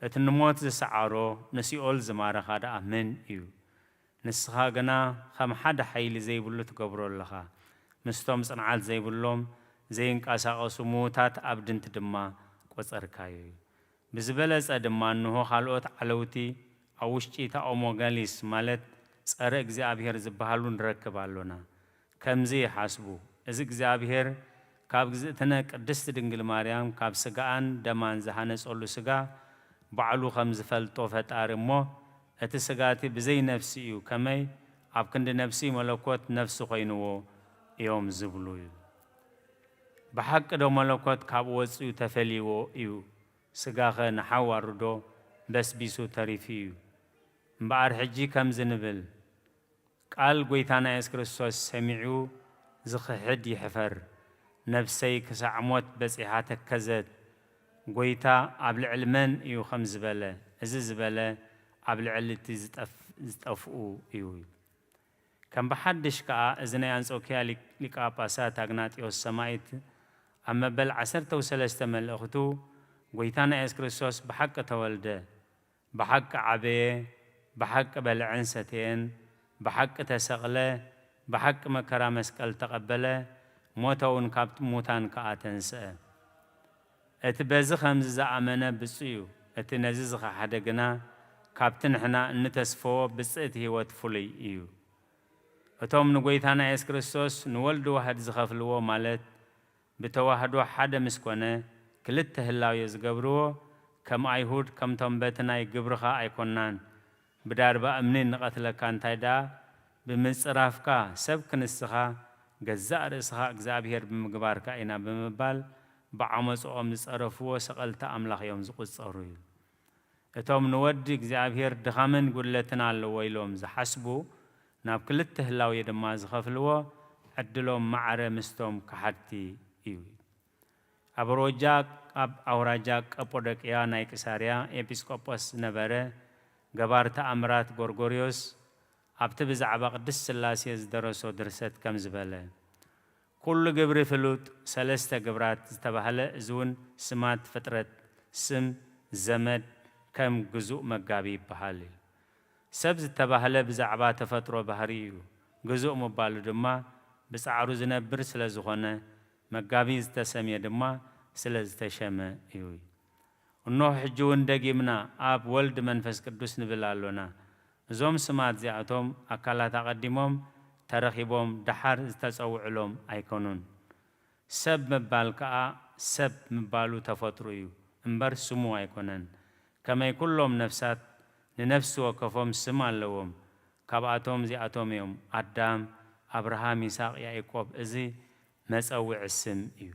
እቲ ንሞት ዝሰዓሮ ንሲኦል ዝማረኻ ደኣ መን እዩ? ንስኻ ግና ከም ሓደ ሓይሊ ዘይብሉ ትገብሮ ኣለኻ። ምስቶም ጽንዓት ዘይብሎም ዘይንቀሳቐሱ ምዉታት ኣብ ድንቲ ድማ ቆጸርካዮ እዩ። ብዝበለጸ ድማ እንሆ ካልኦት ዓለውቲ ኣብ ውሽጢ እታ ኦሞጋሊስ ማለት ጸረ እግዚኣብሔር ዝበሃሉ ንረክብ ኣሎና። ከምዚ ይሓስቡ፣ እዚ እግዚኣብሔር ካብ እግዝእትነ ቅድስት ድንግል ማርያም ካብ ስጋኣን ደማን ዝሃነጸሉ ስጋ ባዕሉ ከም ዝፈልጦ ፈጣሪ እሞ እቲ ስጋ እቲ ብዘይ ነፍሲ እዩ፣ ከመይ ኣብ ክንዲ ነፍሲ መለኮት ነፍሲ ኮይንዎ እዮም ዝብሉ እዩ። ብሓቂ ዶ መለኮት ካብ ወጽኡ ተፈልይዎ እዩ? ስጋኸ ንሓው ኣርዶ በስቢሱ ተሪፉ እዩ። እምበኣር ሕጂ ከምዚ ንብል፣ ቃል ጐይታና የሱስ ክርስቶስ ሰሚዑ ዝኽሕድ ይሕፈር። ነፍሰይ ክሳዕ ሞት በጺሓ ተከዘት። ጐይታ ኣብ ልዕሊ መን እዩ ከም ዝበለ፣ እዚ ዝበለ ኣብ ልዕሊ እቲ ዝጠፍ-፣ ዝጠፍኡ እዩ። ከም ብሓድሽ ከኣ እዚ ናይ ኣንጾክያ ሊቅ-፣ ሊቀ ጳጳሳት ኣግናጢዮስ ሰማኢት ኣብ መበል ዓሰርተ ወሰለስተ መልእኽቱ፣ ጐይታና የሱስ ክርስቶስ ብሓቂ ተወልደ፣ ብሓቂ ዓበየ፣ ብሓቂ በልዐን ሰተየን፣ ብሓቂ ተሰቕለ፣ ብሓቂ መከራ መስቀል ተቐበለ፣ ሞተ እውን ካብ ሙታን ከኣ ተንስአ። እቲ በዚ ኸምዚ ዝኣመነ ብጹእ እዩ፣ እቲ ነዚ ዝኸሓደ ግና ካብቲ ንሕና እንተስፈዎ ብጽእቲ ህይወት ፍሉይ እዩ። እቶም ንጐይታና የሱስ ክርስቶስ ንወልድ ዋህድ ዝኸፍልዎ ማለት ብተዋህዶ ሓደ ምስ ኮነ ክልተ ህላዌ ዝገብርዎ፣ ከም ኣይሁድ ከምቶም በቲ ናይ ግብርኻ ኣይኮናን፣ ብዳርባ እምኒ እንቐትለካ፣ እንታይ ደኣ ብምጽራፍካ ሰብ ክንስኻ ገዛእ ርእስኻ እግዚኣብሔር ብምግባርካ ኢና ብምባል ብዓመጾኦም ዝጸረፍዎ ሰቐልቲ ኣምላኽ እዮም ዝቑጸሩ እዩ። እቶም ንወዲ እግዚኣብሔር ድኻምን ጉድለትን ኣለዎ ኢሎም ዝሓስቡ ናብ ክልተ ህላዌ ድማ ዝኸፍልዎ ዕድሎም ማዕረ ምስቶም ከሓድቲ እዩ። ኣብ ኣውራጃ፣ ኣብ ኣውራጃ ቀጶዶቅያ ናይ ቂሳርያ ኤጲስቆጶስ ዝነበረ ገባር ተኣምራት ጎርጎርዮስ ኣብቲ ብዛዕባ ቅድስት ሥላሴ ዝደረሶ ድርሰት ከምዚ በለ። ኩሉ ግብሪ ፍሉጥ፣ ሰለስተ ግብራት ዝተባህለ፣ እዚ እውን ስማት ፍጥረት፣ ስም፣ ዘመድ፣ ከም ግዙእ መጋቢ ይበሃል እዩ። ሰብ ዝተባህለ ብዛዕባ ተፈጥሮ ባህሪ እዩ። ግዙእ ምባሉ ድማ ብጻዕሩ ዝነብር ስለ ዝኾነ፣ መጋቢ ዝተሰምየ ድማ ስለ ዝተሸመ እዩ። እነሆ ሕጂ እውን ደጊምና ኣብ ወልድ መንፈስ ቅዱስ ንብል ኣሎና። እዞም ስማት እዚኣቶም ኣካላት ኣቐዲሞም ተረኺቦም ደሓር ዝተጸውዕሎም ኣይኮኑን። ሰብ ምባል ከኣ ሰብ ምባሉ ተፈጥሩ እዩ እምበር ስሙ ኣይኮነን። ከመይ ኩሎም ነፍሳት ንነፍሲ ወከፎም ስም ኣለዎም። ካብኣቶም እዚኣቶም እዮም ኣዳም፣ ኣብርሃም፣ ይስሐቅ፣ ያዕቆብ። እዚ መጸውዒ ስም እዩ።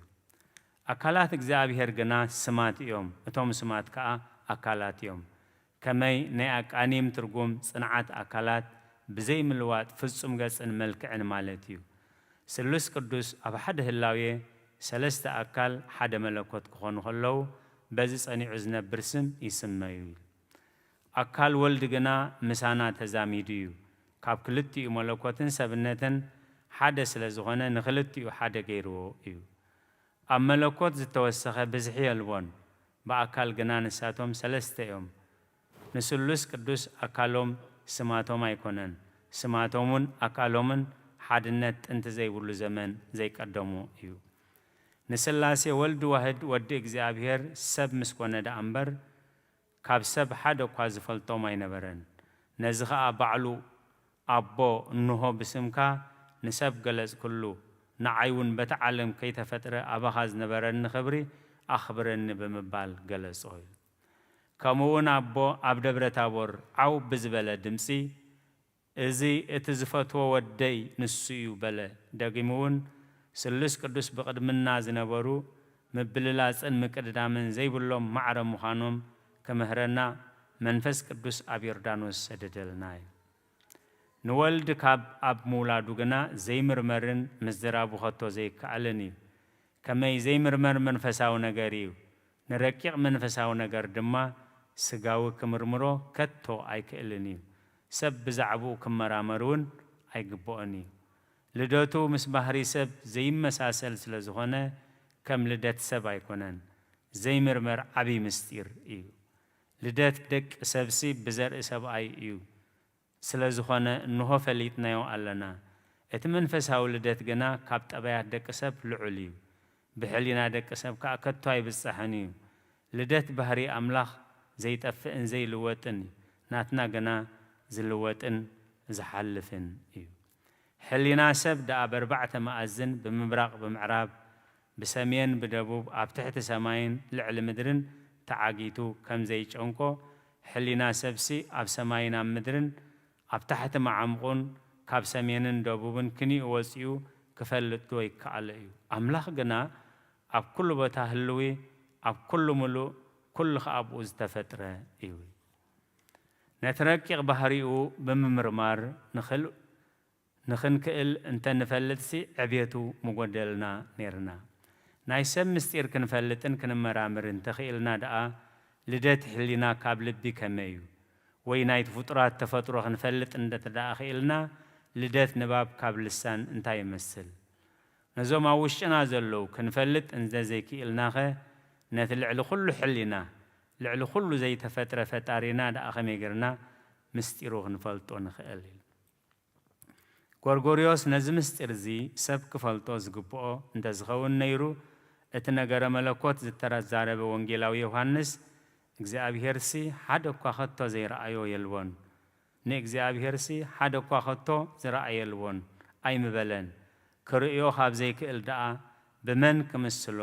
ኣካላት እግዚኣብሔር ግና ስማት እዮም። እቶም ስማት ከኣ ኣካላት እዮም። ከመይ ናይ ኣቃኒም ትርጉም ጽንዓት ኣካላት ብዘይ ምልዋጥ ፍጹም ገጽን መልክዕን ማለት እዩ። ስሉስ ቅዱስ ኣብ ሓደ ህላዌ ሰለስተ ኣካል ሓደ መለኮት ክኾኑ ከለዉ በዚ ጸኒዑ ዝነብር ስም ይስመ እዩ። ኣካል ወልድ ግና ምሳና ተዛሚዱ እዩ። ካብ ክልቲኡ መለኮትን ሰብነትን ሓደ ስለ ዝኾነ ንኽልቲኡ ሓደ ገይርዎ እዩ። ኣብ መለኮት ዝተወሰኸ ብዝሒ የልቦን። ብኣካል ግና ንሳቶም ሰለስተ እዮም። ንስሉስ ቅዱስ ኣካሎም ስማቶም ኣይኮነን። ስማቶምን ኣካሎምን ሓድነት ጥንቲ ዘይብሉ ዘመን ዘይቀደሞ እዩ። ንስላሴ ወልድ ዋህድ ወዲ እግዚኣብሔር ሰብ ምስ ኮነ ደኣ እምበር ካብ ሰብ ሓደ እኳ ዝፈልጦም ኣይነበረን። ነዚ ኸኣ ባዕሉ ኣቦ እንሆ ብስምካ ንሰብ ገለጽኩሉ፣ ንዓይ እውን በቲ ዓለም ከይተፈጥረ ኣባኻ ዝነበረኒ ኽብሪ ኣኽብረኒ ብምባል ገለጾ። ከምኡ እውን ኣቦ ኣብ ደብረ ታቦር ዓው ብዝበለ ድምጺ፣ እዚ እቲ ዝፈትዎ ወደይ ንሱ እዩ በለ። ደጊሙ እውን ስሉስ ቅዱስ ብቕድምና ዝነበሩ ምብልላጽን ምቅድዳምን ዘይብሎም ማዕረ ምዃኖም ክምህረና መንፈስ ቅዱስ ኣብ ዮርዳኖስ ሰደደልና እዩ። ንወልድ ካብ ኣብ ምውላዱ ግና ዘይምርመርን ምዝራቡ ከቶ ዘይከኣልን እዩ። ከመይ ዘይምርመር መንፈሳዊ ነገር እዩ። ንረቂቕ መንፈሳዊ ነገር ድማ ስጋዊ ክምርምሮ ከቶ ኣይክእልን እዩ። ሰብ ብዛዕባኡ ክመራመር እውን ኣይግብኦን እዩ። ልደቱ ምስ ባህሪ ሰብ ዘይመሳሰል ስለ ዝኾነ ከም ልደት ሰብ ኣይኮነን። ዘይምርመር ዓቢ ምስጢር እዩ። ልደት ደቂ ሰብሲ ብዘርኢ ሰብኣይ እዩ። ስለ ዝኾነ እንሆ ፈሊጥናዮ ኣለና። እቲ መንፈሳዊ ልደት ግና ካብ ጠባያት ደቂ ሰብ ልዑል እዩ። ብሕሊና ደቂ ሰብ ከኣ ከቶ ኣይብጻሕን እዩ። ልደት ባህሪ ኣምላኽ ዘይጠፍእን ዘይልወጥን እዩ። ናትና ግና ዝልወጥን ዝሓልፍን እዩ። ሕሊና ሰብ ደኣ በርባዕተ መኣዝን ብምብራቕ ብምዕራብ ብሰሜን ብደቡብ ኣብ ትሕቲ ሰማይን ልዕሊ ምድርን ተዓጊቱ ከም ዘይጨንቆ ሕሊና ሰብሲ ኣብ ሰማይን ኣብ ምድርን ኣብ ታሕቲ መዓሙቑን ካብ ሰሜንን ደቡብን ክንዩ ወጺኡ ክፈልጥ ዶ ይከኣሎ እዩ? ኣምላኽ ግና ኣብ ኩሉ ቦታ ህልዊ፣ ኣብ ኩሉ ምሉእ፣ ኩሉ ኸኣ ብኡ ዝተፈጥረ እዩ። ነቲ ረቂቕ ባህሪኡ ብምምርማር ንኽል ንኽንክእል እንተ ንፈልጥሲ ዕቤቱ ምጎደልና ነይርና። ናይ ሰብ ምስጢር ክንፈልጥን ክንመራምርን ተኽኢልና ደኣ ልደት ሕሊና ካብ ልቢ ከመይ እዩ? ወይ ናይቲ ፍጡራት ተፈጥሮ ክንፈልጥ እንተ ደኣ ኽኢልና ልደት ንባብ ካብ ልሳን እንታይ ይመስል? ነዞም ኣብ ውሽጥና ዘለዉ ክንፈልጥ እንተ ዘይክኢልናኸ ነቲ ልዕሊ ኹሉ ሕሊና ልዕሊ ኹሉ ዘይተፈጥረ ፈጣሪና ደኣ ከመይ ጌርና ምስጢሩ ክንፈልጦ ንኽእል? ኢሉ። ጎርጎርዮስ ነዚ ምስጢር እዚ ሰብ ክፈልጦ ዝግብኦ እንተ ዝኸውን ነይሩ፣ እቲ ነገረ መለኮት ዝተዛረበ ወንጌላዊ ዮሃንስ፣ እግዚኣብሄርሲ ሓደ እኳ ኸቶ ዘይረኣዮ የልቦን፣ ንእግዚኣብሄርሲ ሓደ እኳ ኸቶ ዝረኣየ የልቦን ኣይምበለን። ክርእዮ ኻብ ዘይክእል ደኣ ብመን ክምስሎ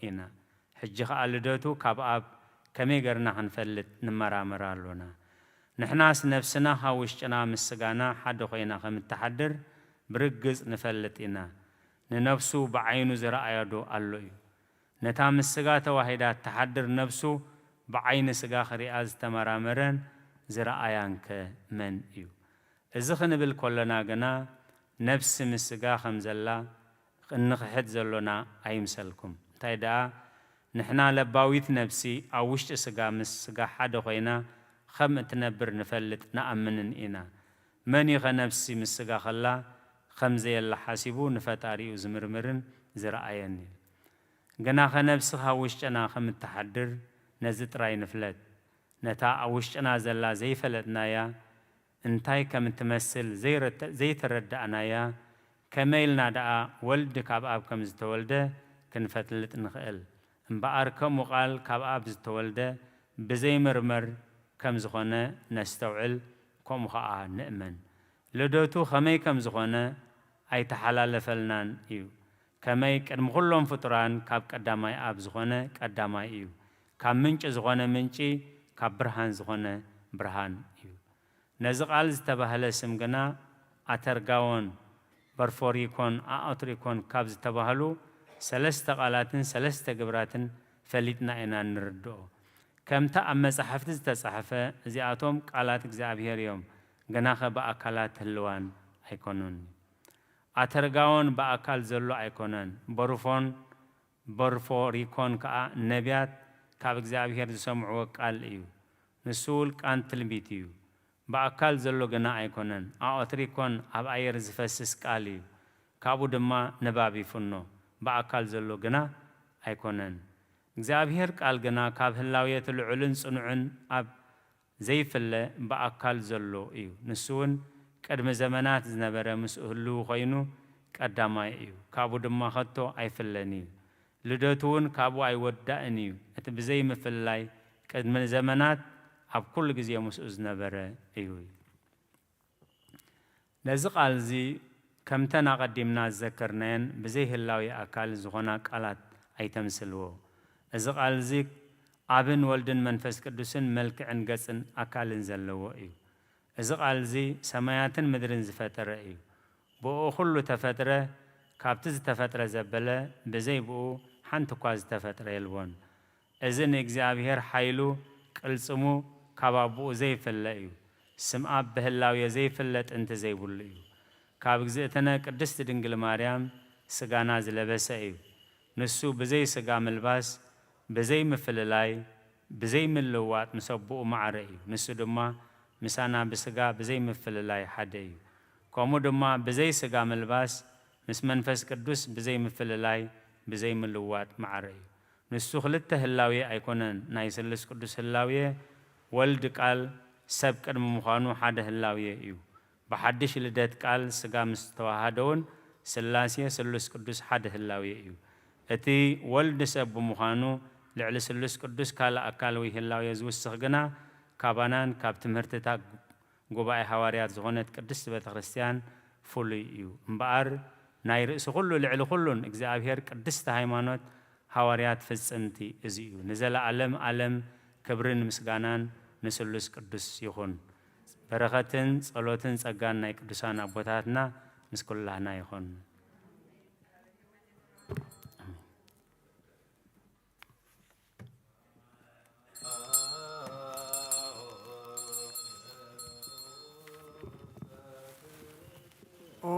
ኢና? ሕጂ ኸኣ ልደቱ ካብ ኣብ ከመይ ገርና ክንፈልጥ ንመራመር ኣሎና። ንሕናስ ነፍስና ካብ ውሽጥና ምስ ስጋና ሓደ ኮይና ከም እትሓድር ብርግጽ ንፈልጥ ኢና። ንነፍሱ ብዓይኑ ዝረኣያ ዶ ኣሎ እዩ? ነታ ምስ ስጋ ተዋሂዳ እትሓድር ነፍሱ ብዓይኒ ስጋ ክሪኣ ዝተመራመረን ዝረኣያንከ መን እዩ? እዚ ክንብል ከሎና ግና ነፍሲ ምስ ስጋ ከም ዘላ እንኽሕድ ዘሎና ኣይምሰልኩም። እንታይ ደኣ ንሕና ለባዊት ነፍሲ ኣብ ውሽጢ ስጋ ምስ ስጋ ሓደ ኮይና ኸም እትነብር ንፈልጥ ንኣምንን ኢና። መን እዩ ኸ ነፍሲ ምስ ስጋ ኸላ ኸም ዘየላ ሓሲቡ ንፈጣሪኡ ዝምርምርን ዝረኣየን እዩ። ግናኸ ነፍሲ ኻብ ውሽጥና ኸም እትሓድር ነዚ ጥራይ ንፍለጥ። ነታ ኣብ ውሽጥና ዘላ ዘይፈለጥናያ እንታይ ከም እትመስል ዘይረተ-፣ ዘይተረዳእናያ ከመይ ኢልና ደኣ ወልድ ካብ ኣብ ከም ዝተወልደ ክንፈልጥ ንኽእል? እምበኣር ከምኡ ቃል ካብ ኣብ ዝተወልደ ብዘይምርመር ከም ዝኾነ ነስተውዕል፣ ከምኡ ኸኣ ንእመን። ልደቱ ኸመይ ከም ዝኾነ ኣይተሓላለፈልናን እዩ። ከመይ ቅድሚ ኹሎም ፍጡራን ካብ ቀዳማይ ኣብ ዝኾነ ቀዳማይ እዩ። ካብ ምንጪ ዝኾነ ምንጪ፣ ካብ ብርሃን ዝኾነ ብርሃን እዩ። ነዚ ቃል ዝተባህለ ስም ግና ኣተርጋዎን በርፎሪኮን ኣኦትሪኮን ካብ ዝተባህሉ ሰለስተ ቃላትን ሰለስተ ግብራትን ፈሊጥና ኢና እንርድኦ። ከምቲ ኣብ መጻሕፍቲ ዝተጻሕፈ፣ እዚኣቶም ቃላት እግዚኣብሔር እዮም፣ ግናኸ ብኣካላት ህልዋን ኣይኮኑን። ኣተርጋዎን ብኣካል ዘሎ ኣይኮነን። በሩፎን በርፎሪኮን ከኣ ነቢያት ካብ እግዚኣብሔር ዝሰምዕዎ ቃል እዩ። ንሱ ውልቃን ትልቢት እዩ። ብኣካል ዘሎ ግና ኣይኮነን። ኣኦትሪኮን ኣብ ኣየር ዝፈስስ ቃል እዩ። ካብኡ ድማ ንባብ ይፍኖ። ብኣካል ዘሎ ግና ኣይኮነን። እግዚኣብሔር ቃል ግና ካብ ህላዌ እቲ ልዑልን ጽኑዕን ኣብ ዘይፍለ ብኣካል ዘሎ እዩ። ንሱ እውን ቅድሚ ዘመናት ዝነበረ ምስኡ ህልው ኮይኑ ቀዳማይ እዩ። ካብኡ ድማ ከቶ ኣይፍለን እዩ። ልደቱ እውን ካብኡ ኣይወዳእን እዩ። እቲ ብዘይምፍልላይ ቅድሚ ዘመናት ኣብ ኩሉ ግዜ ምስኡ ዝነበረ እዩ። ነዚ ቃል እዚ ከምተን ኣቐዲምና ዝዘከርናየን ብዘይ ህላዌ ኣካል ዝኾና ቃላት ኣይተምስልዎ። እዚ ቃል እዚ ኣብን ወልድን መንፈስ ቅዱስን መልክዕን ገጽን ኣካልን ዘለዎ እዩ። እዚ ቃል እዚ ሰማያትን ምድርን ዝፈጠረ እዩ። ብኡ ኩሉ ተፈጥረ፣ ካብቲ ዝተፈጥረ ዘበለ፣ ብዘይ ብኡ ሓንቲ እኳ ዝተፈጥረ የልቦን። እዚ ንእግዚኣብሔር ሓይሉ ቅልጽሙ ካብ ኣቦኡ ዘይፍለ እዩ። ስም ኣብ ብህላዌ ዘይፍለ ጥንቲ ዘይብሉ እዩ። ካብ እግዝእትነ ቅድስቲ ድንግል ማርያም ስጋና ዝለበሰ እዩ። ንሱ ብዘይ ስጋ ምልባስ፣ ብዘይ ምፍልላይ፣ ብዘይ ምልውዋጥ ምስ ኣቦኡ ማዕረ እዩ። ንሱ ድማ ምሳና ብስጋ ብዘይ ምፍልላይ ሓደ እዩ። ከምኡ ድማ ብዘይ ስጋ ምልባስ ምስ መንፈስ ቅዱስ ብዘይ ምፍልላይ ብዘይ ምልውዋጥ ማዕረ እዩ። ንሱ ክልተ ህላዌ ኣይኮነን፣ ናይ ስሉስ ቅዱስ ህላዌ፣ ወልድ ቃል ሰብ ቅድሚ ምዃኑ ሓደ ህላዌ እዩ። ብሓድሽ ልደት ቃል ስጋ ምስ ተዋሃደ እውን ስላሴ ስሉስ ቅዱስ ሓደ ህላዌ እዩ። እቲ ወልድ ሰብ ብምዃኑ ልዕሊ ስሉስ ቅዱስ ካልእ ኣካል ወይ ህላዌ ዝውስኽ ግና ካባናን ካብ ትምህርትታት ጉባኤ ሃዋርያት ዝኾነት ቅድስቲ ቤተ ክርስቲያን ፍሉይ እዩ። እምበኣር ናይ ርእሲ ኩሉ ልዕሊ ኩሉን እግዚኣብሔር ቅድስቲ ሃይማኖት ሃዋርያት ፍጽምቲ እዚ እዩ። ንዘለዓለም ዓለም ክብርን ምስጋናን ንስሉስ ቅዱስ ይኹን። በረኸትን ጸሎትን ጸጋን ናይ ቅዱሳን ኣቦታትና ምስ ኩላህና ይኹን። ኦ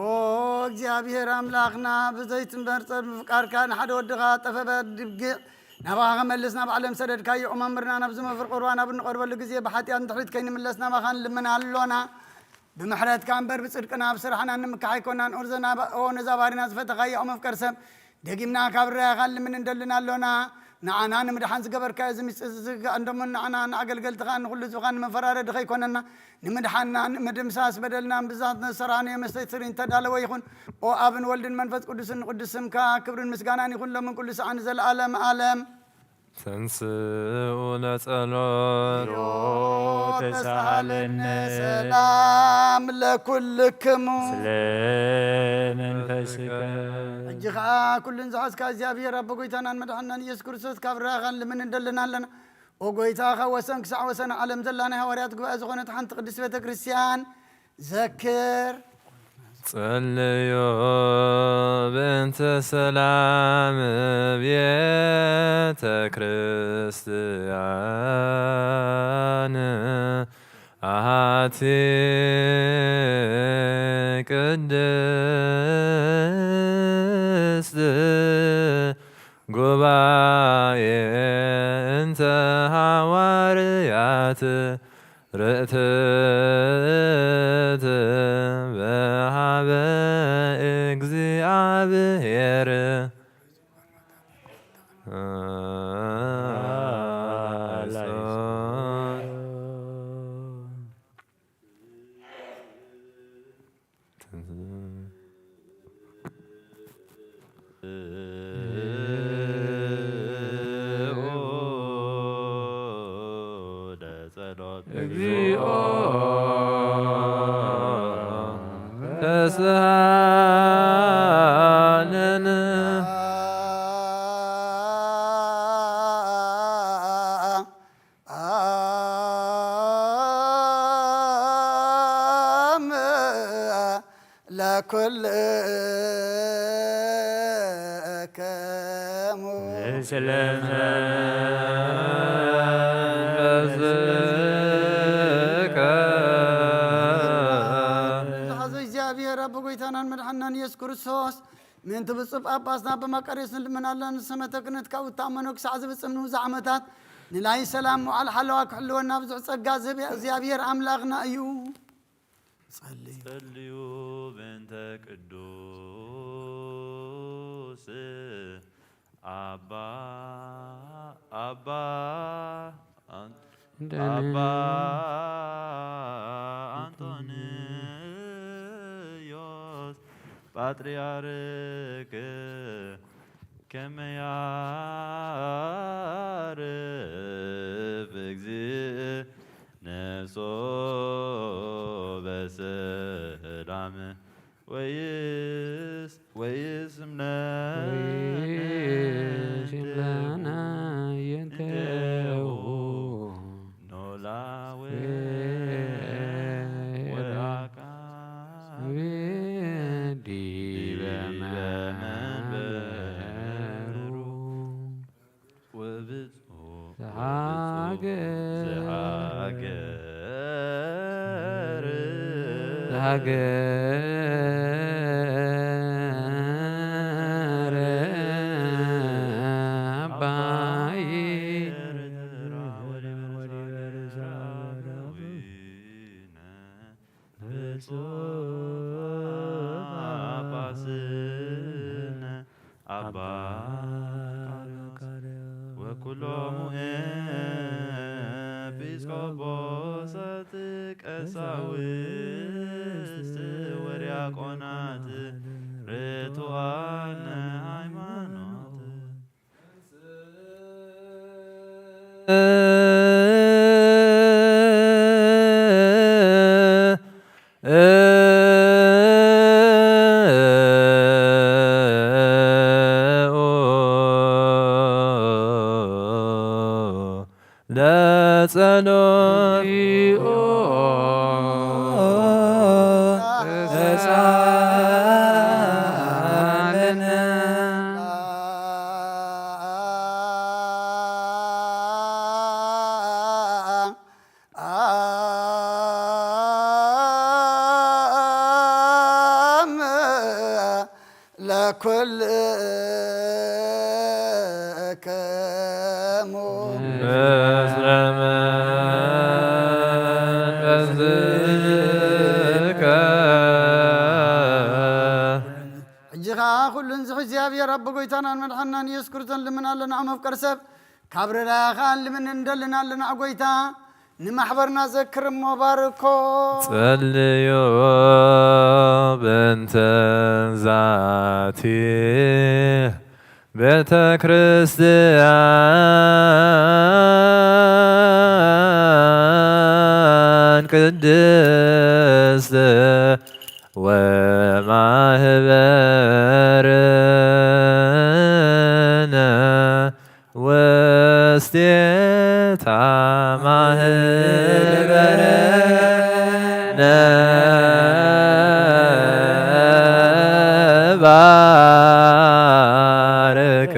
እግዚኣብሔር ኣምላኽና፣ ብዘይትመርጸ ምፍቃርካ ንሓደ ወድኻ ጠፈበ ድብግዕ ናባኻ ከመልስ ናብ ዓለም ሰደድካዮ። ኦ መምህርና፣ ናብዚ መፍር ቁርባን ኣብ እንቐርበሉ ግዜ ብሓጢኣት ንድሕሪት ከይንምለስ ናባኻ ንልምን ኣሎና። ብምሕረትካ እምበር ብጽድቅና ኣብ ስራሕና ንምካሕ ኣይኮናን። ኦ ዘናባ-፣ ኦ ነዛ ባሪና ዝፈተኻያ ኦ መፍቀር ሰብ፣ ደጊምና ካብ ርኣያኻ ንልምን እንደልን ኣሎና። ንዓና ንምድሓን ዝገበርካዮ እዚ ምስጢር እዚ ዝግጋእ እንዶሞ ንዓና ንኣገልገልትኻ ንኹሉ ህዝብኻ ንመፈራረዲ ከይኮነና፣ ንምድሓንና ንምድምሳስ በደልና ብዛት ንዝሰራሕናዮ መስተ ስሪን ተዳለወ ይኹን። ኦ ኣብን ወልድን መንፈስ ቅዱስን ንቅዱስ ስምካ ክብርን ምስጋናን ይኹን ሎምን ኩሉ ሰዓን ንዘለዓለም ዓለም። ተንስኡ ለጸሎት ተሳሃለነ ሰላም ለኩልክሙ። ስለ መንፈስከ። ሕጂ ኸዓ ኩሉን ዝሓዝካ እግዚኣብሔር ኣቦ ጎይታናን መድሓንናን ኢየሱስ ክርስቶስ ካብ ራኻን ልምን እንደልን ኣለና። ኦ ጎይታ፣ ካብ ወሰን ክሳዕ ወሰን ዓለም ዘላ ናይ ሃዋርያት ጉባኤ ዝኾነት ሓንቲ ቅድስት ቤተ ክርስቲያን ዘክር። ጸልዮ በእንተ ሰላም ቤተ ክርስቲያን ኣሃቲ ቅድስት ጉባኤ እንተ ሃዋርያት ርእትት በሃበ እግዚኣብሔር። እግዚኦ ተስሃለነ። ለኩልክሙ ምስለ መንፈስከ። ዝሓዘ እግዚኣብሔር ኣቦ ጎይታናን መድሓናን ኢየሱስ ክርስቶስ፣ ምእንቲ ብፁዕ ጳጳስና ኣባ መቃርዮስ ንልምን ኣለና። ንሰመተ ክህነት ካብ እታመኖ ክሳዕ ዝብጽም ንብዙሕ ዓመታት ንላይ ሰላም መዋዕል ሓለዋ ክሕልወና ብዙሕ ጸጋ ዝህብ እግዚኣብሔር ኣምላኽና እዩ። ጸልዩ። ጸልዩ በእንተ ቅዱስ ኣባ ኣባ ኣባ ኣንጦንዮስ ጳጥርያርክ ከመ ያዕርፍ እግዚእ ነፍሶ በሰላም ወይስ ወይስምነ ወይስምነ ይንተው ኖላዊ ወራካ ዲበ መንበሩ። ወብፁዕ ዘሃገር ዘሃገር ዘሃገር አባይ ብፁዕ ጳጳስነ አባ መቃርዮስ ወኩሎሙ ኤጲስቆጶሳት ቀሳውስት ወዲያቆናት ርቱዓነ ሃይማኖት። ለጸሎት ተሳለነ። አም ለኩልክሙ ምስለ መንፈስከ። ሕጂ ኸዓ ኩሉን ዝሕ እግዚኣብሔር ኣቦ ጎይታናን መድሓናን ኢየሱስ ክርስቶስ ልምን ኣለና። መፍቀር ሰብ ካብ ርዳኻ ልምን እንደልን ኣለና። ጎይታ ንማሕበርና ዘክር እሞ ባርኮ። ጸልዩ በእንተ ዛቲ ቤተ ክርስቲያን ቅድስት ወማህበርነ ውስቴታ ማህበርነ ባርክ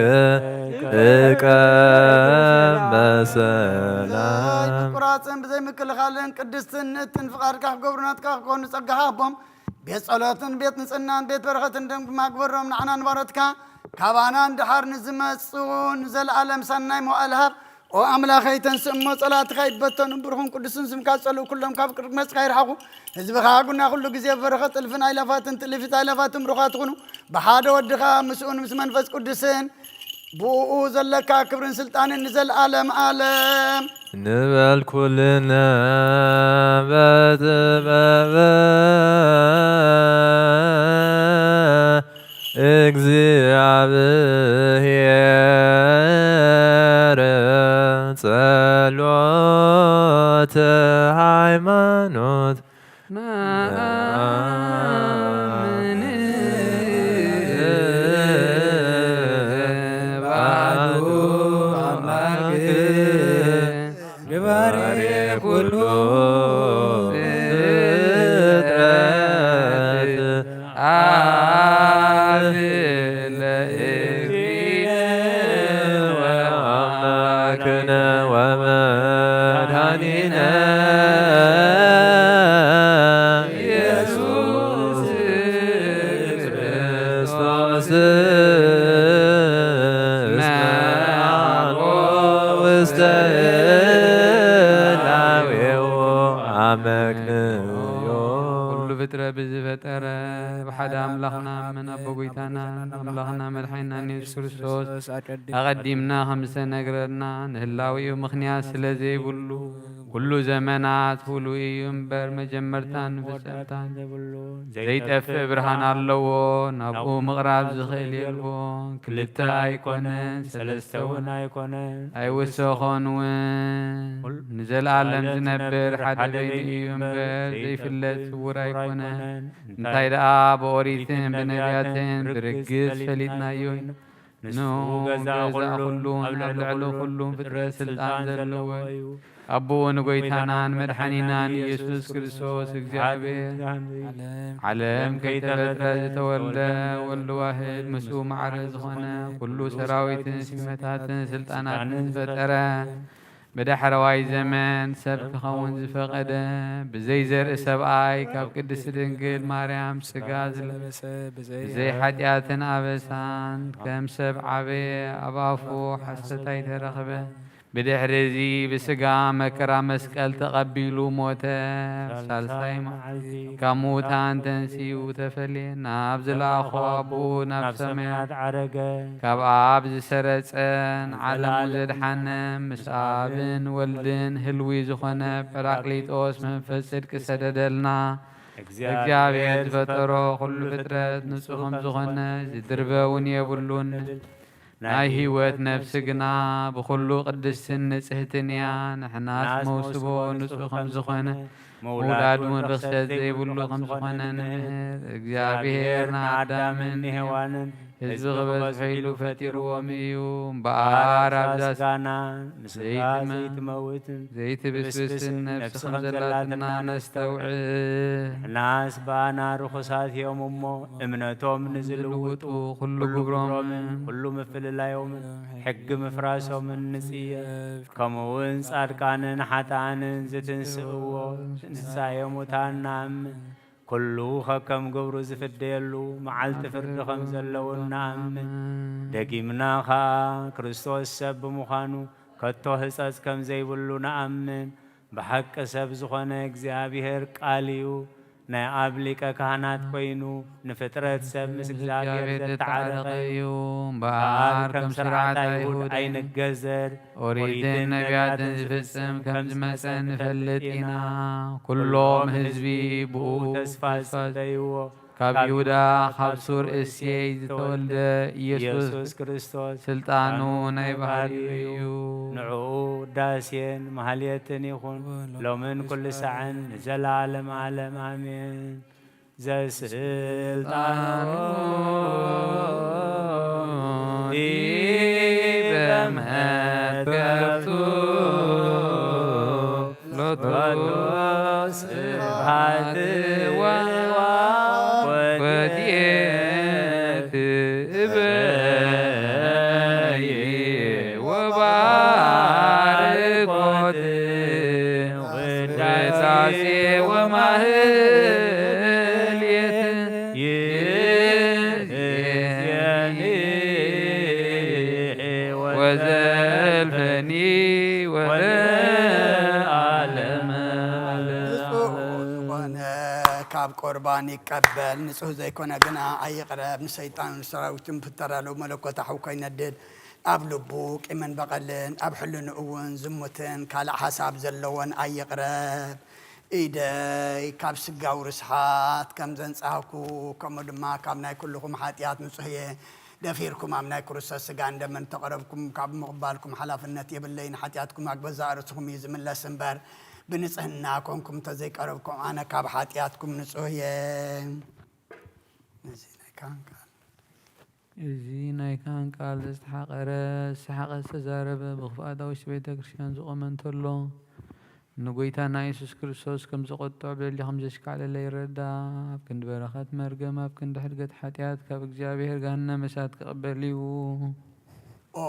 እቀም በሰላም። ቁራጽን ብዘይ ምክልኻልን ቅድስትን ንእትን ፍቓድካ ክገብሩ ናትካ ክኾኑ ጸጋኻ ኣቦም ቤት ጸሎትን ቤት ንጽህናን ቤት በረኸትን ደም ግርማ ግበሮም። ንዓና ንባሮትካ ካባና ንድሓር ንዝመጹ ንዘለኣለም ሰናይ መዋእል ሃብ። ኦ ኣምላኸይ፣ ተንስእ እሞ ጸላእትኻ ይበተኑ። ብሩኽን ቅዱስን ስምካ ዝጸልኡ ኩሎም ካብ ቅድመ ገጽካ ይርሓቑ። ህዝብኻ ግን ኩሉ ግዜ በረኸት እልፍን ኣእላፋትን ትእልፊት ኣእላፋትን ብሩኻት ይኹኑ። ብሓደ ወድኻ ምስኡን ምስ መንፈስ ቅዱስን ብእኡ ዘለካ ክብርን ስልጣንን ንዘለኣለም ኣለም። ንበል ኩልነ በጥበበ እግዚኣብሔር ጸሎተ ሃይማኖት ነአምን ባዱ ኣምላክ ግባሬ ኩሉ ፍጥረት። አብ ለእግዚእነ ወአምላክነ ወመድኃኒነ ኢየሱስ ክርስቶስ እስመ አልቦ ውስተ እላዌሁ አመክንዮ። ኩሉ ፍጥረት ብዝፈጠረ ብሓደ ኣምላኽና እመን ኣቦ ጎይታና ኣምላኽና መድሓኒና ኢየሱስ ክርስቶስ ኣቀዲምና ከም ዝተነግረና ንህላዊኡ ምኽንያት ስለ ዘይብሉ ኩሉ ዘመናት ፍሉይ እዩ እምበር መጀመርታን መወዳእታን ፍጸምታን ዘይብሉ ዘይጠፍእ ብርሃን ኣለዎ። ናብኡ ምቕራብ ዝኽእል የልቦን። ክልተ ኣይኮነን ሰለስተ እውን ኣይኮነን ኣይውሰኾን እውን። ንዘለኣለም ዝነብር ሓደ በይኑ እዩ እምበር ዘይፍለጥ ስውር ኣይኮነን። እንታይ ደኣ ብኦሪትን ብነቢያትን ብርግጽ ፈሊጥናዮ ኢና። ንሱ ገዛ ኩሉን ኣብ ልዕሊ ኩሉን ፍጥረት ስልጣን ዘለዎ እዩ። ኣቦኡ ንጎይታናን መድሓኒናን ኢየሱስ ክርስቶስ እግዚኣብሔር ዓለም ከይተፈጥረ ዝተወልደ ወልድ ዋህድ ምስኡ ማዕረ ዝኾነ ኩሉ ሰራዊትን ሲመታትን ስልጣናትን ዝፈጠረ ብዳሕረዋይ ዘመን ሰብ ክኸውን ዝፈቐደ ብዘይ ዘርኢ ሰብኣይ ካብ ቅድስቲ ድንግል ማርያም ስጋ ዝለበሰ ብዘይ ኃጢኣትን ኣበሳን ከም ሰብ ዓበየ ኣብ ኣፉ ሓሰት ኣይተረኽበ። ብድሕሪ እዚ ብስጋ መከራ መስቀል ተቐቢሉ ሞተ። ሳልሳይ መዓልቲ ካብ ምዉታን ተንሲኡ ተፈልየ ናብ ዝለኣኾ ኣቦኡ ናብ ሰማያት ዓረገ። ካብ ኣብ ዝሰረጸ ንዓለሙ ዘድሓነ ምስ ኣብን ወልድን ህልዊ ዝኾነ ጳራቅሊጦስ መንፈስ ጽድቂ ሰደደልና። እግዚኣብሔር ዝፈጠሮ ኩሉ ፍጥረት ንጹህ ከም ዝኾነ ዝድርበ እውን የብሉን። ናይ ህይወት ነፍሲ ግና ብኹሉ ቅድስትን ንጽህትን እያ። ንሕናስ መውስቦ ንጹህ ከም ዝኾነ ምውላድ እውን ርኽሰት ዘይብሉ ከም ዝኾነ ንምህር። እግዚኣብሔር ንኣዳምን ንሔዋንን ህዝቢ ክበዝሑ ኢሉ ፈጢርዎም እዩ። እምበኣር ኣብዛ ስጋና ንስጋ ዘይትመ- ዘይትመውትን ዘይትብስብስን ነፍሲ ከም ዘላትና ነስተውዕል። ንሕናስ ብኣና ርኹሳት እዮም እሞ እምነቶም ንዝልውጡ ኩሉ ግብሮምን ኩሉ ምፍልላዮምን ሕጊ ምፍራሶምን ንጽየፍ። ከምኡ እውን ጻድቃንን ሓጥኣንን ዝትንስእዎ ትንሳኤ ሙታን ንኣምን። ኩሉ ከከም ግብሩ ዝፍደየሉ መዓልቲ ፍርዲ ከም ዘለውን ንኣምን። ደጊምና ኸኣ ክርስቶስ ሰብ ብምዃኑ ከቶ ህጸጽ ከም ዘይብሉ ንኣምን። ብሓቂ ሰብ ዝኾነ እግዚኣብሔር ቃል እዩ። ናይ ኣብ ሊቀ ካህናት ኮይኑ ንፍጥረት ሰብ ምስ እግዚኣብሔር ዘተዓረቐ እዩ። እምበኣር ከም ስርዓት ኣይሁድ ኣይንገዘር። ኦሪትን ነቢያትን ዝፍጽም ከም ዝመጸ ንፈልጥ ኢና። ኩሎም ህዝቢ ብኡ ተስፋ ዝጸበይዎ ካብ ይሁዳ ካብ ሱር እሴይ ዝተወልደ ኢየሱስ ኢየሱስ ክርስቶስ ስልጣኑ ናይ ባህሪኡ እዩ። ንዕኡ ውዳሴን ማህሌትን ይኹን ሎምን ኩሉ ሳዕን ንዘለዓለም ዓለም ኣሜን። ዘስልጣኑ ዲበ መትከፍቱ ሎቱ ስብሐት ወወዲየት እበይ ወባርኮት ውዳሴ ወማህሌት ይእዜኒ ወዘልፈኒ ኣብ ቁርባን ይቀበል፣ ንጹህ ዘይኮነ ግና ኣይቕረብ። ንሰይጣን ሰራዊቱን ፍተረሉ መለኮት ኣሕውኮ ይነድድ። ኣብ ልቡ ቂምን በቐልን፣ ኣብ ሕልንኡ እውን ዝሙትን ካልእ ሓሳብ ዘለዎን ኣይቕረብ። ኢደይ ካብ ስጋዊ ርስሓት ከም ዘንጻህኩ፣ ከምኡ ድማ ካብ ናይ ኩልኹም ሓጢኣት ንጹህ እየ። ደፊርኩም ኣብ ናይ ክርስቶስ ስጋን ደምን ተቐረብኩም ካብ ምቕባልኩም ሓላፍነት የብለይን። ሓጢኣትኩም ኣብ ገዛእ ርእስኹም እዩ ዝምለስ እምበር፣ ብንጽህና ኮንኩም እንተዘይቀረብኩም ኣነ ካብ ሓጢኣትኩም ንጹህ እየ። ነዚ ናይ ካህን ቃል። እዚ ናይ ካህን ቃል ዝተሓቐረ፣ ዝተሓቐ ዝተዛረበ፣ ብኽፍኣት ኣብ ውሽጢ ቤተ ክርስቲያን ዝቖመ እንተሎ፣ ንጎይታና የሱስ ክርስቶስ ከም ዘቖጥዖ ብልዕሊ ከም ዘሽካዕለለ ይረዳ። ኣብ ክንዲ በረኸት መርገም፣ ኣብ ክንዲ ሕድገት ሓጢኣት፣ ካብ እግዚኣብሔር ገሃነመ እሳት ክቕበል እዩ። ኦ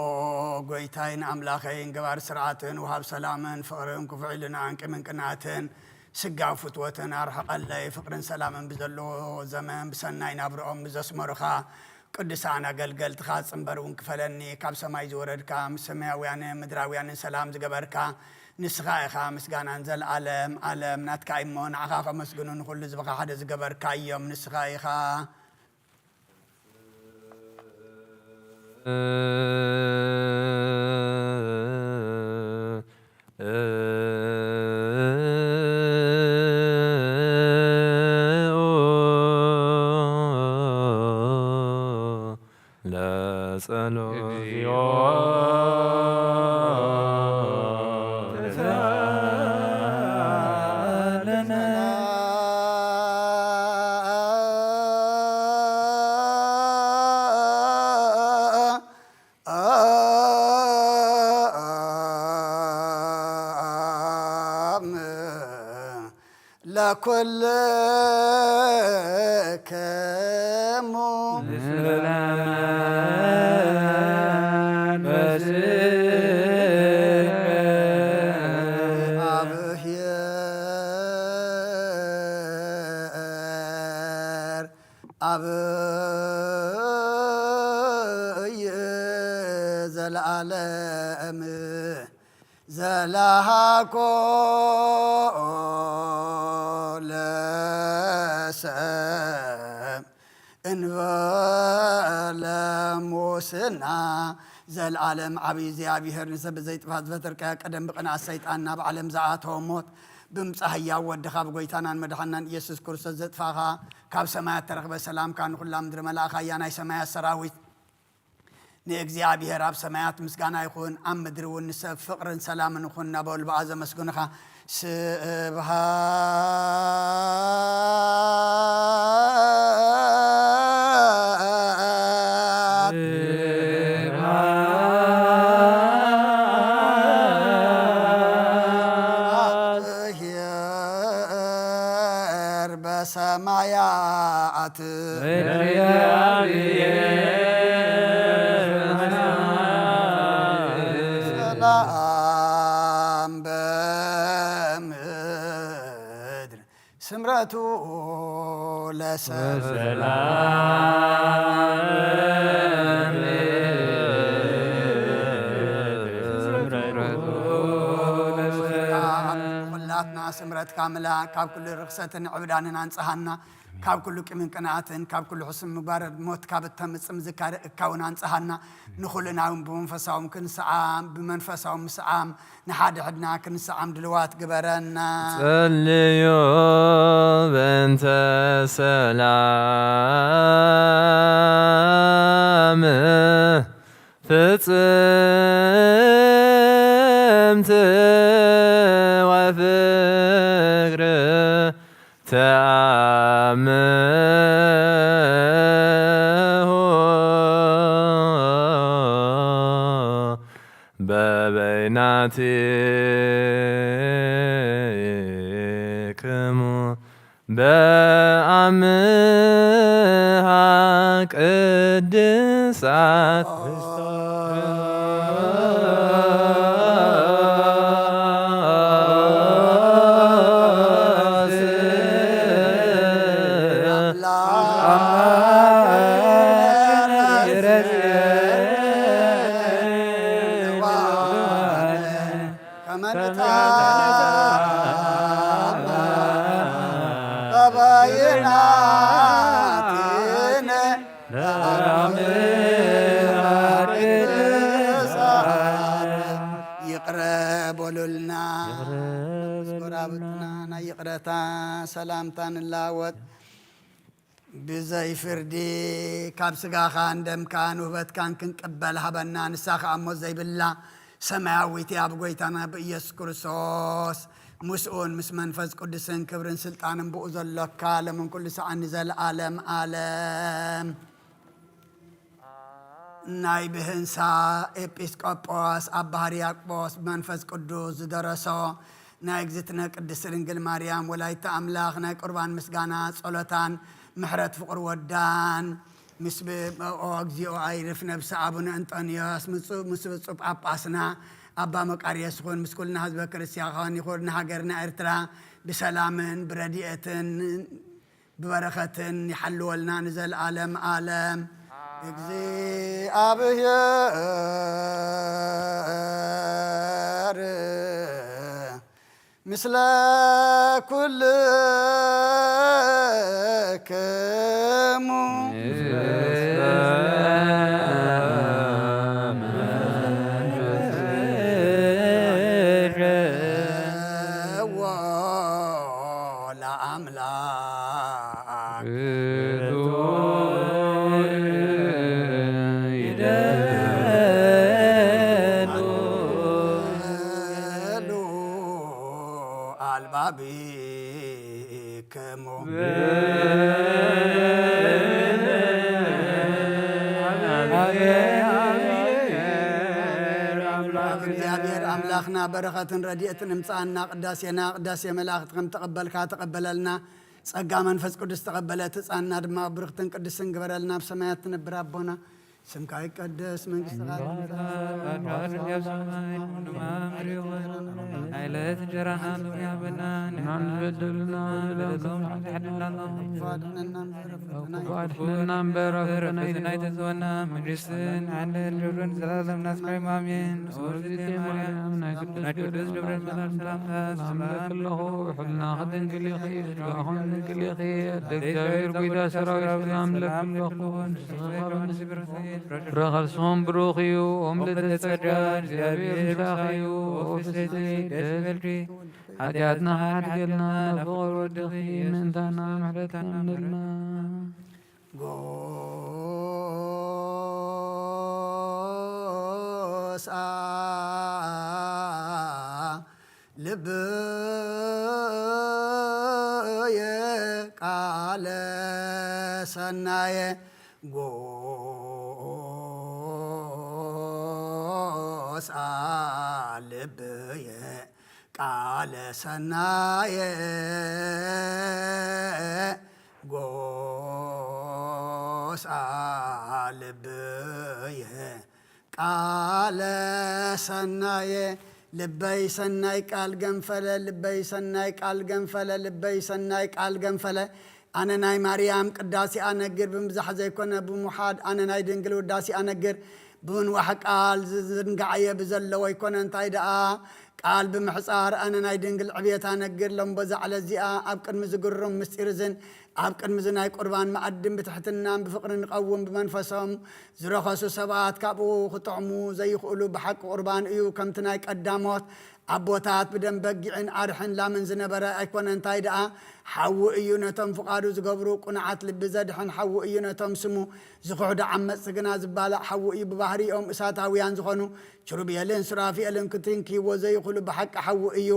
ጎይታይን ኣምላኸይን፣ ገባር ስርዓትን፣ ወሃብ ሰላምን ፍቕርን፣ ክፉዕ ኢልና ዕንቂ ምንቅናትን፣ ስጋብ ፍትወትን ኣርሕቐለይ። ፍቕርን ሰላምን ብዘለዎ ዘመን፣ ብሰናይ ናብርኦም ብዘስመሩኻ ቅዱሳን ኣገልገልትኻ ጽንበር እውን ክፈለኒ። ካብ ሰማይ ዝወረድካ፣ ምስ ሰማያውያንን ምድራውያንን ሰላም ዝገበርካ ንስኻ ኢኻ። ምስጋናን ዘልኣለም ኣለም ናትካ እሞ፣ ንዓኻ ከመስግኑ ንኹሉ ህዝብኻ ሓደ ዝገበርካ እዮም። ንስኻ ኢኻ። ለጸሎት እግዚኦ ተሳለነ። ለኩልክሙ ምስለ መንፈስከ አብሔር አብይ ዘለዓለም። ዘላሃኮ ለሰብ እንበለ ሙስና። ዘልዓለም ዓብዪ እግዚኣብሔር፣ ንሰብ ብዘይጥፋት ዝፈጠርካያ፣ ቀደም ብቕንኣት ሰይጣን ናብ ዓለም ዝኣተወ ሞት፣ ብምጻእ ህያው ወድኻ ብጎይታናን መድሓናን ኢየሱስ ክርስቶስ ዘጥፋኻ፣ ካብ ሰማያት ተረኽበ ሰላምካ ንኹላ ምድሪ መላእኻ እያ። ናይ ሰማያት ሰራዊት ንእግዚኣብሔር ኣብ ሰማያት ምስጋና ይኹን፣ ኣብ ምድሪ እውን ንሰብ ፍቕርን ሰላምን ይኹን እናበሉ ብኣ ዘመስግኑኻ። ስብሃት ለእግዚኣብሔር በሰማያት። ሰላም በምድር ስምረቱ ለሰብ። ኩላትና ስምረትካ ምላ፣ ካብ ኩሉ ርኽሰትን ዕብዳንን ኣንጽሃና። ካብ ኩሉ ቂምን ቅንኣትን፣ ካብ ኩሉ ሕሱም ምግባር፣ ሞት ካብ እተምጽእ ምዝካር እካ እውን ኣንጽሃና። ንኹልና እውን ብመንፈሳዎም ክንስዓም፣ ብመንፈሳዎም ምስዓም፣ ንሓድሕድና ክንስዓም ድልዋት ግበረና። ጸልዩ በእንተ ሰላም ፍጽምቲ ወፍቅር ተአምሁ በበይናቲክሙ በአምሃ ቅድሳት። ልና። ምስ ጎራብትና ናይ ይቕረታ ሰላምታ ንላወጥ። ብዘይ ፍርዲ ካብ ስጋኻን ደምካን ውህበትካን ክንቅበል ሃበና። ንሳ ኸኣ ሞት ዘይብላ ሰማያዊት እያ። ብጎይታና ብኢየሱስ ክርስቶስ ምስኡን ምስ መንፈስ ቅዱስን ክብርን ስልጣንን ብኡ ዘሎካ ለምን ኩሉ ሰዓት ንዘለዓለም ዓለም። ናይ ብህንሳ ኤጲስቆጶስ ኣባ ሕርያቆስ ብመንፈስ ቅዱስ ዝደረሶ ናይ እግዝእትነ ቅድስት ድንግል ማርያም ወላዲተ ኣምላኽ ናይ ቁርባን ምስጋና ጸሎታን ምሕረት ፍቕሪ ወዳን ምስ ብ-፣ ኦ እግዚኦ ኣይርፍ ነብሲ ኣቡነ እንጦንዮስ ምስ፣ ምስ ብፁዕ ጳጳስና ኣባ መቃርዮስ ይኹን፣ ምስ ኩልና ህዝበ ክርስቲያን ይኹን፣ ንሃገርና ኤርትራ ብሰላምን ብረድኤትን ብበረኸትን ይሓልወልና ንዘለዓለም ዓለም። እግዚኣብሔር ምስለ ኩልክሙ። ለአምላክ አልባቢክሙ። ኣብ እግዚኣብሔር ኣምላኽና በረኸትን ረድኤትን እምጽኣና። ቅዳሴና ቅዳሴ መላእኽቲ ከም ተቐበልካ ተቐበለልና። ጸጋ መንፈስ ቅዱስ ተቐበለ ትጻና ድማ ብርኽትን ቅድስትን ግበረልና። ኣብ ሰማያት ትነብር ኣቦና ስምካ ይቀደስ፣ መንግስትኻ ትምጻእ። ናይ ዕለት እንጀራና ንበደልና በደሎም ሓድና ክፉ ኣድሕነና እምበር፣ ኣብ ፈተና ኣይተእትወና፣ መንግስትን ሓይልን ክብርን ዘላለምና እስከ ኣሜን። ኦርዚቴ ማርያም ናይ ቅዱስ ገብርኤል መልኣክ ሰላምታ ሰላም እብለኪ ኣለኹ፣ ሕልና ድንግል ኢኺ፣ ስጋኹን ድንግል ኢኺ፣ ኣደ እግዚኣብሔር ጓይዳ ሰራዊት ሰላም እብለኪ ኣለኹ። ንስኺ ካብ ኣንስቲ ፍረ ከርስኹም ብሩኽ እዩ። ኦም ለተጸጋ እግዚኣብሔር ምሳኺ እዩ። ኦ ፍስሕቲ ደስ ይበልኪ፣ ሓጢኣትና ሓድገልና፣ ናብ ፍቕሪ ወድኺ ምእንታና ምሕረትና እምነልና። ጎሳ ልብየ ቃለ ሰናየ። ጎሳ ልብየ ቃለ ሰናየ። ጎሳ ልብየ ቃለ ሰናየ። ልበይ ሰናይ ቃል ገንፈለ፣ ልበይ ሰናይ ቃል ገንፈለ፣ ልበይ ሰናይ ቃል ገንፈለ። ኣነ ናይ ማርያም ቅዳሴ ኣነግር ብምብዛሕ ዘይኮነ ብምውሓድ፣ ኣነ ናይ ድንግል ውዳሴ ኣነግር ብምንዋሕ ቃል ዝዝንጋዕየ ብዘለዎ ኣይኮነ። እንታይ ደኣ ቃል ብምሕጻር ኣነ ናይ ድንግል ዕብየት ኣነግር። ሎም በዛ ዕለት እዚኣ ኣብ ቅድሚ ዝግሩም ምስጢር እዝን ኣብ ቅድሚ እዚ ናይ ቁርባን መኣድን ብትሕትናን ብፍቕሪ ንቐውም። ብመንፈሶም ዝረኸሱ ሰባት ካብኡ ክጥዕሙ ዘይኽእሉ ብሓቂ ቁርባን እዩ። ከምቲ ናይ ቀዳሞት ኣቦታት ብደም በጊዕን ኣድሕን ላምን ዝነበረ ኣይኮነ። እንታይ ደኣ ሓዊ እዩ ነቶም ፍቓዱ ዝገብሩ ቁኑዓት ልቢ ዘድሕን ሓዊ እዩ። ነቶም ስሙ ዝኽሕዱ ዓመጽቲ ግና ዝባላዕ ሓዊ እዩ። ብባህሪኦም እሳታውያን ዝኾኑ ኪሩቤልን ሱራፌልን ክትንክይዎ ዘይኽእሉ ብሓቂ ሓዊ እዩ።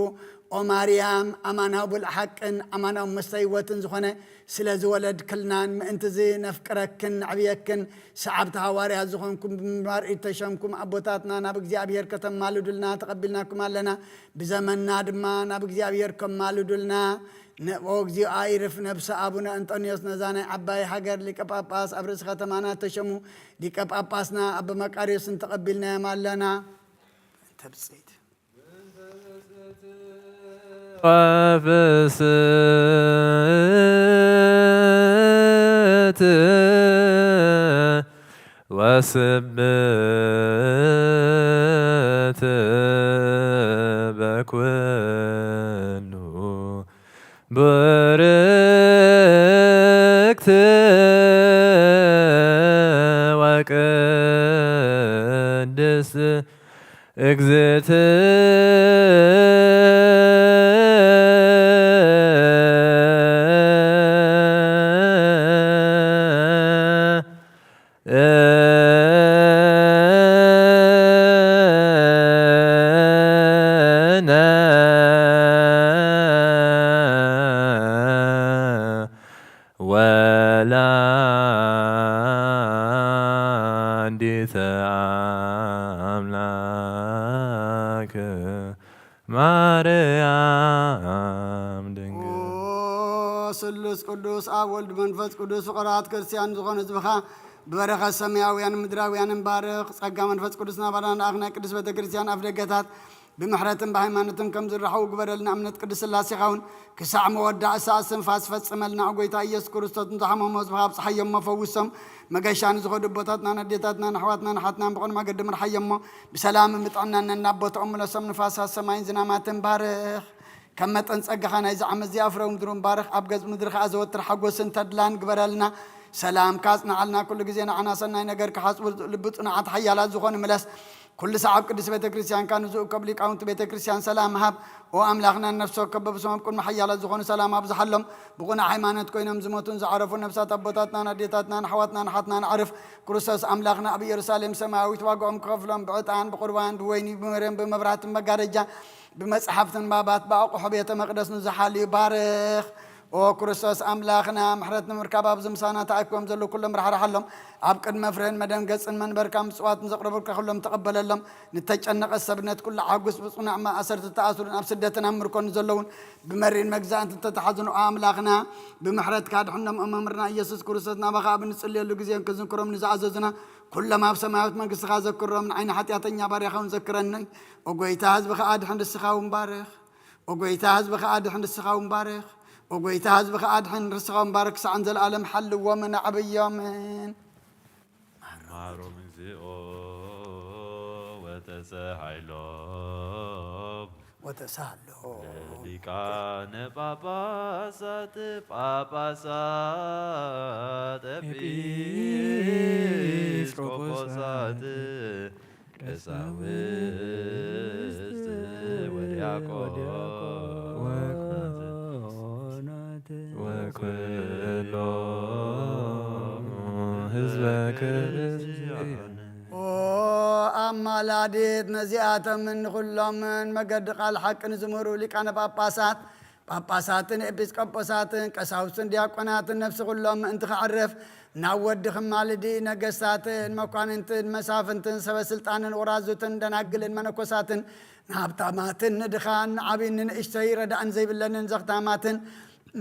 ኦ ማርያም፣ ኣማናዊ ብልዒ ሓቅን ኣማናዊ መስተ ህይወትን ዝኾነ ስለ ዝወለድክልናን ምእንቲ እዚ ነፍቅረክን ነዕብየክን ሰዓብቲ ሃዋርያት ዝኾንኩም ብምግባር ኢድ ተሸምኩም ኣቦታትና ናብ እግዚኣብሔር ከተማልዱልና ተቐቢልናኩም ኣለና። ብዘመንና ድማ ናብ እግዚኣብሔር ከማልዱልና ንኦ እግዚኦ ኣይርፍ ነብሰ ኣቡነ እንጦንዮስ ነዛ ናይ ዓባይ ሃገር ሊቀ ጳጳስ ኣብ ርእሲ ከተማና ተሸሙ ሊቀ ጳጳስና ኣባ መቃርዮስን ተቐቢልናዮም ኣለና። ተብጽኢት ወፍስሕት ወስብእት በኩሉ ብርክት ወቅድስት እግዝእትነ ወላዲተ ኣምላክ ማርያም ድንግል። ኦ ስሉስ ቅዱስ ኣብ ወልድ መንፈስ ቅዱስ ፍቕራት ክርስቲያን ዝኾነ ህዝብኻ ብበረኸት ሰማያውያን ምድራውያን ባርኽ። ጸጋ መንፈስ ቅዱስ ናባና ንኣኽ ናይ ቅድስት ቤተ ክርስቲያን ኣፍ ደገታት ብምሕረትን ብሃይማኖትን ከም ዝረኸቡ ግበረልና። እምነት ቅድስት ሥላሴኻ እውን ክሳዕ መወዳእ ሰዓት ስንፋስ ፈጽመልና። ኦ ጎይታ ኢየሱስ ክርስቶስ፣ ንዝሓመሙ ህዝብኻ ኣብጽሓዮሞ፣ ፈውሶም። መገሻ ንዝኸዱ ኣቦታትናን ኣዴታትናን ኣሕዋትናን ኣሓትናን ብቕኑዕ መገዲ ምርሓዮሞ። ብሰላምን ብጥዕናን ነናብ ቦታኦም ምለሶም። ንፋሳት ሰማይን ዝናማትን ባርኽ። ከም መጠን ጸጋኻ ናይዚ ዓመት እዚኣ ፍረ ምድሩን ባርኽ። ኣብ ገጽ ምድሪ ከኣ ዘወትር ሓጎስን ተድላን ግበረልና። ሰላምካ ኣጽንዓልና። ኩሉ ግዜ ንዓና ሰናይ ነገር ክሓስቡ ልቢ ጽኑዓት ሓያላት ዝኾኑ ምለስ። ኩሉ ሰዓብ ቅድስት ቤተ ክርስቲያንካ ንዝእከቡ ሊቃውንቲ ቤተ ክርስቲያን ሰላም ሃብ። ኦ ኣምላኽና፣ ነፍሲ ወከፍ በብስሞም ቅድሚ ሓያላት ዝኾኑ ሰላም ኣብዝሓሎም። ብቕኑዕ ሃይማኖት ኮይኖም ዝሞቱን ዝዓረፉ ነፍሳት ኣቦታትናን ኣዴታትናን ኣሕዋትናን ኣሓትናን ኣዕርፍ። ክርስቶስ ኣምላኽና ኣብ ኢየሩሳሌም ሰማያዊት ዋጋኦም ክኸፍሎም ብዕጣን ብቁርባን ብወይኒ ብመርየም ብመብራህትን መጋረጃ ብመጽሓፍትን ባባት ብኣቑሑ ቤተ መቕደስ ንዝሓልዩ ባርኽ። ኦ ክርስቶስ ኣምላኽና፣ ምሕረት ንምርካብ ኣብዚ ምሳና ተኣኪቦም ዘለዉ ኩሎም ራሕርሓሎም። ኣብ ቅድመ ፍረን መደንገጽን መንበርካ ምጽዋትን ዘቕረቡልካ ኩሎም ተቐበለሎም። ንተጨነቐ ሰብነት ኩሉ ሓጉስ፣ ብጽኑዕ ማእሰርቲ ተኣስሩን ኣብ ስደትን ኣብ ምርኮን ዘለውን ብመሪር መግዛእቲ እንተተሓዙን፣ ኦ ኣምላኽና፣ ብምሕረትካ ድሕኖም። ኦ መምህርና ኢየሱስ ክርስቶስ፣ ናባኻ ኣብ እንጽልየሉ ግዜ ክንዝክሮም ንዝኣዘዙና ኩሎም ኣብ ሰማያዊት መንግስትኻ ዘክሮም። ንዓይኒ ሓጢኣተኛ ባርያኻ እውን ዘክረኒ። ኦ ጎይታ፣ ህዝብኻ ኣድሕን፣ ንስኻ እውን ባርኽ። ኦ ጎይታ፣ ህዝብኻ ኣድሕን፣ ንስኻ እውን ባርኽ። ኦ ጎይታ፣ ህዝብኻ ኣድሕን፣ ንስኻ እውን ባርኽ። ክሳዕ ንዘለኣለም ሓልዎምን ኣዕብዮምን። ማሮም እግዚኦ ወተሰሃይሎም ወተሳሃሎም ሊቃነ ጳጳሳት ጳጳሳት ኤጲስቆጶሳት ኤጲስቆጶሳት ቀሳውስት ወዲያቆናት ወኩሎም ህዝበ ክርስቲያን። ኦ ኣማላዲት ነዚኣቶምን ንኹሎምን መገዲ ቃል ሓቂ ንዝምህሩ ሊቃነ ጳጳሳት፣ ጳጳሳትን ኤጲስቆጶሳትን ቀሳውስትን ዲያቆናትን ነፍሲ ኩሎም ምእንቲ ከዕርፍ ናብ ወዲ ክማልዲ ነገስታትን መኳንንትን መሳፍንትን ሰበ ስልጣንን ወራዙትን ደናግልን መነኮሳትን ንሃብታማትን ንድኻን ንዓብይን ንንእሽተይ ረዳእን ዘይብለንን ዘኽታማትን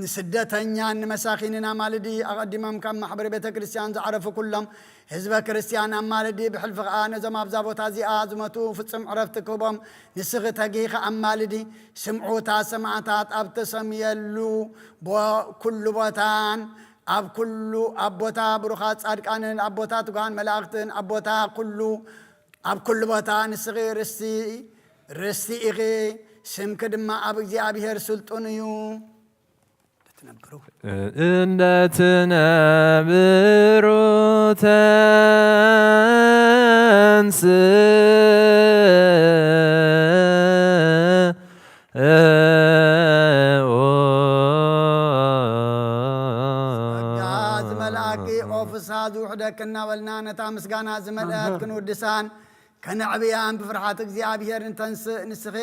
ንስደተኛን ንመሳኺንን ኣማልዲ ኣቐዲሞም ካብ ማሕበር ቤተ ክርስቲያን ዝዓረፉ ኩሎም ህዝበ ክርስቲያን ኣማልዲ። ብሕልፊ ኸኣ ነዞም ኣብዛ ቦታ እዚኣ ዝሞቱ ፍጹም ዕረፍቲ ክህቦም ንስኺ ተጊሂ ኣማልዲ። ስምዑታ ሰማዕታት ኣብ ተሰምየሉ ቦ-፣ ኩሉ ቦታን ኣብ ኩሉ ኣብ ቦታ ብሩኻት ጻድቃንን ኣብ ቦታ ትጉሃን መላእኽትን ኣብ ቦታ ኩሉ ኣብ ኩሉ ቦታ ንስኺ ርስቲ ርስቲ ኢኺ። ስምኪ ድማ ኣብ እግዚኣብሔር ስልጡን እዩ። ትነብሩ። እነትነብሩ ተንስኡ። ጸጋ ዝመልኣኪ ኦ ፍስሃ ዝውሕደኪ እናበልና ነታ ምስጋና ዝመልአት ክንውድሳን ከነዕብያን ብፍርሓት እግዚኣብሔር ንተንስእ። ንስኺ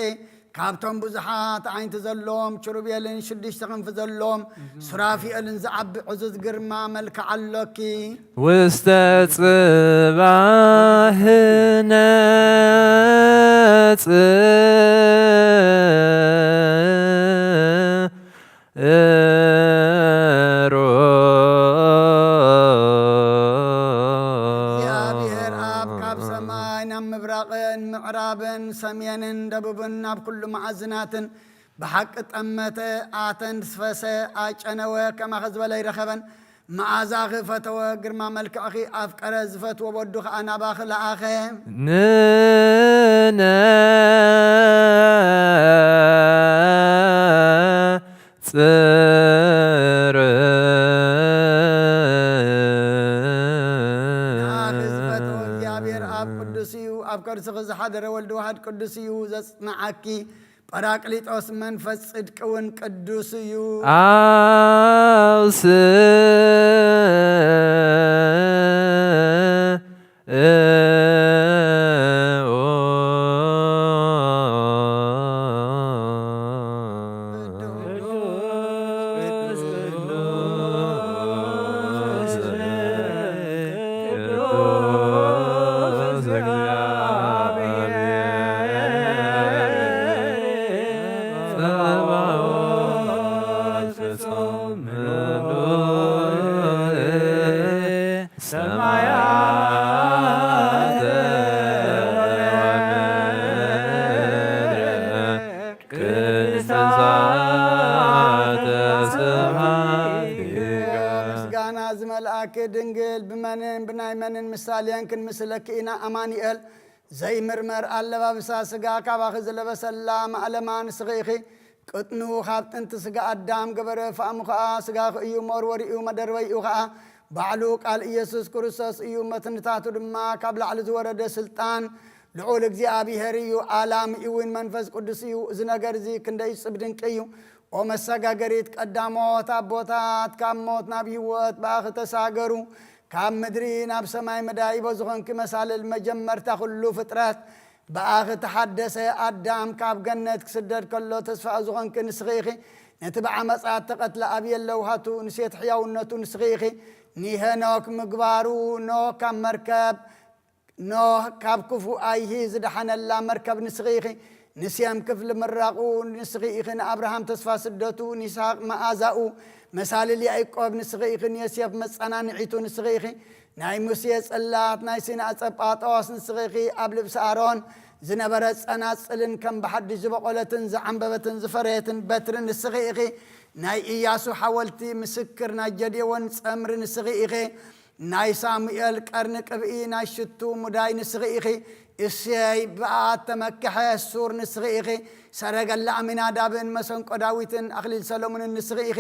ካብቶም ብዙሓት ዓይንቲ ዘለዎም ኪሩቤልን ሽዱሽተ ክንፊ ዘለዎም ሱራፊኤልን ዝዓቢ ዕዙዝ ግርማ መልክዕ ኣሎኪ። ውስተ ጽባህ ነጽ ሮ። እግዚኣብሔር ኣብ ካብ ሰማይ ናብ ምብራቕን ምዕራብን ሰሜንን ደቡብን ናብ ኩሉ መኣዝናትን ብሓቂ ጠመተ፣ ኣተንስፈሰ፣ ኣጨነወ፣ ከማኺ ዝበለ ኣይረኸበን። መኣዛኺ ፈተወ፣ ግርማ መልክዕኺ ኣፍቀረ፣ ዝፈትዎ ወዱ ኸኣ ናባኺ ለኣኸ። ንነ ጽር። ንኣኺ ዝፈትዎ እግዚኣብሔር ኣብ ቅዱስ እዩ፣ ኣብ ርእስኺ ዝሓደረ ወልድ ዋሕድ ቅዱስ እዩ ዘጽንዓኪ። ጳራቅሊጦስ መንፈስ ጽድቂ እውን ቅዱስ እዩ። ኣብ ሰማያት ወምድር ቅድስተ ስብሐትከ። ምስጋና ዝመልኣኪ ድንግል፣ ብመንን ብናይ መንን ምሳሌን ክንምስለኪ ኢና። ኣማኑኤል ዘይምርመር ኣለባብሳ ስጋ ካባኺ ዝለበሰላ ማእለማ ንስኺ ኢኺ። ቅጥኑ ካብ ጥንቲ ስጋ ኣዳም ገበረ፣ ፋእሙ ኸኣ ስጋኺ እዩ፣ መወርወሪኡ መደርበይኡ ኸኣ ባዕሉ ቃል ኢየሱስ ክርስቶስ እዩ። መትንታቱ ድማ ካብ ላዕሊ ዝወረደ ስልጣን ልዑል እግዚኣብሔር እዩ። ኣላሚኡ እውን መንፈስ ቅዱስ እዩ። እዚ ነገር እዚ ክንደይ ጽብ ድንቂ እዩ። ኦ መሰጋገሪት ቀዳሞት ኣቦታት፣ ካብ ሞት ናብ ህይወት ብኣኺ ተሳገሩ። ካብ ምድሪ ናብ ሰማይ መዳይቦ ዝኾንኪ መሳልል መጀመርታ ኩሉ ፍጥረት፣ ብኣኺ ተሓደሰ። ኣዳም ካብ ገነት ክስደድ ከሎ ተስፋ ዝኾንኪ ንስኺ ኢኺ። ነቲ ብዓመጻ እተቐትለ ኣብ የለውሃቱ ንሴት ሕያውነቱ ንስኺ ኢኺ። ንሄኖክ ምግባሩ፣ ኖህ ካብ መርከብ፣ ኖህ ካብ ክፉእ ኣይሂ ዝደሓነላ መርከብ ንስኺ ኢኺ። ንሴም ክፍሊ ምራቑ ንስኺ ኢኺ። ንኣብርሃም ተስፋ ስደቱ፣ ንይስሃቅ መኣዛኡ፣ መሳልል ያዕቆብ ንስኺ ኢኺ። ንዮሴፍ መጸናንዒቱ ንስኺ ኢኺ። ናይ ሙሴ ጽላት፣ ናይ ሲና ጸጳጦስ ንስኺ ኢኺ። ኣብ ልብሲ ኣሮን ዝነበረ ጸናጽልን ከም ብሓድሽ ዝበቖለትን ዝዓምበበትን ዝፈረየትን በትሪ ንስኺ ኢኺ። ናይ ኢያሱ ሓወልቲ ምስክር፣ ናይ ጀዴዎን ጸምሪ ንስኺ ኢኺ። ናይ ሳሙኤል ቀርኒ ቅብኢ፣ ናይ ሽቱ ሙዳይ ንስኺ ኢኺ። እሴይ ብኣ እተመክሐ ሱር ንስኺ ኢኺ። ሰረገላ ኣሚናዳብን መሰንቆ ዳዊትን ኣኽሊል ሰሎሞንን ንስኺ ኢኺ።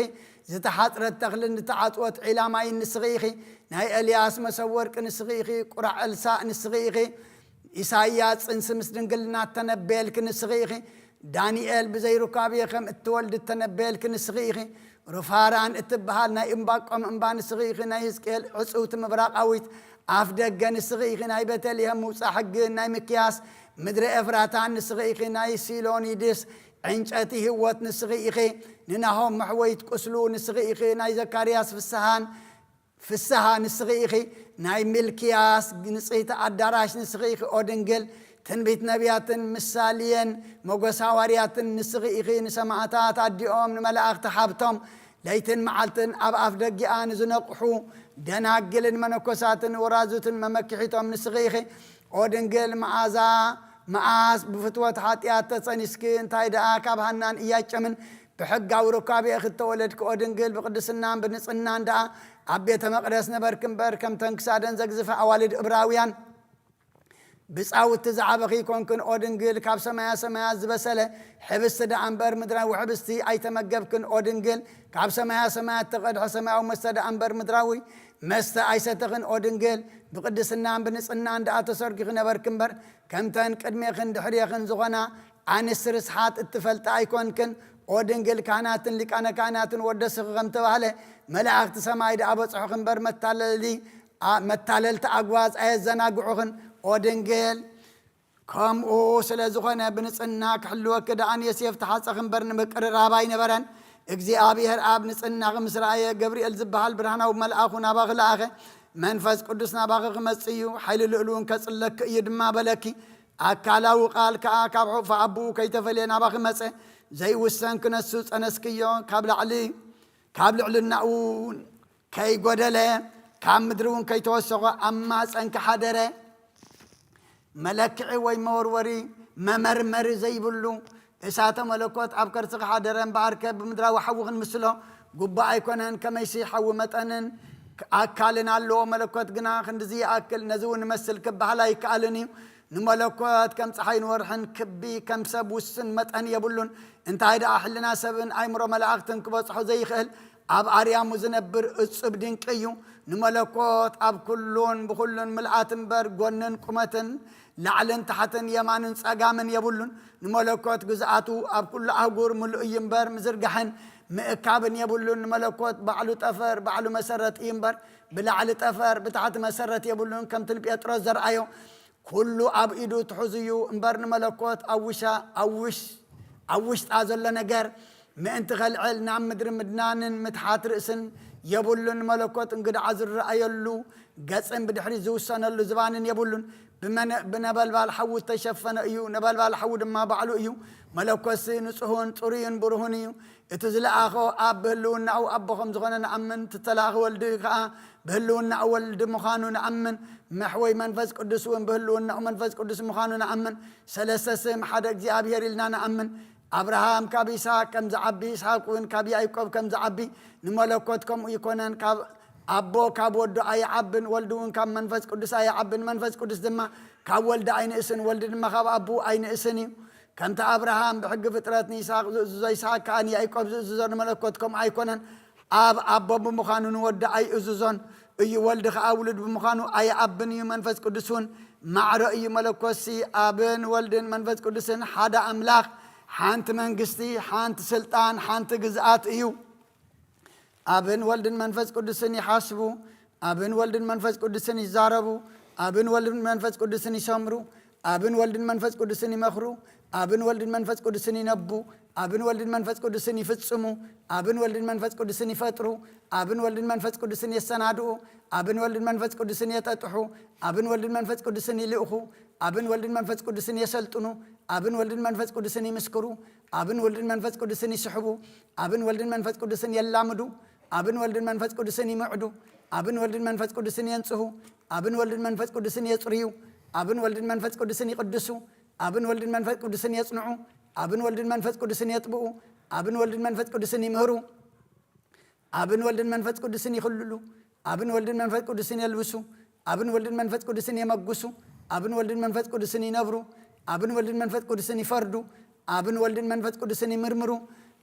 ዝተሓጽረት ተኽልን ዝተዓጽወት ዒላ ማይን ንስኺ ኢኺ። ናይ ኤልያስ መሰብ ወርቂ ንስኺ ኢኺ። ቁራዕ ኤልሳእ ንስኺ ኢኺ። ኢሳይያስ ጽንሲ ምስ ድንግልና እተነበየልኪ ንስኺ ኢኺ። ዳንኤል ብዘይ ሩካቤ ከም እትወልድ እተነበየልኪ ንስኺ ኢኺ። ሩፋራን እትበሃል ናይ እምባቆም እምባ ንስኺ ኢኺ። ናይ ህዝቅኤል ዕጽውቲ ምብራቓዊት ኣፍ ደገ ንስኺ ኢኺ። ናይ ቤተልሔም ምውጻእ ሕግን ናይ ሚክያስ ምድሪ ኤፍራታን ንስኺ ኢኺ። ናይ ሲሎኒድስ ዕንጨቲ ህይወት ንስኺ ኢኺ። ንናሆም መሕወይት ቁስሉ ንስኺ ኢኺ። ናይ ዘካርያስ ፍስሃን ፍስሃ ንስኺ ኢኺ። ናይ ሚልክያስ ንጽህቲ ኣዳራሽ ንስኺ ኢኺ። ኦ ድንግል፣ ትንቢት ነቢያትን ምሳልየን ሞገስ ሃዋርያትን ንስኺ ኢኺ። ንሰማዕታት ኣዲኦም ንመላእኽቲ ሃብቶም፣ ለይትን መዓልትን ኣብ ኣፍ ደጊኣ ንዝነቕሑ ደናግልን መነኮሳትን ወራዙትን መመክሒቶም ንስኺ ኢኺ። ኦ ድንግል፣ መዓዛ መዓስ ብፍትወት ሓጢኣት ተጸኒስኪ? እንታይ ደኣ ካብ ሃናን ኢያቄምን ብሕጋዊ ሩካቤ እኺ እተወለድኪ? ኦ ድንግል፣ ብቅድስናን ብንጽህናን ደኣ ኣብ ቤተ መቕደስ ነበርኪ እምበር፣ ከምተን ክሳደን ዘግዝፈ ኣዋልድ እብራውያን ብጻውቲ ዝዓበኺ ኣይኮንክን። ኦ ድንግል፣ ካብ ሰማያ ሰማያት ዝበሰለ ሕብስቲ ደኣ እምበር ምድራዊ ሕብስቲ ኣይተመገብክን። ኦ ድንግል፣ ካብ ሰማያ ሰማያት እተቐድሐ ሰማያዊ መስተ ደኣ እምበር ምድራዊ መስተ ኣይሰተኽን። ኦ ድንግል፣ ብቅድስናን ብንጽህናን ደኣ ተሰርጊኺ ነበርኪ እምበር፣ ከምተን ቅድሜኽን ድሕሬኽን ዝኾና ኣንስቲ ርስሓት እትፈልጢ ኣይኮንክን። ኦ ድንግል፣ ካህናትን ሊቃነ ካህናትን ወደስኺ ከም ተባህለ፣ መላእኽቲ ሰማይ ደኣ በጽሑኺ እምበር፣ መታለሊ፣ ኣ-፣ መታለልቲ ኣግባዝ ኣየዘናግዑኽን። ኦ ድንግል፣ ከምኡ ስለ ዝኾነ፣ ብንጽህና ክሕልወኪ ደኣ ንዮሴፍ ተሓጸኺ እምበር፣ ንምቅርራብ ኣይነበረን። እግዚኣብሔር ኣብ ንጽህናኺ ምስ ረኣየ፣ ገብርኤል ዝበሃል ብርሃናዊ መልኣኹ ናባኺ ለኣኸ። መንፈስ ቅዱስ ናባኺ ክመጽእ እዩ፣ ሓይሊ ልኡል እውን ከጽለኪ እዩ ድማ በለኪ። ኣካላዊ ቃል ከኣ ካብ ሕቑፊ ኣቦኡ ከይተፈልየ ናባኺ መጸ። ዘይውሰን ክነሱ ጸነስክዮ፣ ካብ ላዕሊ፣ ካብ ልዕልናኡ ከይጎደለ፣ ካብ ምድሪ እውን ከይተወሰኾ ኣብ ማጸንኪ ሓደረ። መለክዒ ወይ መወርወሪ፣ መመርመሪ ዘይብሉ እሳተ መለኮት ኣብ ከርስኺ ሓደረ። እምበኣርከ ብምድራዊ ሓዊ ክንምስሎ ግቡእ ኣይኮነን። ከመይሲ ሓዊ መጠንን ኣካልን ኣለዎ፣ መለኮት ግና ክንድዚ ይኣክል፣ ነዚ እውን ይመስል ክበሃል ኣይከኣልን እዩ። ንመለኮት ከም ጸሓይን ወርሕን ክቢ፣ ከም ሰብ ውሱን መጠን የብሉን። እንታይ ደኣ ሕልና ሰብን ኣእምሮ መላእኽትን ክበጽሖ ዘይኽእል ኣብ ኣርያሙ ዝነብር እጹብ ድንቂ እዩ። ንመለኮት ኣብ ኩሉን ብኹሉን ምልኣት እምበር፣ ጎንን ቁመትን፣ ላዕልን ታሕትን፣ የማንን ጸጋምን የብሉን። ንመለኮት ግዝኣቱ ኣብ ኩሉ ኣህጉር ምሉእ እዩ እምበር፣ ምዝርጋሕን ምእካብን የብሉን። ንመለኮት ባዕሉ ጠፈር፣ ባዕሉ መሰረት እዩ እምበር፣ ብላዕሊ ጠፈር፣ ብታሕቲ መሰረት የብሉን። ከምቲ ንጴጥሮስ ዘርኣዮ፣ ኩሉ ኣብ ኢዱ ትሑዝ እዩ እምበር፣ ንመለኮት ኣብ ውሻ-፣ ኣብ ውሽ-፣ ኣብ ውሽጣ ዘሎ ነገር ምእንቲ ከልዕል፣ ናብ ምድሪ ምድናንን ምትሓት ርእስን የብሉን። ንመለኮት እንግድዓ ዝረኣየሉ ገጽን ብድሕሪት ዝውሰነሉ ዝባንን የብሉን። ብመነ-፣ ብነበልባል ሓዊ ዝተሸፈነ እዩ፣ ነበልባል ሓዊ ድማ ባዕሉ እዩ። መለኮትሲ ንጹህን ጽሩይን ብሩህን እዩ። እቲ ዝለኣኾ ኣብ ብህልውናኡ ኣቦ ከም ዝኾነ ንኣምን፣ እቲ ተላእኺ ወልዲ ከኣ ብህልውናኡ ወልዲ ምዃኑ ንኣምን። መሕወይ መንፈስ ቅዱስ እውን ብህልውናኡ መንፈስ ቅዱስ ምዃኑ ንኣምን። ሰለስተ ስም ሓደ እግዚኣብሔር ኢልና ንኣምን። ኣብርሃም ካብ ይስሐቅ ከም ዝዓቢ፣ ይስሐቅ እውን ካብ ያዕቆብ ከም ዝዓቢ፣ ንመለኮት ከምኡ ይኮነን። ካብ ኣቦ ካብ ወዱ ኣይዓብን፣ ወልዲ እውን ካብ መንፈስ ቅዱስ ኣይዓብን። መንፈስ ቅዱስ ድማ ካብ ወልዲ ኣይንእስን፣ ወልዲ ድማ ካብ ኣቦኡ ኣይንእስን እዩ። ከምቲ ኣብርሃም ብሕጊ ፍጥረት ንይስሐቅ ዝእዝዞ፣ ይስሐቅ ከኣ ንያዕቆብ ዝእዝዞ፣ ንመለኮት ከምኡ ኣይኮነን። ኣብ ኣቦ ብምዃኑ ንወዲ ኣይእዝዞን እዩ። ወልዲ ኸኣ ውሉድ ብምዃኑ ኣይዓብን እዩ። መንፈስ ቅዱስ እውን ማዕረ እዩ። መለኮትሲ ኣብን ወልድን መንፈስ ቅዱስን ሓደ ኣምላኽ፣ ሓንቲ መንግስቲ፣ ሓንቲ ስልጣን፣ ሓንቲ ግዝኣት እዩ። ኣብን ወልድን መንፈስ ቅዱስን ይሓስቡ፣ ኣብን ወልድን መንፈስ ቅዱስን ይዛረቡ፣ ኣብን ወልድን መንፈስ ቅዱስን ይሰምሩ፣ ኣብን ወልድን መንፈስ ቅዱስን ይመኽሩ፣ ኣብን ወልድን መንፈስ ቅዱስን ይነቡ፣ ኣብን ወልድን መንፈስ ቅዱስን ይፍጽሙ፣ ኣብን ወልድን መንፈስ ቅዱስን ይፈጥሩ፣ ኣብን ወልድን መንፈስ ቅዱስን የሰናድኡ፣ ኣብን ወልድን መንፈስ ቅዱስን የጠጥሑ፣ ኣብን ወልድን መንፈስ ቅዱስን ይልእኹ፣ ኣብን ወልድን መንፈስ ቅዱስን የሰልጥኑ፣ ኣብን ወልድን መንፈስ ቅዱስን ይምስክሩ፣ ኣብን ወልድን መንፈስ ቅዱስን ይስሕቡ፣ ኣብን ወልድን መንፈስ ቅዱስን የላምዱ፣ ኣብን ወልድን መንፈስ ቅዱስን ይምዕዱ፣ ኣብን ወልድን መንፈስ ቅዱስን የንጽሁ፣ ኣብን ወልድን መንፈስ ቅዱስን የጽርዩ፣ ኣብን ወልድን መንፈስ ቅዱስን ይቅድሱ፣ ኣብን ወልድን መንፈስ ቅዱስን የጽንዑ፣ ኣብን ወልድን መንፈስ ቅዱስን የጥብኡ፣ ኣብን ወልድን መንፈስ ቅዱስን ይምህሩ፣ ኣብን ወልድን መንፈስ ቅዱስን ይኽልሉ፣ ኣብን ወልድን መንፈስ ቅዱስን የልብሱ፣ ኣብን ወልድን መንፈስ ቅዱስን የመጉሱ፣ ኣብን ወልድን መንፈስ ቅዱስን ይነብሩ፣ ኣብን ወልድን መንፈስ ቅዱስን ይፈርዱ፣ ኣብን ወልድን መንፈስ ቅዱስን ይምርምሩ።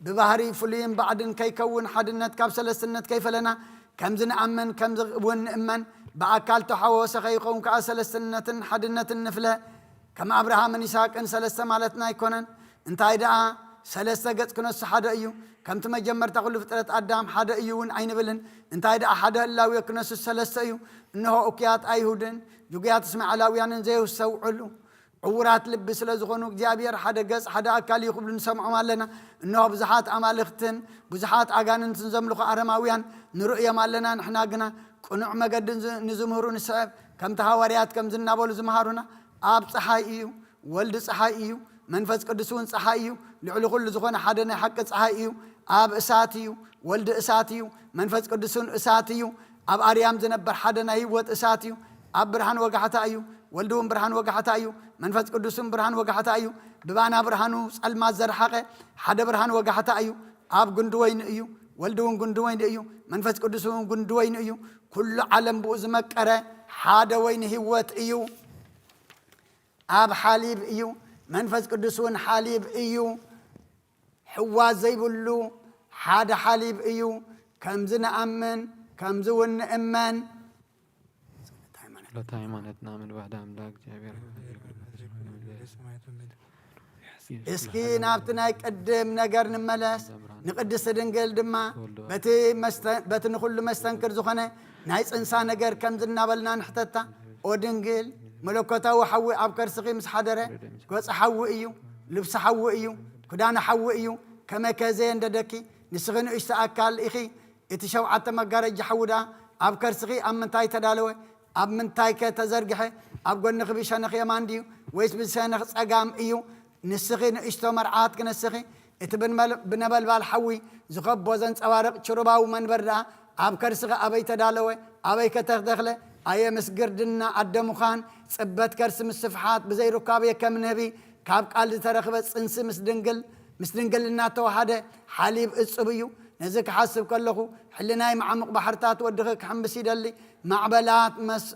ብባህሪ ፍሉይን ባዕድን ከይከውን፣ ሓድነት ካብ ሰለስትነት ከይፈለና፣ ከምዚ ንኣምን ከምዚ እውን ንእመን። ብኣካል ተሓወሰ ከይኸውን ከኣ ሰለስትነትን ሓድነትን ንፍለ። ከም ኣብርሃምን ይስሐቅን ሰለስተ ማለትና ኣይኮነን። እንታይ ደኣ፣ ሰለስተ ገጽ ክነሱ ሓደ እዩ። ከምቲ መጀመርታ ኩሉ ፍጥረት ኣዳም ሓደ እዩ እውን ኣይንብልን። እንታይ ደኣ፣ ሓደ ህላዌ ክነሱ ሰለስተ እዩ። እንሆ፣ እኩያት ኣይሁድን ግጉያት እስማኤላውያንን ዘየስተውዕሉ ዕዉራት ልቢ ስለ ዝኾኑ፣ እግዚኣብሔር ሓደ ገጽ፣ ሓደ ኣካል እዩ ክብሉ ንሰምዖም ኣለና። እንሆ፣ ብዙሓት ኣማልኽትን ብዙሓት ኣጋንንትን ዘምልኹ ኣረማውያን ንርእዮም ኣለና። ንሕና ግና ቅኑዕ መገዲ ንዝ-፣ ንዝምህሩ ንስዕብ፣ ከምቲ ሃዋርያት ከምዚ እናበሉ ዝመሃሩና፣ ኣብ ጸሓይ እዩ፣ ወልድ ጸሓይ እዩ፣ መንፈስ ቅዱስ እውን ጸሓይ እዩ፣ ልዕሊ ኩሉ ዝኾነ ሓደ ናይ ሓቂ ጸሓይ እዩ፣ ኣብ እሳት እዩ፣ ወልድ እሳት እዩ፣ መንፈስ ቅዱስ እውን እሳት እዩ፣ ኣብ ኣርያም ዝነበር ሓደ ናይ ህይወት እሳት እዩ፣ ኣብ ብርሃን ወጋሕታ እዩ፣ ወልድ እውን ብርሃን ወጋሕታ እዩ፣ መንፈስ ቅዱስ እውን ብርሃን ወጋሕታ እዩ፣ ብባና ብርሃኑ ጸልማት ዘርሓቐ ሓደ ብርሃን ወጋሕታ እዩ፣ ኣብ ጉንዲ ወይኒ እዩ፣ ወልድ እውን ጉንዲ ወይኒ እዩ፣ መንፈስ ቅዱስ እውን ጉንዲ ወይኒ እዩ፣ ኩሉ ዓለም ብኡ ዝመቀረ ሓደ ወይኒ ህይወት እዩ። ኣብ ሓሊብ እዩ፣ መንፈስ ቅዱስ እውን ሓሊብ እዩ። ሕዋስ ዘይብሉ ሓደ ሓሊብ እዩ። ከምዚ ንኣምን፣ ከምዚ እውን ንእመን። ሎታ ሃይማኖትና ምንባህዳ ኣምላክ እግዚኣብሔር እስኪ ናብቲ ናይ ቅድም ነገር ንመለስ። ንቅድስቲ ድንግል ድማ በቲ መስተ-፣ በቲ ንኹሉ መስተንክር ዝኾነ ናይ ጽንሳ ነገር ከምዚ እናበልና ንሕተታ። ኦ ድንግል፣ መለኮታዊ ሓዊ ኣብ ከርስኺ ምስ ሓደረ፣ ገጹ ሓዊ እዩ፣ ልብሱ ሓዊ እዩ፣ ክዳኑ ሓዊ እዩ። ከመከ ዘየንደደኪ፣ ንስኺ ንእሽቶ ኣካል ኢኺ፣ እቲ ሸውዓተ መጋረጃ ሓዊ ደኣ ኣብ ከርስኺ ኣብ ምንታይ ተዳለወ? ኣብ ምንታይከ ተዘርግሐ? ኣብ ጎንኺ ብሸነኽ የማን ድዩ ወይስ ብሸነኽ ጸጋም እዩ? ንስኺ ንእሽቶ መርዓት ክነስኺ፣ እቲ ብንመል-፣ ብነበልባል ሓዊ ዝኸቦ ዘንጸባርቕ ችሩባዊ መንበር ደኣ ኣብ ከርስኺ ኣበይ ተዳለወ? ኣበይከ ተተኽለ? ኣየ ምስ ግርድና ኣደ ምዃን፣ ጽበት ከርሲ ምስ ስፍሓት፣ ብዘይ ሩካቤ ከም ንህቢ ካብ ቃል ዝተረኽበ ጽንሲ ምስ ድንግል፣ ምስ ድንግልና እተወሃደ ሓሊብ እጹብ እዩ። ነዚ ክሓስብ ከለኹ፣ ሕልናይ መዓሙቕ ባሕርታት ወድኺ ክሕምብስ ይደሊ። ማዕበላት መስ-፣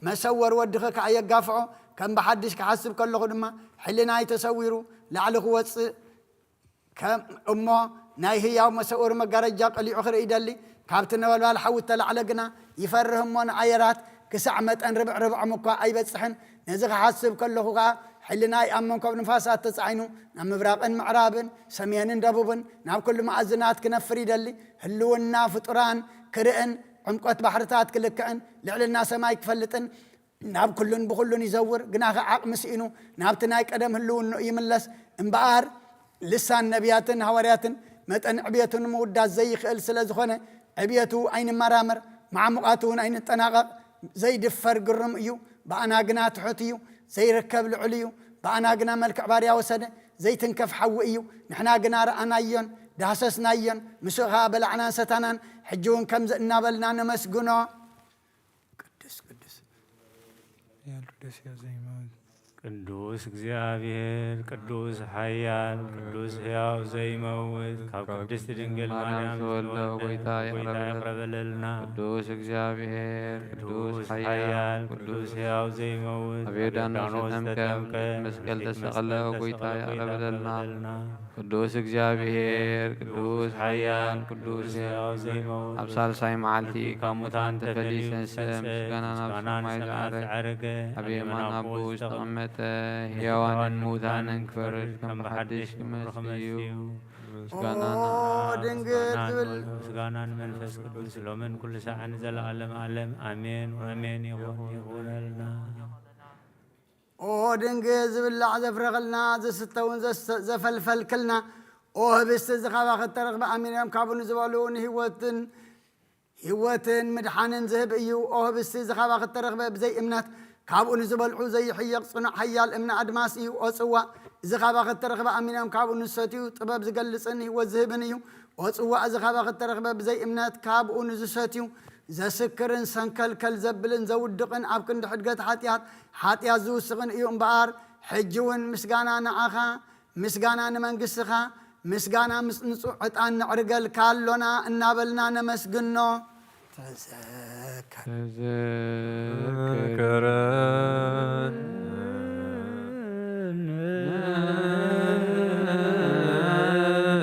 መሰወር ወድኺ ከኣ የጋፍዖ። ከም ብሓድሽ ክሓስብ ከለኹ ድማ፣ ሕልናይ ተሰዊሩ ላዕሊ ክወጽእ ከም እሞ ናይ ህያው መሰውር መጋረጃ ቀሊዑ ክርኢ ይደሊ። ካብቲ ነበልባል ሓዊ እተላዕለ ግና ይፈርህ እሞ ንኣየራት ክሳዕ መጠን ርብዕ ርብዖም እኳ ኣይበጽሕን። ነዚ ክሓስብ ከለኹ ኸኣ ሕልናይ ኣብ መንኮብ ንፋሳት ተጻዒኑ ናብ ምብራቕን ምዕራብን ሰሜንን ደቡብን ናብ ኩሉ መኣዝናት ክነፍር ይደሊ። ህልውና ፍጡራን ክርእን ዕምቆት ባሕርታት ክልክዕን ልዕልና ሰማይ ክፈልጥን ናብ ኩሉን ብኹሉን ይዘውር፣ ግናኸ ዓቕሚ ስኢኑ ናብቲ ናይ ቀደም ህልውንኡ ይምለስ እምበኣር፣ ልሳን ነቢያትን ሃዋርያትን መጠን ዕብየቱ ንምውዳስ ዘይኽእል ስለ ዝኾነ፣ ዕብየቱ ኣይንመራመር፣ ማዕሙቓቱ እውን ኣይንጠናቐቕ፣ ዘይድፈር ግሩም እዩ። ብኣና ግና ትሑት እዩ፣ ዘይርከብ ልዑል እዩ። ብኣና ግና መልክዕ ባርያ ወሰደ፣ ዘይትንከፍ ሓዊ እዩ። ንሕና ግና ረኣናዮን ዳህሰስናዮን፣ ምስኡ ኸኣ በላዕናን ሰታናን፣ ሕጂ እውን ከምዚ እናበልና ነመስግኖ። ቅዱስ ቅዱስ ያሉ ደስ ያዘኝ ማለት ቅዱስ እግዚኣብሔር፣ ቅዱስ ኃያል፣ ቅዱስ ሕያው ዘይመውት፣ ካብ ቅድስት ድንግል ማርያም ዝተወልደ ጐይታ ይቕረበለልና። ቅዱስ እግዚኣብሔር፣ ቅዱስ ኃያል፣ ቅዱስ ሕያው ዘይመውት፣ ኣብ ዮርዳኖስ ዝተጠምቀ፣ መስቀል ተሰቕለ ጐይታ ይቕረበለልና። ቅዱስ እግዚኣብሔር፣ ቅዱስ ኃያል፣ ቅዱስ ሕያው ዘይመውት፣ ኣብ ሳልሳይ መዓልቲ ካብ ሙታን ተፈልዩ ተንስእ፣ ምስጋና ናብ ሰማይ ዝዓረገ፣ ኣብ የማን ኣቦኡ ዝተቐመጠ፣ ሕያዋንን ምውታንን ክፈርድ ከም ብሓድሽ ክመጽእ እዩ። ምስጋና ኦ ድንግል ዝብል ምስጋና ንመንፈስ ቅዱስ ሎምን ኩሉ ሰዓን ዘለዓለም ዓለም ኣሜን ወኣሜን ይኹን ይኹነልና። ኦ ድንግል ዝብላዕ ዘፍረኽልና፣ ዝስተ እውን ዘስ-፣ ዘፈልፈልክልና፣ ኦ ህብስቲ እዚ ካባኺ እተረኽበ ኣሚኖም ካብኡ ንዝበልዑ ንህይወትን ህይወትን ምድሓንን ዝህብ እዩ። ኦ ህብስቲ እዚ ካባኺ እተረኽበ ብዘይ እምነት ካብኡ ንዝበልዑ ዘይሕየቕ ጽኑዕ ሓያል እምነ ኣድማስ እዩ። ኦ ጽዋእ እዚ ካባኺ እተረኽበ ኣሚኖም ካብኡ ንዝሰትዩ ጥበብ ዝገልጽን ህይወት ዝህብን እዩ። ኦ ጽዋእ እዚ ካባኺ እተረኽበ ብዘይ እምነት ካብኡ ንዝሰትዩ ዘስክርን ሰንከልከል ዘብልን ዘውድቕን ኣብ ክንዲ ሕድገት ሓጢኣት፣ ሓጢኣት ዝውስኽን እዩ እምበኣር፣ ሕጂ እውን ምስጋና ንዓኻ፣ ምስጋና ንመንግስትኻ፣ ምስጋና ምስ ንጹዕ ዕጣን ነዕርገልካ ኣሎና እናበልና ነመስግኖ። ተዘከር። ተዘከረን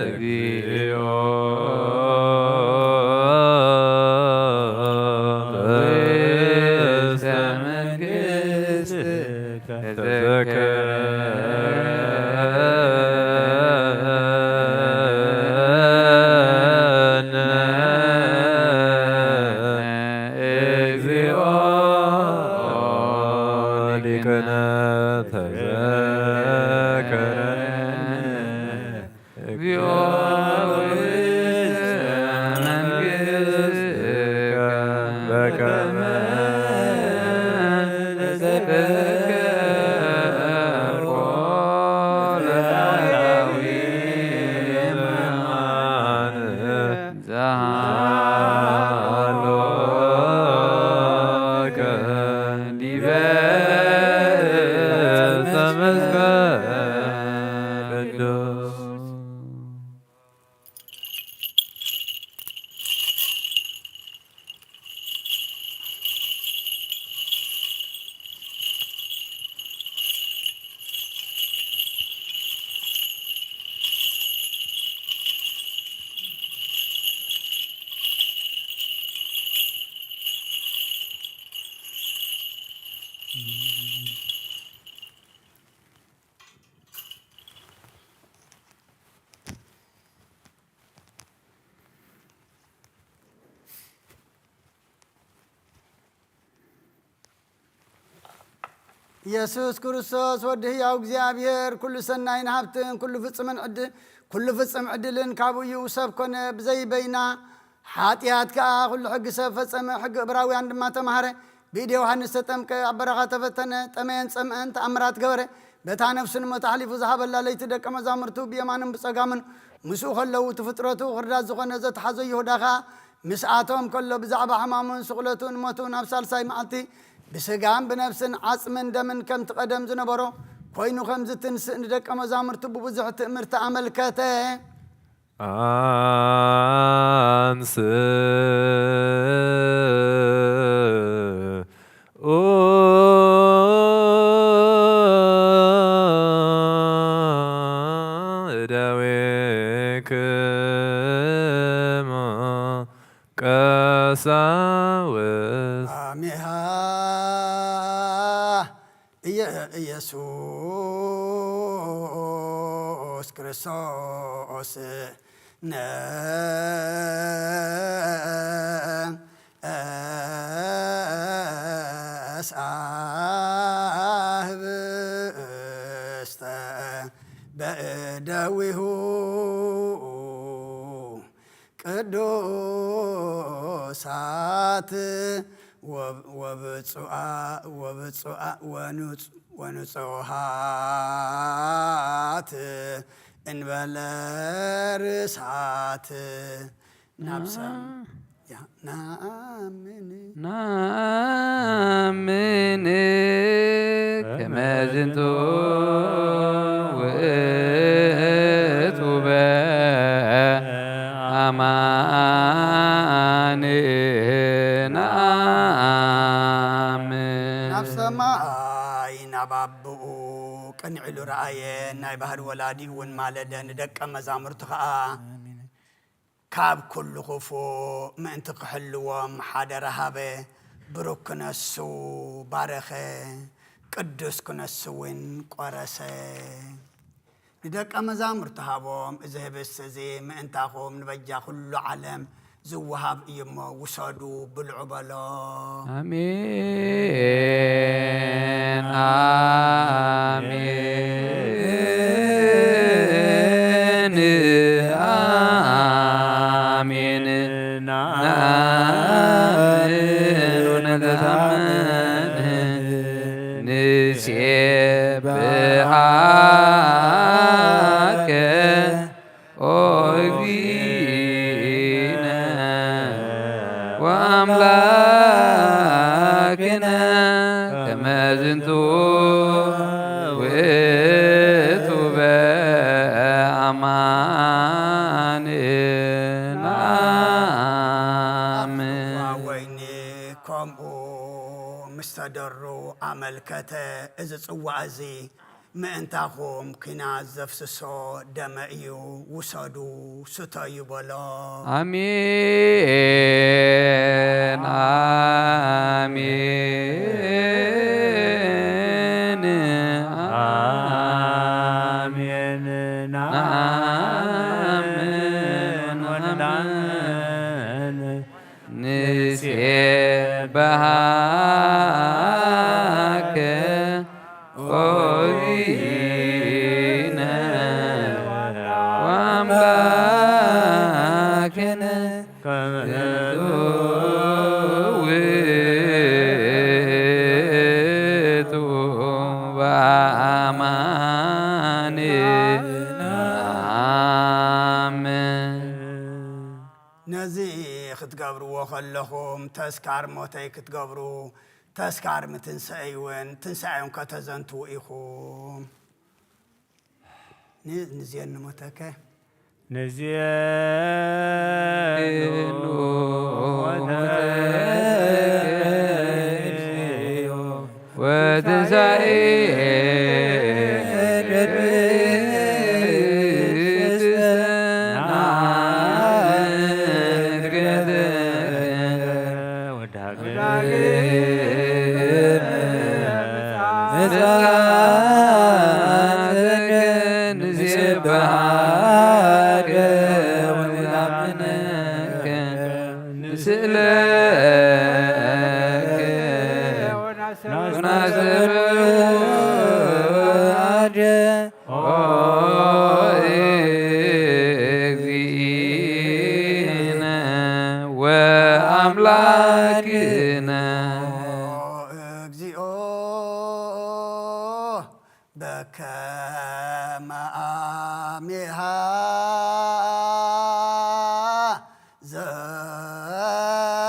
እግዚኦ ውስተ መንግስትከ። ተዘከረነ እግዚኦ ሊቅነ ተዘከረነ እግዚኦ ውስተ መንግስትከ በከመ ተዘከርኮ ለዳዊት መዋን ዘሃሎከ ዲበ ዕፀ መስቀል ቅዱስ። ኢየሱስ ክርስቶስ ወዲ ህያው እግዚኣብሔር፣ ኩሉ ሰናይን ሃብትን፣ ኩሉ ፍጹምን ዕድ-፣ ኩሉ ፍጹም ዕድልን ካብኡ እዩ። ሰብ ኮነ ብዘይ በይና ሓጢኣት ከኣ ኩሉ ሕጊ ሰብ ፈጸመ። ሕጊ ዕብራውያን ድማ ተማህረ። ብኢድ ዮሃንስ ተጠምቀ፣ ኣብ በረኻ ተፈተነ፣ ጠመየን ጸምአን ተኣምራት ገበረ። በታ ነፍሱ ንሞት ኣሕሊፉ ዝሃበላ ለይቲ ደቀ መዛሙርቱ ብየማኑን ብጸጋሙን ምስኡ ከለዉ፣ እቲ ፍጥረቱ ክርዳት ዝኾነ ዘተሓዞ ይሁዳ ኸኣ ምስኣቶም ከሎ፣ ብዛዕባ ሕማሙን ስቕለቱን ሞቱን ኣብ ሳልሳይ መዓልቲ ብስጋን ብነፍስን ዓጽምን ደምን ከምቲ ቀደም ዝነበሮ ኮይኑ ከም ዝትንስእ ንደቀ መዛሙርቱ ብብዙሕ ትእምርቲ ኣመልከተ። አንስኡ እደዊከ ክርስቶስ ነስአ ህብስተ በእደዊሁ ቅዱሳት ወብ-፣ ወብፁዓ-፣ ወብፁዓ-፣ ወኑፅ-፣ ወንፁሃት እንበለ ርሳት ናብ ሰም-፣ ያ-፣ ናኣምን። ናምን ከመ ዝንቱ ውእቱ በአማን ናምን። ናብ ሰማይ ናብ ኣቦኡ ቅንዕ ኢሉ ረኣየ። ናይ ባህሪ ወላዲኡ እውን ማለደ። ንደቀ መዛሙርቱ ኸኣ ካብ ኩሉ ክፉእ ምእንቲ ክሕልዎም ሓደራ ሃበ። ብሩክ ክነሱ ባረኸ፣ ቅዱስ ክነሱ እውን ቆረሰ። ንደቀ መዛሙርቱ ሃቦም፣ እዚ ህብስት እዚ ምእንታኹም ንበጃ ኩሉ ዓለም ዝወሃብ እዩ እሞ ውሰዱ፣ ብልዑ በሎ። ኣሜን፣ ኣሜን፣ ኣሜን። ናምን ወነተታምን ንሴብሃከ ኦ እግዚእነ ወአምላክነ ከመ ዝንቱ ውእቱ በአማን ናምን። ወይኒ ከምኡ ምስ ተደሩ ኣመልከተ። እዚ ጽዋእ እዚ ምእንታኹም ኲናት ዘፍስሶ ደመ እዩ፣ ውሰዱ፣ ስተዩ በሎ። ኣሜን፣ ኣሜን፣ ኣሜን። ናምን ወንዳምን ንሴብሃከ ኦ እግዚእነ ወአምላክነ ከመ ውእቱ በአማን ናምን። ነዚ ክትገብርዎ ከለኹም ተስካር ሞተይ ክትገብሩ፣ ተስካር ምትንሳኤይ እውን፣ ትንሳኤውን ከተዘንትዉ ኢኹም። ን-፣ ንዜኑ ሞተከ። ንዜኑ ሞተከ። ወትንሳኤ ንስብሐከ ወንአምነከ ንስእለከ ወናሰብሐከ ኦ እግዚእነ ወአምላክነ። ኦ እግዚኦ በከመ አሜሃ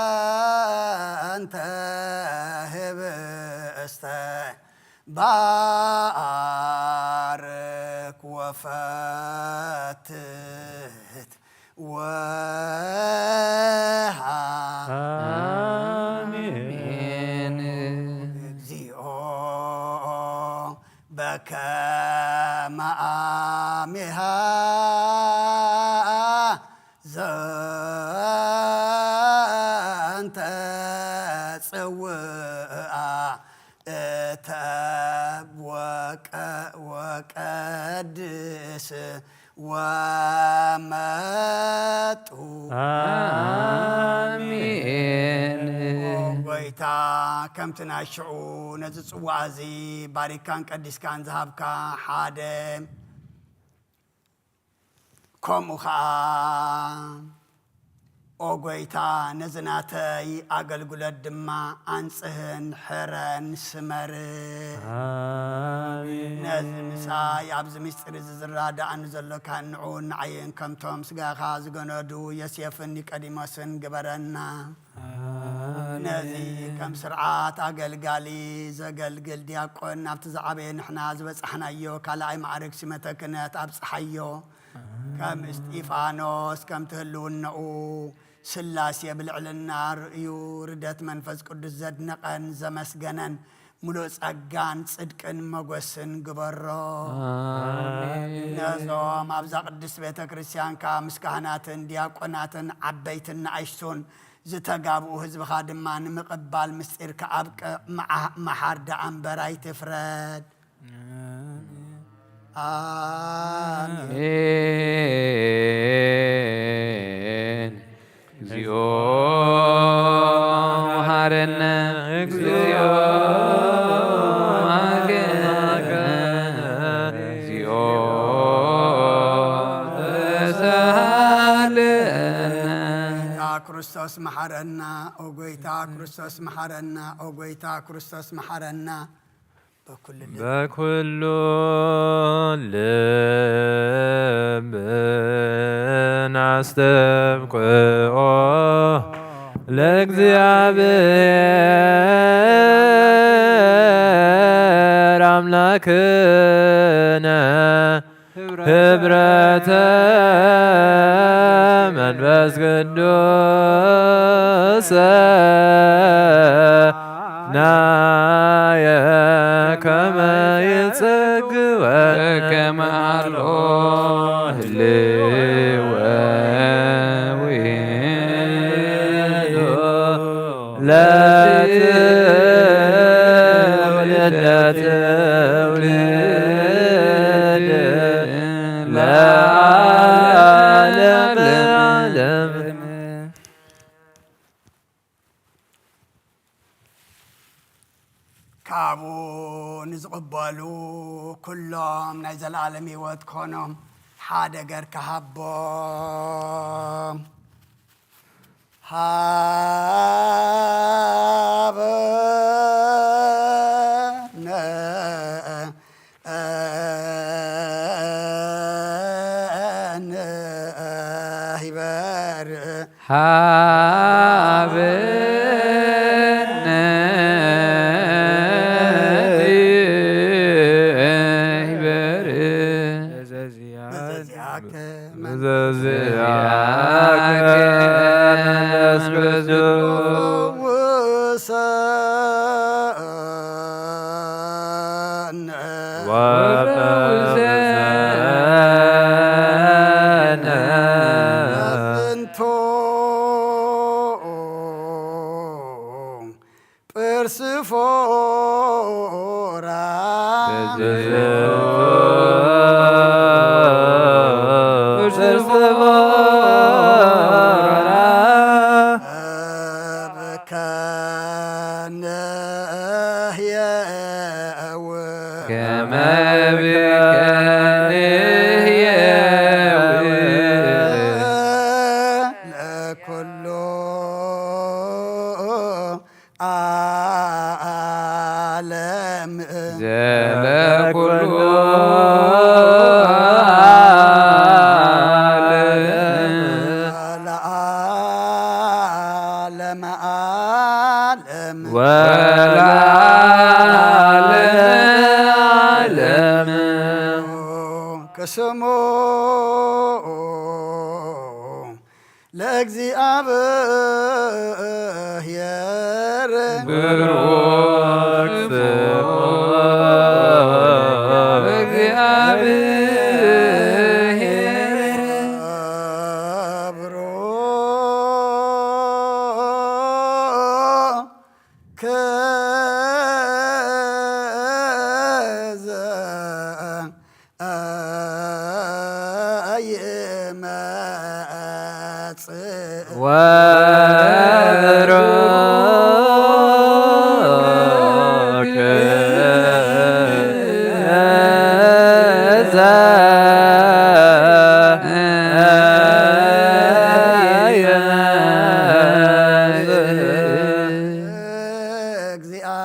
ዘንተ ህብስተ ባርክ ወፈትት ወሃ አሜን። እግዚኦ በከመ አሜሃ ዘንተ ጽውአ እተብ ወቀ-፣ ወቀድስ ወመጡ። ኣሜን። ኦ ጎይታ፣ ከምቲ ናይ ሽዑ ነዚ ጽዋዕ እዚ ባሪካን ቀዲስካን ዝሃብካ ሓደ ከምኡ ኸኣ፣ ኦ ጐይታ፣ ነዚ ናተይ ኣገልግሎት ድማ ኣንጽህን ሕረን ስመር። ኣሜን። ነዚ ምሳይ ኣብዚ ምስጢር እዚ ዝረዳእኒ ዘሎ ካህን ንዑን ንዓይን ከምቶም ስጋኻ ዝገነዱ ዮሴፍን ኒቆዲሞስን ግበረና። ነዚ ከም ስርዓት ኣገልጋሊ ዘገልግል ዲያቆን ናብቲ ዝዓበየ ንሕና ዝበጻሕናዮ ካልኣይ ማዕርግ ሲመተ ክህነት ኣብጽሓዮ። ከም እስጢፋኖስ ከምቲ ህልውናኡ ስላሴ ብልዕልና ርእዩ ርደት መንፈስ ቅዱስ ዘድነቐን ዘመስገነን ምሉእ ጸጋን ጽድቅን መጎስን ግበሮ። ኣሜን። ነዞም ኣብዛ ቅድስት ቤተ ክርስቲያንካ ምስ ካህናትን ዲያቆናትን ዓበይትን ንኣሽቱን ዝተጋብኡ ህዝብኻ ድማ ንምቕባል ምስጢርካ ኣብቅዕ። መዓ-፣ መሓር ደኣ እምበር ኣይትፍረድ። ኣሜን። ኣሜን። እግዚኦ መሐረነ፣ እግዚኦ መሐረነ፣ እግዚኦ ተሳሃለነ። ጌታ ክርስቶስ መሐረና፣ ኦ ጎይታ ክርስቶስ መሐረና፣ ኦ ጎይታ ክርስቶስ መሐረና። በኩሉ ልብ በኩሉ ልብ ናስተብቅዖ ለእግዚኣብሔር ኣምላክነ ህብረተ መንፈስ ቅዱስ ናየ ከመ ይጽግወ ከመ ሃሎ ህልወ ውእቱ ለትውልድ ለትውልድ ለዓለመ ዓለም። ካብኡ ንዝቕበሉ ኩሎም ናይ ዘለኣለም ህይወት ክኾኖም ሓደ ገርካ ሃቦም። ሃበነ ንህበር ሃበነ ንህበር በዘዚአከ በዘዚአከ መንፈስ ቅዱስ ፈውሰነ ወፈውሰነ። ጥርስፎራ ጥርስፎራ ከመ ብከ ንሕየዊ ለኩሉ ዓለም ዘለኩሉ ዓለም ለዓለመ ዓለም ወለዓለመ ዓለም። ክስሙ ለእግዚኣብሔር ብሩክ ስሙ ለእግዚኣብሔር ክብሩ ይመጽእ።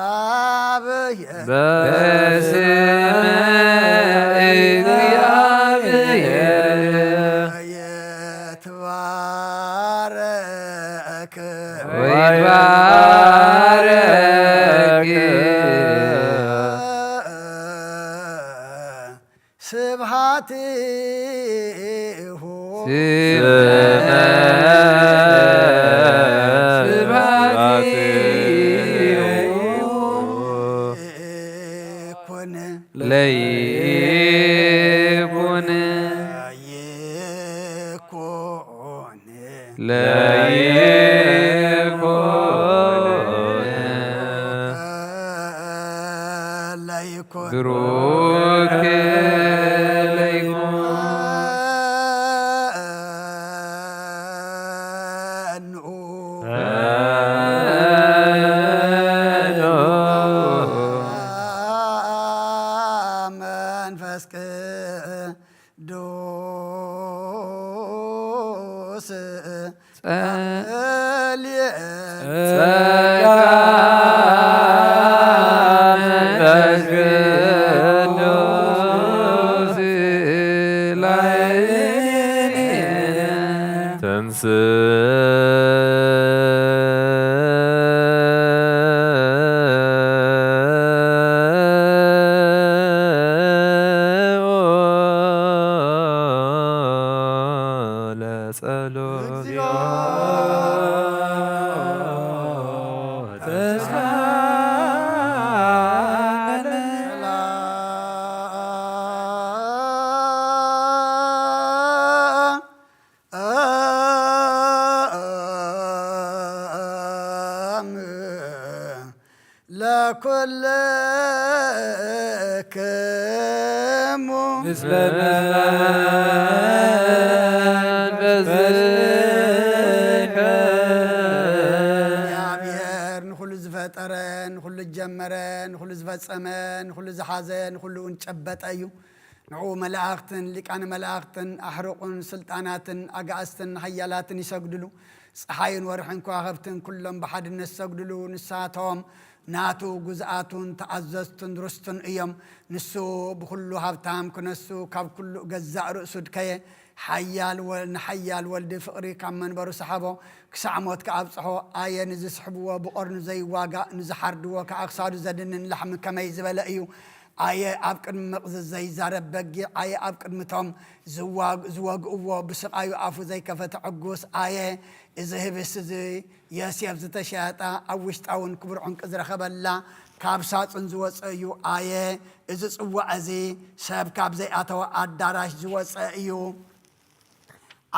እግዚአብሔር በስመ እግዚአብሔር ይትባረክ ወይትባረክ ስብሐቲሁ። ስመ ስብሐቲሁ ይኩን። ለይኩን። ይኩን። ለይኩን። ለይኩን። ብሩክ ለይኩን። ፈኑ። ፈኑ። መንፈስ ቅዱስ ጸልየ ጸጋ መንፈስ ቅዱስ ላዕሌነ ተንስ ለጸሎት እግዚኦ ተስፋ ለኩልክሙ ምስለ መንፈስከ። እግዚኣብሔር ንኹሉ ዝፈጠረ፣ ንኹሉ ዝጀመረ፣ ንኹሉ ዝፈጸመ፣ ንኹሉ ዝሓዘ፣ ንኹሉ እውን ጨበጠ እዩ። ንዕኡ መላእኽትን ሊቃነ መላእኽትን ኣሕሩቕን ስልጣናትን ኣጋእዝትን ሓያላትን ይሰግድሉ። ጸሓይን ወርሕን ከዋኽብትን ኩሎም ብሓድነት ዝሰግድሉ። ንሳቶም ናቱ ግዝኣቱን ተኣዘዝቱን ርስቱን እዮም። ንሱ ብኹሉ ሃብታም ክነሱ ካብ ኩሉ ገዛእ ርእሱ ድከየ። ሓያል ወ-፣ ንሓያል ወልዲ ፍቕሪ ካብ መንበሩ ሰሓቦ፣ ክሳዕ ሞት ከኣብጽሖ። ኣየ ንዝስሕብዎ ብቐርኑ ዘይዋጋእ፣ ንዝሓርድዎ ከኣ ክሳዱ ዘድንን ላሕሚ ከመይ ዝበለ እዩ። ኣየ ኣብ ቅድሚ መቕዝዝ ዘይዛረብ በጊዕ፣ ኣየ ኣብ ቅድሚቶም ዝዋ-፣ ዝወግእዎ ብስቓዩ ኣፉ ዘይከፈተ ዕጉስ፣ ኣየ እዚ ህብስት እዚ ዮሴፍ ዝተሸየጣ ኣብ ውሽጣ እውን ክቡር ዕንቂ ዝረኸበላ ካብ ሳጹን ዝወጸ እዩ፣ ኣየ እዚ ጽዋዕ እዚ ሰብ ካብ ዘይኣተወ ኣዳራሽ ዝወጸ እዩ።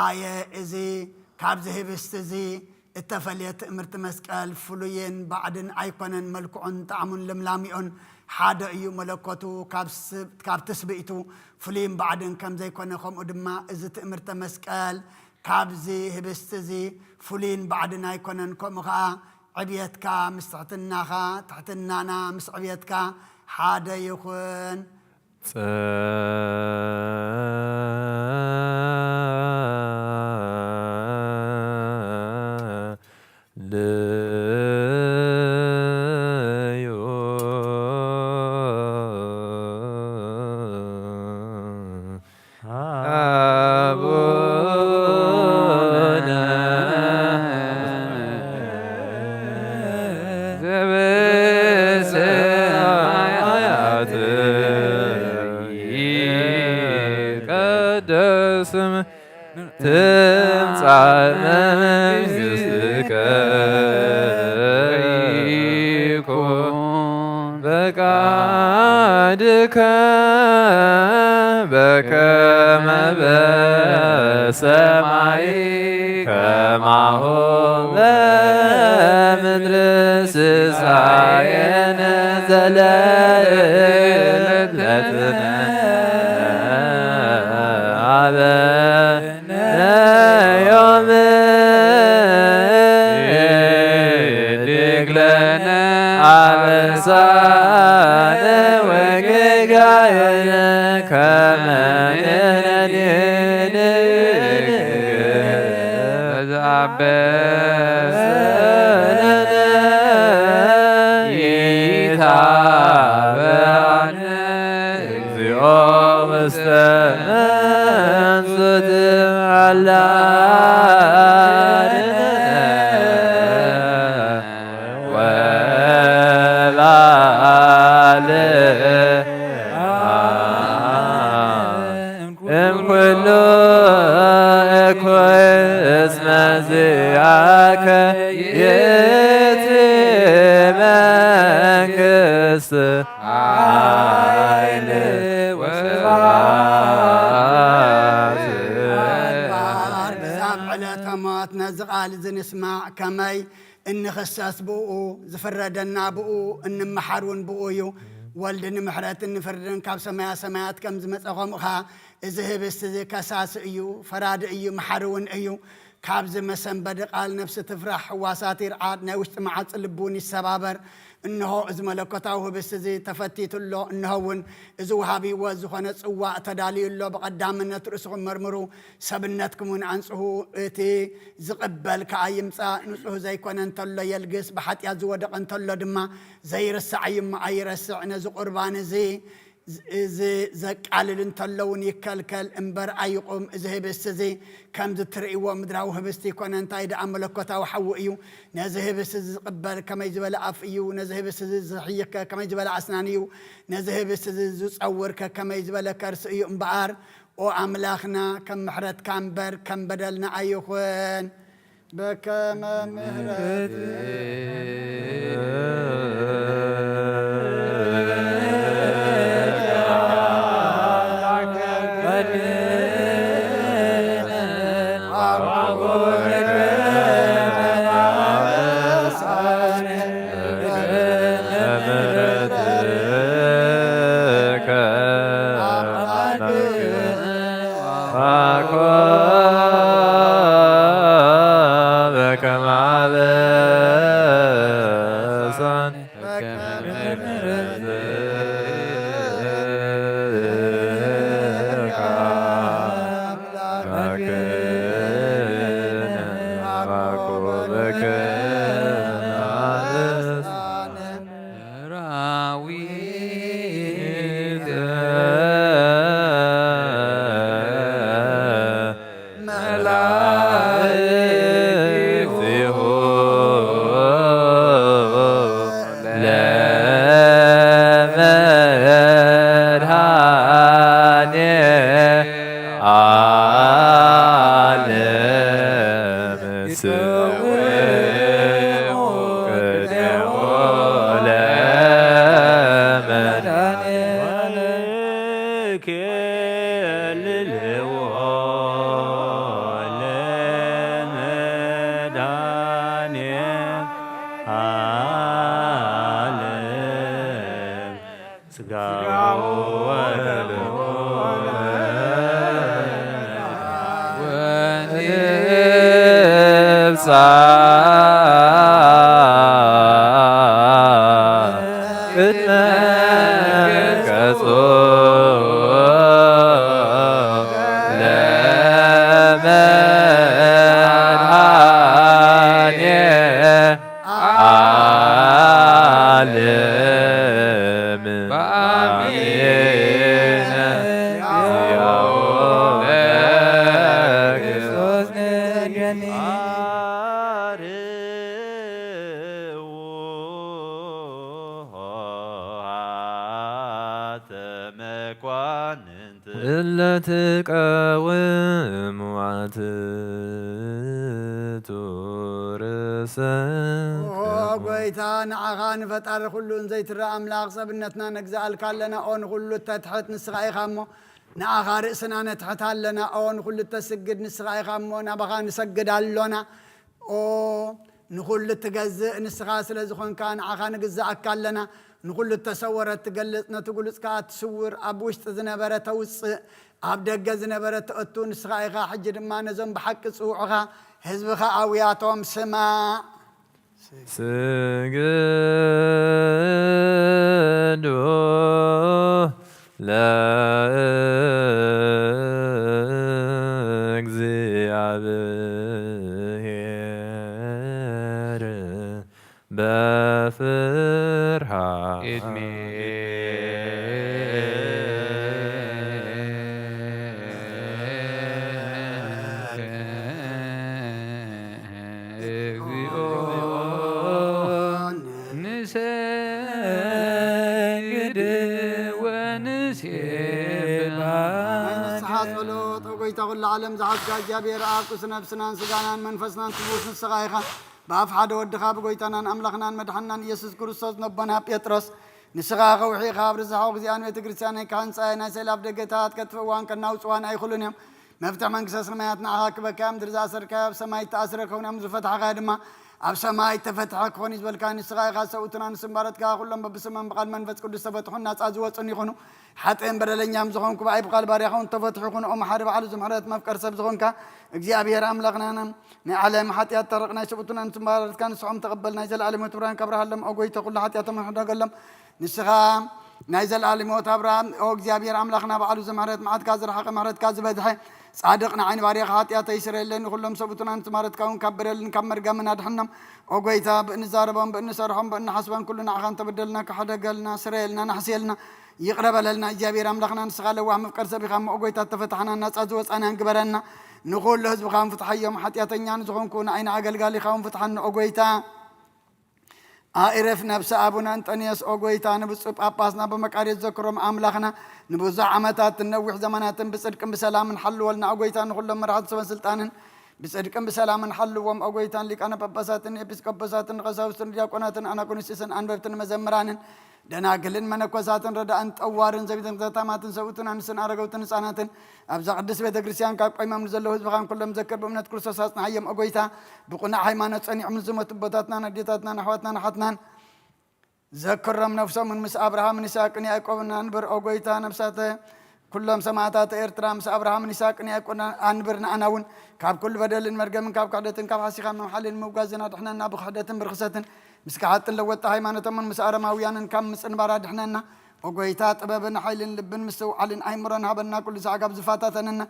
ኣየ እዚ ካብዚ ህብስት እዚ እተፈልየ ትእምርቲ መስቀል ፍሉይን ባዕድን ኣይኮነን፣ መልክዑን ጣዕሙን ልምላሚኡን ሓደ እዩ። መለኮቱ ካብ ስ-፣ ካብ ትስብእቱ ፍሉይን ባዕድን ከም ዘይኮነ፣ ከምኡ ድማ እዚ ትእምርተ መስቀል ካብዚ ህብስት እዚ ፍሉይን ባዕድን ኣይኮነን። ከምኡ ኸኣ ዕብየትካ ምስ ትሕትናኻ፣ ትሕትናና ምስ ዕብየትካ ሓደ ይኹን። ጸልዩ አቡነ ዘበሰማያት ይትቀደስ ስምከ ትምጻእ መንግሥትከ ወይኩን ፈቃድከ በከመ በሰማይ ከማሁ በምድር። ሲሳየነ ዘለለዕለትነ እግዚኦ ውስተ መንሱት አላድነ ወባል እምኩሉ እኩይ እስመ ዚአከ ይእቲ መንግስት ኃይል ወስብሐት። ኣድባር ክሳብ ዕለተ ሞት ነዚ ቃል እዚ ንስማዕ። ከመይ እንኽሰስ ብእኡ፣ ዝፍረደና ብእኡ፣ እንመሓር እውን ብእኡ እዩ። ወልድ ንምሕረትን ንፍርድን ካብ ሰማያ ሰማያት ከም ዝመጸ ከምኡ ኸኣ እዚ ህብስቲ እዚ ከሳሲ እዩ፣ ፈራዲ እዩ፣ መሓሪ እውን እዩ። ካብዚ መሰንበዲ ቃል ነፍሲ ትፍራሕ፣ ህዋሳት ይርዓድ፣ ናይ ውሽጢ መዓጽ ልቢ እውን ይሰባበር። እንሆ እዚ መለኮታዊ ህብስቲ እዚ ተፈቲቱ ኣሎ። እንሆ እውን እዚ ወሃቢዎ ዝኾነ ጽዋእ ተዳልዩ ኣሎ። ብቐዳምነት ርእስኹም መርምሩ፣ ሰብነትኩም እውን ኣንጽሁ። እቲ ዝቕበል ከኣ ይምጻእ። ንጹህ ዘይኮነ እንተሎ የልግስ፣ ብሓጢኣት ዝወደቐ እንተሎ ድማ ዘይርሳዕ እዩ እሞ ኣይረስዕ። ነዚ ቁርባን እዚ፣ እዚ ዘቃልል እንተሎ እውን ይከልከል እምበር ኣይቑም። እዚ ህብስቲ እዚ ከምዚ ትርእይዎ ምድራዊ ህብስቲ ይኮነ፣ እንታይ ደኣ መለኮታዊ ሓዊ እዩ። ነዚ ህብስቲ እዚ ዝቕበል ከመይ ዝበለ ኣፍ እዩ፣ ነዚ ህብስቲ እዚ ዝሕይኽ ከ ከመይ ዝበለ ኣስናን እዩ፣ ነዚ ህብስቲ እዚ ዝጸውር ከ ከመይ ዝበለ ከርሲ እዩ እምበኣር፣ ኦ ኣምላኽና፣ ከም ምሕረትካ እምበር ከም በደልና ኣይኹን። በከመ ምሕረት ኦ ጎይታ፣ ንዓኻ ንፈጣሪ ኩሉ እንዘይትረኣ ኣምላኽ ሰብነትና ነግዝኣልካ ኣለና። ኦ ንኹሉ እተትሕት ንስኻ ኢኻ እሞ፣ ንኣኻ ርእስና ነትሕት ኣለና። ኦ ንኹሉ እተስግድ ንስኻ ኢኻ እሞ፣ ናባኻ ንሰግድ ኣሎና። ኦ ንኹሉ እትገዝእ ንስኻ ስለ ዝኾንካ፣ ንዓኻ ንግዝኣካ ኣለና። ንኹሉ እተሰወረ እትገልጽ፣ ነቲ ግሉጽ ከኣ እትስውር፣ ኣብ ውሽጢ ዝነበረ ተውጽእ፣ ኣብ ደገ ዝነበረ እተእቱ ንስኻ ኢኻ። ሕጂ ድማ ነዞም ብሓቂ ዝጽውዑኻ ህዝብኻ ኣውያቶም ስማዕ። ስግዱ ለእግዚኣብሔር በፍርሃ። እግዚኦ ንሰግድ ወንሴብሐ። ናይ ንስሓ ጸሎት። ኦ ጎይታ ኩሉ ዓለም ዝሓዝካ እግዚኣብሔር ኣብ ቅዱስ ነፍስናን ስጋናን መንፈስናን ትቡስ ንስኻ ኢኻ። ብኣፍ ሓደ ወድኻ ብጎይታናን ኣምላኽናን መድሓንናን ኢየሱስ ክርስቶስ ነቦና ጴጥሮስ፣ ንስኻ ከውሒ ኢኻ፣ ኣብ ርዝሓ እግዚኣብሔር ቤተ ክርስቲያነይ ክሃንጻ እየ፣ ናይ ሰይላፍ ደገታት ከጥፍእዋን ከናውጽዋን ኣይኽእሉን እዮም። መፍትሕ መንግስተ ሰማያት ንዓኻ ክበካ፣ ኣብ ምድሪ ዝኣሰርካዮ ኣብ ሰማይ እተኣስረ ክኸውን፣ ኣብ ምድሪ ዝፈታሕካዮ ድማ ኣብ ሰማይ እተፈትሐ ክኾን እዩ ዝበልካ ንስኻ ኢኻ። ሰብኡትና ንስምባረትካ ኩሎም በብስሞም ብቓል መንፈስ ቅዱስ ተፈትሑን ናጻ ዝወጹን ይኹኑ። ሓጥእን በደለኛም ዝኾንኩ ብኣይ ብቓል ባርያኻ እውን ተፈትሑ ይኹኑ። ኦ መሓሪ ባዕሉ ዝምሕረት መፍቀር ሰብ ዝኾንካ እግዚኣብሔር ኣምላኽና ናይ ዓለም ሓጢኣት ታረቕ፣ ናይ ሰብኡትና ንስምባረትካ ንስሖም ተቐበል፣ ናይ ዘለኣለም ህይወት ብርሃን ከብርሃሎም። ኦ ጎይታ ኩሉ ሓጢኣቶም ሕደገሎም። ንስኻ ናይ ዘለኣለም ህይወት ኣብርሃም፣ ኦ እግዚኣብሔር ኣምላኽና፣ ባዕሉ ዝምሕረት መዓትካ ዝረሓቐ ምሕረትካ ዝበዝሐ ጻድቕ ንዓይኒ ባርያኻ ሓጢኣተይ ስረየለኒ፣ ኩሎም ሰብኡትና ንስምባረትካ እውን ካብ በደልን ካብ መርገምን ኣድሕኖም። ኦ ጎይታ፣ ብእንዛረቦም፣ ብእንሰርሖም፣ ብእንሓስቦን ኩሉ ንዓኻ እንተበደልና ክሕደገልና፣ ስረየልና፣ ናሕስየልና፣ ይቕረ በለልና። እግዚኣብሔር ኣምላኽና ንስኻ ለዋህ መፍቀር ሰብ ኢኻ እሞ፣ ኦ ጎይታ፣ እተፈታሕናን ናጻ ዝወጻናን ግበረና። ንኹሉ ህዝብኻ እውን ፍትሓዮም፣ ሓጢኣተኛ ንዝኾንኩ ንዓይኒ ኣገልጋሊኻ እውን ፍትሓኒ፣ ኦ ጎይታ። ኣእረፍ ነብሰ ኣቡነ እንጠንዮስ፣ ኦ ጎይታ፣ ንብፁዕ ጳጳስና ብመቃርዮስ ዘክሮም ኣምላኽና፣ ንብዙሕ ዓመታትን ነዊሕ ዘመናትን ብጽድቅን ብሰላምን ሓልወልና፣ ኦ ጎይታ፣ ንኹሎም መራሕቲ ሰበን ስልጣንን ብጽድቅን ብሰላምን ሓልዎም፣ ኦ ጎይታ፣ ንሊቃነ ጳጳሳትን ኤጲስቆጶሳትን ቀሳውስትን ዲያቆናትን ኣናጉንስጢስን ኣንበብትን መዘምራንን ደናግልን መነኮሳትን ረዳእን ጠዋርን ዘቢትን ዘታማትን ሰብኡትን ኣንስትን ኣረገውትን ህፃናትን ኣብዛ ቅድስት ቤተ ክርስቲያን ካብ ቆይሞም ንዘለዉ ህዝብኻን ኩሎም ዘክር ብእምነት ክርስቶስ ኣጽንሓዮም። ኦ ጎይታ፣ ብቕኑዕ ሃይማኖት ጸኒዖም ንዝሞቱ ኣቦታትናን ኣዴታትናን ኣሕዋትናን ኣሓትናን ዘክሮም። ነፍሶምን ምስ ኣብርሃምን ይስሐቅን ያዕቆብን ኣንብር። ኦ ጎይታ፣ ነፍሳተ ኩሎም ሰማዕታተ ኤርትራ ምስ ኣብርሃምን ይስሐቅን ያዕቆብን ኣንብር። ንኣና እውን ካብ ኩሉ በደልን መርገምን ካብ ክሕደትን ካብ ሓሲኻ ምምሓልን ምውጋዝን ኣድሕነና። ብክሕደትን ብርኽሰትን ምስ ከሓጥን ለወጥቲ ሃይማኖቶምን ምስ ኣረማውያንን ካብ ምጽንባር ኣድሕነና። ኦ ጎይታ፣ ጥበብን ሓይልን ልብን ምስትውዓልን ኣይምሮን ሃበና። ኩሉ ሳዕ ካብ ዝፈታተነና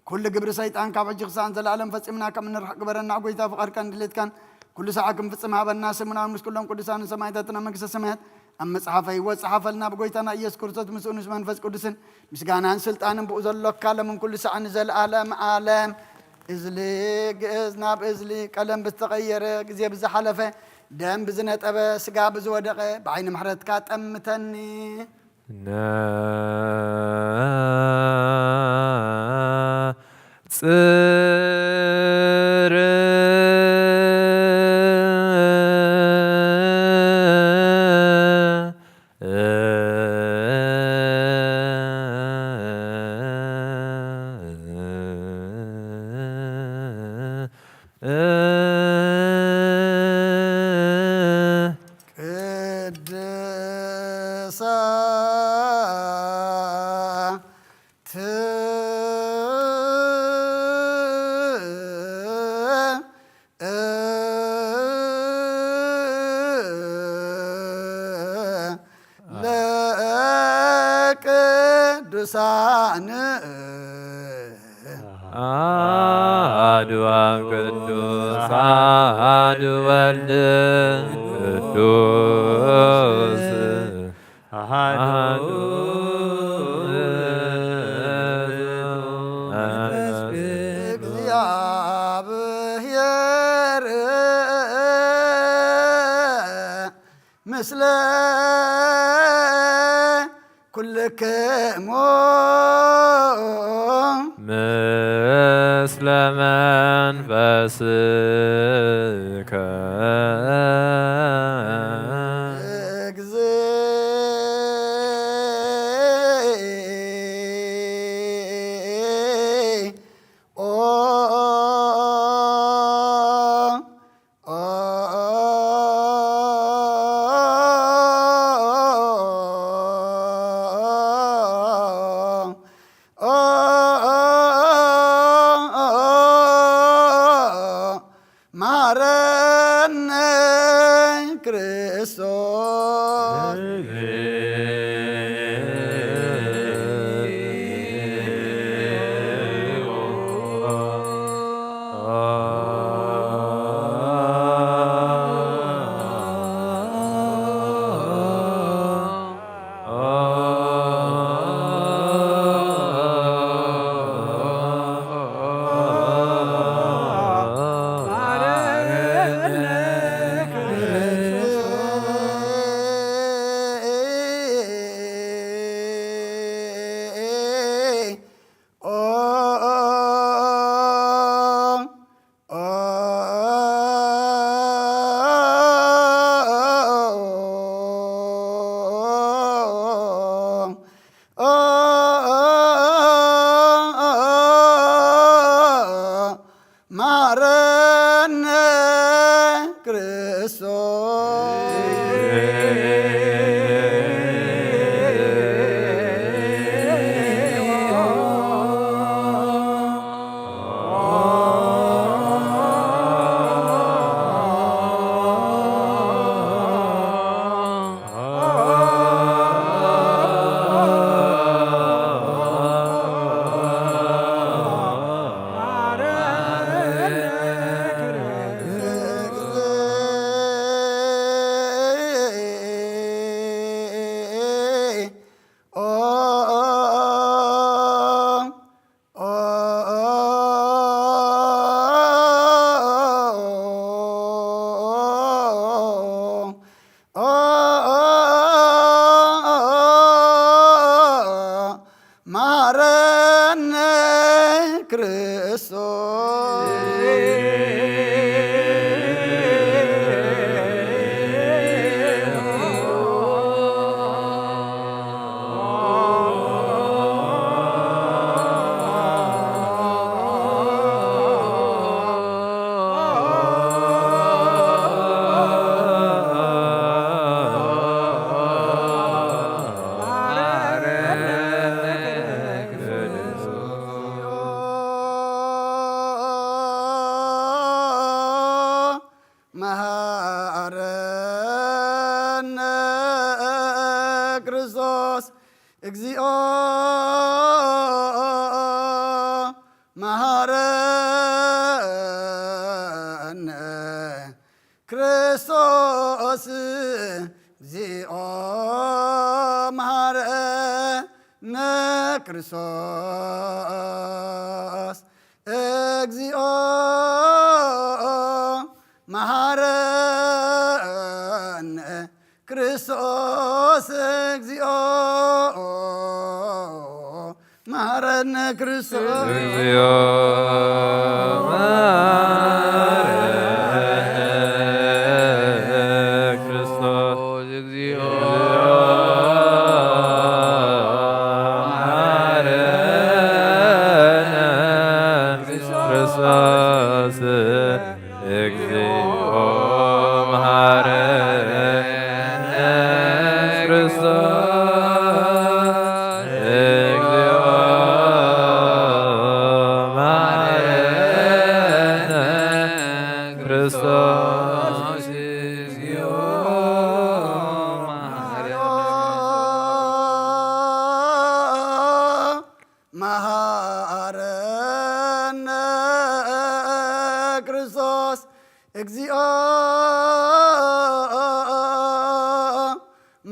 ኩሉ ግብሪ ሰይጣን ካብ ሕጂ ክሳዕ ንዘለኣለም ፈጺምና ከም እንርሕቕ ግበረና። ኦ ጎይታ፣ ፍቓድካን ድሌትካን ኩሉ ሳዕ ክንፍጽም ሃበና። ስምና እውን ምስ ኩሎም ቅዱሳንን ሰማዕታትን ኣብ መንግስተ ሰማያት ኣብ መጽሓፈ ህይወት ጸሓፈልና። ብጎይታና ኢየሱስ ክርስቶስ ምስኡ ምስ መንፈስ ቅዱስን ምስጋናን ስልጣንን ብኡ ዘሎካ ለምን ኩሉ ሳዕ ንዘለኣለም ኣለም። እዝሊ ግእዝ ናብ እዝሊ ቀለም ብዝተቐየረ፣ ግዜ ብዝሓለፈ፣ ደም ብዝነጠበ፣ ስጋ ብዝወደቐ፣ ብዓይኒ ምሕረትካ ጠምተኒ። ነጽር ቅድሳት ለቅዱሳን አሐዱ አብ ቅዱስ አሐዱ ወልድ ቅዱስ አሐዱ እግዚአብሔር ምስለ ኩልክሙ ምስለ መንፈስከ እግዚኦ። ክርስቶስ። መሃረነ ክርስቶስ እግዚኦ መሃረነ ክርስቶስ እግዚኦ መሃረነ ክርስቶስ እግዚኦ መሃረነ ክርስቶስ እግዚኦ መሃረነ ክርስቶስ። እግዚኦ መሃረነ ክርስቶስ። እግዚኦ መሃረነ ክርስቶስ። እግዚኦ መሃረነ ክርስቶስ። እግዚኦ መሃረነ ክርስቶስ። እግዚኦ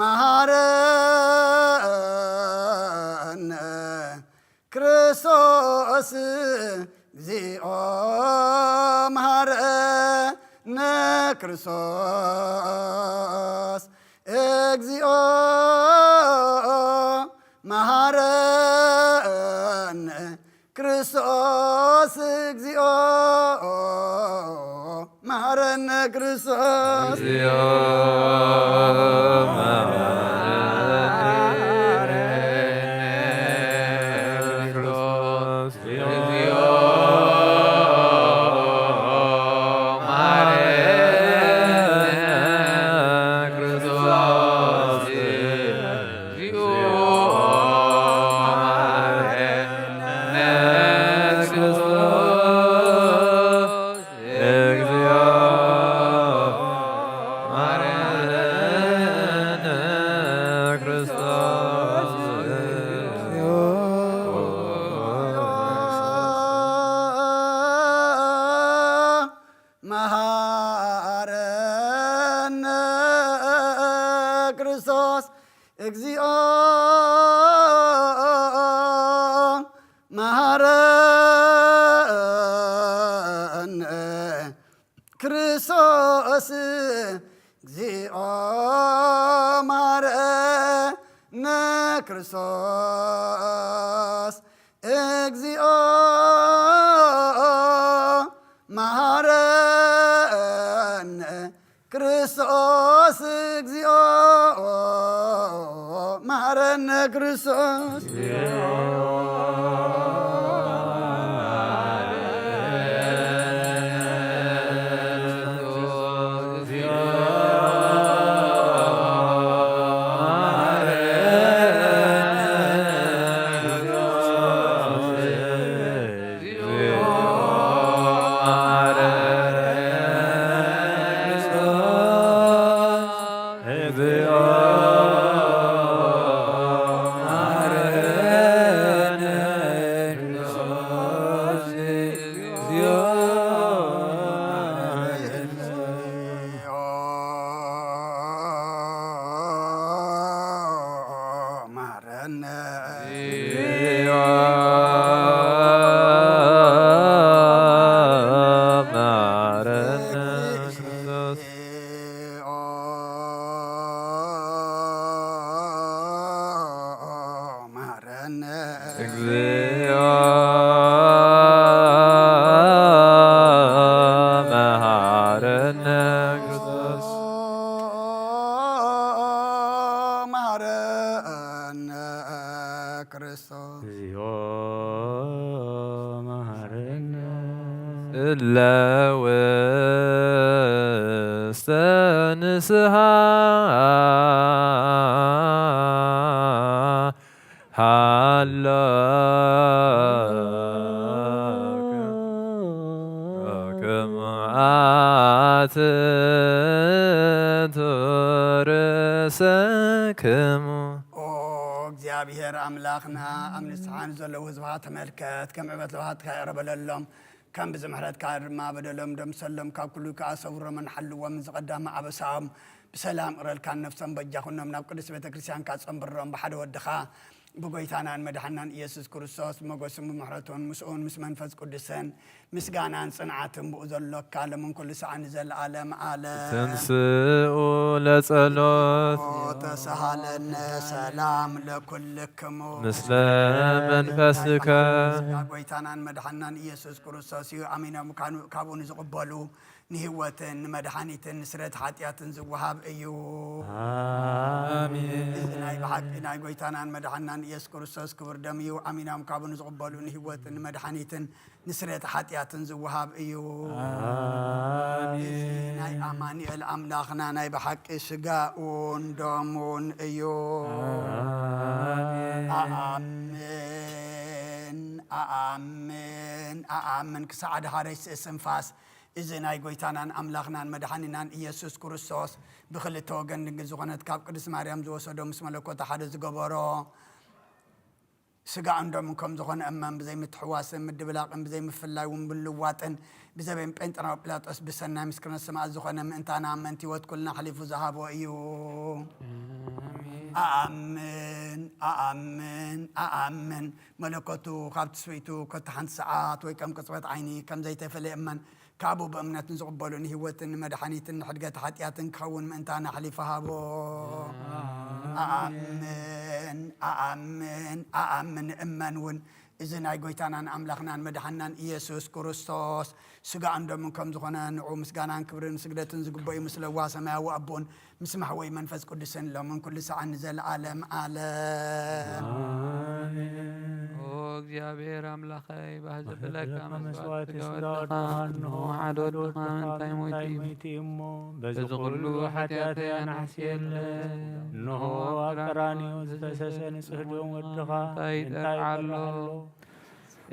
መሃረነ መሃረነ ክርስቶስ። እግዚኦ መሃረነ ክርስቶስ። እግዚኦ መሃረነ ክርስቶስ። እግዚኦ መሃረነ ክርስቶስ። እግዚኦ መሃረነ ክርስቶስ። እግዚኦ መሃረነ ክርስቶስ። እግዚኦ መሃረነ ክርስቶስ። እግዚኦ መሃረነ ክርስቶስ። እግዚኦ መሃረነ ክርስቶስ። መሃረነ ክርስቶስ። እግዚኦ መሃረነ ክርስቶስ። እግዚኦ መሃረነ ክርስቶስ። እግዚኦ መሃረነ ክርስቶስ። እግዚኦ መሃረነ ክርስቶስ። እለ ውስተ ንስሓ ሃሎ ክሙ ኣትንቱ ርእሰክሙ። ኦ እግዚኣብሔር ኣምላኽና፣ ኣብ ንስሓ ንዘለዉ ህዝብኻ ተመልከት፣ ከም ዕበት ለውሃትካ ይቕረ በለሎም። ከም ብዚ ምሕረትካ ድማ በደሎም ደምሰሎም፣ ካብ ኩሉ ከኣ ሰውሮምን ሓልዎም፣ እዚ ቀዳሚ ኣበሳኦም ብሰላም እረልካን ነፍሶም በጃ ኩኖም ናብ ቅድስት ቤተ ክርስቲያንካ ጸንብሮም። ብሓደ ወድኻ ብጎይታናን መድሓናን ኢየሱስ ክርስቶስ ብመጎስን ብምሕረቱን ምስኡን ምስ መንፈስ ቅዱስን ምስጋናን ጽንዓትን ብኡ ዘሎካ ሎምን ኩሉ ሰዓን ንዘለኣለም ኣለም። ተንስኡ ለጸሎት። ተሳሃለነ ሰላም ለኩልክሙ። ምስለ መንፈስከ። ስጋ ጎይታናን መድሓናን ኢየሱስ ክርስቶስ እዩ። ኣሚኖም ካኑ-፣ ካብኡ ንዝቕበሉ ንህይወትን ንመድሓኒትን ንስረት ሓጢኣትን ዝወሃብ እዩ። ኣሜን። እዚ ናይ ብሓቂ ናይ ጎይታናን መድሓናን ኢየሱስ ክርስቶስ ክቡር ደም እዩ። ኣሚኖም ካብኡ ንዝቕበሉ ንህይወትን ንመድሓኒትን ንስረት ሓጢኣትን ዝወሃብ እዩ። ኣሜን። እዚ ናይ ኣማኑኤል ኣምላኽና ናይ ብሓቂ ስጋኡን ደሙን እዩ። ኣሜን። ኣኣምን፣ ኣኣምን፣ ኣኣምን ክሳዕ ኣድሃረይ ስእስንፋስ እዚ ናይ ጎይታናን ኣምላኽናን መድሓኒናን ኢየሱስ ክርስቶስ ብኽልተ ወገን ድንግል ዝኾነት ካብ ቅድስት ማርያም ዝወሰዶ ምስ መለኮት ሓደ ዝገበሮ ስጋኡን ደሙን ከም ዝኾነ እመን። ብዘይምትሕዋስን ምድብላቕን ብዘይምፍላይ እውን ብምልዋጥን ብዘበን ጴንጠናዊ ጲላጦስ ብሰናይ ምስክርነት ሰማዕት ዝኾነ ምእንታና እመንቲ ህይወት ኩልና ኣሕሊፉ ዝሃቦ እዩ። ኣኣምን፣ ኣኣምን፣ ኣኣምን። መለኮቱ ካብ ትስብእቱ ከቶ ሓንቲ ሰዓት ወይ ከም ቅጽበት ዓይኒ ከም ዘይተፈልየ እመን። ካብኡ ብእምነት ንዝቕበሉ ንህይወትን ንመድሓኒትን ንሕድገት ሓጢኣትን ክኸውን ምእንታና ኣሕሊፉ ሃቦ። ኣኣምን፣ ኣኣምን፣ ኣኣምን እመን እውን። እዚ ናይ ጎይታናን ኣምላኽናን መድሓናን ኢየሱስ ክርስቶስ ስጋኡን ደሙን ከም ዝኾነ ንዑ ምስጋናን ክብርን ስግደትን ዝግበኦ እዩ። ምስለዋ ሰማያዊ ኣቦን ምስ ማሕወይ መንፈስ ቅዱስን ሎምን ኩሉ ሰዓን ንዘለኣለም ኣለም። ኣሜን። ኦ እግዚኣብሔር ኣምላኸይ፣ ባህዚ ክብለካ መስዋዕቲ ስጋ ወድኻ፣ እንሆ ሓደ ወድኻ ምእንታይ ሞይቱ እዩ እሞ፣ በዚ ኩሉ ሓጢኣተይ ኣናሕስየለይ። እንሆ ኣብ ቀራንዮ ዝፈሰሰ ንጹህ ደም ወድኻ እንታይ ይጠርዓሎ?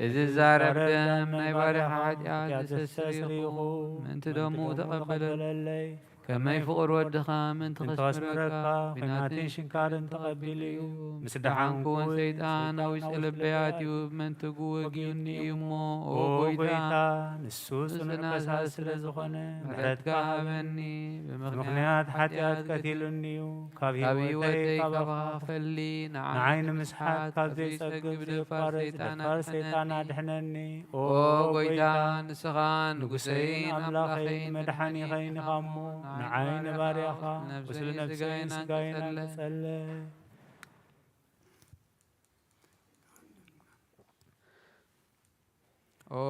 እዚ ዛረብ ደም ናይ ባርያኻ ሓጢኣት ዘስተስሪ ይኹን፣ ምእንቲ ደሙ ተቐበለለይ። ከመይ ፍቑር ወድኻ ምእንቲ ከስምረካ፣ ኲናትን ሽንካርን ተቐቢሉ እዩ። ምስ ደሓንኩ እውን ሰይጣን ኣብ ውሽጢ ልበይ ኣትዩ፣ ምእንቲ ግወጊኡኒ እዩ እሞ፣ ኦ ጐይታ፣ ንሱ ጽኑዕ ከሳሲ ስለ ዝኾነ፣ ምሕረትካ ሃበኒ። ብምኽንያት ሓጢኣት ቀቲሉኒ እዩ። ካብ ህይወተይ ካባኻ ፈሊ፣ ንዓይ ንምስሓት ካብ ዘይጸግብ ዘየቋርጽ ደፋር ሰይጣን ኣድሕነኒ። ኦ ጐይታ፣ ንስኻ ንጉሰይን ኣምላኸይን መድሓኒኸይን ኢኻ እሞ፣ ንዓይ ንባርያኻ ቁስሊ ነፍሰይን ስጋይን ኣንጽለይ። ኦ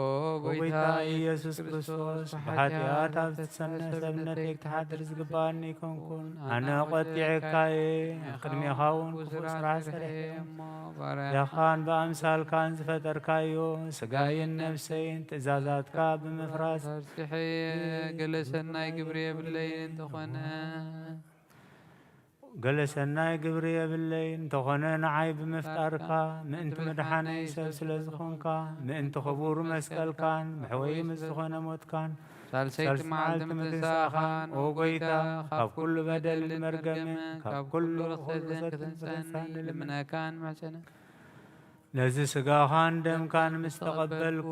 ጐይታ ኢየሱስ ክርስቶስ፣ ብሓጢኣት ኣብ ዝተሰነሰ ሰብነተይ ክትሓድር ዝግባኣኒ ኣይኮንኩን። ኣነ ቐጢዐካ እየ፣ ኣብ ቅድሜኻ እውን ክፉእ ስራሕ ሰሪሐ እየ እሞ፣ ባርያኻን ብኣምሳልካን ዝፈጠርካዮ ስጋይን ነፍሰይን ትእዛዛትካ ብምፍራስ ረሲሐ እየ። ገለ ሰናይ ግብሪ የብለይን እንተኾነ፣ ገለ ሰናይ ግብሪ የብለይ እንተኾነ፣ ንዓይ ብምፍጣርካ፣ ምእንቲ ምድሓነይ ሰብ ስለ ዝኾንካ፣ ምእንቲ ክቡር መስቀልካን መሕወዪ ምስ ዝኾነ ሞትካን፣ ሳልሰይቲ ሳልሰይቲ መዓልቲ መዓልቲ ምትንሳእኻን፣ ምትንሳእኻን፣ ኦ ጐይታ፣ ካብ ኩሉ በደልን መርገምን፣ ካብ ኩሉ ርኽሰትን ክትንጽህኒ ልምነካን ምሕጸነካን። ነዚ ስጋኻን ደምካን ምስ ተቐበልኩ፣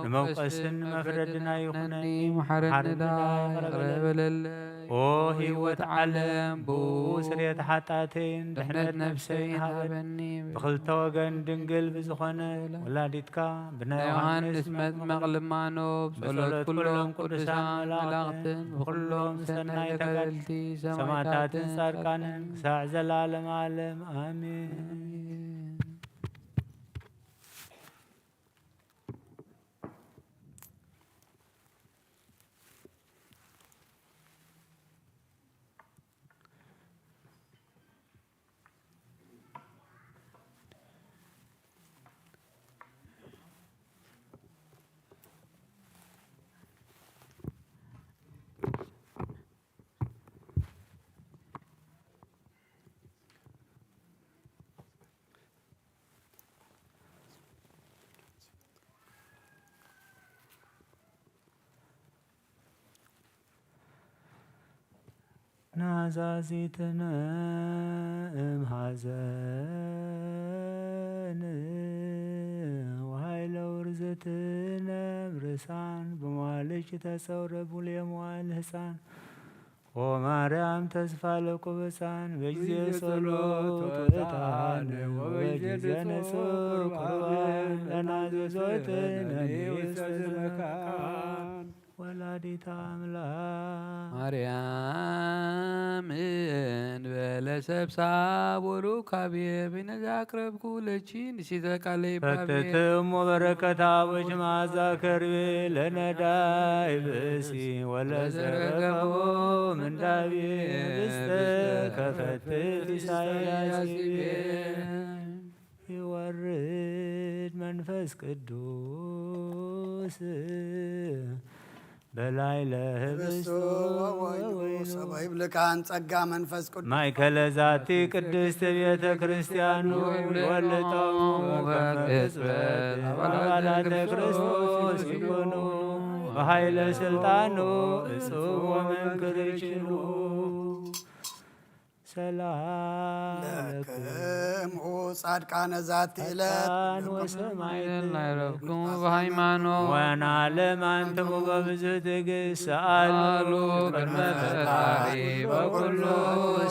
ንመውቀስን ንመፍረድን ኣይኹነኒ፣ መሓረኒ ደኣ ይቕረ በለለይ። ኦ ህይወት ዓለም፣ ብኡ ስርየት ሓጣተይን ድሕነት ነፍሰይን ሃበኒ። ብኽልተ ወገን ድንግል ብዝኾነ ወላዲትካ ብናይ ናይ ዮሃንስ ዮሃንስ መጥምቕ መጥምቕ ልማኖ፣ ብጸሎት ብጸሎት ኩሎም ኩሎም ቅዱሳን ቅዱሳን መላእኽትን መላእኽትን ብኩሎም ብኩሎም ሰናይ ሰናይ ተጋደልቲ ተጋደልቲ ሰማዕታትን ሰማዕታትን ጻድቃንን ክሳዕ ዘላለም ዓለም ኣሜን። ኣሜን። ዛዚትነ እምሃዘን ወሃይለ ውርዝትነ ብርሳን ብማልች ተጸውረ ብሉየ መዋል ህፃን ኦ ማርያም ተስፋ ለቁብፃን በጊዜ ጸሎት ወጣን ወበጊዜ ንጹር ቁርባን ለናዘዞትን ውስተ ዝመካን ወላዲተ አምላክ ማርያም እንበለ ሰብሳብ ወሩካቤ በይነዛ አቅረብኩ ለቺ ንሲተ ቃለ ይባቤ ፈትትም ወበረከታ ወጅ መዓዛ ከርቤ ለነዳይ ብእሲ ወለዘረከቦ ምንዳቤ ብስተ ከፈትት ኢሳያስ ይቤ ይወርድ መንፈስ ቅዱስ በላይ ለህብስቱ ህብስቱ ወወይኑ ወወይኑ ሰብአ ይብልካን ጸጋ መንፈስ ቅዱስ ማእከለ ዛቲ ቅድስት ቤተ ክርስቲያኑ ይወልጦሙ ከመ ቅጽበት አባላተ ክርስቶስ ይኩኑ በኃይለ ስልጣኑ እጹብ ወመንክር ይችኑ። ሰላም ለክሙ ጻድቃነ ዛቲ ዕለት ጻድቃን ወሰማዕት ይደላይረብክሙ በሃይማኖት ወናለም አንትሙ በብዙ ትዕግስት ሰአሉ ቅድመ ፈጣሪ በኩሉ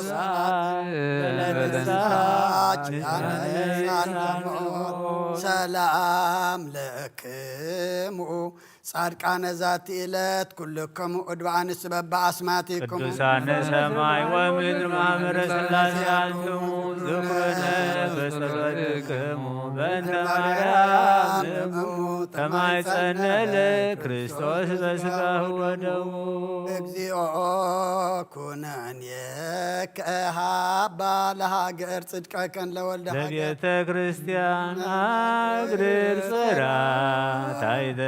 ሰዓት በለንሳች ያነሳለሙ ሰላም ለክሙ ጻድቃነ ዛቲ ዕለት ኩልክሙ እድበ አንስት በበአስማቲክሙ ቅዱሳነ ሰማይ ወምድር ማህበረ ሥላሴ አንትሙ ዝክሩነ በጸሎትክሙ በእንተ ማርያም እሙ ተማይጸነለ ክርስቶስ በስጋሁ ወደሙ። እግዚኦ ኩነኔ ከሃባ ለሃገር ጽድቀከን ለወልደ ሃገር ለቤተ ክርስቲያን አግርር ጽራ ታይተ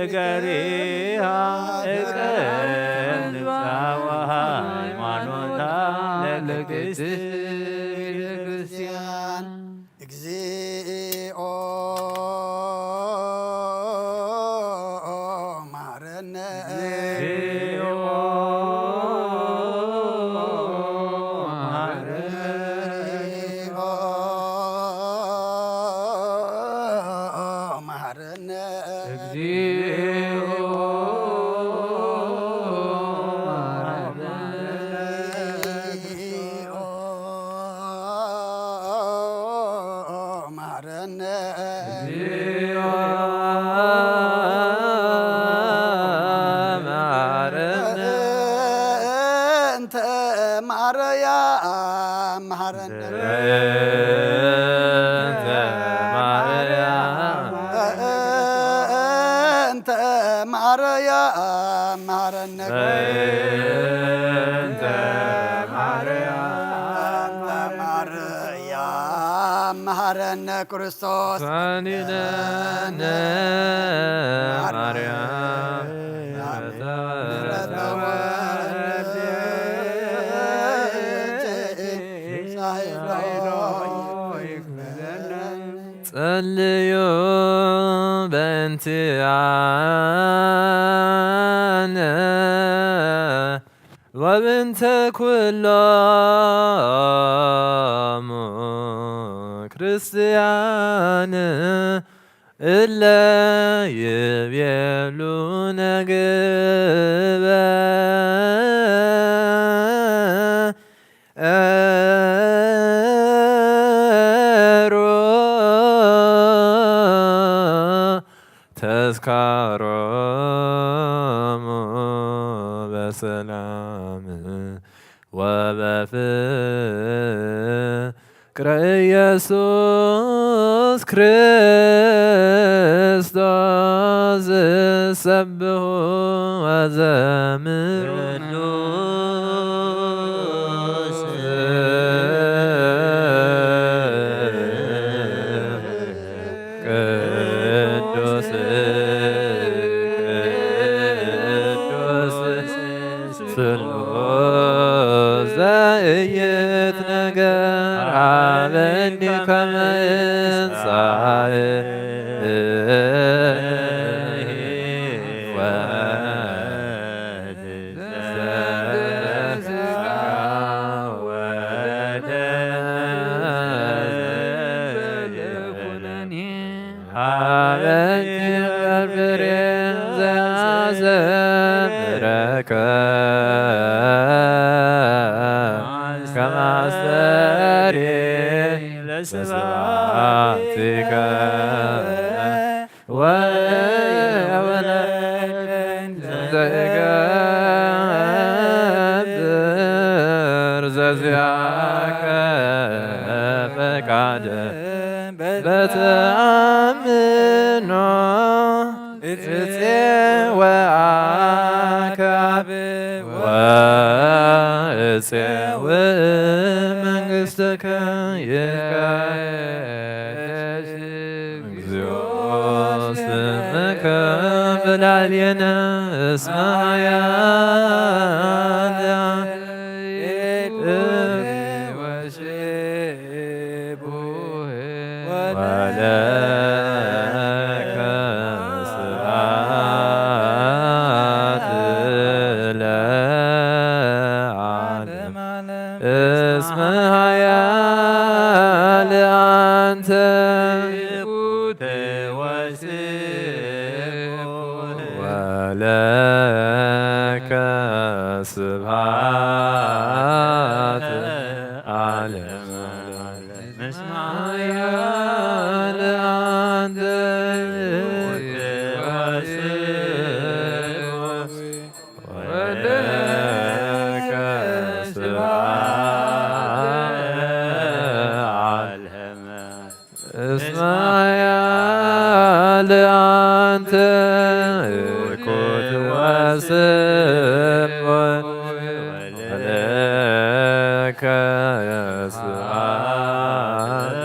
እገሪሃ እቀንጻ ወሃይማኖታ ለቅድስት ቤተ ክርስቲያን። እግዚኦ መሐረነ እግዚኦ መሐረነ መሐረነ እግዚኦ መሐረነ መሐረነ እግዚኦ መሐረነ እንተ ማርያም መሐረነ እንተ ማርያም እንተ ማርያም መሐረነ እንተ ማርያም መሐረነ ክርስቶስ ሳኒነነ ማርያም ጸልዩ በእንቲአነ ወብንተ ኩሎሙ ክርስቲያን እለ ይቤሉ ነግበ ሮ ተስካሮሙ በሰላም ወበፍቅረ ኢየሱስ ክርስቶስ ዝሰብሑ ወዘምሩ ቅዱስ ቅዱስ ስሉስ ዘኢይትነገር ሀበኒ ከመ ይንሳእ አበኒ ፍሬ ዘያዘምረከ ከማስተሪ ለስብሐቲከ ወወለከ ዘይገብር ዘዚአከ ፈቃደ በተአምኖ እጼወአከ አብ ወእጼው መንግሥትከ ይትቀደስ እግዚኦ ስምከ በላዕሌነ እስመ ኃያል ወለከ ስብሐት ለዓለመ ዓለም። እስመ ኃያል አንተ ትኩት ወስቡሕ ወለከ ስብሐት ዓለመ ዓለም። እስመ ኃያል አንተ ትኩት ወስቡሕ ወለከ ስብሐት ዓለመ። እስመ ኃያል አንተ ትኩት ወስቡሕ ወለከ ስብሐት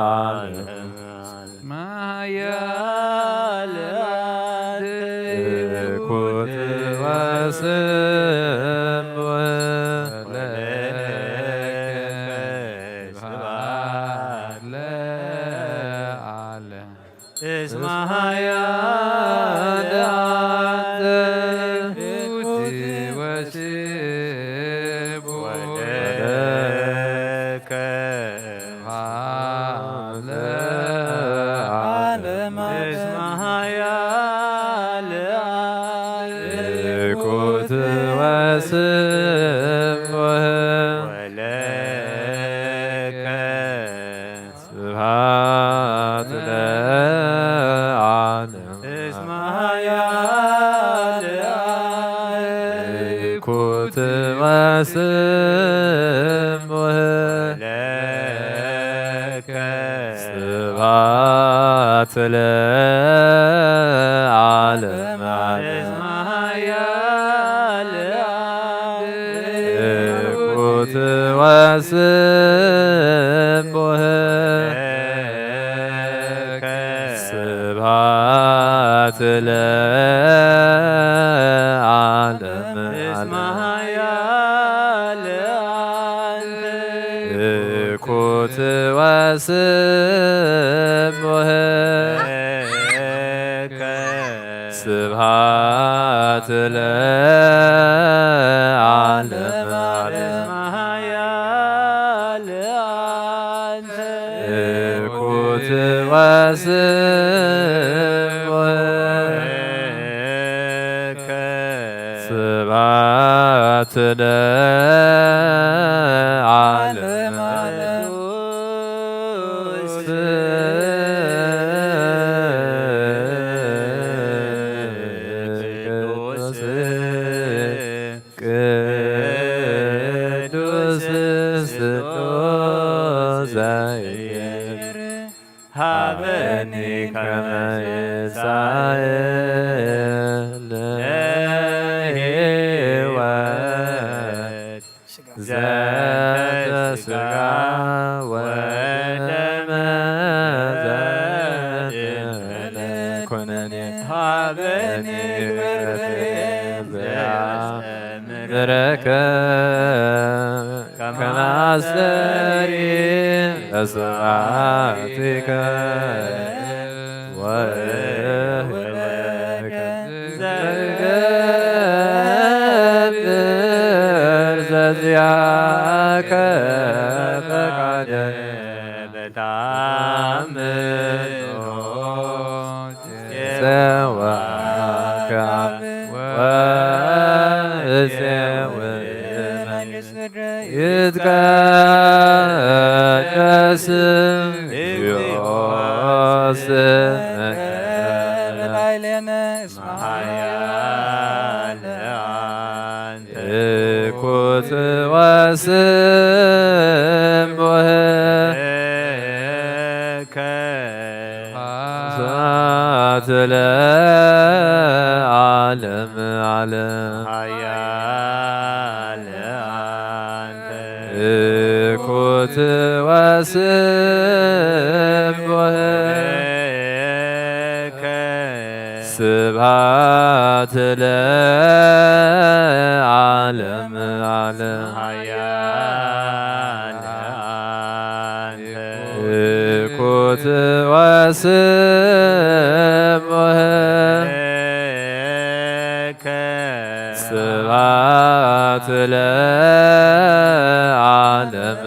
ዓለመ። ኃያል ትኩት ወስቡሕ ወለከ ስብሐት ለዓለም። እስመ ኃያል አንተ ትኩት ወስቡሕ ወለከ ዓለመ ዓለም። እስመ ኃያል ትኩት ወስቡሕ ወለከ ስብሐት ለዓለም። እስመ ኃያል ትኩት ወስቡሕ ለከ ስብሐት ለዓለመ ዓለም። እስመ ኃያል ትኩት ወስቡሕ ስብሐት ለዓለመ ዓለም። ትኩት ወስቡሕ ስብሐት ለዓለመ ዓለም። ትኩት ወስቡሕ ስብሐት ለዓለመ ዓለም። ቅዱስ ቅዱስ ስሉስ ዘኢይር ሀበኒ ከመ ይሳእል ለሕይወት ዘንተ ሥጋ ወደመ ዘእንበለ ኩነኔ ሀበኒ በርትዕ ዘያስተምረከ ከመ አስተሪ ለስብሐቲከ ወእህበከ ዘይገብር ዘዚአከ ፈቃደ አምኖ ሴዋካ ወሴው መንግስት ይትቀደስ እግዚኦ ስምከ ላዕሌነ እስመ ኃያል አንተ። እኩት ወስቡህ ስብሐት ለዓለመ ዓለም። ኃያል አንተ። እኩት ወስቡህ ስብሐት ለዓለመ ዓለም። ኃያል አንተ። እኩት ወስቡህ ስብሐት ለዓለመ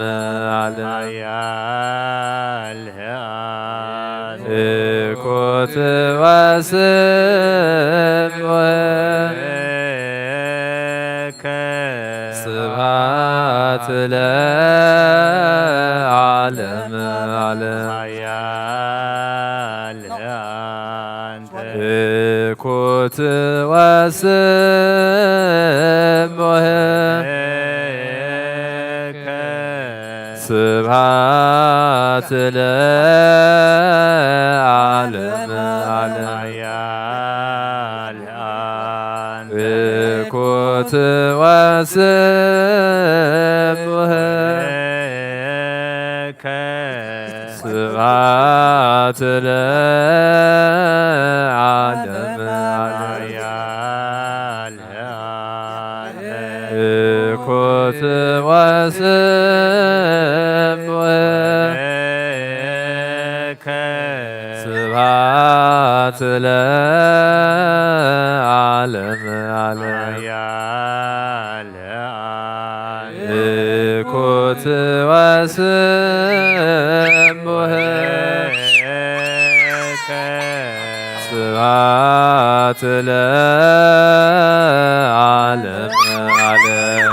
ዓለም። ኃያል አንተ። እኩት ወስቡህ ስብሐት ለዓለመ ዓለም። ኃያል አንተ። እኩት ወስቡህ ስብሐት ለዓለመ ዓለም። ኃያል አንተ። እኩት ወስቡህ ስብሐት ለዓለመ ዓለም። ኃያል አንተ። እኩት ወስቡህ ስብሐት ለዓለመ ዓለም። ኃያል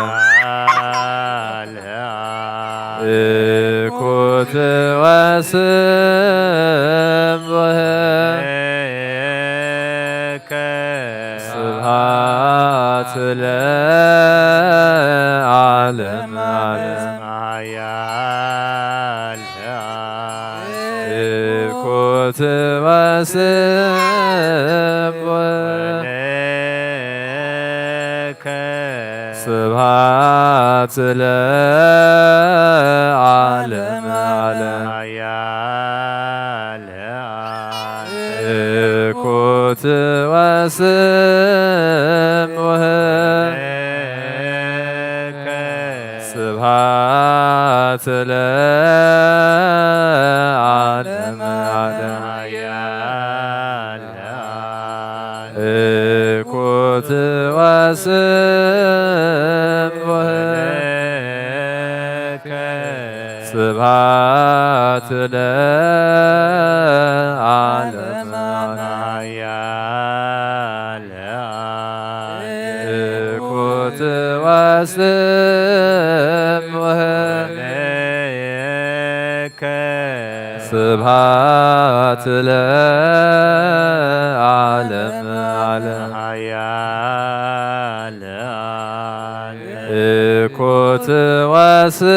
እኩት ወስቡህ ስብሐት ለዓለመ ዓለም። እኩት ወስቡህ ስብሐት ለዓለመ ዓለም። ኃያል እኩት ወስቡህ ስብሐት ለዓለመ ዓለም። ኃያል እኩት ወስቡህ ስብሐት ለዓለመ ዓለም። እኩት ወስቡህ ስብሐት ለዓለመ ዓለም። እኩት ወስቡህ ስብሐት ለዓለመ ዓለም። ኃያል እኩት ወስቡህ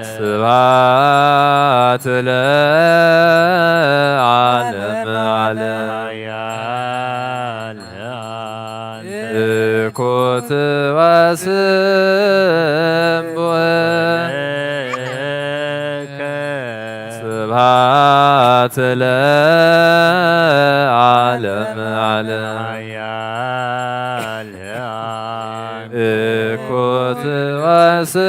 ስብሐት ለዓለመ ዓለም። እኩት ወስቡህ ስብሐት ለዓለመ ዓለም። እኩት ወስቡህ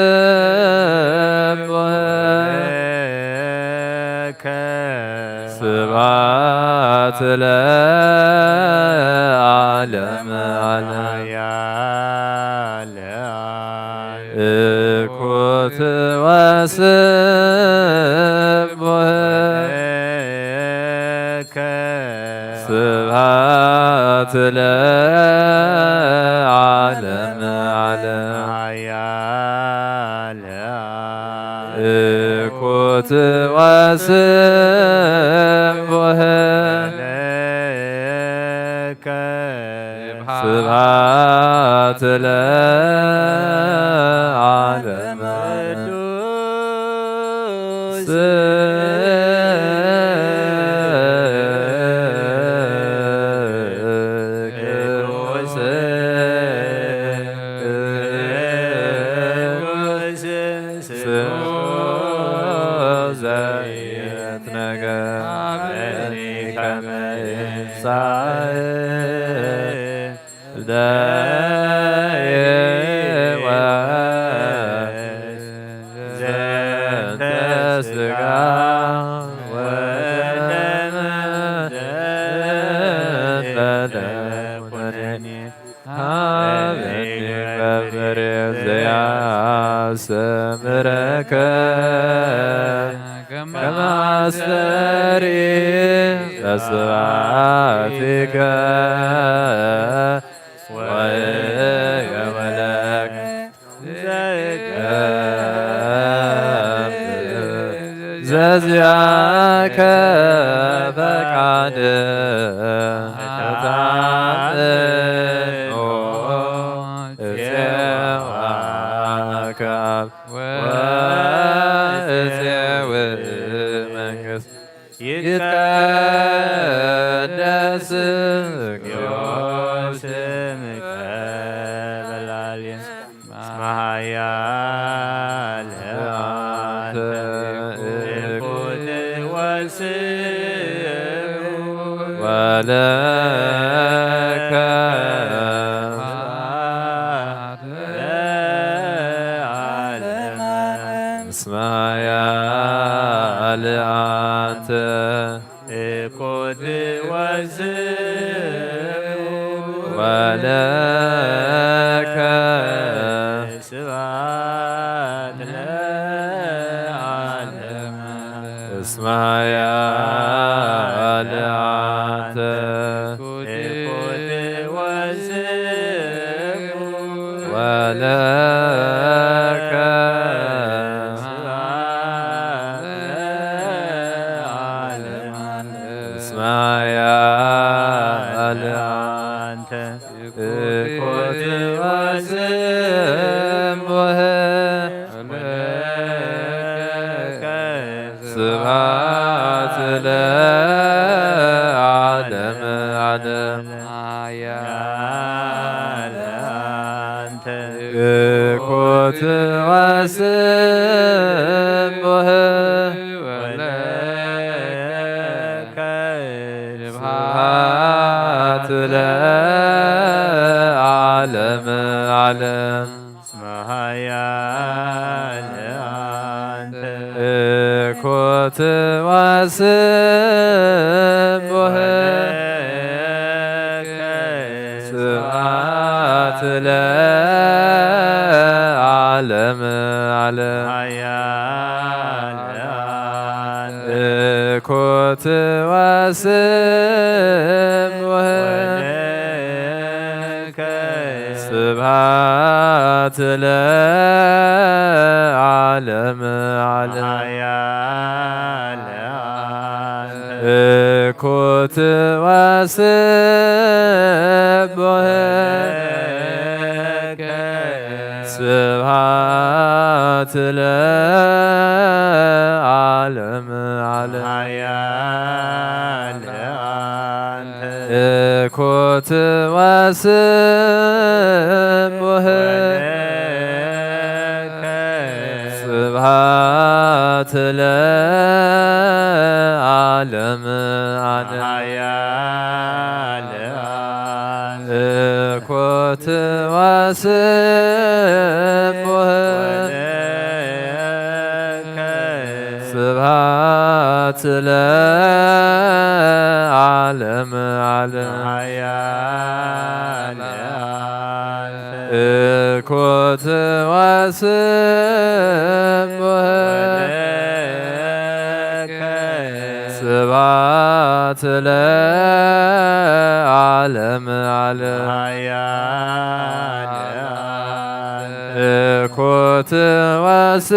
ስብሐት ለዓለመ ዓለም። ወስቡሕ ስብሐት ለዓለመ ዓለም። እኩት ወስቡሕ ስብሐት ለዓለመ ዓለም። ሀበኒ መምህር ዘያስተምረከ ከመ አስተሪ በስብሐቲከ ወእገበለከ ዘዚአከ ፈቃድ ተታምኖ እፄዋከ አብ ወእፄው መንግስት ይትቀደስ ስምከ በላልየ። እስመ ኃያል አንተ እኩት ወስቡሕ ወለከ ስብሐት ለዓለመ ዓለም። እስመ ኃያል አንተ እኩት ወስቡሕ ወለከ ስብሐት ለዓለመ ዓለም። እስመ ኃያል አንተ እኩት ወስቡሕ ወለከ ስብሐት ለዓለመ ዓለም። እስመ ኃያል አንተ እኩት ወስቡሕ ወለከ ስብሐት ለዓለመ ዓለም። ኃያል አንተ እኩት ወስቡሕ ወለከ ስብሐት ለዓለመ ዓለም። እስመ ኃያል አንተ እኩት ወስቡሕ ወለከ ስብሐት ለዓለመ ዓለም። ኃያል አንተ እኩት ወስቡሕ ወለከ ስብሐት ለዓለመ ዓለም። ኃያል አንተ እኩት ወስቡሕ ወለከ ስብሐት ለዓለመ ዓለም። ኃያል አንተ እኩት ወስቡሕ ወለከ ስብሐት ለዓለመ ዓለም። ኃያል አንተ እኩት ወስቡሕ ወለከ ስብሐት ለዓለመ ዓለም። ኃያል አንተ እኩ እኩት ወስቡህ ስብሐት ለዓለመ ዓለም። እኩት ወስቡህ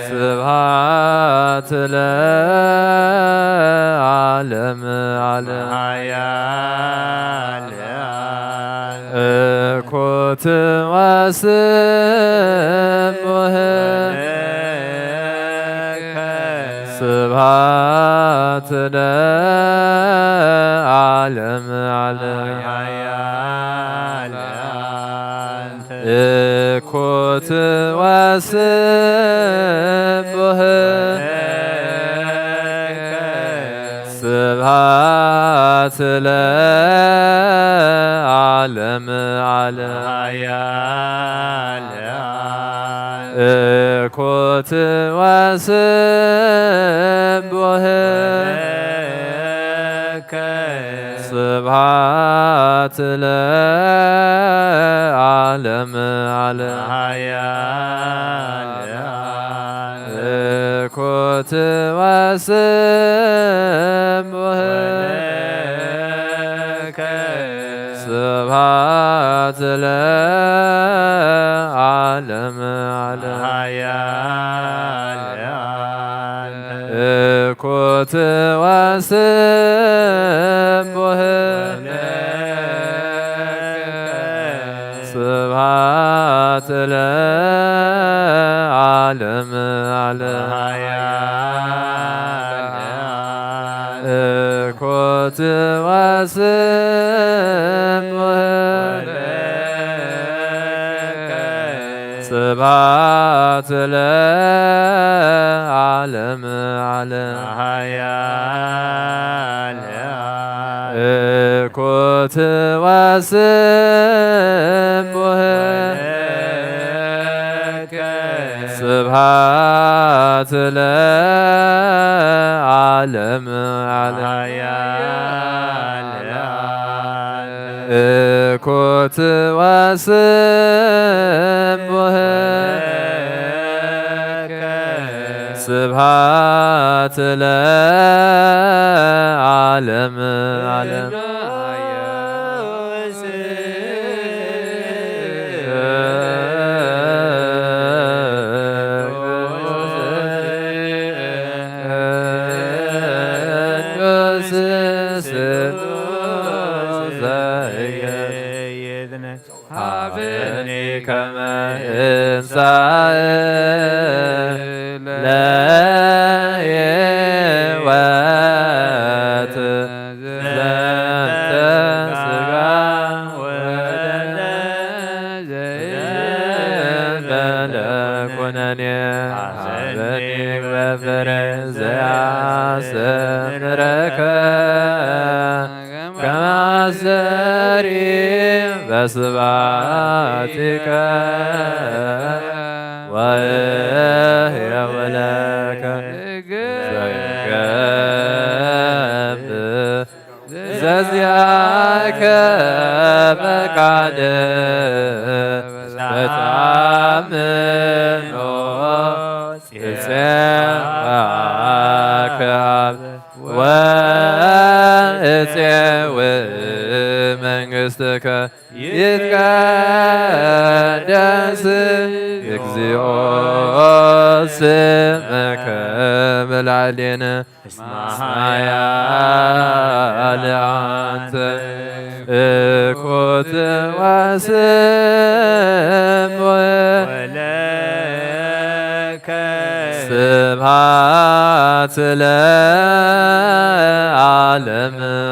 ስብሐት ለዓለመ ዓለም። እኩት ወስቡህ ስብሐት ለዓለመ ዓለም። እኩት ወስቡህ ስብሐት ለዓለመ ዓለም። እኩት ወስቡህ ስብሐት ለዓለመ ዓለም። እኩት ወስቡህ ስብሐት ለዓለመ ዓለም። እኩት ወስቡህ ስብሐት ለዓለመ ዓለም። እኩት ወስቡህ ስብሐት ለዓለመ ዓለም። እኩት ወስቡህ ስብሐት ለዓለመ ዓለም። እኩት ወስቡህ ስብሐት ለዓለመ ዓለም። ሀበኒ ከመ እንሳእ ለሕይወት ዘንተ ስጋ ወደም ዘይበለ ኩነኔ ሀበኒ በፍሬ ዘያስተምረከ ከማሰሪ በስባቲከ ወእህየውለከ ዘገብ ዘዚአከ ፈቃድ በታምኖ ይጼባከ አብ ወእጼው መንግሥትከ ይትቀደስ እግዚኦ ስምከ በላዕሌነ እስመ ኃያል አንተ እኩት ወስቡሕ ስብሐት ለዓለመ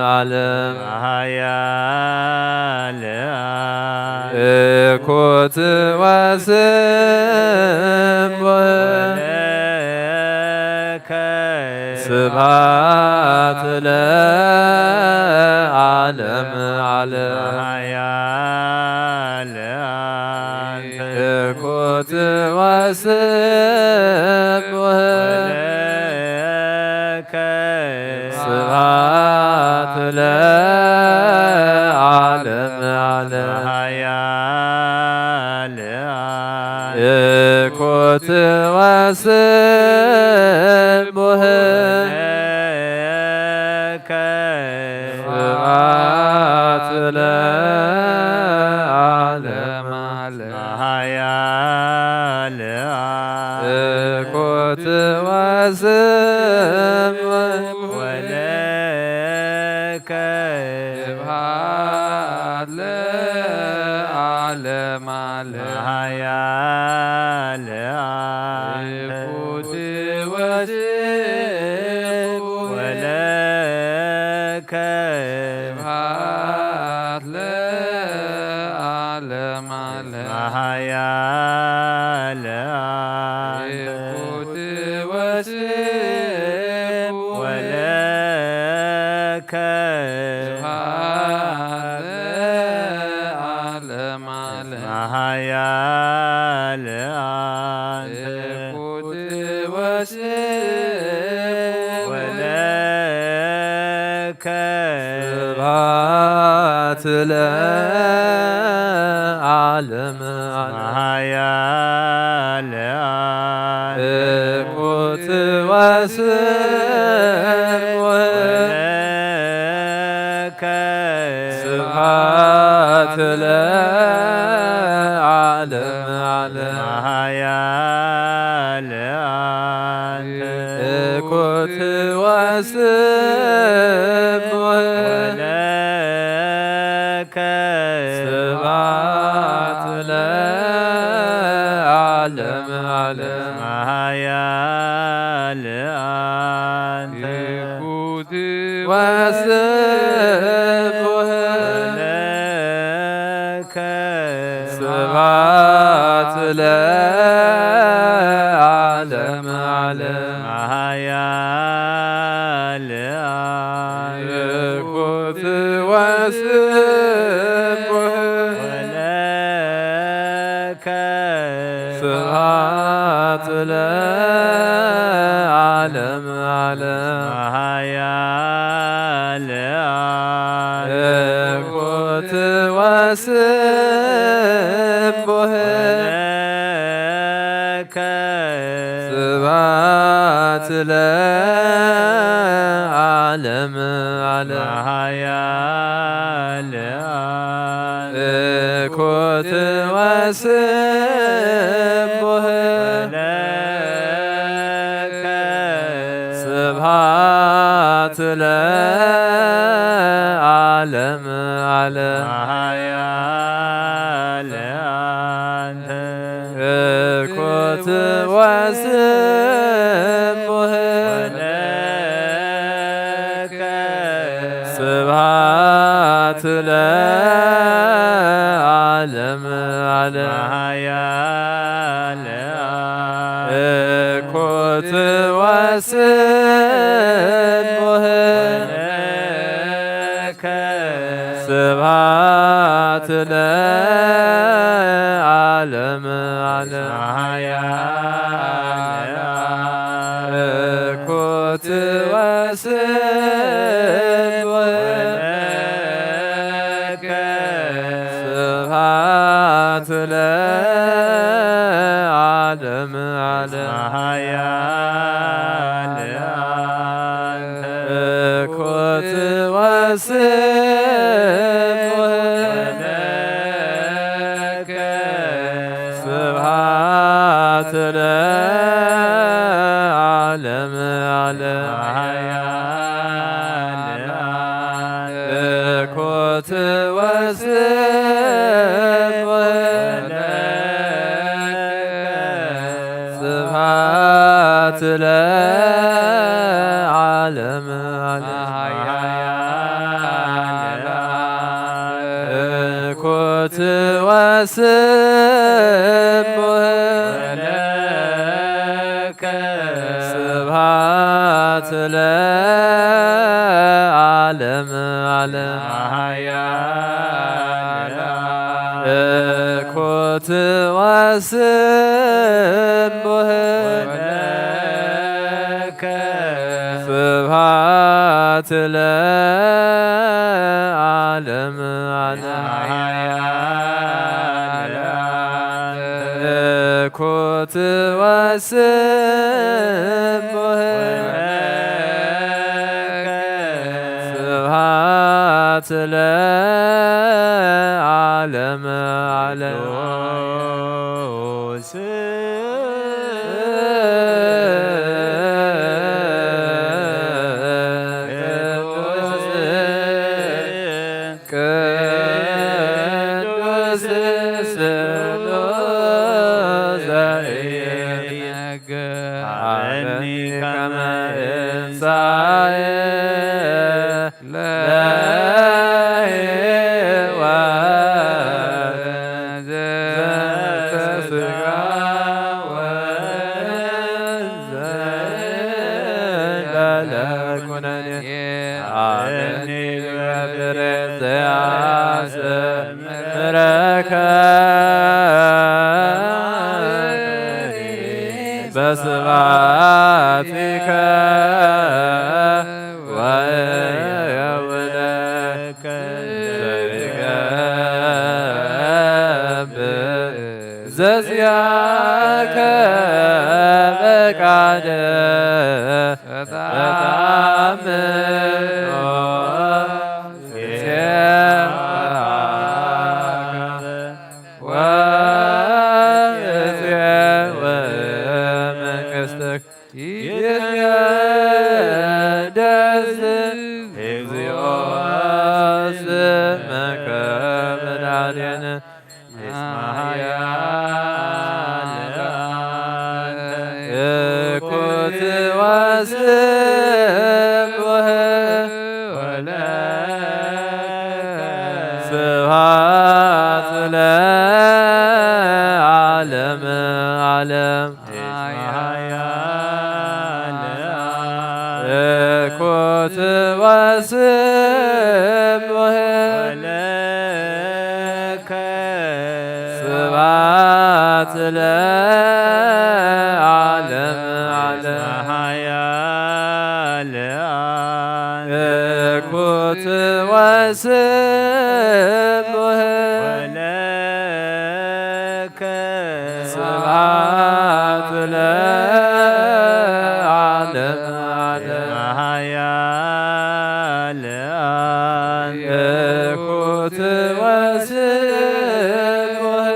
ዓለም። እኩት ወስቡሕ ስብሐት ለዓለመ ዓለም። እኩት ወስቡሕ ስብሐት ለ ኃያል እኩት ወስቡህ ለከ ስብሐት ለዓለመ ዓለም። ኃያል እኩት ወስቡህ ወለከ ስብሐት ለዓለመ ዓለም። ኃያል እኩት ወስቡህ ወለከ ስብሐት ለዓለመ ዓለም። ኃያል እኩት ወስቡህ ወለከ ስብሐት ለዓለመ ዓለም። ኃያል አንተ እኩት ወስቡህ ወለከ ስብሐት ለዓለመ ዓለም። ኃያል አንተ እኩት ወስቡህ ወለከ ስብሐት ለዓለመ ዓለም። ኃያል አንተ እኩት ወስቡህ ወለከ ስብሐት ለዓለመ ዓለም። ኃያል አንተ እኩት ወስቡህ ወለከ ስብሐት ለዓለመ ዓለም። ኃያል አንተ እኩት ወስቡህ ወለከ ስብሐት ለዓለመ ዓለም። ኃያል አንተ እኩት ወስቡህ ወለከ ስብሐት ለዓለመ ዓለም። ኃያል አንተ እኩት ወስቡህ ወለከ ስብሐት ለዓለመ ዓለም። ኃያል አንተ እኩት ወስቡህ ወለከ ስብሐት ለዓለመ ዓለም። ኃያል አንተ እኩት ወስቡህ ወለከ ስብሐት ለዓለመ ዓለም። ኃያል አንተ እኩት ወስቡህ ወለከ ስብሐት ለዓለመ ዓለም። ኃያል አንተ እኩት ወስቡህ ወለከ ስብሐት ለዓለመ ዓለም። ኃያል አንተ እኩት ወስቡህ ወለከ ስብሐት ለዓለመ ዓለም። ኃያል አንተ እኩት ወስቡህ ወለከ ስብሐት ለዓለመ ዓለም። ኃያል አንተ እኩት ወስቡህ ወለከ ስብሐት ለዓለመ ዓለም። ኃያል ወስቡሕ ስብሐት ለዓለመ ዓለም። ቅዱስ ስሉስ ዘኢነግር ሀበኒ ከመ እንሳኤ ለሕይወት ዘተስጋ ወዘእለ ኩነኔ ሀበኒ ግብረ ዘያስምረከ በስብሐቲከ ወየውለከ ዘይገብር ዘዚአከ በቃለ ተአምኖ ዜአከ ወእዜ ወመንግሥትከ ይትቀደስ እግዚኦ ስምከ በላዕሌነ እስመ ኃያል አንተ። እኩት ወስቡሕ ወለከ ስብሐት ለዓለመ ዓለም። እስመ ኃያል እኩት ወስቡሕ ወለከ ስብሐት ለዓለም ዓለም። ኃያል እኩት ወስቡሕ ወለከ ስብሐት ለዓለም ዓለም። ኃያል እኩት ወስቡሕ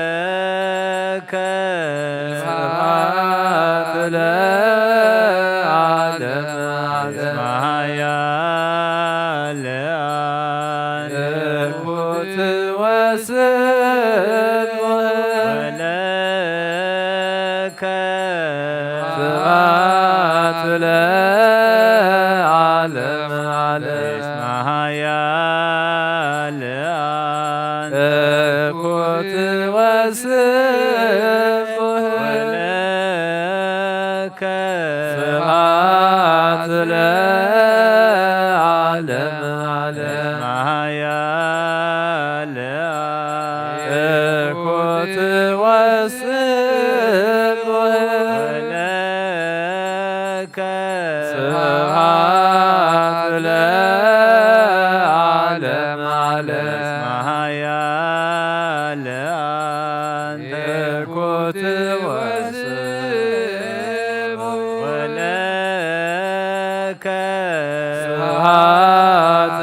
ወለከ ስብሐት ለዓለም ዓለም። ኃያል እኩት ወስቡሕ ወለከ ስብሐት ለዓለም ዓለም። እስመ ኃያል እኩት ወስቡሕ ወለከ ስብሐት ለዓለም ዓለም። ኃያል እኩት ወስቡሕ ወለከ ስብሐት ለዓለም ዓለም። እስመ ኃያል አንተ። እኩት ወስቡሕ ወለከ ስብሐት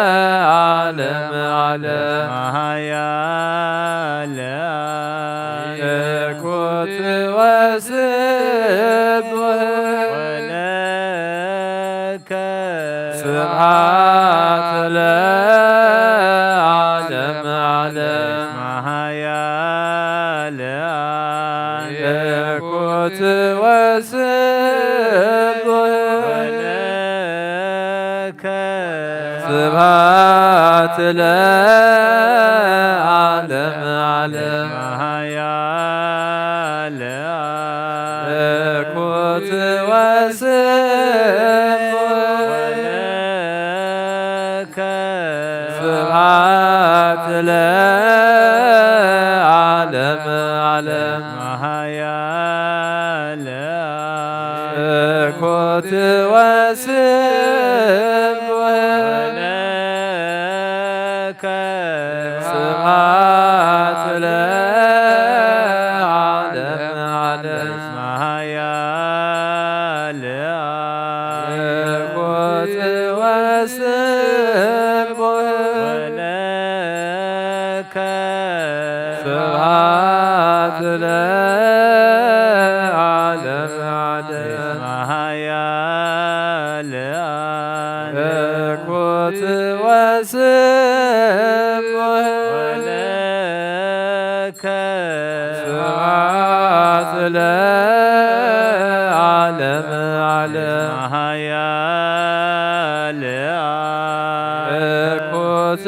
ለዓለም ዓለም። ኃያል እኩት ወስቡሕ ወለከ ስብሐት ለዓለም ዓለም። ኃያል እኩት ወስቡሕ ወለከ ስብሐት ለዓለም ዓለም። ኃያል እኩት ወስቡሕ ወለከ ስብሐት ለዓለም ዓለም። ኃያል እኩት ወስቡሕ ወለከ ስብሐት ለ ስብሐት ለዓለመ ዓለም። እኩት ወስቡሕ ወለከ። ስብሐት ለዓለመ ዓለም። እኩት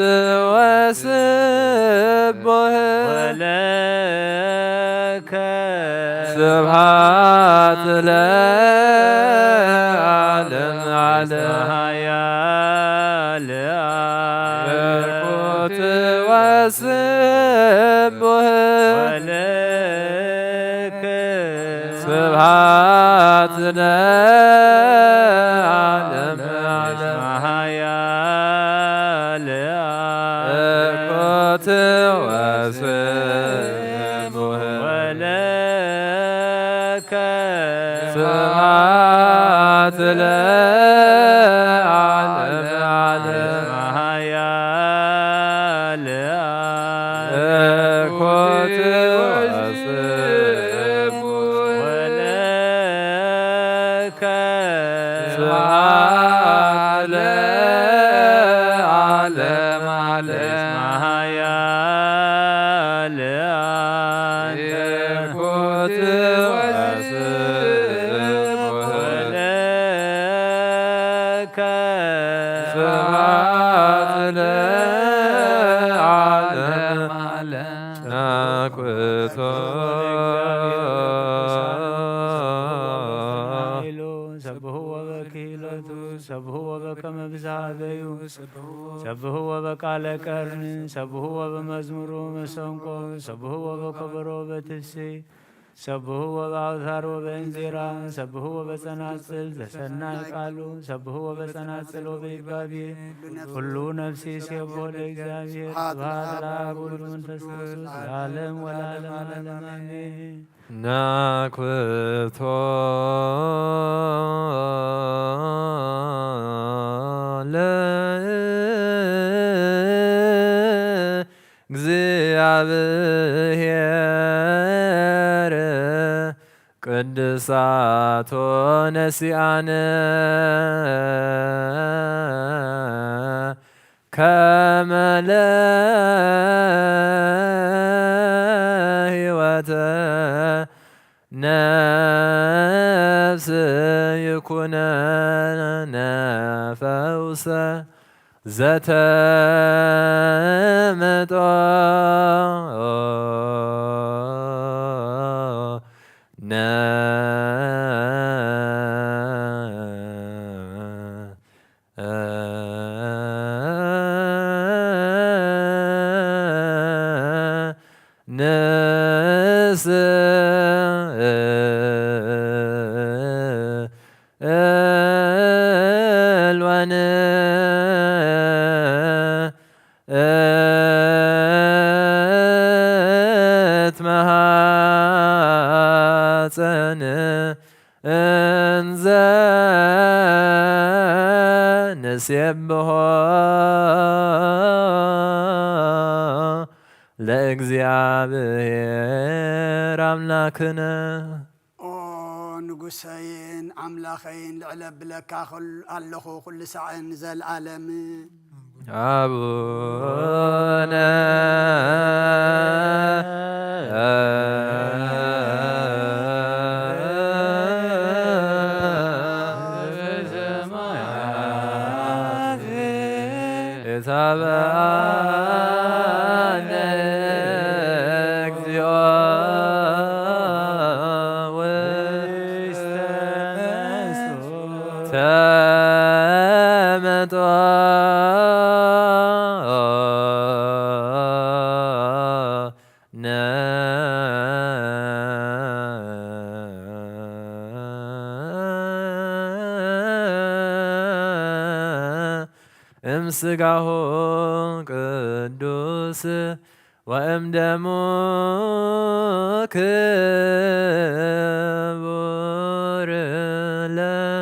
ወስቡሕ ወለከ። ስብሐት ለዓለም ዓለም። እኩት ወስቡሕ ወለከ። ስብሐት ለዓለም ዓለም። እኩት ወስቡሕ ወለከ። ስብሐት ለዓለም ዓለም። እኩት ወስቡሕ ወለከ። ስብሐት ለዓለም ዓለም። እኩት ወስቡሕ ወለከ። ስብሐት ለዓለም ዓለም። አኩቶ። ሰብህዎ በክሂለቱ፣ ሰብህዎ በከመ ብዝሃ በዩ፣ ሰብህዎ በቃለ ቀርን፣ ሰብህዎ በመዝሙሩ መሰንቆ፣ ሰብህዎ በከበሮ በትፍሲ፣ ሰብህዎ በአውታር ወበእንዚራ፣ ሰብህዎ በጸናጽል ዘሰናይ ቃሉ፣ ሰብህዎ በጸናጽል ወበይጋቤ። ኩሉ ነፍሲ ሴቦ ለእግዚአብሔር። ስብሐት ለአብ ወወልድ ወመንፈስ ቅዱስ ለዓለም ወለዓለም ዓለም አሜን። ናኩቶ ለእግዚአብሔር ቅድሳቶ ነሲአነ ከመ ለህይወተ ነፍስ ይኩነነ ፈውሰ ዘተመጦ ነ ንስእል ወን እትመሃፀን እንዘ ንሴብሖ ለእግዚኣብሔር ኣምላክነ። ኦ ንጉሰይን ኣምላኸይን፣ ልዕለ ብለካ ኩል-፣ ኣለኹ ኩሉ ሳዕን ዘልኣለም። ኣቡነ ዘበሰማያት ኢታብአነ እግዚኦ ውስተ ተመጦ ነ እምስጋሁ ቅዱስ ወእምደሙ ክቡር ለክርስቶስ።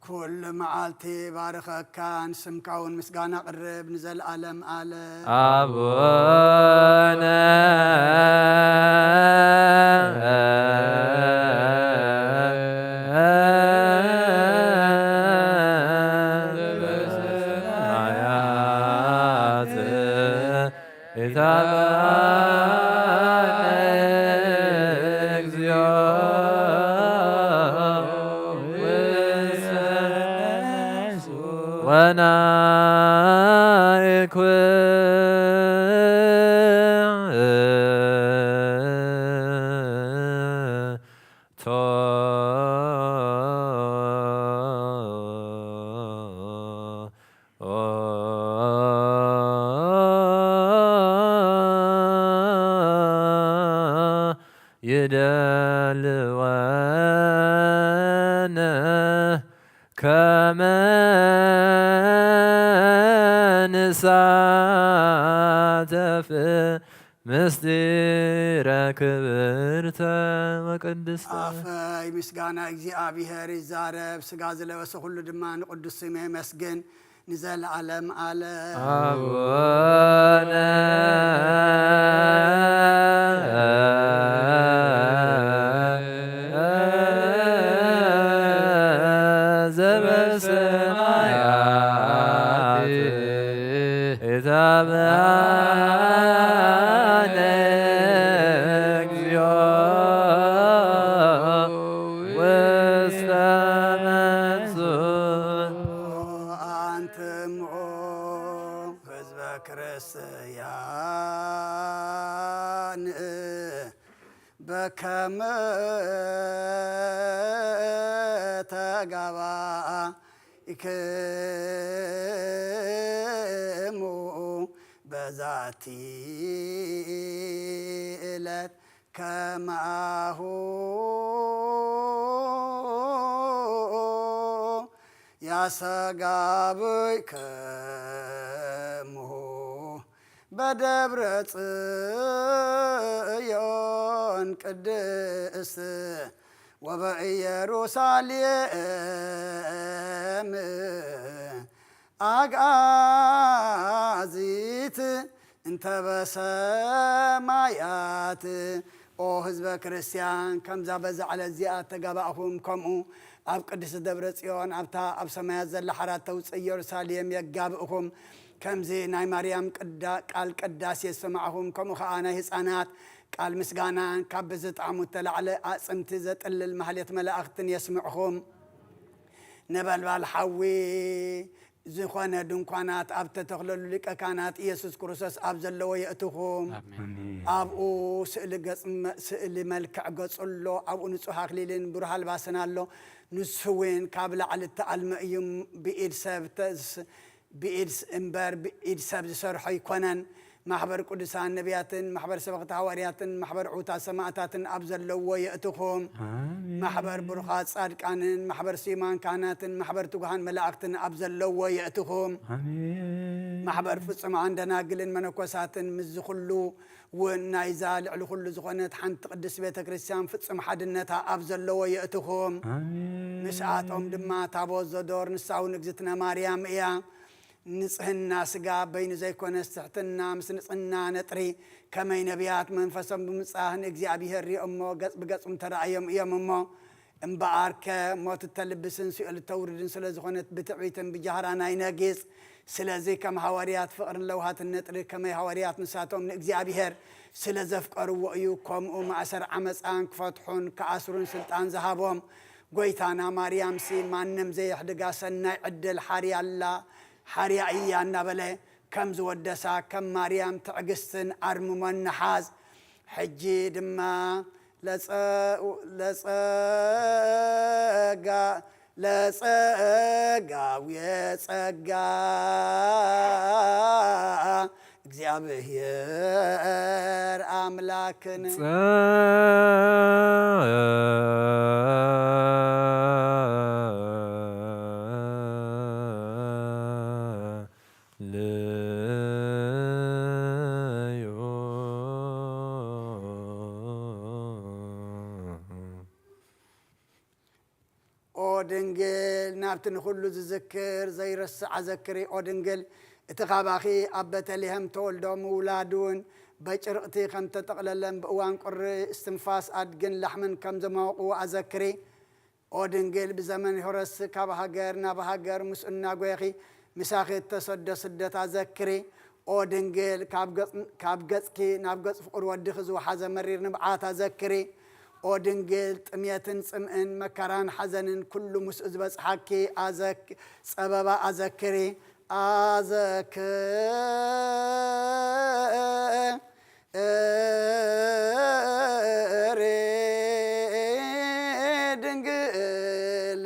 ኩሉ መዓልቲ ባርኸካ፣ ንስምካ እውን ምስጋና ቅርብ ንዘለኣለም ኣለ። ኣቡነ ሰማያት ኢታብአነ እግዚኦ ውስተ ወናይኩ ይደልወነ ከመ ንሳተፍ ምስጢረ ክብርተ ወቅድስተ። ኣፈይ ምስጋና እግዚኣብሔር ይዛረብ፣ ስጋ ዝለበሰ ኩሉ ድማ ንቅዱስ ስም የመስግን ንዘለዓለም ኣለ። ኣቡነ ዘበሰማያት ኢታብአነ እግዚኦ ውስተ መንሱ ኣንትምዑ ህዝበ ክርስትያን በከመ ተጋባእክሙ በዛቲ ዕለት ከማሁ ያሰጋብእክሙ በደብረ ጽዮን ቅድስት ወበኢየሩሳሌም ኣግኣዚት እንተ በሰማያት። ኦ ህዝበ ክርስቲያን፣ ከምዛ በዛ ዕለት እዚኣ እተጋባእኹም፣ ከምኡ ኣብ ቅድስቲ ደብረ ጽዮን ኣብታ ኣብ ሰማያት ዘላ ሓራት ተውፅእ ኢየሩሳሌም የጋብእኹም። ከምዚ ናይ ማርያም ቅዳ ቃል ቅዳሴ ዝሰማዕኹም፣ ከምኡ ኸዓ ናይ ህፃናት ቃል ምስጋናን ካብ ብዝጠዕሙ እተላዕለ ኣዕፅምቲ ዘጥልል ማህሌት መላእኽትን የስምዕኹም። ነበልባል ሓዊ ዝኾነ ድንኳናት ኣብ ተተኽለሉ ሊቀ ካህናት ኢየሱስ ክርስቶስ ኣብ ዘለዎ የእትኹም። ኣብኡ ስእሊ ገጽ መ- ስእሊ መልክዕ ገጹ ኣሎ። ኣብኡ ንጹህ ኣኽሊልን ብሩህ ኣልባስን ኣሎ። ንሱ እውን ካብ ላዕሊ እተኣልመ እዩ። ብኢድ ሰብ ተስ- ብኢድ ስ- እምበር ብኢድ ሰብ ዝሰርሖ ኣይኮነን። ማሕበር ቅዱሳን ነቢያትን ማሕበር ሰበኽቲ ሃዋርያትን ማሕበር ዕዉታት ሰማእታትን ኣብ ዘለዎ የእትኹም። ማሕበር ብሩኻት ጻድቃንን ማሕበር ስዩማን ካህናትን ማሕበር ትጉሃን መላእኽትን ኣብ ዘለዎ የእትኹም። ማሕበር ፍጹማን ደናግልን መነኮሳትን ምስዚ ኩሉ እውን ናይዛ ልዕሊ ኩሉ ዝኾነት ሓንቲ ቅድስቲ ቤተ ክርስቲያን ፍጹም ሓድነታ ኣብ ዘለዎ የእትኹም። ምስኣቶም ድማ ታቦት ዘዶር ንሳ እውን እግዝእትነ ማርያም እያ። ንጽህና ስጋ በይኑ ዘይኮነስ ትሕትና ምስ ንጽህና ነጥሪ፣ ከመይ ነቢያት መንፈሶም ብምጻህ ንእግዚኣብሔር ሪኦሞ ገጽ ብገጽ ምተራእዮም እዮም እሞ። እምበኣርከ ሞት እተልብስን ሲኦል እተውርድን ስለ ዝኾነት ብትዕቢትን ብጃህራን ኣይነጊጽ። ስለዚ ከም ሃዋርያት ፍቕርን ለውሃትን ነጥሪ፣ ከመይ ሃዋርያት ንሳቶም ንእግዚኣብሔር ስለ ዘፍቀርዎ እዩ ከምኡ ማእሰር ዓመጻን ክፈትሑን ክኣስሩን ስልጣን ዝሃቦም። ጎይታና ማርያምሲ ማንም ዘየሕድጋ ሰናይ ዕድል ሓርያ ኣላ ሓርያ እያ እናበለ ከም ዝወደሳ ከም ማርያም ትዕግስትን ኣርምሞን ንሓዝ። ሕጂ ድማ ለጸ- ለጸጋ ለጸጋዊ ጸጋ እግዚኣብሔር ኣምላክን ጸልዩ። ኦ ድንግል ኣብቲ ንኹሉ ዝዝክር ዘይረስዕ ኣዘክሪ ኦ ድንግል፣ እቲ ካባኺ ኣብ ቤተልሔም ተወልዶ ምውላዱን በጭርቕቲ ከም ተጠቕለለን ብእዋን ቁሪ እስትንፋስ ኣድግን ላሕምን ከም ዘማወቕዎ ኣዘክሪ። ኦ ድንግል፣ ብዘመን ሄሮድስ ካብ ሃገር ናብ ሃገር ምስኡ እናጎየኺ ምሳኺ እተሰዶ ስደት ኣዘክሪ። ኦ ድንግል፣ ካብ ገጽ-፣ ካብ ገጽኪ ናብ ገጽ ፍቑር ወድኺ ዝወሓዘ መሪር ንብዓት ኣዘክሪ። ኦ ድንግል፣ ጥሜትን ጽምእን መከራን ሓዘንን ኩሉ ምስኡ ዝበጽሓኪ ኣዘክ-፣ ጸበባ ኣዘክሪ። ኣዘክሪ ድንግል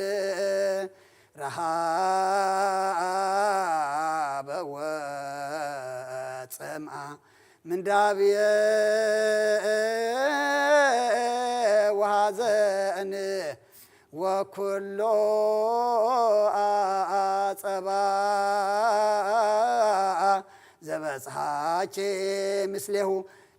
ረሃበ ወጽምኣ ምንዳብየ ወሃዘን ወኩሎ ኣጸባ ዘበጽሓቼ ምስሌሁ።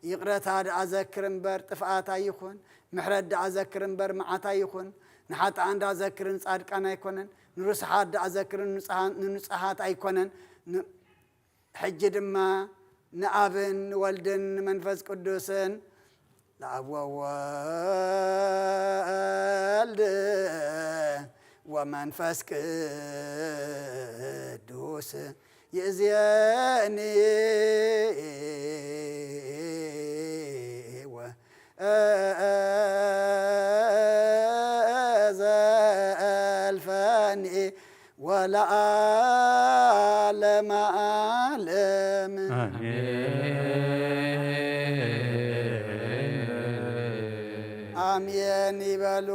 ይቕረታ ደኣ ዘክር እምበር ጥፍኣት ኣይኹን፣ ምሕረት ደኣ ዘክር እምበር መዓት ኣይኹን። ንሓጥኣን ደኣ ዘክር ንጻድቃን ኣይኮነን፣ ንርሱሓት ደኣ ዘክር ንጹሃን-፣ ንንጹሃት ኣይኮነን። ን-፣ ሕጂ ድማ ንኣብን ንወልድን ንመንፈስ ቅዱስን፣ ንኣብ ወወልድ ወመንፈስ ቅዱስ ይእዝየኒ ወዘልፈኒ ወለዓለመ ዓለም። ኣሜን። ኣሜን ይበሉ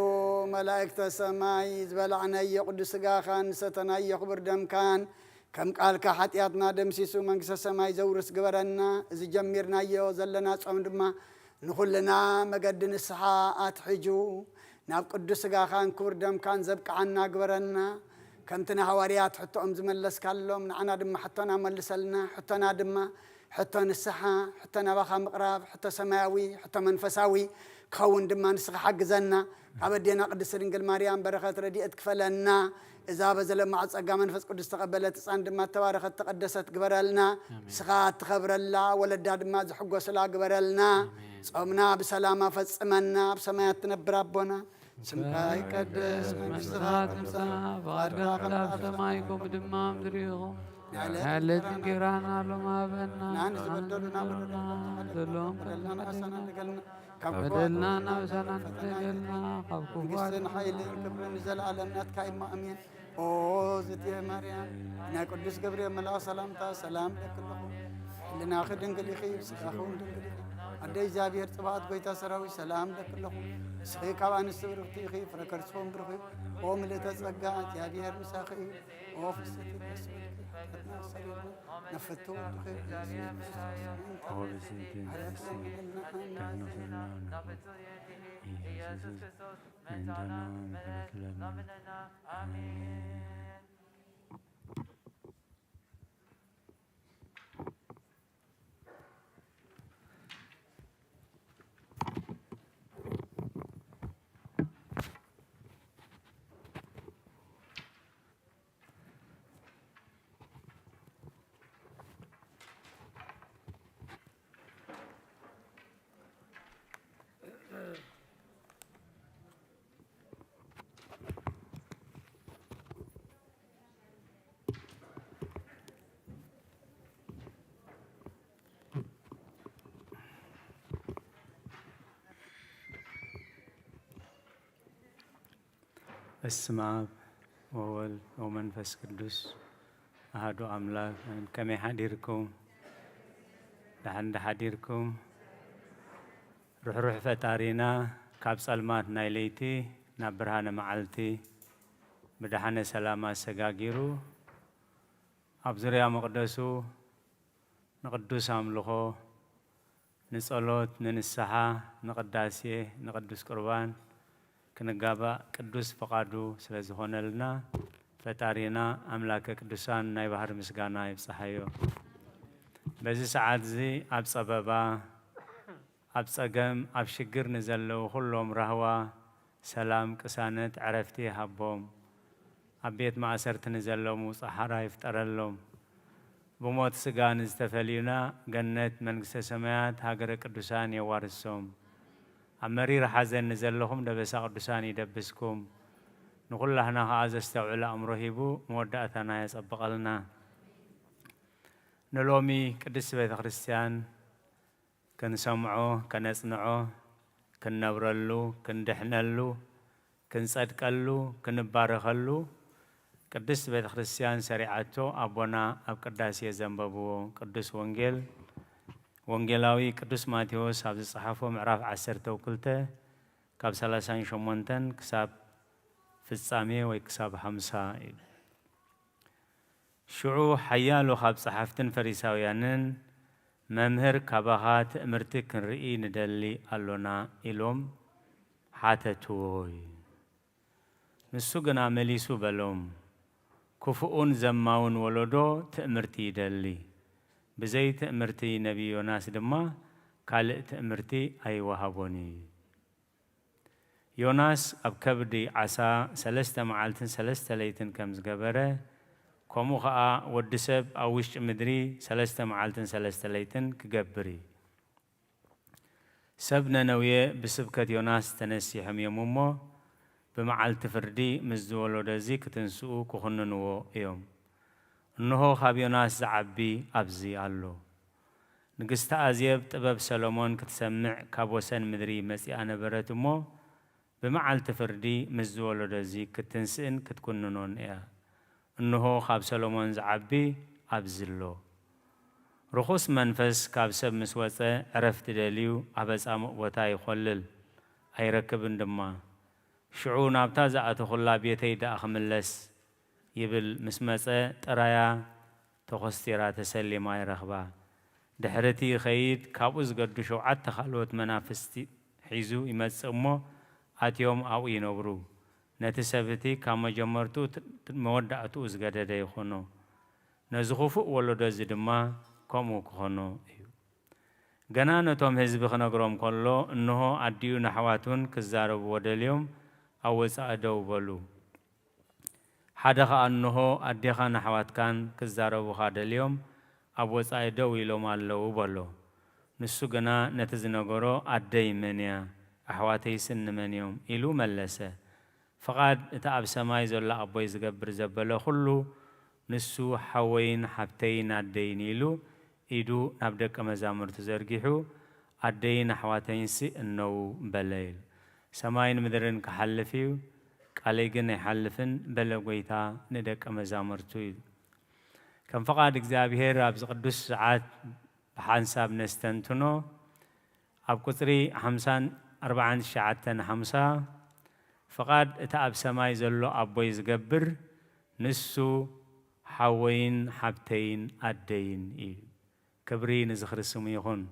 መላእክተ ሰማይ። ዝበላዕናዮ ቅዱስ ሥጋኻን ዝሰተናዮ ክቡር ደምካን ከም ቃልካ ሓጢኣትና ደምሲሱ መንግስተ ሰማይ ዘውርስ ግበረና። እዚ ጀሚርናዮ ዘለና ጾም ድማ ንኹልና መገዲ ንስሓ ኣትሕጁ ናብ ቅዱስ ሥጋኻን ክቡር ደምካን ዘብቅዓና ግበረና። ከምቲ ንሃዋርያት ሕቶኦም ዝመለስካሎም ንዓና ድማ ሕቶና መልሰልና። ሕቶና ድማ ሕቶ ንስሓ፣ ሕቶ ናባኻ ምቕራብ፣ ሕቶ ሰማያዊ፣ ሕቶ መንፈሳዊ ክኸውን ድማ ንስኻ ሓግዘና። ካብ ኣዴና ቅድስት ድንግል ማርያም በረኸት ረድኤት ክፈለና። እዛ በዘለማዖ ጸጋ መንፈስ ቅዱስ ተቐበለት ህፃን ድማ ተባረኸት ተቐደሰት ግበረልና። ኣሜን። ንስኻ እትኸብረላ ወለዳ ድማ ዝሕጎስላ ግበረልና። ኣሜን። ጾምና ብሰላም ኣፈጽመና። ኣብ ሰማያት ትነብር ኣቦና ስምካ ይቀደስ፣ መንግስትኻ ትምጻእ፣ ፍቓድካ ከም ኣብ ሰማይ ከምኡ ድማ ኣብ ምድሪ ይኹን። ንዕለት እንጀራና ሎሚ ሃበና፣ ንዓና ዝበደሉና በደልና ዘለዎም በደልና ንዓና ንሓሰና ንገልና፣ ካብ በደልና ናብ ሰላም ትገልና፣ ካብ ክፉ መንግስትን ሓይልን ክብርን ንዘለኣለም ናትካ እዩ። ኣሜን። ኦ ዝትየ ማርያም፣ ናይ ቅዱስ ገብርኤል መልኣኽ ሰላምታ ሰላም ለኪ ኣለኹ። ሕልናኺ ድንግል ኢኺ፣ ስጋኺ እውን ድንግል እዩ። ኣደ እግዚኣብሔር ጽባኦት፣ ጎይታ ሰራዊት፣ ሰላም ለኪ ኣለኹ። ንስኺ ካብ ኣንስቲ ብርኽቲ ኢኺ፣ ፍረ ከርስኺ እውን ብሩኽ እዩ። ኦ ምልእተ ጸጋ፣ እግዚኣብሔር ምሳኺ እዩ። ኦ ፍስሕቲ ደስ ይበልኪ፣ ሓጢኣትና ኣስተሰርየልና፣ ነፍቱ ወድኺ ኢየሱስ ክርስቶስ ምእንተ ኦ ብስንኪ ሓጢኣትና ንስቲ ይምልና። ኣሜን። ከነኽልና ንኹን። ኢየሱስ ክርስቶስ ምእንታና ምሕረት ለምን። ኣሜን። በስመ አብ ወወልድ ወመንፈስ ቅዱስ አሐዱ አምላክ አሜን። ከመይ ሓዲርኩም? ደሓን ዶ ሓዲርኩም? ርሕሩሕ ፈጣሪና ካብ ጸልማት ናይ ለይቲ ናብ ብርሃነ መዓልቲ ብደሓነ ሰላም ኣሰጋጊሩ ኣብ ዙርያ መቕደሱ ንቕዱስ ኣምልኾ፣ ንጸሎት፣ ንንስሓ፣ ንቕዳሴ፣ ንቅዱስ ቁርባን ክንጋባእ ቅዱስ ፍቓዱ ስለ ዝኾነልና፣ ፈጣሪና ኣምላከ ቅዱሳን ናይ ባህሪ ምስጋና ይብጽሓዮ። በዚ ሰዓት እዚ ኣብ ጸበባ፣ ኣብ ጸገም፣ ኣብ ሽግር ንዘለዉ ኩሎም ራህዋ፣ ሰላም፣ ቅሳነት፣ ዕረፍቲ ይሃቦም። ኣብ ቤት ማእሰርቲ ንዘለዉ ምውጻእ ሓራ ይፍጠረሎም። ብሞት ስጋ ንዝተፈልዩና ገነት መንግስተ ሰማያት ሃገረ ቅዱሳን የዋርሶም። ኣብ መሪር ሓዘን ንዘለኹም ደበሳ ቅዱሳን ይደብስኩም። ንኹላህና ኸኣ ዘስተውዕል ኣእምሮ ሂቡ መወዳእታና የጸብቐልና። ንሎሚ ቅድስት ቤተ ክርስቲያን ክንሰምዖ፣ ከነጽንዖ፣ ክንነብረሉ፣ ክንድሕነሉ፣ ክንጸድቀሉ፣ ክንባረኸሉ ቅድስት ቤተ ክርስቲያን ሰሪዓቶ ኣቦና ኣብ ቅዳሴ ዘንበብዎ ቅዱስ ወንጌል ወንጌላዊ ቅዱስ ማቴዎስ ኣብ ዝጸሓፎ ምዕራፍ ዓሰርተ ክልተ ካብ ሰላሳን ሸሞንተን ክሳብ ፍጻሜ ወይ ክሳብ ሓምሳ እዩ። ሽዑ ሓያሎ ካብ ጸሓፍትን ፈሪሳውያንን፣ "መምህር፣ ካባኻ ትእምርቲ ክንርኢ ንደሊ ኣሎና" ኢሎም ሓተትዎ እዩ። ንሱ ግና መሊሱ በሎም፣ "ክፉኡን ዘማውን ወለዶ ትእምርቲ ይደሊ። ብዘይ ትእምርቲ ነቢይ ዮናስ ድማ ካልእ ትእምርቲ ኣይወሃቦን እዩ። ዮናስ ኣብ ከብዲ ዓሳ ሰለስተ መዓልትን ሰለስተ ለይትን ከም ዝገበረ፣ ከምኡ ኸኣ ወዲ ሰብ ኣብ ውሽጢ ምድሪ ሰለስተ መዓልትን ሰለስተ ለይትን ክገብር እዩ። ሰብ ነነውየ ብስብከት ዮናስ ተነሲሖም እዮም እሞ፣ ብመዓልቲ ፍርዲ ምስ ዝወለዶ እዚ ክትንስኡ ክኹንንዎ እዮም። እንሆ፣ ካብ ዮናስ ዝዓቢ ኣብዚ ኣሎ። ንግስቲ ኣዜብ ጥበብ ሰሎሞን ክትሰምዕ ካብ ወሰን ምድሪ መጺኣ ነበረት እሞ፣ ብመዓልቲ ፍርዲ ምስ ዝወለዶ እዚ ክትንስእን ክትኩንኖን እያ። እንሆ፣ ካብ ሰሎሞን ዝዓቢ ኣብዚ ኣሎ። ርኹስ መንፈስ ካብ ሰብ ምስ ወጸ፣ ዕረፍቲ ደልዩ ኣብ ኣጻምእ ቦታ ይኾልል፣ ኣይረክብን ድማ። ሽዑ፣ ናብታ ዝኣተኹላ ቤተይ ደኣ ክምለስ ይብል ምስ መጸ፣ ጥራያ ተኾስቲራ ተሰሊማ ይረኽባ። ድሕሪ እቲ ይኸይድ፣ ካብኡ ዝገዱ ሸውዓተ ካልኦት መናፍስቲ ሒዙ ይመጽእ እሞ፣ ኣትዮም ኣብኡ ይነብሩ። ነቲ ሰብ እቲ ካብ መጀመርትኡ ት-፣ መወዳእትኡ ዝገደደ ይኾኖ። ነዚ ኽፉእ ወለዶ እዚ ድማ ከምኡ ክኾኖ እዩ። ገና ነቶም ህዝቢ ክነግሮም ከሎ፣ እንሆ፣ ኣዲኡን ኣሕዋቱን ክዛረብዎ ደልዮም ኣብ ወጻኢ ደው በሉ። ሓደ ኸኣ፣ እንሆ፣ ኣዴኻን ኣሕዋትካን ክዛረቡኻ ደልዮም ኣብ ወጻኢ ደው ኢሎም ኣለዉ በሎ። ንሱ ግና ነቲ ዝነገሮ፣ "ኣደይ መን እያ? ኣሕዋተይስ እንመን እዮም?" ኢሉ መለሰ። ፍቓድ እቲ ኣብ ሰማይ ዘሎ ኣቦይ ዝገብር ዘበለ ኹሉ፣ ንሱ ሓወይን ሓብተይን ኣደይን ኢሉ ኢዱ ናብ ደቀ መዛሙርቱ ዘርጊሑ፣ "ኣደይን ኣሕዋተይንሲ እነዉ" በለ ኢሉ። "ሰማይን ምድርን ክሓልፍ እዩ፣ ቃለይ ግን ኣይሓልፍን" በለ ጐይታ ንደቀ መዛሙርቱ ኢሉ። ከም ፍቓድ እግዚኣብሔር ኣብዚ ቅዱስ ሰዓት ብሓንሳብ ነስተንትኖ፣ ኣብ ቁጽሪ ሓምሳን ኣርባዓን ትሽዓተን ሓምሳ፣ ፍቓድ እቲ ኣብ ሰማይ ዘሎ ኣቦይ ዝገብር፣ ንሱ ሓወይን ሓብተይን ኣደይን እዩ። ክብሪ ንዝኽሪ ስሙ ይኹን።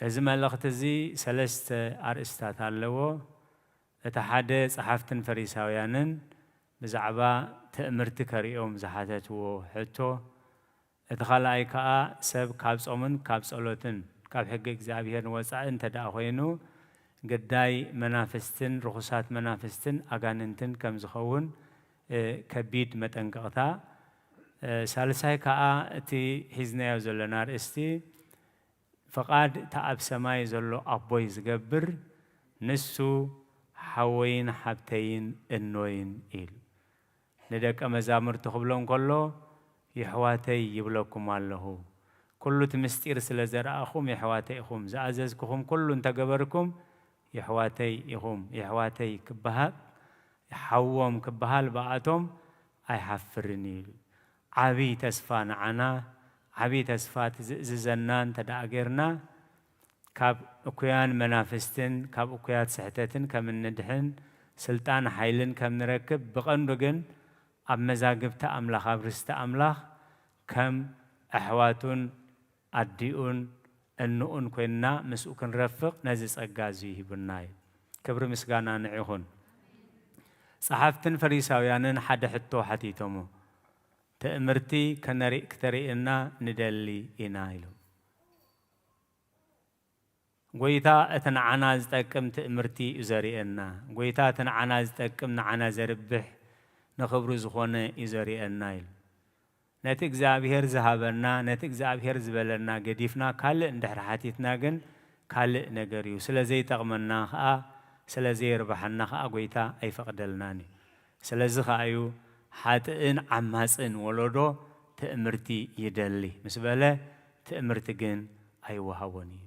እዚ መልእኽቲ እዚ ሰለስተ ኣርእስታት ኣለዎ። እቲ ሓደ፣ ጸሓፍትን ፈሪሳውያንን ብዛዕባ ትእምርቲ ከርእዮም ዝሓተትዎ ሕቶ፣ እቲ ካልኣይ ከኣ፣ ሰብ ካብ ጾምን ካብ ጸሎትን ካብ ሕጊ እግዚኣብሔር ንወጻኢ እንተ ደኣ ኾይኑ፣ ግዳይ መናፍስትን ርኹሳት መናፍስትን ኣጋንንትን ከም ዝኸውን፣ እ፣ ከቢድ መጠንቀቕታ። እ፣ ሳልሳይ ከኣ፣ እቲ ሒዝናዮ ዘለና ኣርእስቲ፣ ፍቓድ እቲ ኣብ ሰማይ ዘሎ ኣቦይ ዝገብር፣ ንሱ ሓወይን ሓብተይን እኖይን ኢሉ። ንደቀ መዛሙርቲ ክብሎ እንከሎ፣ "የሕዋተይ ይብለኩም ኣለኹ፣ ኩሉ እቲ ምስጢር ስለ ዘርኣኹም የሕዋተይ ኢኹም፣ ዝኣዘዝኩኹም ኩሉ እንተገበርኩም የሕዋተይ ኢኹም።" የሕዋተይ ክበሃል፣ ሓዎም ክበሃል ብኣቶም ኣይሓፍርን እዩ። ዓቢ ተስፋ ንዓና፣ ዓቢ ተስፋ ትዝእዝዘና እንተ ደኣ ጌርና፣ ካብ እኩያን መናፍስትን ካብ እኩያት ስሕተትን ከም እንድሕን፣ ስልጣን ሓይልን ከም ንረክብ፣ ብቐንዱ ግን ኣብ መዛግብቲ ኣምላኽ፣ ኣብ ርስቲ ኣምላኽ ከም ኣሕዋቱን ኣዲኡን እንኡን ኮይንና ምስኡ ክንረፍቕ ነዚ ጸጋ እዚ ሂቡና እዩ። ክብሪ ምስጋና ንዒኹን። ጸሓፍትን ፈሪሳውያንን ሓደ ሕቶ ሓቲቶሞ፣ "ትእምርቲ ከነርኢ-፣ ክተርእየና ንደሊ ኢና" ኢሉ። ጐይታ እቲ ንዓና ዝጠቅም ትእምርቲ እዩ ዘርእየና። ጐይታ እቲ ንዓና ዝጠቅም፣ ንዓና ዘርብሕ፣ ንኽብሩ ዝኾነ እዩ ዘርእየና ኢሉ። ነቲ እግዚኣብሔር ዝሃበና፣ ነቲ እግዚኣብሔር ዝበለና ገዲፍና ካልእ እንድሕር ሓቲትና ግን ካልእ ነገር እዩ። ስለ ዘይጠቕመና ኸኣ፣ ስለ ዘየርብሓና ኸኣ ጐይታ ኣይፈቕደልናን እዩ። ስለዚ ኸኣ እዩ ሓጥእን ዓማጽን ወለዶ ትእምርቲ ይደሊ ምስ በለ፣ ትእምርቲ ግን ኣይወሃቦን እዩ።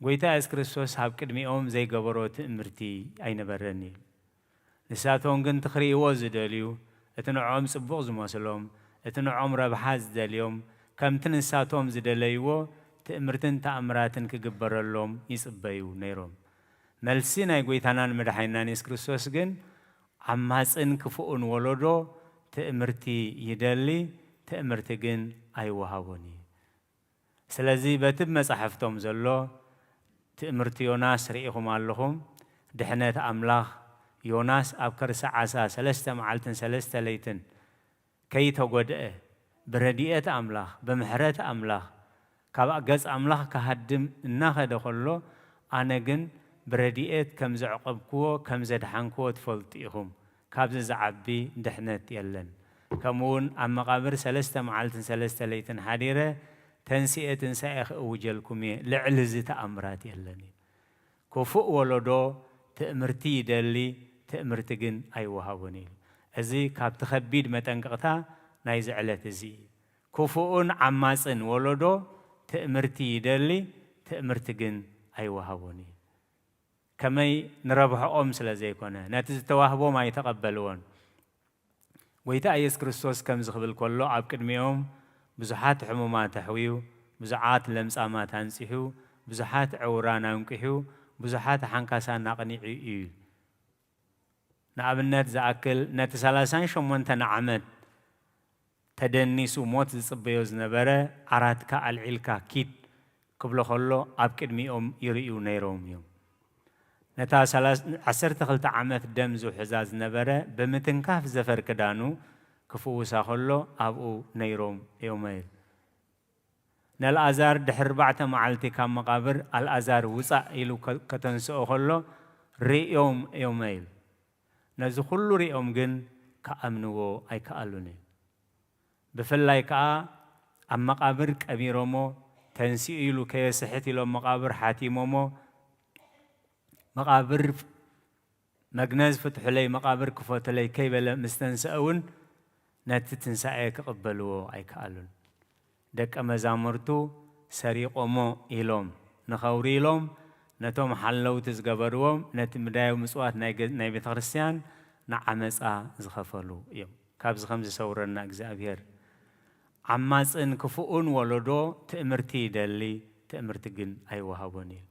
ጐይታ የሱስ ክርስቶስ ኣብ ቅድሚኦም ዘይገበሮ ትእምርቲ ኣይነበረን እዩ። ንሳቶም ግን እቲ ክርእይዎ ዝደልዩ፣ እቲ ንዕኦም ጽቡቕ ዝመስሎም፣ እቲ ንዕኦም ረብሓ ዝደልዮም፣ ከምቲ ንሳቶም ዝደለይዎ ትእምርትን ተኣምራትን ክግበረሎም ይጽበዩ ነይሮም። መልሲ ናይ ጐይታናን መድሓኒናን የሱስ ክርስቶስ ግን ዓማጽን ክፉእን ወለዶ ትእምርቲ ይደሊ፣ ትእምርቲ ግን ኣይወሃቦን እዩ። ስለዚ በቲ መጻሕፍቶም ዘሎ ትእምርቲ ዮናስ ርኢኹም ኣለኹም። ድሕነት ኣምላኽ ዮናስ ኣብ ከርሲ ዓሳ ሰለስተ መዓልትን ሰለስተ ለይትን ከይተጎድአ ብረድኤት ኣምላኽ፣ ብምሕረት ኣምላኽ ካብ ገጽ ኣምላኽ ክሃድም እናኸደ ከሎ፣ ኣነ ግን ብረድኤት ከም ዘዕቆብክዎ፣ ከም ዘድሓንክዎ ትፈልጡ ኢኹም። ካብዚ ዝዓቢ ድሕነት የለን። ከምኡ እውን ኣብ መቓብር ሰለስተ መዓልትን ሰለስተ ለይትን ሓዲረ፣ ተንሲኤ ትንሳኤ ክእውጀልኩም እየ፣ ልዕሊ እዚ ተኣምራት የለን እዩ። ክፉእ ወለዶ ትእምርቲ ይደሊ፣ ትእምርቲ ግን ኣይወሃቦን እዩ። እዚ ካብቲ ከቢድ መጠንቀቕታ ናይዚ ዕለት እዚ እዩ። ክፉእን ዓማጽን ወለዶ ትእምርቲ ይደሊ፣ ትእምርቲ ግን ኣይወሃቦን እዩ። ከመይ ንረብሕኦም ስለ ዘይኮነ፣ ነቲ ዝተዋህቦም ኣይተቐበልዎን። ጐይታ ኢየሱስ ክርስቶስ ከምዚ ክብል ከሎ፣ ኣብ ቅድሚኦም ብዙሓት ሕሙማት ኣሕውዩ፣ ብዙሓት ለምጻማት ኣንጺሑ፣ ብዙሓት ዕውራን ኣንቂሑ፣ ብዙሓት ሓንካሳን ኣቕኒዑ እዩ። ንኣብነት ዝኣክል፣ ነቲ ሰላሳን ሸሞንተን ዓመት ተደኒሱ ሞት ዝጽበዮ ዝነበረ፣ ዓራትካ ኣልዒልካ ኪድ ክብሎ ከሎ፣ ኣብ ቅድሚኦም ይርእዩ ነይሮም እዮም። ነታ ሰላሳ ዓሰርተ ክልተ ዓመት ደም ዝውሕዛ ዝነበረ፣ ብምትንካፍ ዘፈር ክዳኑ ክፍውሳ ከሎ፣ ኣብኡ ነይሮም እዮም። ነልኣዛር ድሕሪ ኣርባዕተ መዓልቲ ካብ መቓብር፣ ኣልኣዛር ውጻእ ኢሉ ከ-፣ ከተንስኦ ከሎ፣ ርእዮም እዮም ኢሉ። ነዚ ኩሉ ርእዮም ግን ክኣምንዎ ኣይከኣሉን እዩ። ብፍላይ ከኣ ኣብ መቓብር ቀቢሮሞ፣ ተንሲኡ ኢሉ ከየስሕት ኢሎም መቓብር ሓቲሞሞ፣ መቓብር መግነዝ ፍትሑለይ፣ መቓብር ክፈቱለይ ከይበለ ምስ ተንስአ እውን፣ ነቲ ትንሳኤ ክቕበልዎ ኣይከኣሉን። ደቀ መዛሙርቱ ሰሪቖሞ ኢሎም ንኸውሪ ኢሎም፣ ነቶም ሓለውቲ ዝገበርዎም፣ ነቲ ምዳያዊ ምጽዋት ናይ ገ-፣ ናይ ቤተ ክርስቲያን ንዓመጻ ዝኸፈሉ እዮም። ካብዚ ከም ዝሰውረና እግዚኣብሔር። ዓማጽን ክፉእን ወለዶ ትእምርቲ ይደሊ፣ ትእምርቲ ግን ኣይወሃቦን እዩ።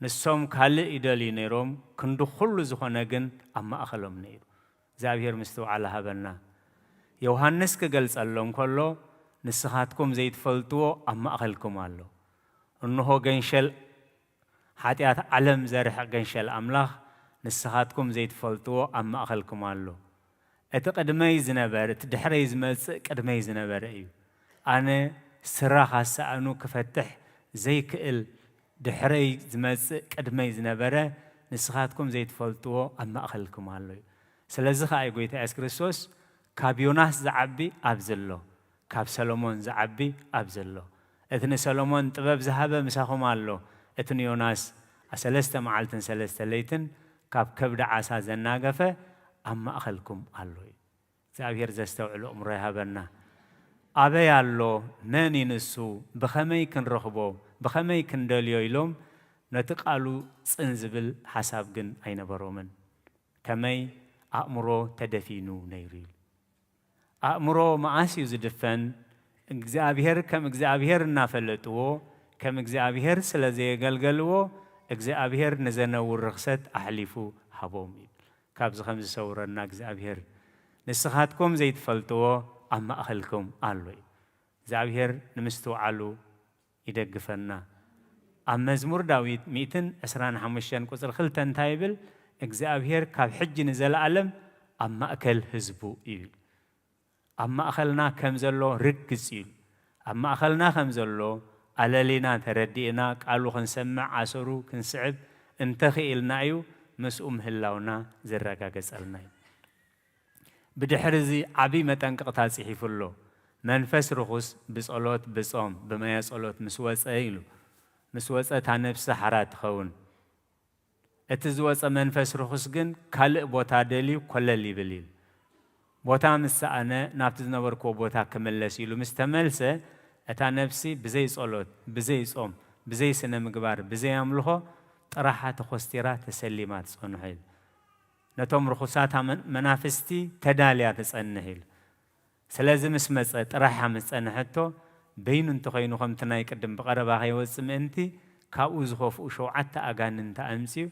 ንሶም ካልእ ይደልዩ ነይሮም፣ ክንዲ ኩሉ ዝኾነ ግን ኣብ ማእከሎም ነይሩ። እግዚኣብሔር ምስትውዓል ሃበና። ዮሃንስ ክገልጸሎም ከሎ፣ "ንስኻትኩም ዘይትፈልጥዎ ኣብ ማእከልኩም ኣሎ። እንሆ ገንሸል ሓጢኣት ዓለም ዘርሕቕ ገንሸል ኣምላኽ፣ ንስኻትኩም ዘይትፈልጥዎ ኣብ ማእከልኩም ኣሎ። እቲ ቅድመይ ዝነበር፣ እቲ ድሕረይ ዝመጽእ ቅድመይ ዝነበረ እዩ። ኣነ ስራ ካሰኣኑ ክፈትሕ ዘይክእል ድሕረይ ዝመጽእ ቅድመይ ዝነበረ፣ ንስኻትኩም ዘይትፈልጥዎ ኣብ ማእከልኩም ኣሎ" እዩ። ስለዚ ኸኣ እዩ ጐይታ የሱስ ክርስቶስ፣ "ካብ ዮናስ ዝዓቢ ኣብዚ ኣሎ፣ ካብ ሰሎሞን ዝዓቢ ኣብዚ ኣሎ። እቲ ንሰሎሞን ጥበብ ዝሃበ ምሳኹም ኣሎ፣ እቲ ንዮናስ ሰለስተ መዓልትን ሰለስተ ለይትን ካብ ከብዲ ዓሳ ዘናገፈ ኣብ ማእከልኩም ኣሎ" እዩ። እግዚኣብሔር ዘስተውዕል ኣእምሮ ይሃበና። "ኣበይ ኣሎ? መን እዩ ንሱ? ብኸመይ ክንረኽቦ? ብኸመይ ክንደልዮ?" ኢሎም ነቲ ቃሉ ጽን ዝብል ሓሳብ ግን ኣይነበሮምን። ከመይ ኣእምሮ ተደፊኑ ነይሩ ኢሉ። ኣእምሮ መኣስ እዩ ዝድፈን? እግዚኣብሔር ከም እግዚኣብሔር እናፈለጥዎ፣ ከም እግዚኣብሔር ስለ ዘየገልገልዎ፣ እግዚኣብሔር ንዘነውር ርኽሰት ኣሕሊፉ ሃቦም እዩ። ካብዚ ከም ዝሰውረና እግዚኣብሔር፣ ንስኻትኩም ዘይትፈልጥዎ ኣብ ማእኸልኩም ኣሎ እዩ። እግዚኣብሔር ንምስትውዓሉ ይደግፈና። ኣብ መዝሙር ዳዊት ሚእትን ዕስራን ሓሙሽተን ቁጽሪ ክልተ እንታይ ይብል? "እግዚኣብሔር ካብ ሕጂ ንዘለኣለም ኣብ ማእከል ህዝቡ እዩ" ይብል። ኣብ ማእከልና ከም ዘሎ ርግጽ እዩ። ኣብ ማእከልና ከም ዘሎ ኣለሊና ተረዲእና ቃሉ ክንሰምዕ ኣሰሩ ክንስዕብ እንተኽኢልና እዩ ምስኡ ምህላውና ዝረጋገጸልና እዩ። ብድሕሪ እዚ ዓብዪ መጠንቀቕታ ጽሒፉ ኣሎ። መንፈስ ርኹስ ብጸሎት፣ ብጾም፣ ብማየ ጸሎት ምስ ወጸ ኢሉ። ምስ ወጸ እታ ነፍሲ ሓራ ትኸውን። እቲ ዝወጸ መንፈስ ርኹስ ግን ካልእ ቦታ ደልዩ ኮለል ይብል ኢሉ። ቦታ ምስ ሰኣነ ናብቲ ዝነበርክዎ ቦታ ክምለስ ኢሉ ምስ ተመልሰ፣ እታ ነፍሲ ብዘይ ጸሎት፣ ብዘይ ጾም፣ ብዘይ ስነ ምግባር፣ ብዘይ ኣምልኾ ጥራሓ ተኾስቲራ ተሰሊማ ትጸንሖ ኢሉ። ነቶም ርኹሳት መን-፣ መናፍስቲ ተዳልያ ትጸንሕ ኢሉ። ስለዚ ምስ መጸ ጥራሓ ምስ ጸንሐቶ፣ በይኑ እንተኾይኑ ከምቲ ናይ ቅድም ብቐረባ ከይወጽእ ምእንቲ፣ ካብኡ ዝኸፍኡ ሸውዓተ ኣጋንንቲ ኣምጺኡ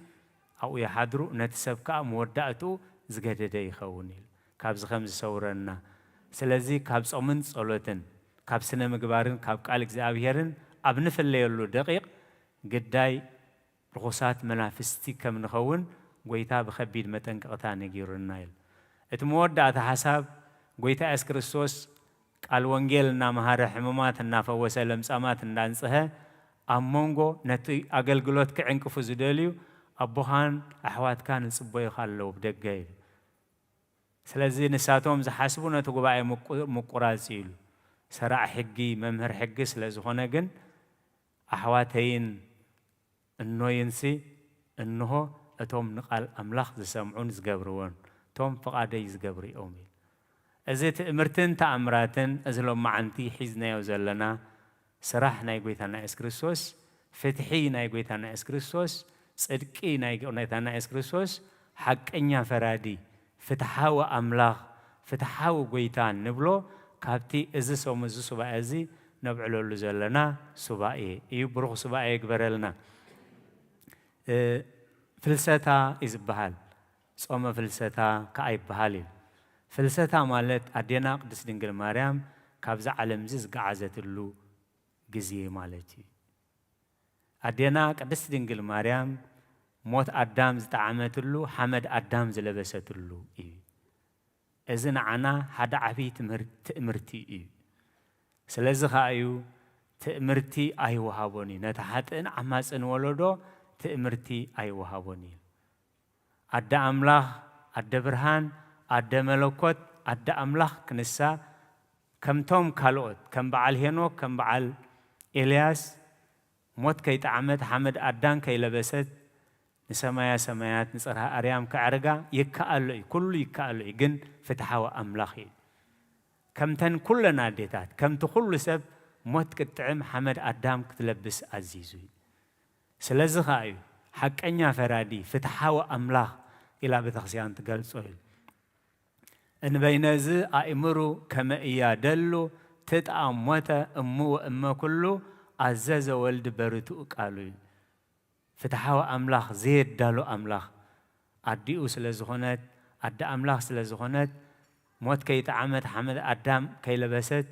ኣብኡ ይሓድሩ፣ ነቲ ሰብ ከኣ መወዳእትኡ ዝገደደ ይኸውን ኢሉ። ካብዚ ከም ዝሰውረና። ስለዚ ካብ ጾምን ጸሎትን፣ ካብ ስነ ምግባርን ካብ ቃል እግዚኣብሄርን ኣብ ንፍለየሉ ደቂቕ ግዳይ ርኹሳት መናፍስቲ ከም ንኸውን ጐይታ ብኸቢድ መጠንቀቕታ ነጊሩና ኢሉ። እቲ መወዳእታ ሓሳብ ጐይታ የሱስ ክርስቶስ ቃል ወንጌል እናመሃረ፣ ሕሙማት እናፈወሰ፣ ለምጻማት እንዳንጽሀ፣ ኣብ መንጎ ነቲ ኣገልግሎት ክዕንቅፉ ዝደልዩ ኣቦኻን ኣሕዋትካን ይጽበዩኻ ኣለዉ ብደገ ኢሉ። ስለዚ ንሳቶም ዝሓስቡ ነቲ ጉባኤ ምቁ-፣ ምቁራጽ ኢሉ። ሰራዕ ሕጊ፣ መምህር ሕጊ ስለ ዝኾነ ግን ኣሕዋተይን እኖይንሲ እንሆ እቶም ንቓል ኣምላኽ ዝሰምዑን ዝገብርዎን፣ እቶም ፍቓደይ ዝገብሩ እዮም ኢሉ። እዚ ትእምርትን ተኣምራትን እዚ ሎማዓንቲ ሒዝናዮ ዘለና ስራሕ ናይ ጐይታና የሱስ ክርስቶስ፣ ፍትሒ ናይ ጐይታና የሱስ ክርስቶስ፣ ጽድቂ ናይ ጐይታና የሱስ ክርስቶስ፣ ሓቀኛ ፈራዲ፣ ፍትሓዊ ኣምላኽ፣ ፍትሓዊ ጐይታ ንብሎ ካብቲ እዚ ሰሙ-፣ እዚ ሱባኤ እዚ ነብዕለሉ ዘለና ሱባኤ እዩ። ብሩኽ ሱባኤ ይግበረልና። እ፣ ፍልሰታ እዩ ዝበሃል። ጾመ ፍልሰታ ከኣ ይበሃል እዩ። ፍልሰታ ማለት ኣዴና ቅድስት ድንግል ማርያም ካብዛ ዓለም እዚ ዝገዓዘትሉ ግዜ ማለት እዩ። ኣዴና ቅድስት ድንግል ማርያም ሞት ኣዳም ዝጠዓመትሉ፣ ሓመድ ኣዳም ዝለበሰትሉ እዩ። እዚ ንዓና ሓደ ዓብዪ ትምህር-፣ ትእምርቲ እዩ። ስለዚ ኸኣ እዩ ትእምርቲ ኣይወሃቦን እዩ። ነቲ ሓጥእን ዓማጽን ወለዶ ትእምርቲ ኣይወሃቦን እዩ። ኣደ ኣምላኽ፣ ኣደ ብርሃን፣ ኣደ መለኮት፣ ኣደ ኣምላኽ ክንሳ ከምቶም ካልኦት፣ ከም በዓል ሄኖክ፣ ከም በዓል ኤልያስ፣ ሞት ከይጠዓመት፣ ሓመድ ኣዳም ከይለበሰት፣ ንሰማያ ሰማያት፣ ንጽርሃ ኣርያም ከዕርጋ ይከኣሎ እዩ። ኩሉ ይከኣሎ እዩ። ግን ፍትሓዊ ኣምላኽ እዩ። ከምተን ኩለን ኣዴታት፣ ከምቲ ኩሉ ሰብ ሞት ክትጥዕም፣ ሓመድ ኣዳም ክትለብስ ኣዚዙ እዩ። ስለዚ ኸኣ እዩ ሓቀኛ ፈራዲ፣ ፍትሓዊ ኣምላኽ ኢላ ቤተክርስትያን ትገልጾ እዩ። እንበይነዚ ኣእምሩ ከመ ኢያደሉ ትጥኣም ሞተ እሙ ወእመ ኩሉ ኣዘዘ ወልድ በርቱዕ ቃሉ እዩ። ፍትሓዊ ኣምላኽ፣ ዘየዳሉ ኣምላኽ፣ ኣዲኡ ስለ ዝኾነት፣ ኣደ ኣምላኽ ስለ ዝኾነት፣ ሞት ከይጠዓመት፣ ሓመድ ኣዳም ከይለበሰት፣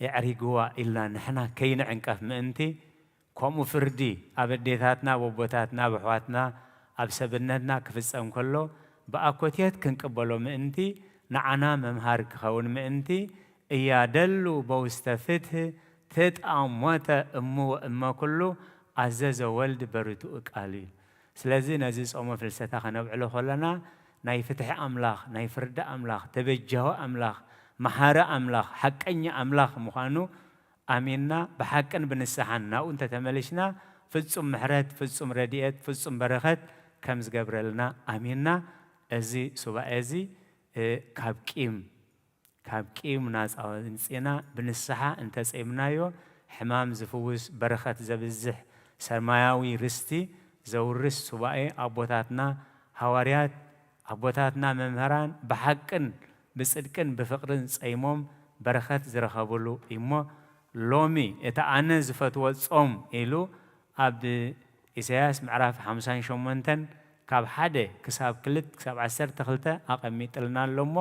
የዕሪግዋ ኢልና ንሕና ከይንዕንቀፍ ምእንቲ፣ ከምኡ ፍርዲ ኣብ ኣዴታትና፣ ኣብ ኣቦታትና፣ ኣብ ኣሕዋትና፣ ኣብ ሰብነትና ክፍጸም ከሎ፣ ብኣኮቴት ክንቅበሎ ምእንቲ፣ ንዓና መምሃሪ ክኸውን ምእንቲ፣ እያደሉ በውስተ ፍትህ ትጥኣም ሞተ እሙ ወእመ ኩሉ ኣዘዘ ወልድ በርቱዕ ቃሉ እዩ። ስለዚ ነዚ ጾመ ፍልሰታ ከነብዕሎ ከለና ናይ ፍትሒ ኣምላኽ፣ ናይ ፍርዲ ኣምላኽ፣ ተበጃዊ ኣምላኽ፣ መሓሪ ኣምላኽ፣ ሓቀኛ ኣምላኽ ምዃኑ ኣሚንና ብሓቅን ብንስሓን ናብኡ እንተተመሊስና ፍጹም ምሕረት፣ ፍጹም ረድኤት፣ ፍጹም በረኸት ከም ዝገብረልና ኣሚንና እዚ ሱባኤ እዚ፣ እ፣ ካብ ቂም ካብ ቂም ናጻ ወጺእና ብንስሓ እንተጼምናዮ፣ ሕማም ዝፍውስ፣ በረኸት ዘብዝሕ፣ ሰማያዊ ርስቲ ዘውርስ ሱባኤ ኣቦታትና ሃዋርያት፣ ኣቦታትና መምህራን ብሓቅን ብጽድቅን ብፍቕርን ጸይሞም በረኸት ዝረኸብሉ እዩሞ፣ ሎሚ እቲ ኣነ ዝፈትዎ ጾም ኢሉ ኣብ ኢሳያስ ምዕራፍ ሓምሳን ሸሞንተን ካብ ሓደ ክሳብ ክልተ ክሳብ ዓሰርተ ክልተ ኣቐሚጥልና ኣሎ እሞ፣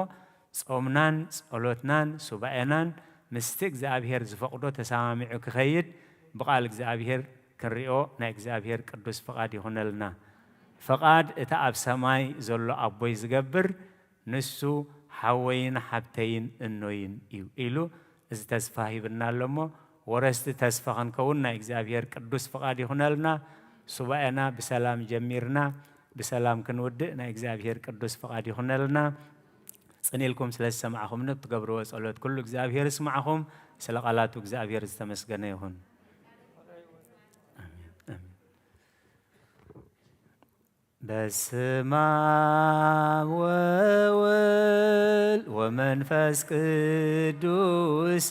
ጾምናን ጸሎትናን ሱባኤናን ምስቲ እግዚኣብሔር ዝፈቕዶ ተሰማሚዑ ክኸይድ ብቓል እግዚኣብሔር ክንሪኦ ናይ እግዚኣብሔር ቅዱስ ፍቓድ ይኹነልና። ፍቓድ እቲ ኣብ ሰማይ ዘሎ ኣቦይ ዝገብር ንሱ ሓወይን ሓብተይን እኖይን እዩ ኢሉ እዚ ተስፋ ሂብና ኣሎ እሞ፣ ወረስቲ ተስፋ ክንከውን ናይ እግዚኣብሔር ቅዱስ ፍቓድ ይኹነልና። ሱባኤና ብሰላም ጀሚርና ብሰላም ክንውድእ ናይ እግዚኣብሔር ቅዱስ ፍቓድ ይኹነልና። ጽን ኢልኩም ስለ ዝሰማዕኹምኒ፣ ብትገብርዎ ጸሎት ኩሉ እግዚኣብሔር ይስማዕኹም። ስለ ቃላቱ እግዚኣብሔር ዝተመስገነ ይኹን። ኣሜን፣ ኣሜን። በስመ አብ ወወልድ ወመንፈስ ቅዱስ፣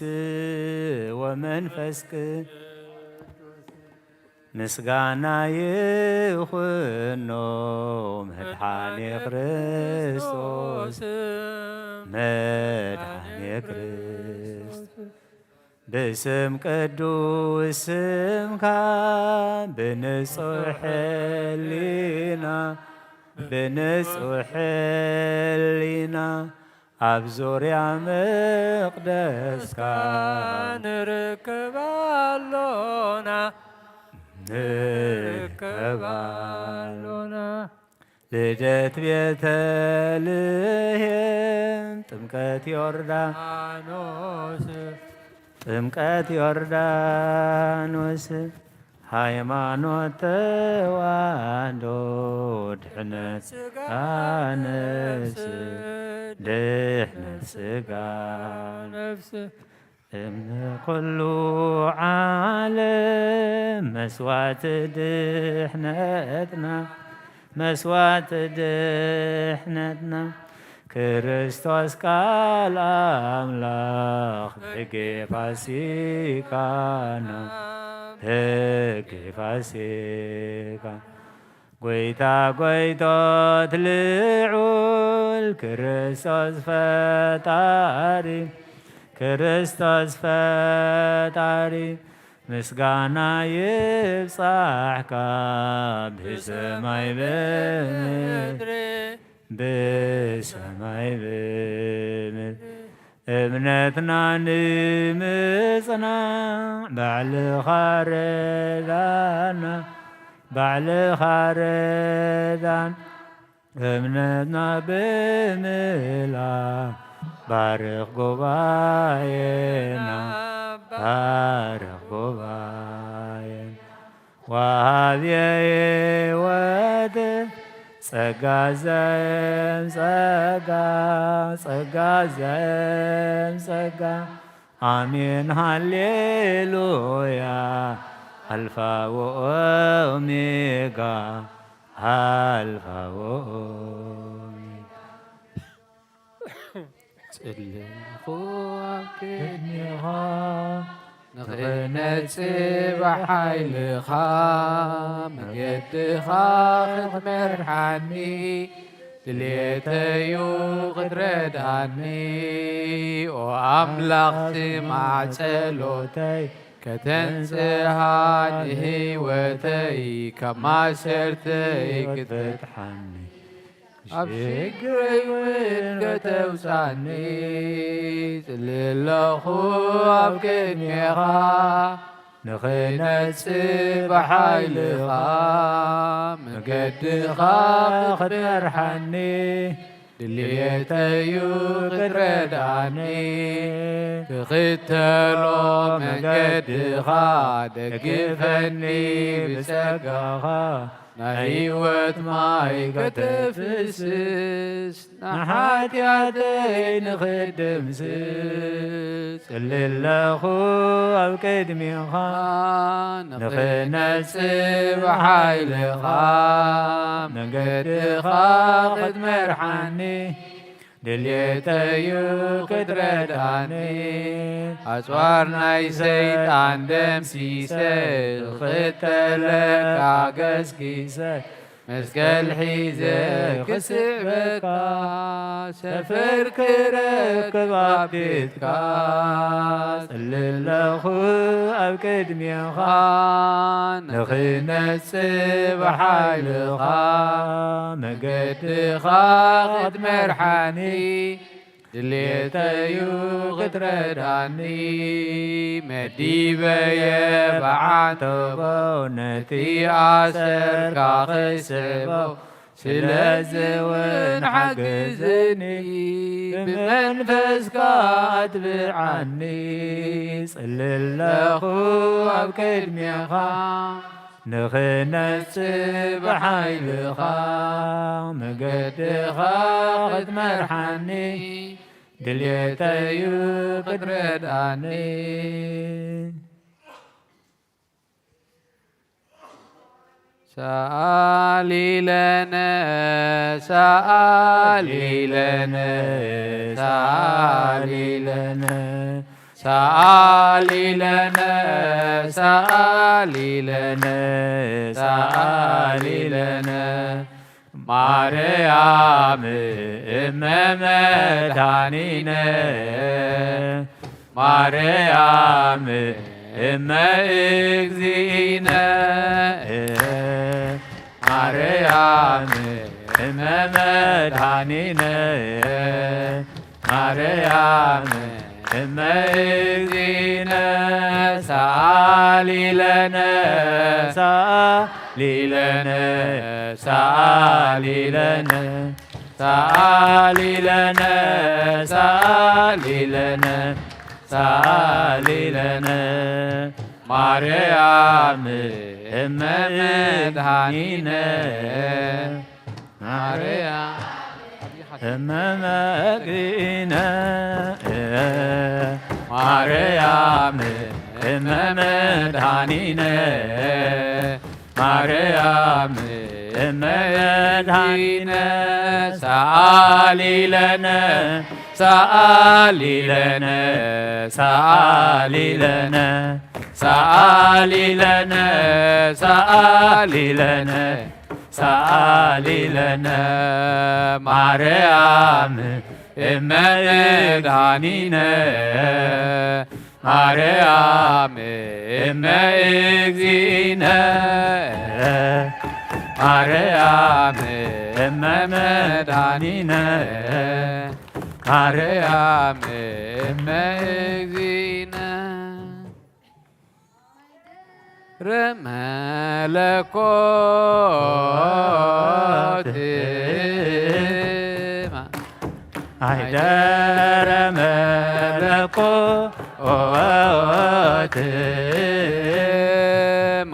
ወመንፈስ ቅዱስ ምስጋና ይኹኖ መድኃኔ ክርስቶስ፣ መድኃኔ ክርስቶስ። ብስም ቅዱስ ስምካ ብንጹሕ ሕሊና፣ ብንጹሕ ሕሊና ኣብ ዙርያ መቕደስካ ንርከብ ኣሎና፣ ንርከብ ኣሎና። ልደት ቤተልሔም፣ ጥምቀት ዮርዳኖስ፣ ጥምቀት ዮርዳኖስ፣ ሃይማኖት ተዋህዶ፣ ድሕነት ስጋ ነፍስ፣ ድሕነት ስጋ ነፍስ። እምነ ኩሉ ዓለም መስዋዕቲ ድሕነትና፣ መስዋዕቲ ድሕነትና፣ ክርስቶስ ቃል ኣምላኽ በጌ ፋሲካና፣ በጌ ፋሲካ። ጎይታ ጎይቶት ልዑል ክርስቶስ ፈጣሪ፣ ክርስቶስ ፈጣሪ፣ ምስጋና ይብጻሕካ ብሰማይ ብምድሪ፣ ብሰማይ ብምድሪ። እምነትና ንምጽናዕ ባዕልኻ ረዳና፣ ባዕልኻ ረዳን። እምነትና ብምላ ባርኽ ጉባኤና፣ ባርኽ ጉባኤና። ወሃብየ ሕይወት ጸጋ ዘየም ጸጋ፣ ጸጋ ዘየም ጸጋ። ኣሜን ሃሌሉያ፣ ኣልፋ ወኦሜጋ፣ ኣልፋ ወኦሜጋ። ጽልልኹ ኣብ ቅድሜኻ፣ ንኽነጽእ ብሓይልኻ፣ መገድኻ ክትመርሓኒ፣ ድልየተዩ ክትረድኣኒ። ኦ ኣምላኽ፣ ስማዕ ጸሎተይ፣ ከተንጽሃኒ ህይወተይ፣ ካብ ማእሰርተይ ክትፈትሓኒ። ኣብ ሽግረይ እውን ከተውጻኒ፣ ጽልለኹ ኣብ ቅድሜኻ፣ ንኽነጽእ ብሓይልኻ፣ መገድኻ ክትመርሓኒ፣ ድልየተዩ ክትረድኣኒ፣ ክኽተሎ መገድኻ፣ ደግፈኒ ብጸጋኻ። ናይ ህይወት ማይ ከተፍስስ፣ ንሓጢኣተይ ንኽትድምስስ፣ ጽልለኹ ኣብ ቅድሜኻ፣ ንኽነጽእ ብሓይልኻ፣ መገድኻ ክትመርሓኒ፣ ድልየተዩ ክትረድኣኒ። ኣጽዋር ናይ ሰይጣን ደምሲሰ፣ ክኽተለካ ገስጊሰ፣ መስቀል ሒዘ ክስዕበካ፣ ሰፈር ክረክብ ኣብ ቤትካ። ጽልለኹ ኣብ ቅድሜኻ፣ ንኽነጽእ ብሓይልኻ፣ መገድኻ ክትመርሓኒ፣ ድልየተዩ ክትረድኣኒ። መዲበየ ብዓንተቦ፣ ነቲ ኣሰርካ ክስዕቦ፣ ስለዚ እውን ሓግዝኒ፣ ብመንፈስካ ኣትብዓኒ። ጽልለኹ ኣብ ቅድሜኻ፣ ንኽነጽእ ብሓይልኻ መገድኻ ክትመርሓኒ ድልየተዩ ክትረድኣኒ። ሰኣሊ ለነ፣ ሰኣሊ ለነ፣ ሰኣሊ ለነ፣ ሰኣሊ ለነ፣ ሰኣሊ ለነ፣ ሰኣሊ ለነ። ማርያም እመ መድኃኒነ፣ ማርያም እመ እግዚእነ፣ ማርያም እመ መድኃኒነ፣ ማርያም እመ እግዚእነ፣ ሰኣሊ ለነ፣ ሰኣሊ ለነ፣ ሰኣሊ ለነ፣ ሰኣሊ ለነ፣ ሰኣሊ ለነ፣ ሰኣሊ ለነ። ማርያም እመ መድኃኒነ፣ ማርያም እመ መድኃኒነ፣ ማርያም እመ መድኃኒነ፣ ማርያም እመ መድኃኒነ፣ ሰኣሊ ለነ፣ ሰኣሊ ለነ፣ ሰኣሊ ለነ፣ ሰኣሊ ለነ፣ ሰኣሊ ለነ፣ ሰኣሊ ለነ። ማርያም እመ መድኃኒነ፣ ማርያም እመ እግዚእነ፣ ማርያም እመ መድኃኒነ፣ ማርያም እመ እግዚእነ። ረመለኮት ማይደረ መለኮት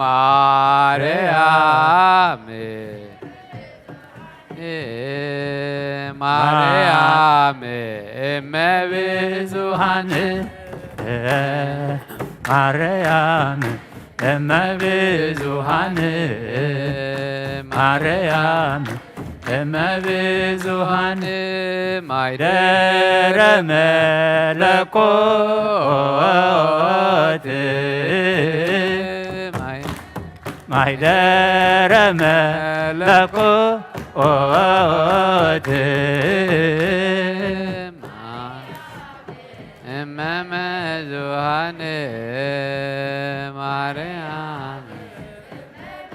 ማርያም ማርያም እመ ብዙኃን ማርያም እመ ብዙኃን ማርያም እመ ብዙኃን ማይደረ መለኮት ማይደረ መለኮት እመ ብዙኃን ማርያም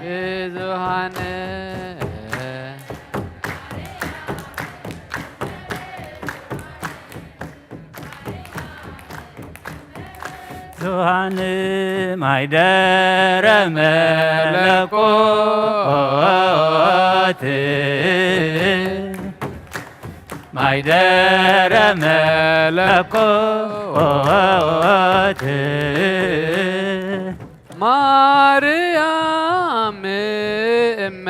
ብዙኃን ብዙኃን ማይደረ መለኮት ማይደረ መለኮት ማርያም እመ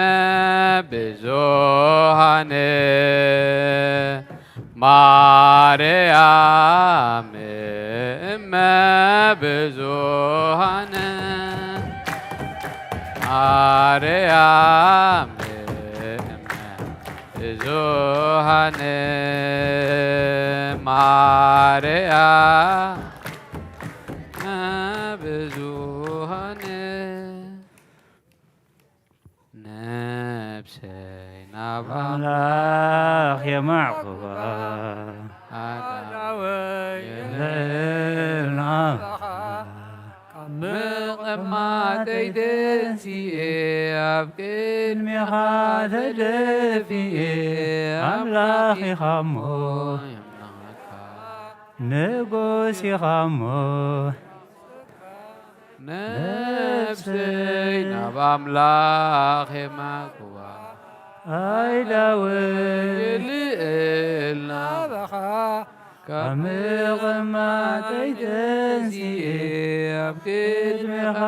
ብዙኃን ማርያም እመ ብዙኃን ማርያም እመ ብዙኃን ማርያም ብዙኃን ነፍሰይ ናብ ኣምላኽ የማዕቁባ ኣዳወይ የለና ካብ ምቕማጠይ ተንሲኤ ኣብ ቅድሜኻ ተደፊኤ ኣምላኽ ኢኻ እሞ ንጉስ ኢኻ እሞ ነፍሰይ ናብ ኣምላኽ የማዕቁባ ኣይ ዳዊት ይልእል ናባኻ ካብ ምቕማጠይ ተንሲኤ ኣብ ቅድሜኻ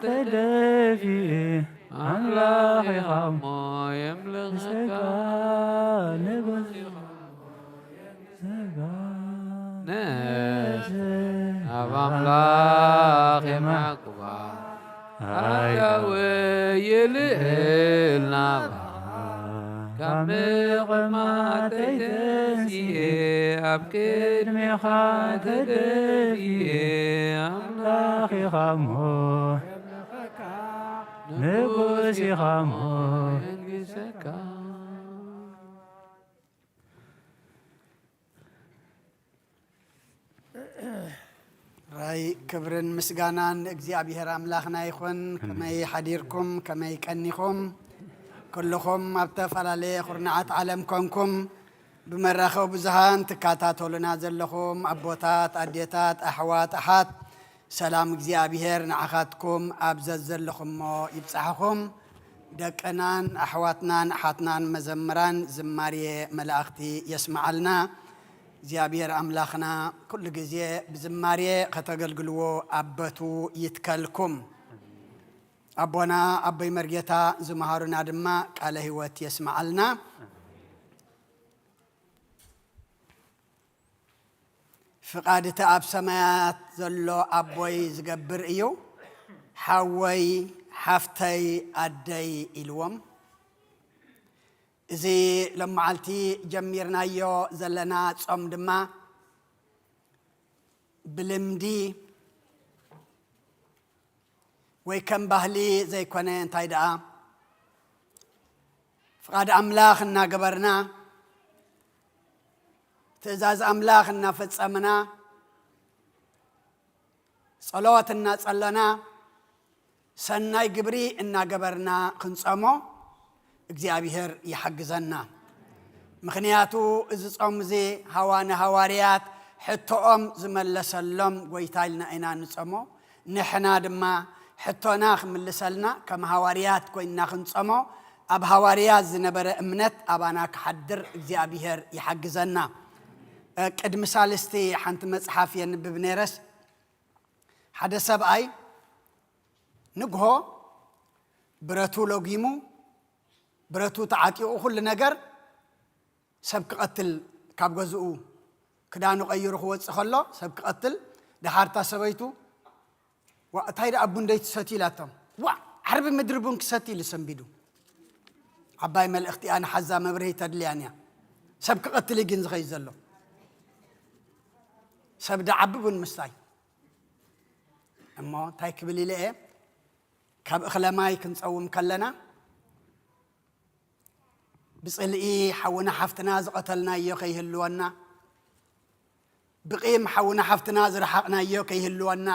ተደፊኤ ኣምላኽ ኢኻ እሞ የምልኸካ ንጉስ ኢኻ እሞ የምልኸካ ነፍሰይ ኣብ ኣምላኽ የማዕቁባ ኣያወ ይልእል ናባኻ ካብ ምቕማጠይ ተንሲኤ ኣብ ቅድሜኻ ተደፊኤ ኣምላኽ ኢኻ እሞ ንጉስ ኢኻ እሞ የንግሰካ ራይ ክብርን ምስጋናን ንእግዚኣብሔር ኣምላኽና ይኹን። ከመይ ሓዲርኩም? ከመይ ቀኒኹም? ኩልኹም ኣብ ዝተፈላለየ ኩርናዓት ዓለም ኮንኩም ብመራኸቢ ብዙሃን ትከታተሉና ዘለኹም ኣቦታት፣ ኣዴታት፣ ኣሕዋት፣ ኣሓት ሰላም እግዚኣብሔር ንዓኻትኩም ኣብ ዘዘለኹሞ ይብጻሕኹም። ደቅናን ኣሕዋትናን ኣሓትናን መዘምራን ዝማሬ መላእኽቲ የስምዓልና። እግዚኣብሔር ኣምላኽና ኩሉ ግዜ ብዝማሬ ከተገልግልዎ ኣብ በቱ ይትከልኩም። ኣቦና ኣቦይ መርጌታ ዝመሃሩና ድማ ቃለ ህይወት የስምዓልና። ፍቓድ እቲ ኣብ ሰማያት ዘሎ ኣቦይ ዝገብር እዩ። ሓወይ ሓፍተይ ኣደይ ኢልዎም። እዚ ሎም መዓልቲ ጀሚርናዮ ዘለና ጾም ድማ ብልምዲ ወይ ከም ባህሊ ዘይኮነ እንታይ ደኣ ፍቓድ ኣምላኽ እናገበርና ትእዛዝ ኣምላኽ እናፈጸምና ጸሎት እናጸለና ሰናይ ግብሪ እናገበርና ክንጸሞ እግዚኣብሔር ይሓግዘና። ምኽንያቱ እዚ ጾም እዚ ሃዋ ንሃዋርያት ሕቶኦም ዝመለሰሎም ጎይታ ኢልና ኢና ንጸሞ። ንሕና ድማ ሕቶና ክምልሰልና ከም ሃዋርያት ኮይንና ክንጸሞ ኣብ ሃዋርያት ዝነበረ እምነት ኣባና ክሓድር እግዚኣብሔር ይሓግዘና። ቅድሚ ሳልስቲ ሓንቲ መጽሓፍ የንብብ ነይረስ ሓደ ሰብኣይ ንግሆ ብረቱ ለጊሙ ብረቱ ተዓጢቑ ኩሉ ነገር ሰብ ክቐትል ካብ ገዝኡ ክዳኑ ቀይሩ ክወፅእ ከሎ ሰብ ክቐትል ደሓርታ ሰበይቱ ዋ እንታይ ደኣ ቡን ደይትሰትዩ ኢላቶም ዋ ዓርቢ ምድሪ ቡን ክሰቲ ኢሉ ሰንቢዱ ዓባይ መልእኽቲ እያ ንሓዛ መብርሂ ተድልያን እያ ሰብ ክቐትል እዩ ግን ዝኸይድ ዘሎ ሰብ ደዓቢ ቡን ምስታይ እሞ እንታይ ክብል ኢለ እየ ካብ እኽለ ማይ ክንፀውም ከለና ብፅልኢ ሓውና ሓፍትና ዝቐተልናዮ ከይህልወና ብቂም ሓውና ሓፍትና ዝረሓቕናዮ ከይህልወና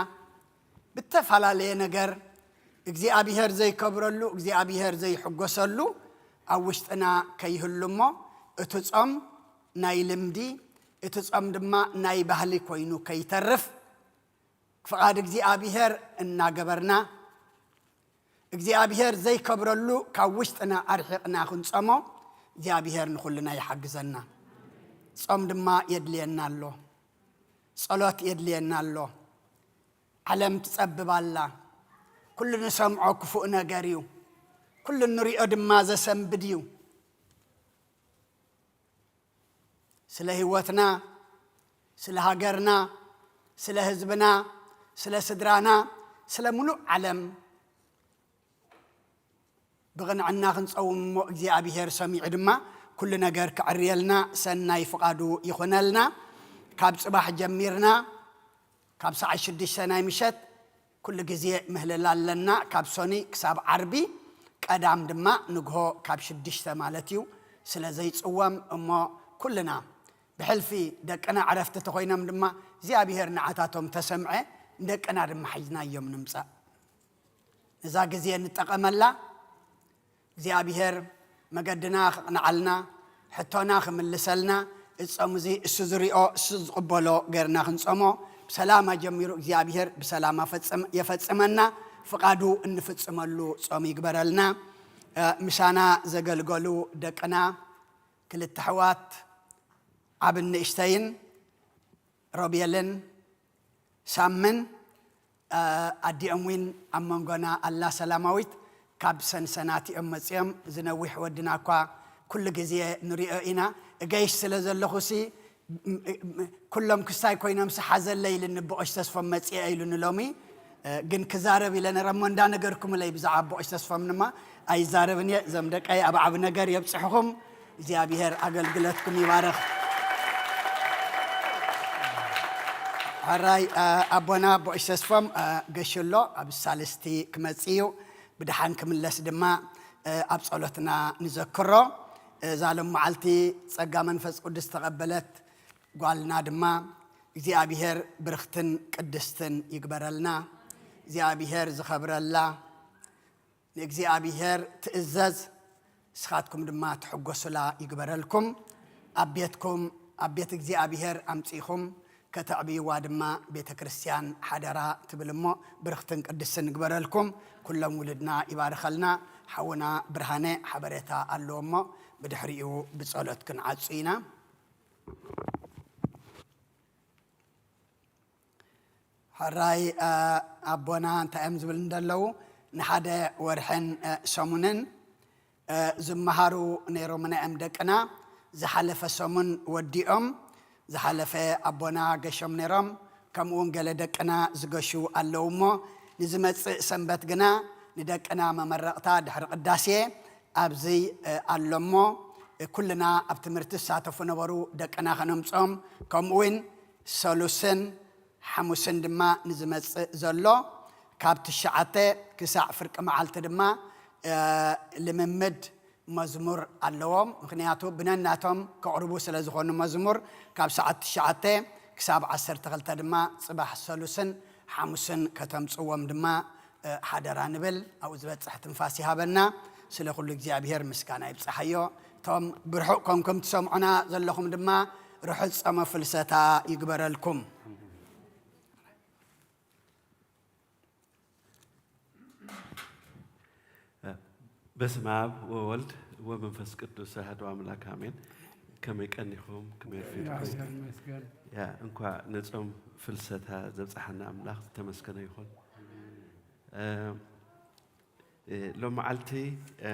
ብተፈላለየ ነገር እግዚኣብሄር ዘይከብረሉ እግዚኣብሄር ዘይሕጎሰሉ ኣብ ውሽጥና ከይህሉ እሞ እቲ ጾም ናይ ልምዲ እቲ ጾም ድማ ናይ ባህሊ ኮይኑ ከይተርፍ ፍቓድ እግዚኣብሄር እናገበርና እግዚኣብሄር ዘይከብረሉ ካብ ውሽጥና ኣርሒቕና ክንጾሞ እግዚኣብሄር ንኹልና ይሓግዘና። ጾም ድማ የድልየና ኣሎ። ጸሎት የድልየና ኣሎ። ዓለም ትጸብብ ኣላ። ኩሉ ንሰምዖ ክፉእ ነገር እዩ። ኩሉ ንሪኦ ድማ ዘሰንብድ እዩ። ስለ ህይወትና፣ ስለ ሃገርና፣ ስለ ህዝብና፣ ስለ ስድራና፣ ስለ ምሉእ ዓለም ብቕንዕና ክንጸውም እሞ እግዚኣብሔር ሰሚዑ ድማ ኩሉ ነገር ክዕርየልና ሰናይ ፍቓዱ ይኹነልና። ካብ ጽባሕ ጀሚርና ካብ ሰዓት ሽዱሽተ ናይ ምሸት ኩሉ ግዜ ምህልላ ኣለና ካብ ሶኒ ክሳብ ዓርቢ ቀዳም ድማ ንግሆ ካብ ሽዱሽተ ማለት እዩ ስለ ዘይጽወም እሞ ኩልና ብሕልፊ ደቅና ዕረፍቲ ተኾይኖም ድማ እግዚኣብሔር ንዓታቶም ተሰምዐ ንደቅና ድማ ሒዝናዮም ንምጻእ ነዛ ግዜ ንጠቐመላ እግዚኣብሔር መገድና ክቕንዓልና ሕቶና ክምልሰልና እጾም እዚ እሱ ዝሪኦ እሱ ዝቕበሎ ገርና ክንጾሞ ብሰላም ኣጀሚሩ እግዚኣብሔር ብሰላም የፈጽመና ፍቓዱ እንፍጽመሉ ጾም ይግበረልና ምሳና ዘገልገሉ ደቅና ክልተ ኣሕዋት ዓብን ንእሽተይን ሮቤልን ሳምን፣ ኣዲኦም እውን ኣብ መንጎና ኣላ ሰላማዊት። ካብ ሰንሰናት እዮም መጺኦም። ዝነዊሕ ወድና እኳ ኩሉ ግዜ ንሪኦ ኢና። እገይሽ ስለ ዘለኹሲ፣ ም- ም- ኩሎም ክስታይ ኮይኖምሲ ሓዘለይ ኢሉኒ፣ ብቆሽ ተስፎም መጺአ ኢሉኒ ሎሚ። እ፣ ግን ክዛረብ ኢለ ነረ እሞ እንዳነገርኩምለይ ብዛዕባ ብቆሽ ተስፎም ድማ ኣይዛረብን እየ። እዞም ደቀይ ኣብ ዓቢ ነገር የብጽሕኹም። እግዚኣብሔር ኣገልግሎትኩም ይባርኽ። ሕራይ፣ እ፣ ኣቦና ብቆሽ ተስፎም፣ እ፣ ገሽሎ ኣብ ሳልስቲ ክመጽእ እዩ። ብደሓን ክምለስ ድማ፣ እ፣ ኣብ ጸሎትና ንዘክሮ። እዛ ሎም መዓልቲ ጸጋ መንፈስ ቅዱስ ተቐበለት ጓልና ድማ እግዚኣብሔር ብርኽትን ቅድስትን ይግበረልና። እግዚኣብሔር ዝኸብረላ፣ ንእግዚኣብሔር ትእዘዝ፣ ንስኻትኩም ድማ ትሕጎሱላ ይግበረልኩም። ኣብ ቤትኩም፣ ኣብ ቤት እግዚኣብሔር ኣምጺእኹም ከተዕብይዋ ድማ ቤተ ክርስቲያን ሓደራ ትብል እሞ፣ ብርኽትን ቅድስትን ይግበረልኩም። ኩሎም ውሉድና ይባርኸልና። ሓውና ብርሃነ ሓበሬታ ኣለዎ እሞ፣ ብድሕሪኡ ብጸሎት ክንዓጹ ኢና። ሕራይ፣ እ፣ ኣቦና እንታይ እዮም ዝብል እንደለዉ፣ ንሓደ ወርሕን፣ እ፣ ሰሙንን፣ እ፣ ዝመሃሩ ነይሮምና እዮም ደቅና። ዝሓለፈ ሰሙን ወዲኦም፣ ዝሓለፈ ኣቦና ገሾም ነይሮም፣ ከምኡ እውን ገለ ደቅና ዝገሹ ኣለዉ እሞ፣ ንዝመጽእ ሰንበት ግና ንደቅና መመረቕታ ድሕሪ ቅዳሴ ኣብዚ፣ እ፣ ኣሎ እሞ፣ እ፣ ኩልና ኣብ ትምህርቲ ዝሳተፉ ነበሩ ደቅና ከነምጽኦም፣ ከምኡ እውን ሰሉስን ሓሙስን ድማ ንዝመጽእ ዘሎ ካብ ትሽዓተ ክሳዕ ፍርቂ መዓልቲ ድማ፣ እ፣ ልምምድ መዝሙር ኣለዎም። ምኽንያቱ ብነናቶም ከቕርቡ ስለ ዝኾኑ መዝሙር ካብ ሰዓት ትሽዓተ ክሳብ ዓሰርተ ክልተ ድማ ጽባሕ ሰሉስን ሓሙስን ከተምጽዎም ድማ፣ እ፣ ሓደራ ንብል። ኣብኡ ዝበጽሕ ትንፋስ ይሃበና። ስለ ኩሉ እግዚኣብሔር ምስጋና ይብጽሓዮ። እቶም ብርሑቕ ኮንኩም ትሰምዑና ዘለኹም ድማ ርሑጽ ጾመ ፍልሰታ ይግበረልኩም። በስመ አብ ወወልድ ወመንፈስ ቅዱስ አሐዱ አምላክ አሜን። ከመይ ቀኒኹም? ከመይ ረፊድኩም? ያ፣ እንኳዕ ንጾም ፍልሰታ ዘብጽሓና ኣምላኽ ዝተመስገነ ይኹን። እ፣ እ፣ ሎም መዓልቲ፣ እ፣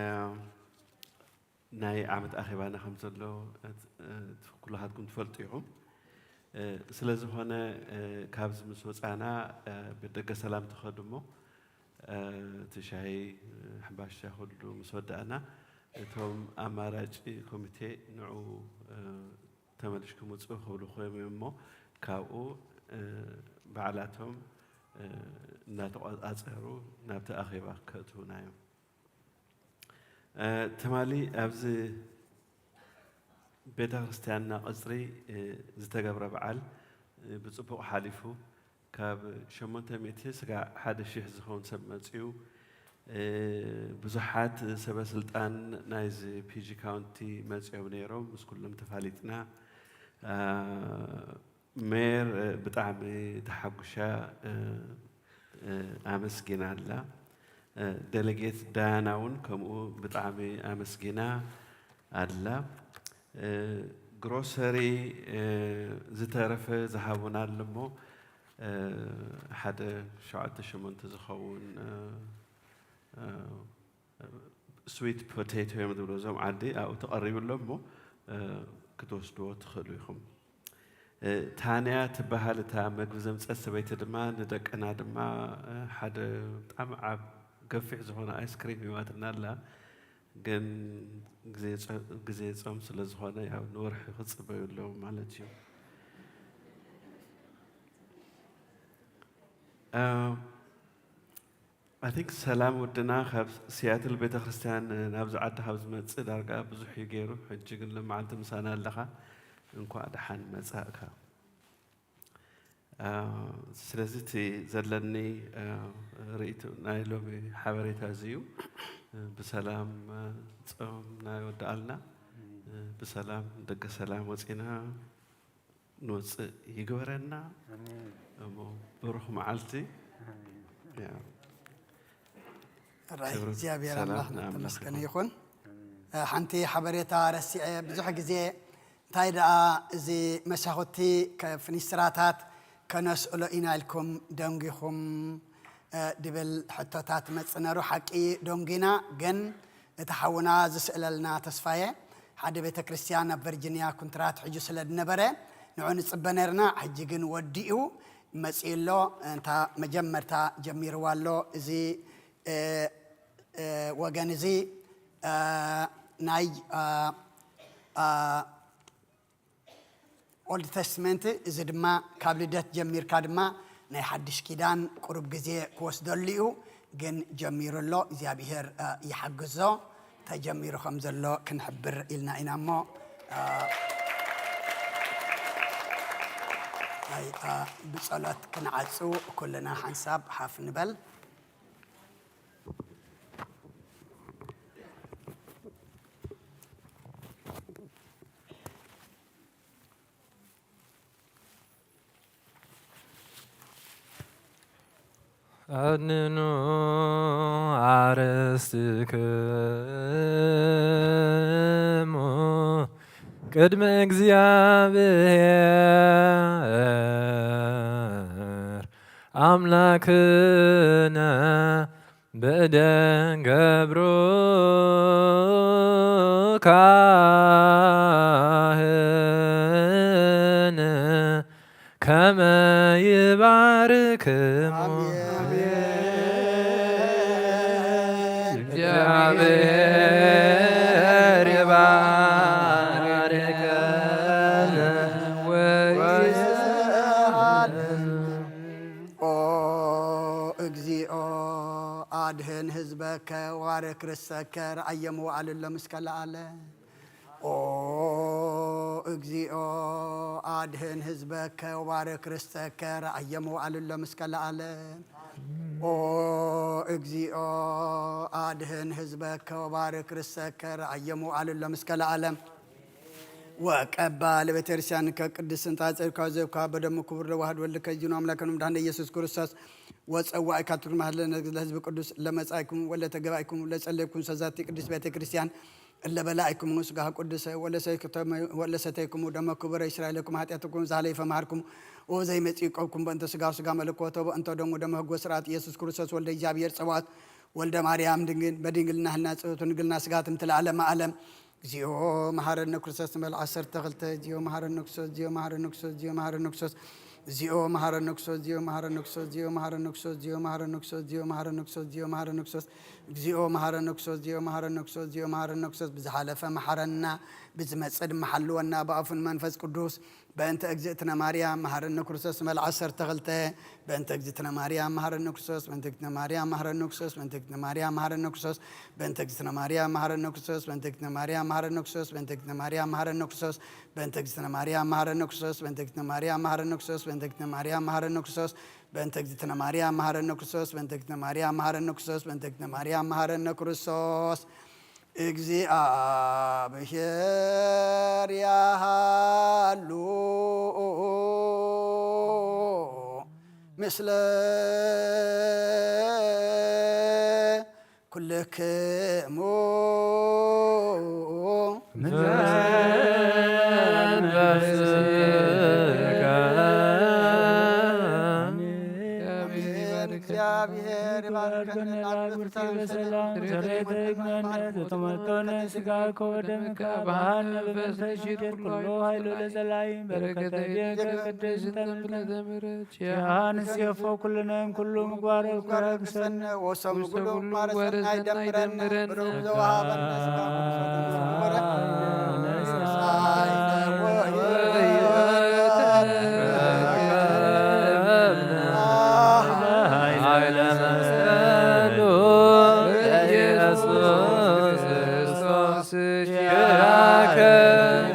ናይ ዓመት ኣኼባና ከም ዘሎ፣ እ፣ እ፣ ኩላኻትኩም ትፈልጡ ኢኹም። እ፣ ስለ ዝኾነ፣ እ፣ ካብዚ ምስ ወጻና፣ እ፣ ብደገ ሰላም ትኸዱ እሞ፣ እ፣ እቲ ሻሂ፣ እ፣ ሕምባሻ ኩሉ ምስ ወዳእና፣ እቶም ኣማራጺ ኮሚቴ ንዑ፣ እ፣ ተመሊሽኩም ውጹ ክብሉ ኮይኖም እዮም እሞ፣ ካብኡ፣ እ፣ ባዕላቶም፣ እ፣ እናተቆጻጸሩ ናብቲ ኣኼባ ከእትዉና እዮም። እ፣ ትማሊ ኣብዚ ቤተ ክርስቲያንና ቀጽሪ፣ እ፣ ዝተገብረ በዓል፣ እ፣ ብጽቡቕ ሓሊፉ፣ ካብ ሸሞንተ ሚእቲ ስጋዕ ሓደ ሺሕ ዝኸውን ሰብ መጺኡ። እ፣ ብዙሓት ሰበ ስልጣን ናይዚ ፒጂ ካውንቲ መጺኦም ነይሮም፣ ምስ ኩሎም ተፋሊጥና። እ፣ ሜየር፣ እ፣ ብጣዕሚ ተሓጉሻ፣ እ፣ እ፣ ኣመስጊና ኣላ። እ፣ ደለጌት ዳያና እውን ከምኡ ብጣዕሚ ኣመስጊና ኣላ። እ፣ ግሮሰሪ፣ እ፣ ዝተረፈ ዝሃቡና ኣሎ እሞ፣ እ፣ ሓደ ሸውዓተ ሸሞንተ ዝኸውን፣ እ፣ እ፣ ስዊት ፖቴቶ እዮም ዝብሉ እዞም ዓዲ፣ ኣብኡ ተቐሪቡ ኣሎ እሞ፣ እ፣ ክትወስድዎ ትኽእሉ ኢኹም። እ፣ ታንያ ትበሃል እታ መግቢ ዘምጸት ሰበይቲ ድማ ንደቅና ድማ፣ እ፣ ሓደ ብጣዕሚ ዓብ-፣ ገፊሕ ዝኾነ ኣይስክሪም ሂባትና ኣላ። ግን ግዜ ጸ-፣ ግዜ ጾም ስለ ዝኾነ ያው ንወርሒ ክጽበዩ ኣለዎም ማለት እዩ። እ፣ I think ሰላም ወድና ካብ ሲያትል ቤተክርስትያን ናብዚ ዓዲ ካብ ዝመጽእ ዳርጋ ብዙሕ እዩ ገይሩ። ሕጂ ግን ለመዓልቲ ምሳና ኣለኻ፣ እንኳዕ ደሓን መጻእካ። አ፣ ስለዚ እቲ ዘለኒ፣ አ፣ ርእይቶ ናይ ሎሚ ሓበሬታ እዚ እዩ። ብሰላም፣ አ፣ ጾምና ይወድኣልና። ብሰላም ደገ ሰላም ወጺና ንወፅእ ይግበረና። ኣሜን። እሞ ብሩኽ መዓልቲ። ኣሜን። ያ። ራይ ክብሪ እግዚኣብሔር ሰላም ኣምላኽ ንኣምላኽ ንተመስገነ ይኹን። ይኹን። ኣሜን። እ፣ ሓንቲ ሓበሬታ ረሲዐ፣ ብዙሕ ግዜ እንታይ ደኣ እዚ መሳኹቲ ከፍኒስትራታት ከነስእሎ ኢና ኢልኩም ደንጊኹም፣ እ፣ ድብል ሕቶታት መጽእ ነሩ። ሓቂ ደንጊና፣ ግን እቲ ሓውና ዝስእለልና ተስፋየ ሓደ ቤተ ክርስቲያን ኣብ ቨርጂንያ ኩንትራት ሒዙ ስለ ዝነበረ ንዑ ንጽበ ነርና። ሕጂ ግን ወዲኡ መጺኡ ኣሎ። እንታ መጀመርታ ጀሚርዋ ኣሎ። እዚ፣ እ፣ እ፣ ወገን እዚ፣ እ፣ ናይ፣ እ፣ እ፣ ኦልድ ተስትመንት፣ እዚ ድማ ካብ ልደት ጀሚርካ ድማ ናይ ሓድሽ ኪዳን ቁሩብ ግዜ ክወስደሉ እዩ፣ ግን ጀሚሩ ኣሎ። እግዚኣብሔር፣ እ፣ ይሓግዞ። ተጀሚሩ ከም ዘሎ ክንሕብር ኢልና ኢና እሞ፣ እ፣ ናይ፣ እ፣ ብጸሎት ክንዓጹ ኩልና ሓንሳብ ሓፍ ንበል። ኣድንኑ ኣርእስትክሙ ቅድመ እግዚኣብሔር ኣምላክነ ብእደን ገብሩ ካህን ከመ ይባርክሙ። ኣሜን። እግዚኣብሔር ይባርክ። ኦ እግዚኦ፣ ኣድህን ህዝበከ ዋርክ ርሰከ ረኣየ መዋዕል ለምስከ ለዓለ። ኦ እግዚኦ፣ ኣድህን ህዝበከ ወባርክ ርስተከ ረኣየ መዋዕል ለምስከ ለዓለም። ኦ እግዚኦ፣ ኣድህን ህዝበከ ወባርክ ርስተከ ረኣየ መዋዕል ለምስከ ለዓለም። ወቀባ ለቤተክርስቲያንከ ቅድስት እንተ ጸድካ ዘብካ በደሙ ክቡር ለዋህድ ወልድከ ጅኑ ኣምላከ መድኃኒነ ኢየሱስ ክርስቶስ ወጸዋኢካ ትኩን ማህለ ለህዝብ ቅዱስ ለመጻኢኩም ወለተገባኢኩም ለጸለይኩም ሰዛቲ ቅድስት ቤተክርስቲያን እለ በላኢኩም ስጋህ ቅዱስ ወለሰይክተመ-፣ ወለሰተይኩሙ ደመ ክቡረ ይስራኤለኩም ኃጢአትኩም ዛለ ይፈማርኩም ወዘይመጽእ ይቆብኩም በእንተ ስጋው ስጋ መለኮቶ በእንተ ደሙ ደመ ህጎ ስርዓት ኢየሱስ ክርስቶስ ወልደ እግዚኣብሔር ጸባኦት ወልደ ማርያም ድንግል በድንግልና ህልና ጽዮቱ ድንግልና ስጋትም ትለዓለመ ዓለም። እግዚኦ መሐረነ ክርስቶስ ንበል ዓሰርተ ክልተ። እግዚኦ መሐረነ ክርስቶስ፣ እግዚኦ መሐረነ ክርስቶስ፣ እግዚኦ መሐረነ ክርስቶስ። ብዝሓለፈ መሐረና፣ ብዝመጽእ ድማ ሓልወና፣ ብኣፉን መንፈስ ቅዱስ በእንተ እግዝእትነ ማርያም መሐረነ ክርስቶስ፣ እግዚኦ መሐረነ ክርስቶስ፣ እግዚኦ መሐረነ ክርስቶስ፣ እግዚኦ መሐረነ ክርስቶስ። ብዝሓለፈ መሐረና፣ ብዝመጽእ ድማ ሓልወና፣ ብኣፉን መንፈስ ቅዱስ በእንተ እግዝእትነ ማርያም መሐረነ ክርስቶስ ንበል ዓሰርተ ክልተ። በእንተ እግዝእትነ ማርያም መሐረነ ክርስቶስ፣ በእንተ እግዝእትነ ማርያም መሐረነ ክርስቶስ፣ በእንተ እግዝእትነ ማርያም መሐረነ ክርስቶስ፣ በእንተ እግዝእትነ ማርያም መሐረነ ክርስቶስ፣ በእንተ እግዝእትነ ማርያም መሐረነ ክርስቶስ፣ በእንተ እግዝእትነ ማርያም መሐረነ ክርስቶስ፣ በእንተ እግዝእትነ ማርያም መሐረነ ክርስቶስ፣ በእንተ እግዝእትነ ማርያም መሐረነ ክርስቶስ፣ በእንተ እግዝእትነ ማርያም መሐረነ ክርስቶስ፣ በእንተ እግዝእትነ ማርያም መሐረነ ክርስቶስ፣ በእንተ እግዝእትነ ማርያም መሐረነ ክርስቶስ፣ በእንተ እግዝእትነ ማርያም መሐረነ ክርስቶስ። እግዚኣብሔር ያሃሉ ምስለ ኩልክሙ። እግዚአብሔር ይባርከን። በሰላም ሰሬተ ይግነነ ዘተመልኮነ ስጋከ ወደምከ በሃነ በመንፈስ ይሽድር ኩሎ ኃይሉ ለዘላለም በረከተ ቤከ ቅድስተ ምድረ ዘምረት ዮሐንስ የፎ ኩልነ እምኩሉ ምግባረ ኩራብ ሰነ ወሰም ኩሉ ምግባረ ሰናይ ደምረነ ብሩክ ዘወሃበነ ስጋ ኃይለ መስቀሉ ኢየሱስ ክርስቶስ ኪራከ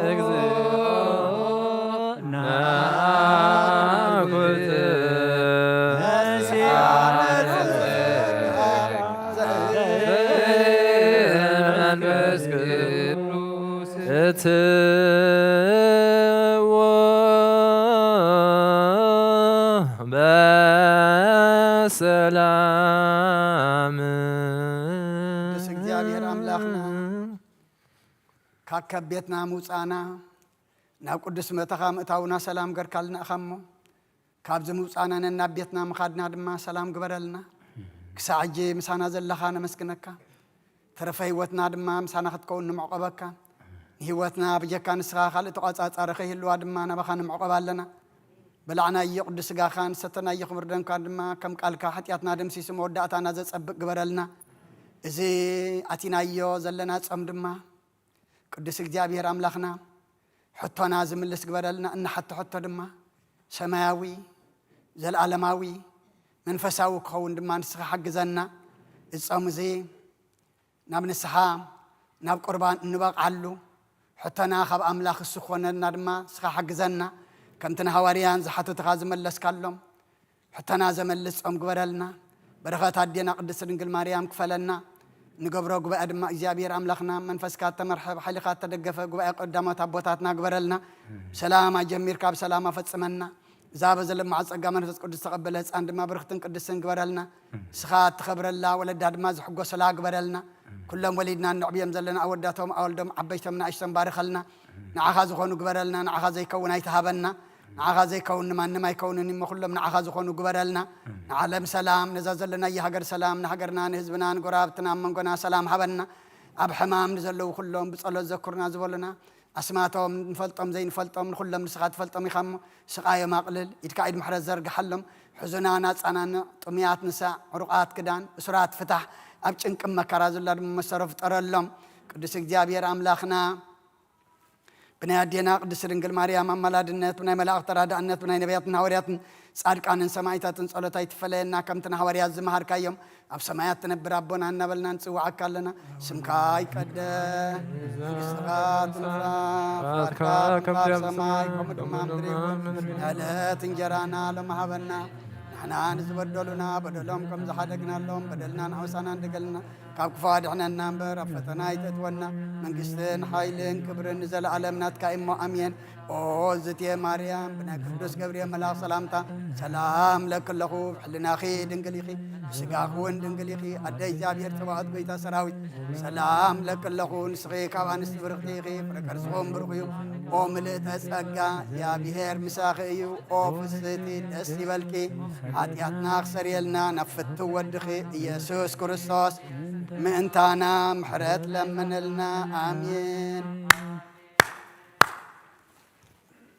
እግዚኦ ናኩት መንፈስ ቅዱስ እትዎ በሰላም። ቅዱስ እግዚኣብሔር ኣምላኽና፣ ካብ ከቤትና ምውፃእና፣ ናብ ቅዱስ መታኻ ምእታውና ሰላም ገርካልና ኢኻ እሞ፣ ካብዚ ምውፃእና ነናብ ቤትና ምኻድና ድማ ሰላም ግበረልና። ክሳዕ ሕጂ ምሳና ዘለኻ ነመስግነካ። ተረፈ ህይወትና ድማ ምሳና ክትከውን ንምዕቆበካ። ንህይወትና ብጀካ ንስኻ ካልእ ተቋጻጻሪ ከይህልዋ ድማ ናባኻ ንምዕቆብ ኣለና። በላዕናዮ ቅዱስ ስጋኻን ሰተናዮ ክቡር ደምካን ድማ ከም ቃልካ ሓጢኣትና ደምሲሱ መወዳእታና ዘጸብቅ ግበረልና። እዚ ኣቲናዮ ዘለና ጾም ድማ ቅዱስ እግዚኣብሔር ኣምላኽና ሕቶና ዝምልስ ግበረልና። እንሓቶ ሕቶ ድማ ሰማያዊ፣ ዘለዓለማዊ፣ መንፈሳዊ ክኸውን ድማ ንስኻ ሓግዘና። እዚ ጾም እዚ ናብ ንስሓ፣ ናብ ቁርባን እንበቕዓሉ፣ ሕቶና ካብ ኣምላኽ እሱ ክኾነልና ድማ ንስኻ ሓግዘና። ከምቲ ንሃዋርያን ዝሓተቱኻ ዝመለስካሎም፣ ሕቶና ዘመልስ ጾም ግበረልና። በረኸት ኣዴና ቅድስት ድንግል ማርያም ክፈለና። ንገብሮ ጉባኤ ድማ እግዚኣብሔር ኣምላኽና መንፈስካ እተመርሐ፣ ብሓይልኻ እተደገፈ ጉባኤ ቀዳሞት ኣቦታትና ግበረልና። ሰላም ኣጀሚርካ ብሰላም ኣፈጽመና። እዛ በዘለማዓ ጸጋ መንፈስ ቅዱስ ተቐበለ ህፃን ድማ ብርክትን ቅድስትን ግበረልና። ንስኻ እትኸብረላ ወለዳ ድማ ዝሕጎሰላ ግበረልና። ኩሎም ወሊድና እነዕብዮም ዘለና ኣወዳቶም ኣወልዶም ዓበይቶም ንኣሽቶም ባርኸልና። ንዓኻ ዝኾኑ ግበረልና። ንዓኻ ዘይከውን ኣይትሃበና። ንዓኻ ዘይከውን ንማንም ኣይከውንን እሞ ኩሎም ንዓኻ ዝኾኑ ግበረልና። ንዓለም ሰላም፣ ነዛ ዘለናዮ ሃገር ሰላም፣ ንሃገርና ንህዝብና ንጎረባብትና ኣብ መንጎና ሰላም ሃበና። ኣብ ሕማም ንዘለዉ ኩሎም ብጸሎት ዘኩርና ዝበሉና ኣስማቶም ንፈልጦም ዘይንፈልጦም ንኹሎም ንስኻ ትፈልጦም ኢኻ እሞ ስቓዮም ኣቕልል፣ ኢድካ ኢድ ምሕረት ዘርግሓሎም። ሕዙናን ኣጻናንዕ፣ ጥሙያት ንሳዕ፣ ዕሩቓት ክዳን፣ እሱራት ፍታሕ፣ ኣብ ጭንቅን መከራ ዘላ ድማ መሰሮ ፍጠረሎም። ቅዱስ እግዚኣብሔር ኣምላኽና ብናይ ኣዴና ቅድስት ድንግል ማርያም ኣማላድነት፣ ብናይ መላእኽቲ ተራዳእነት፣ ብናይ ነቢያትን ሃዋርያትን ጻድቃንን ሰማዕታትን ጸሎት ኣይትፈለየና። ከምቲ ንሃዋርያት ዝመሃርካዮም ኣብ ሰማያት ትነብር ኣቦና እናበልና ንጽውዓካ ኣለና። ስምካ ይቀደስ፣ መንግስትኻ ትምጻእ፣ ፍቃድካ ከም ኣብ ሰማይ ከምኡ ድማ ኣብ ምድሪ ይኹን። ዕለት እንጀራና ሎሚ ሃበና። ንሕና ንዝበደሉና በደሎም ከም ዝሓደግናሎም በደልና ንዓውሳና እንደገልና ካብ ክፉ ኣድሕነና እምበር ኣብ ፈተና ኣይተእትወና። መንግስትን ሓይልን ክብርን ንዘለኣለም ናትካ እሞ ኣሜን። ኦ ዝትየ ማርያም፣ ብናይ ቅዱስ ገብርኤል መልኣኽ ሰላምታ ሰላም ለኪ ኣለኹ። ብሕልናኺ ድንግል ኢኺ፣ ብስጋኺ እውን ድንግል ኢኺ። ኣደ እግዚኣብሔር ጸባኦት፣ ጎይታ ሰራዊት፣ ሰላም ለኪ ኣለኹ። ንስኺ ካብ ኣንስቲ ብርኽቲ ኢኺ፣ ፍረ ከርስኹም ብሩኽ እዩ። ኦ ምልእተ ጸጋ፣ እግዚኣብሔር ምሳኺ እዩ። ኦ ፍስህቲ፣ ደስ ይበልኪ። ሓጢኣትና ክሰርየልና ናብ ፍትው ወድኺ ኢየሱስ ክርስቶስ ምእንታና ምሕረት ለምንልና። ኣሜን።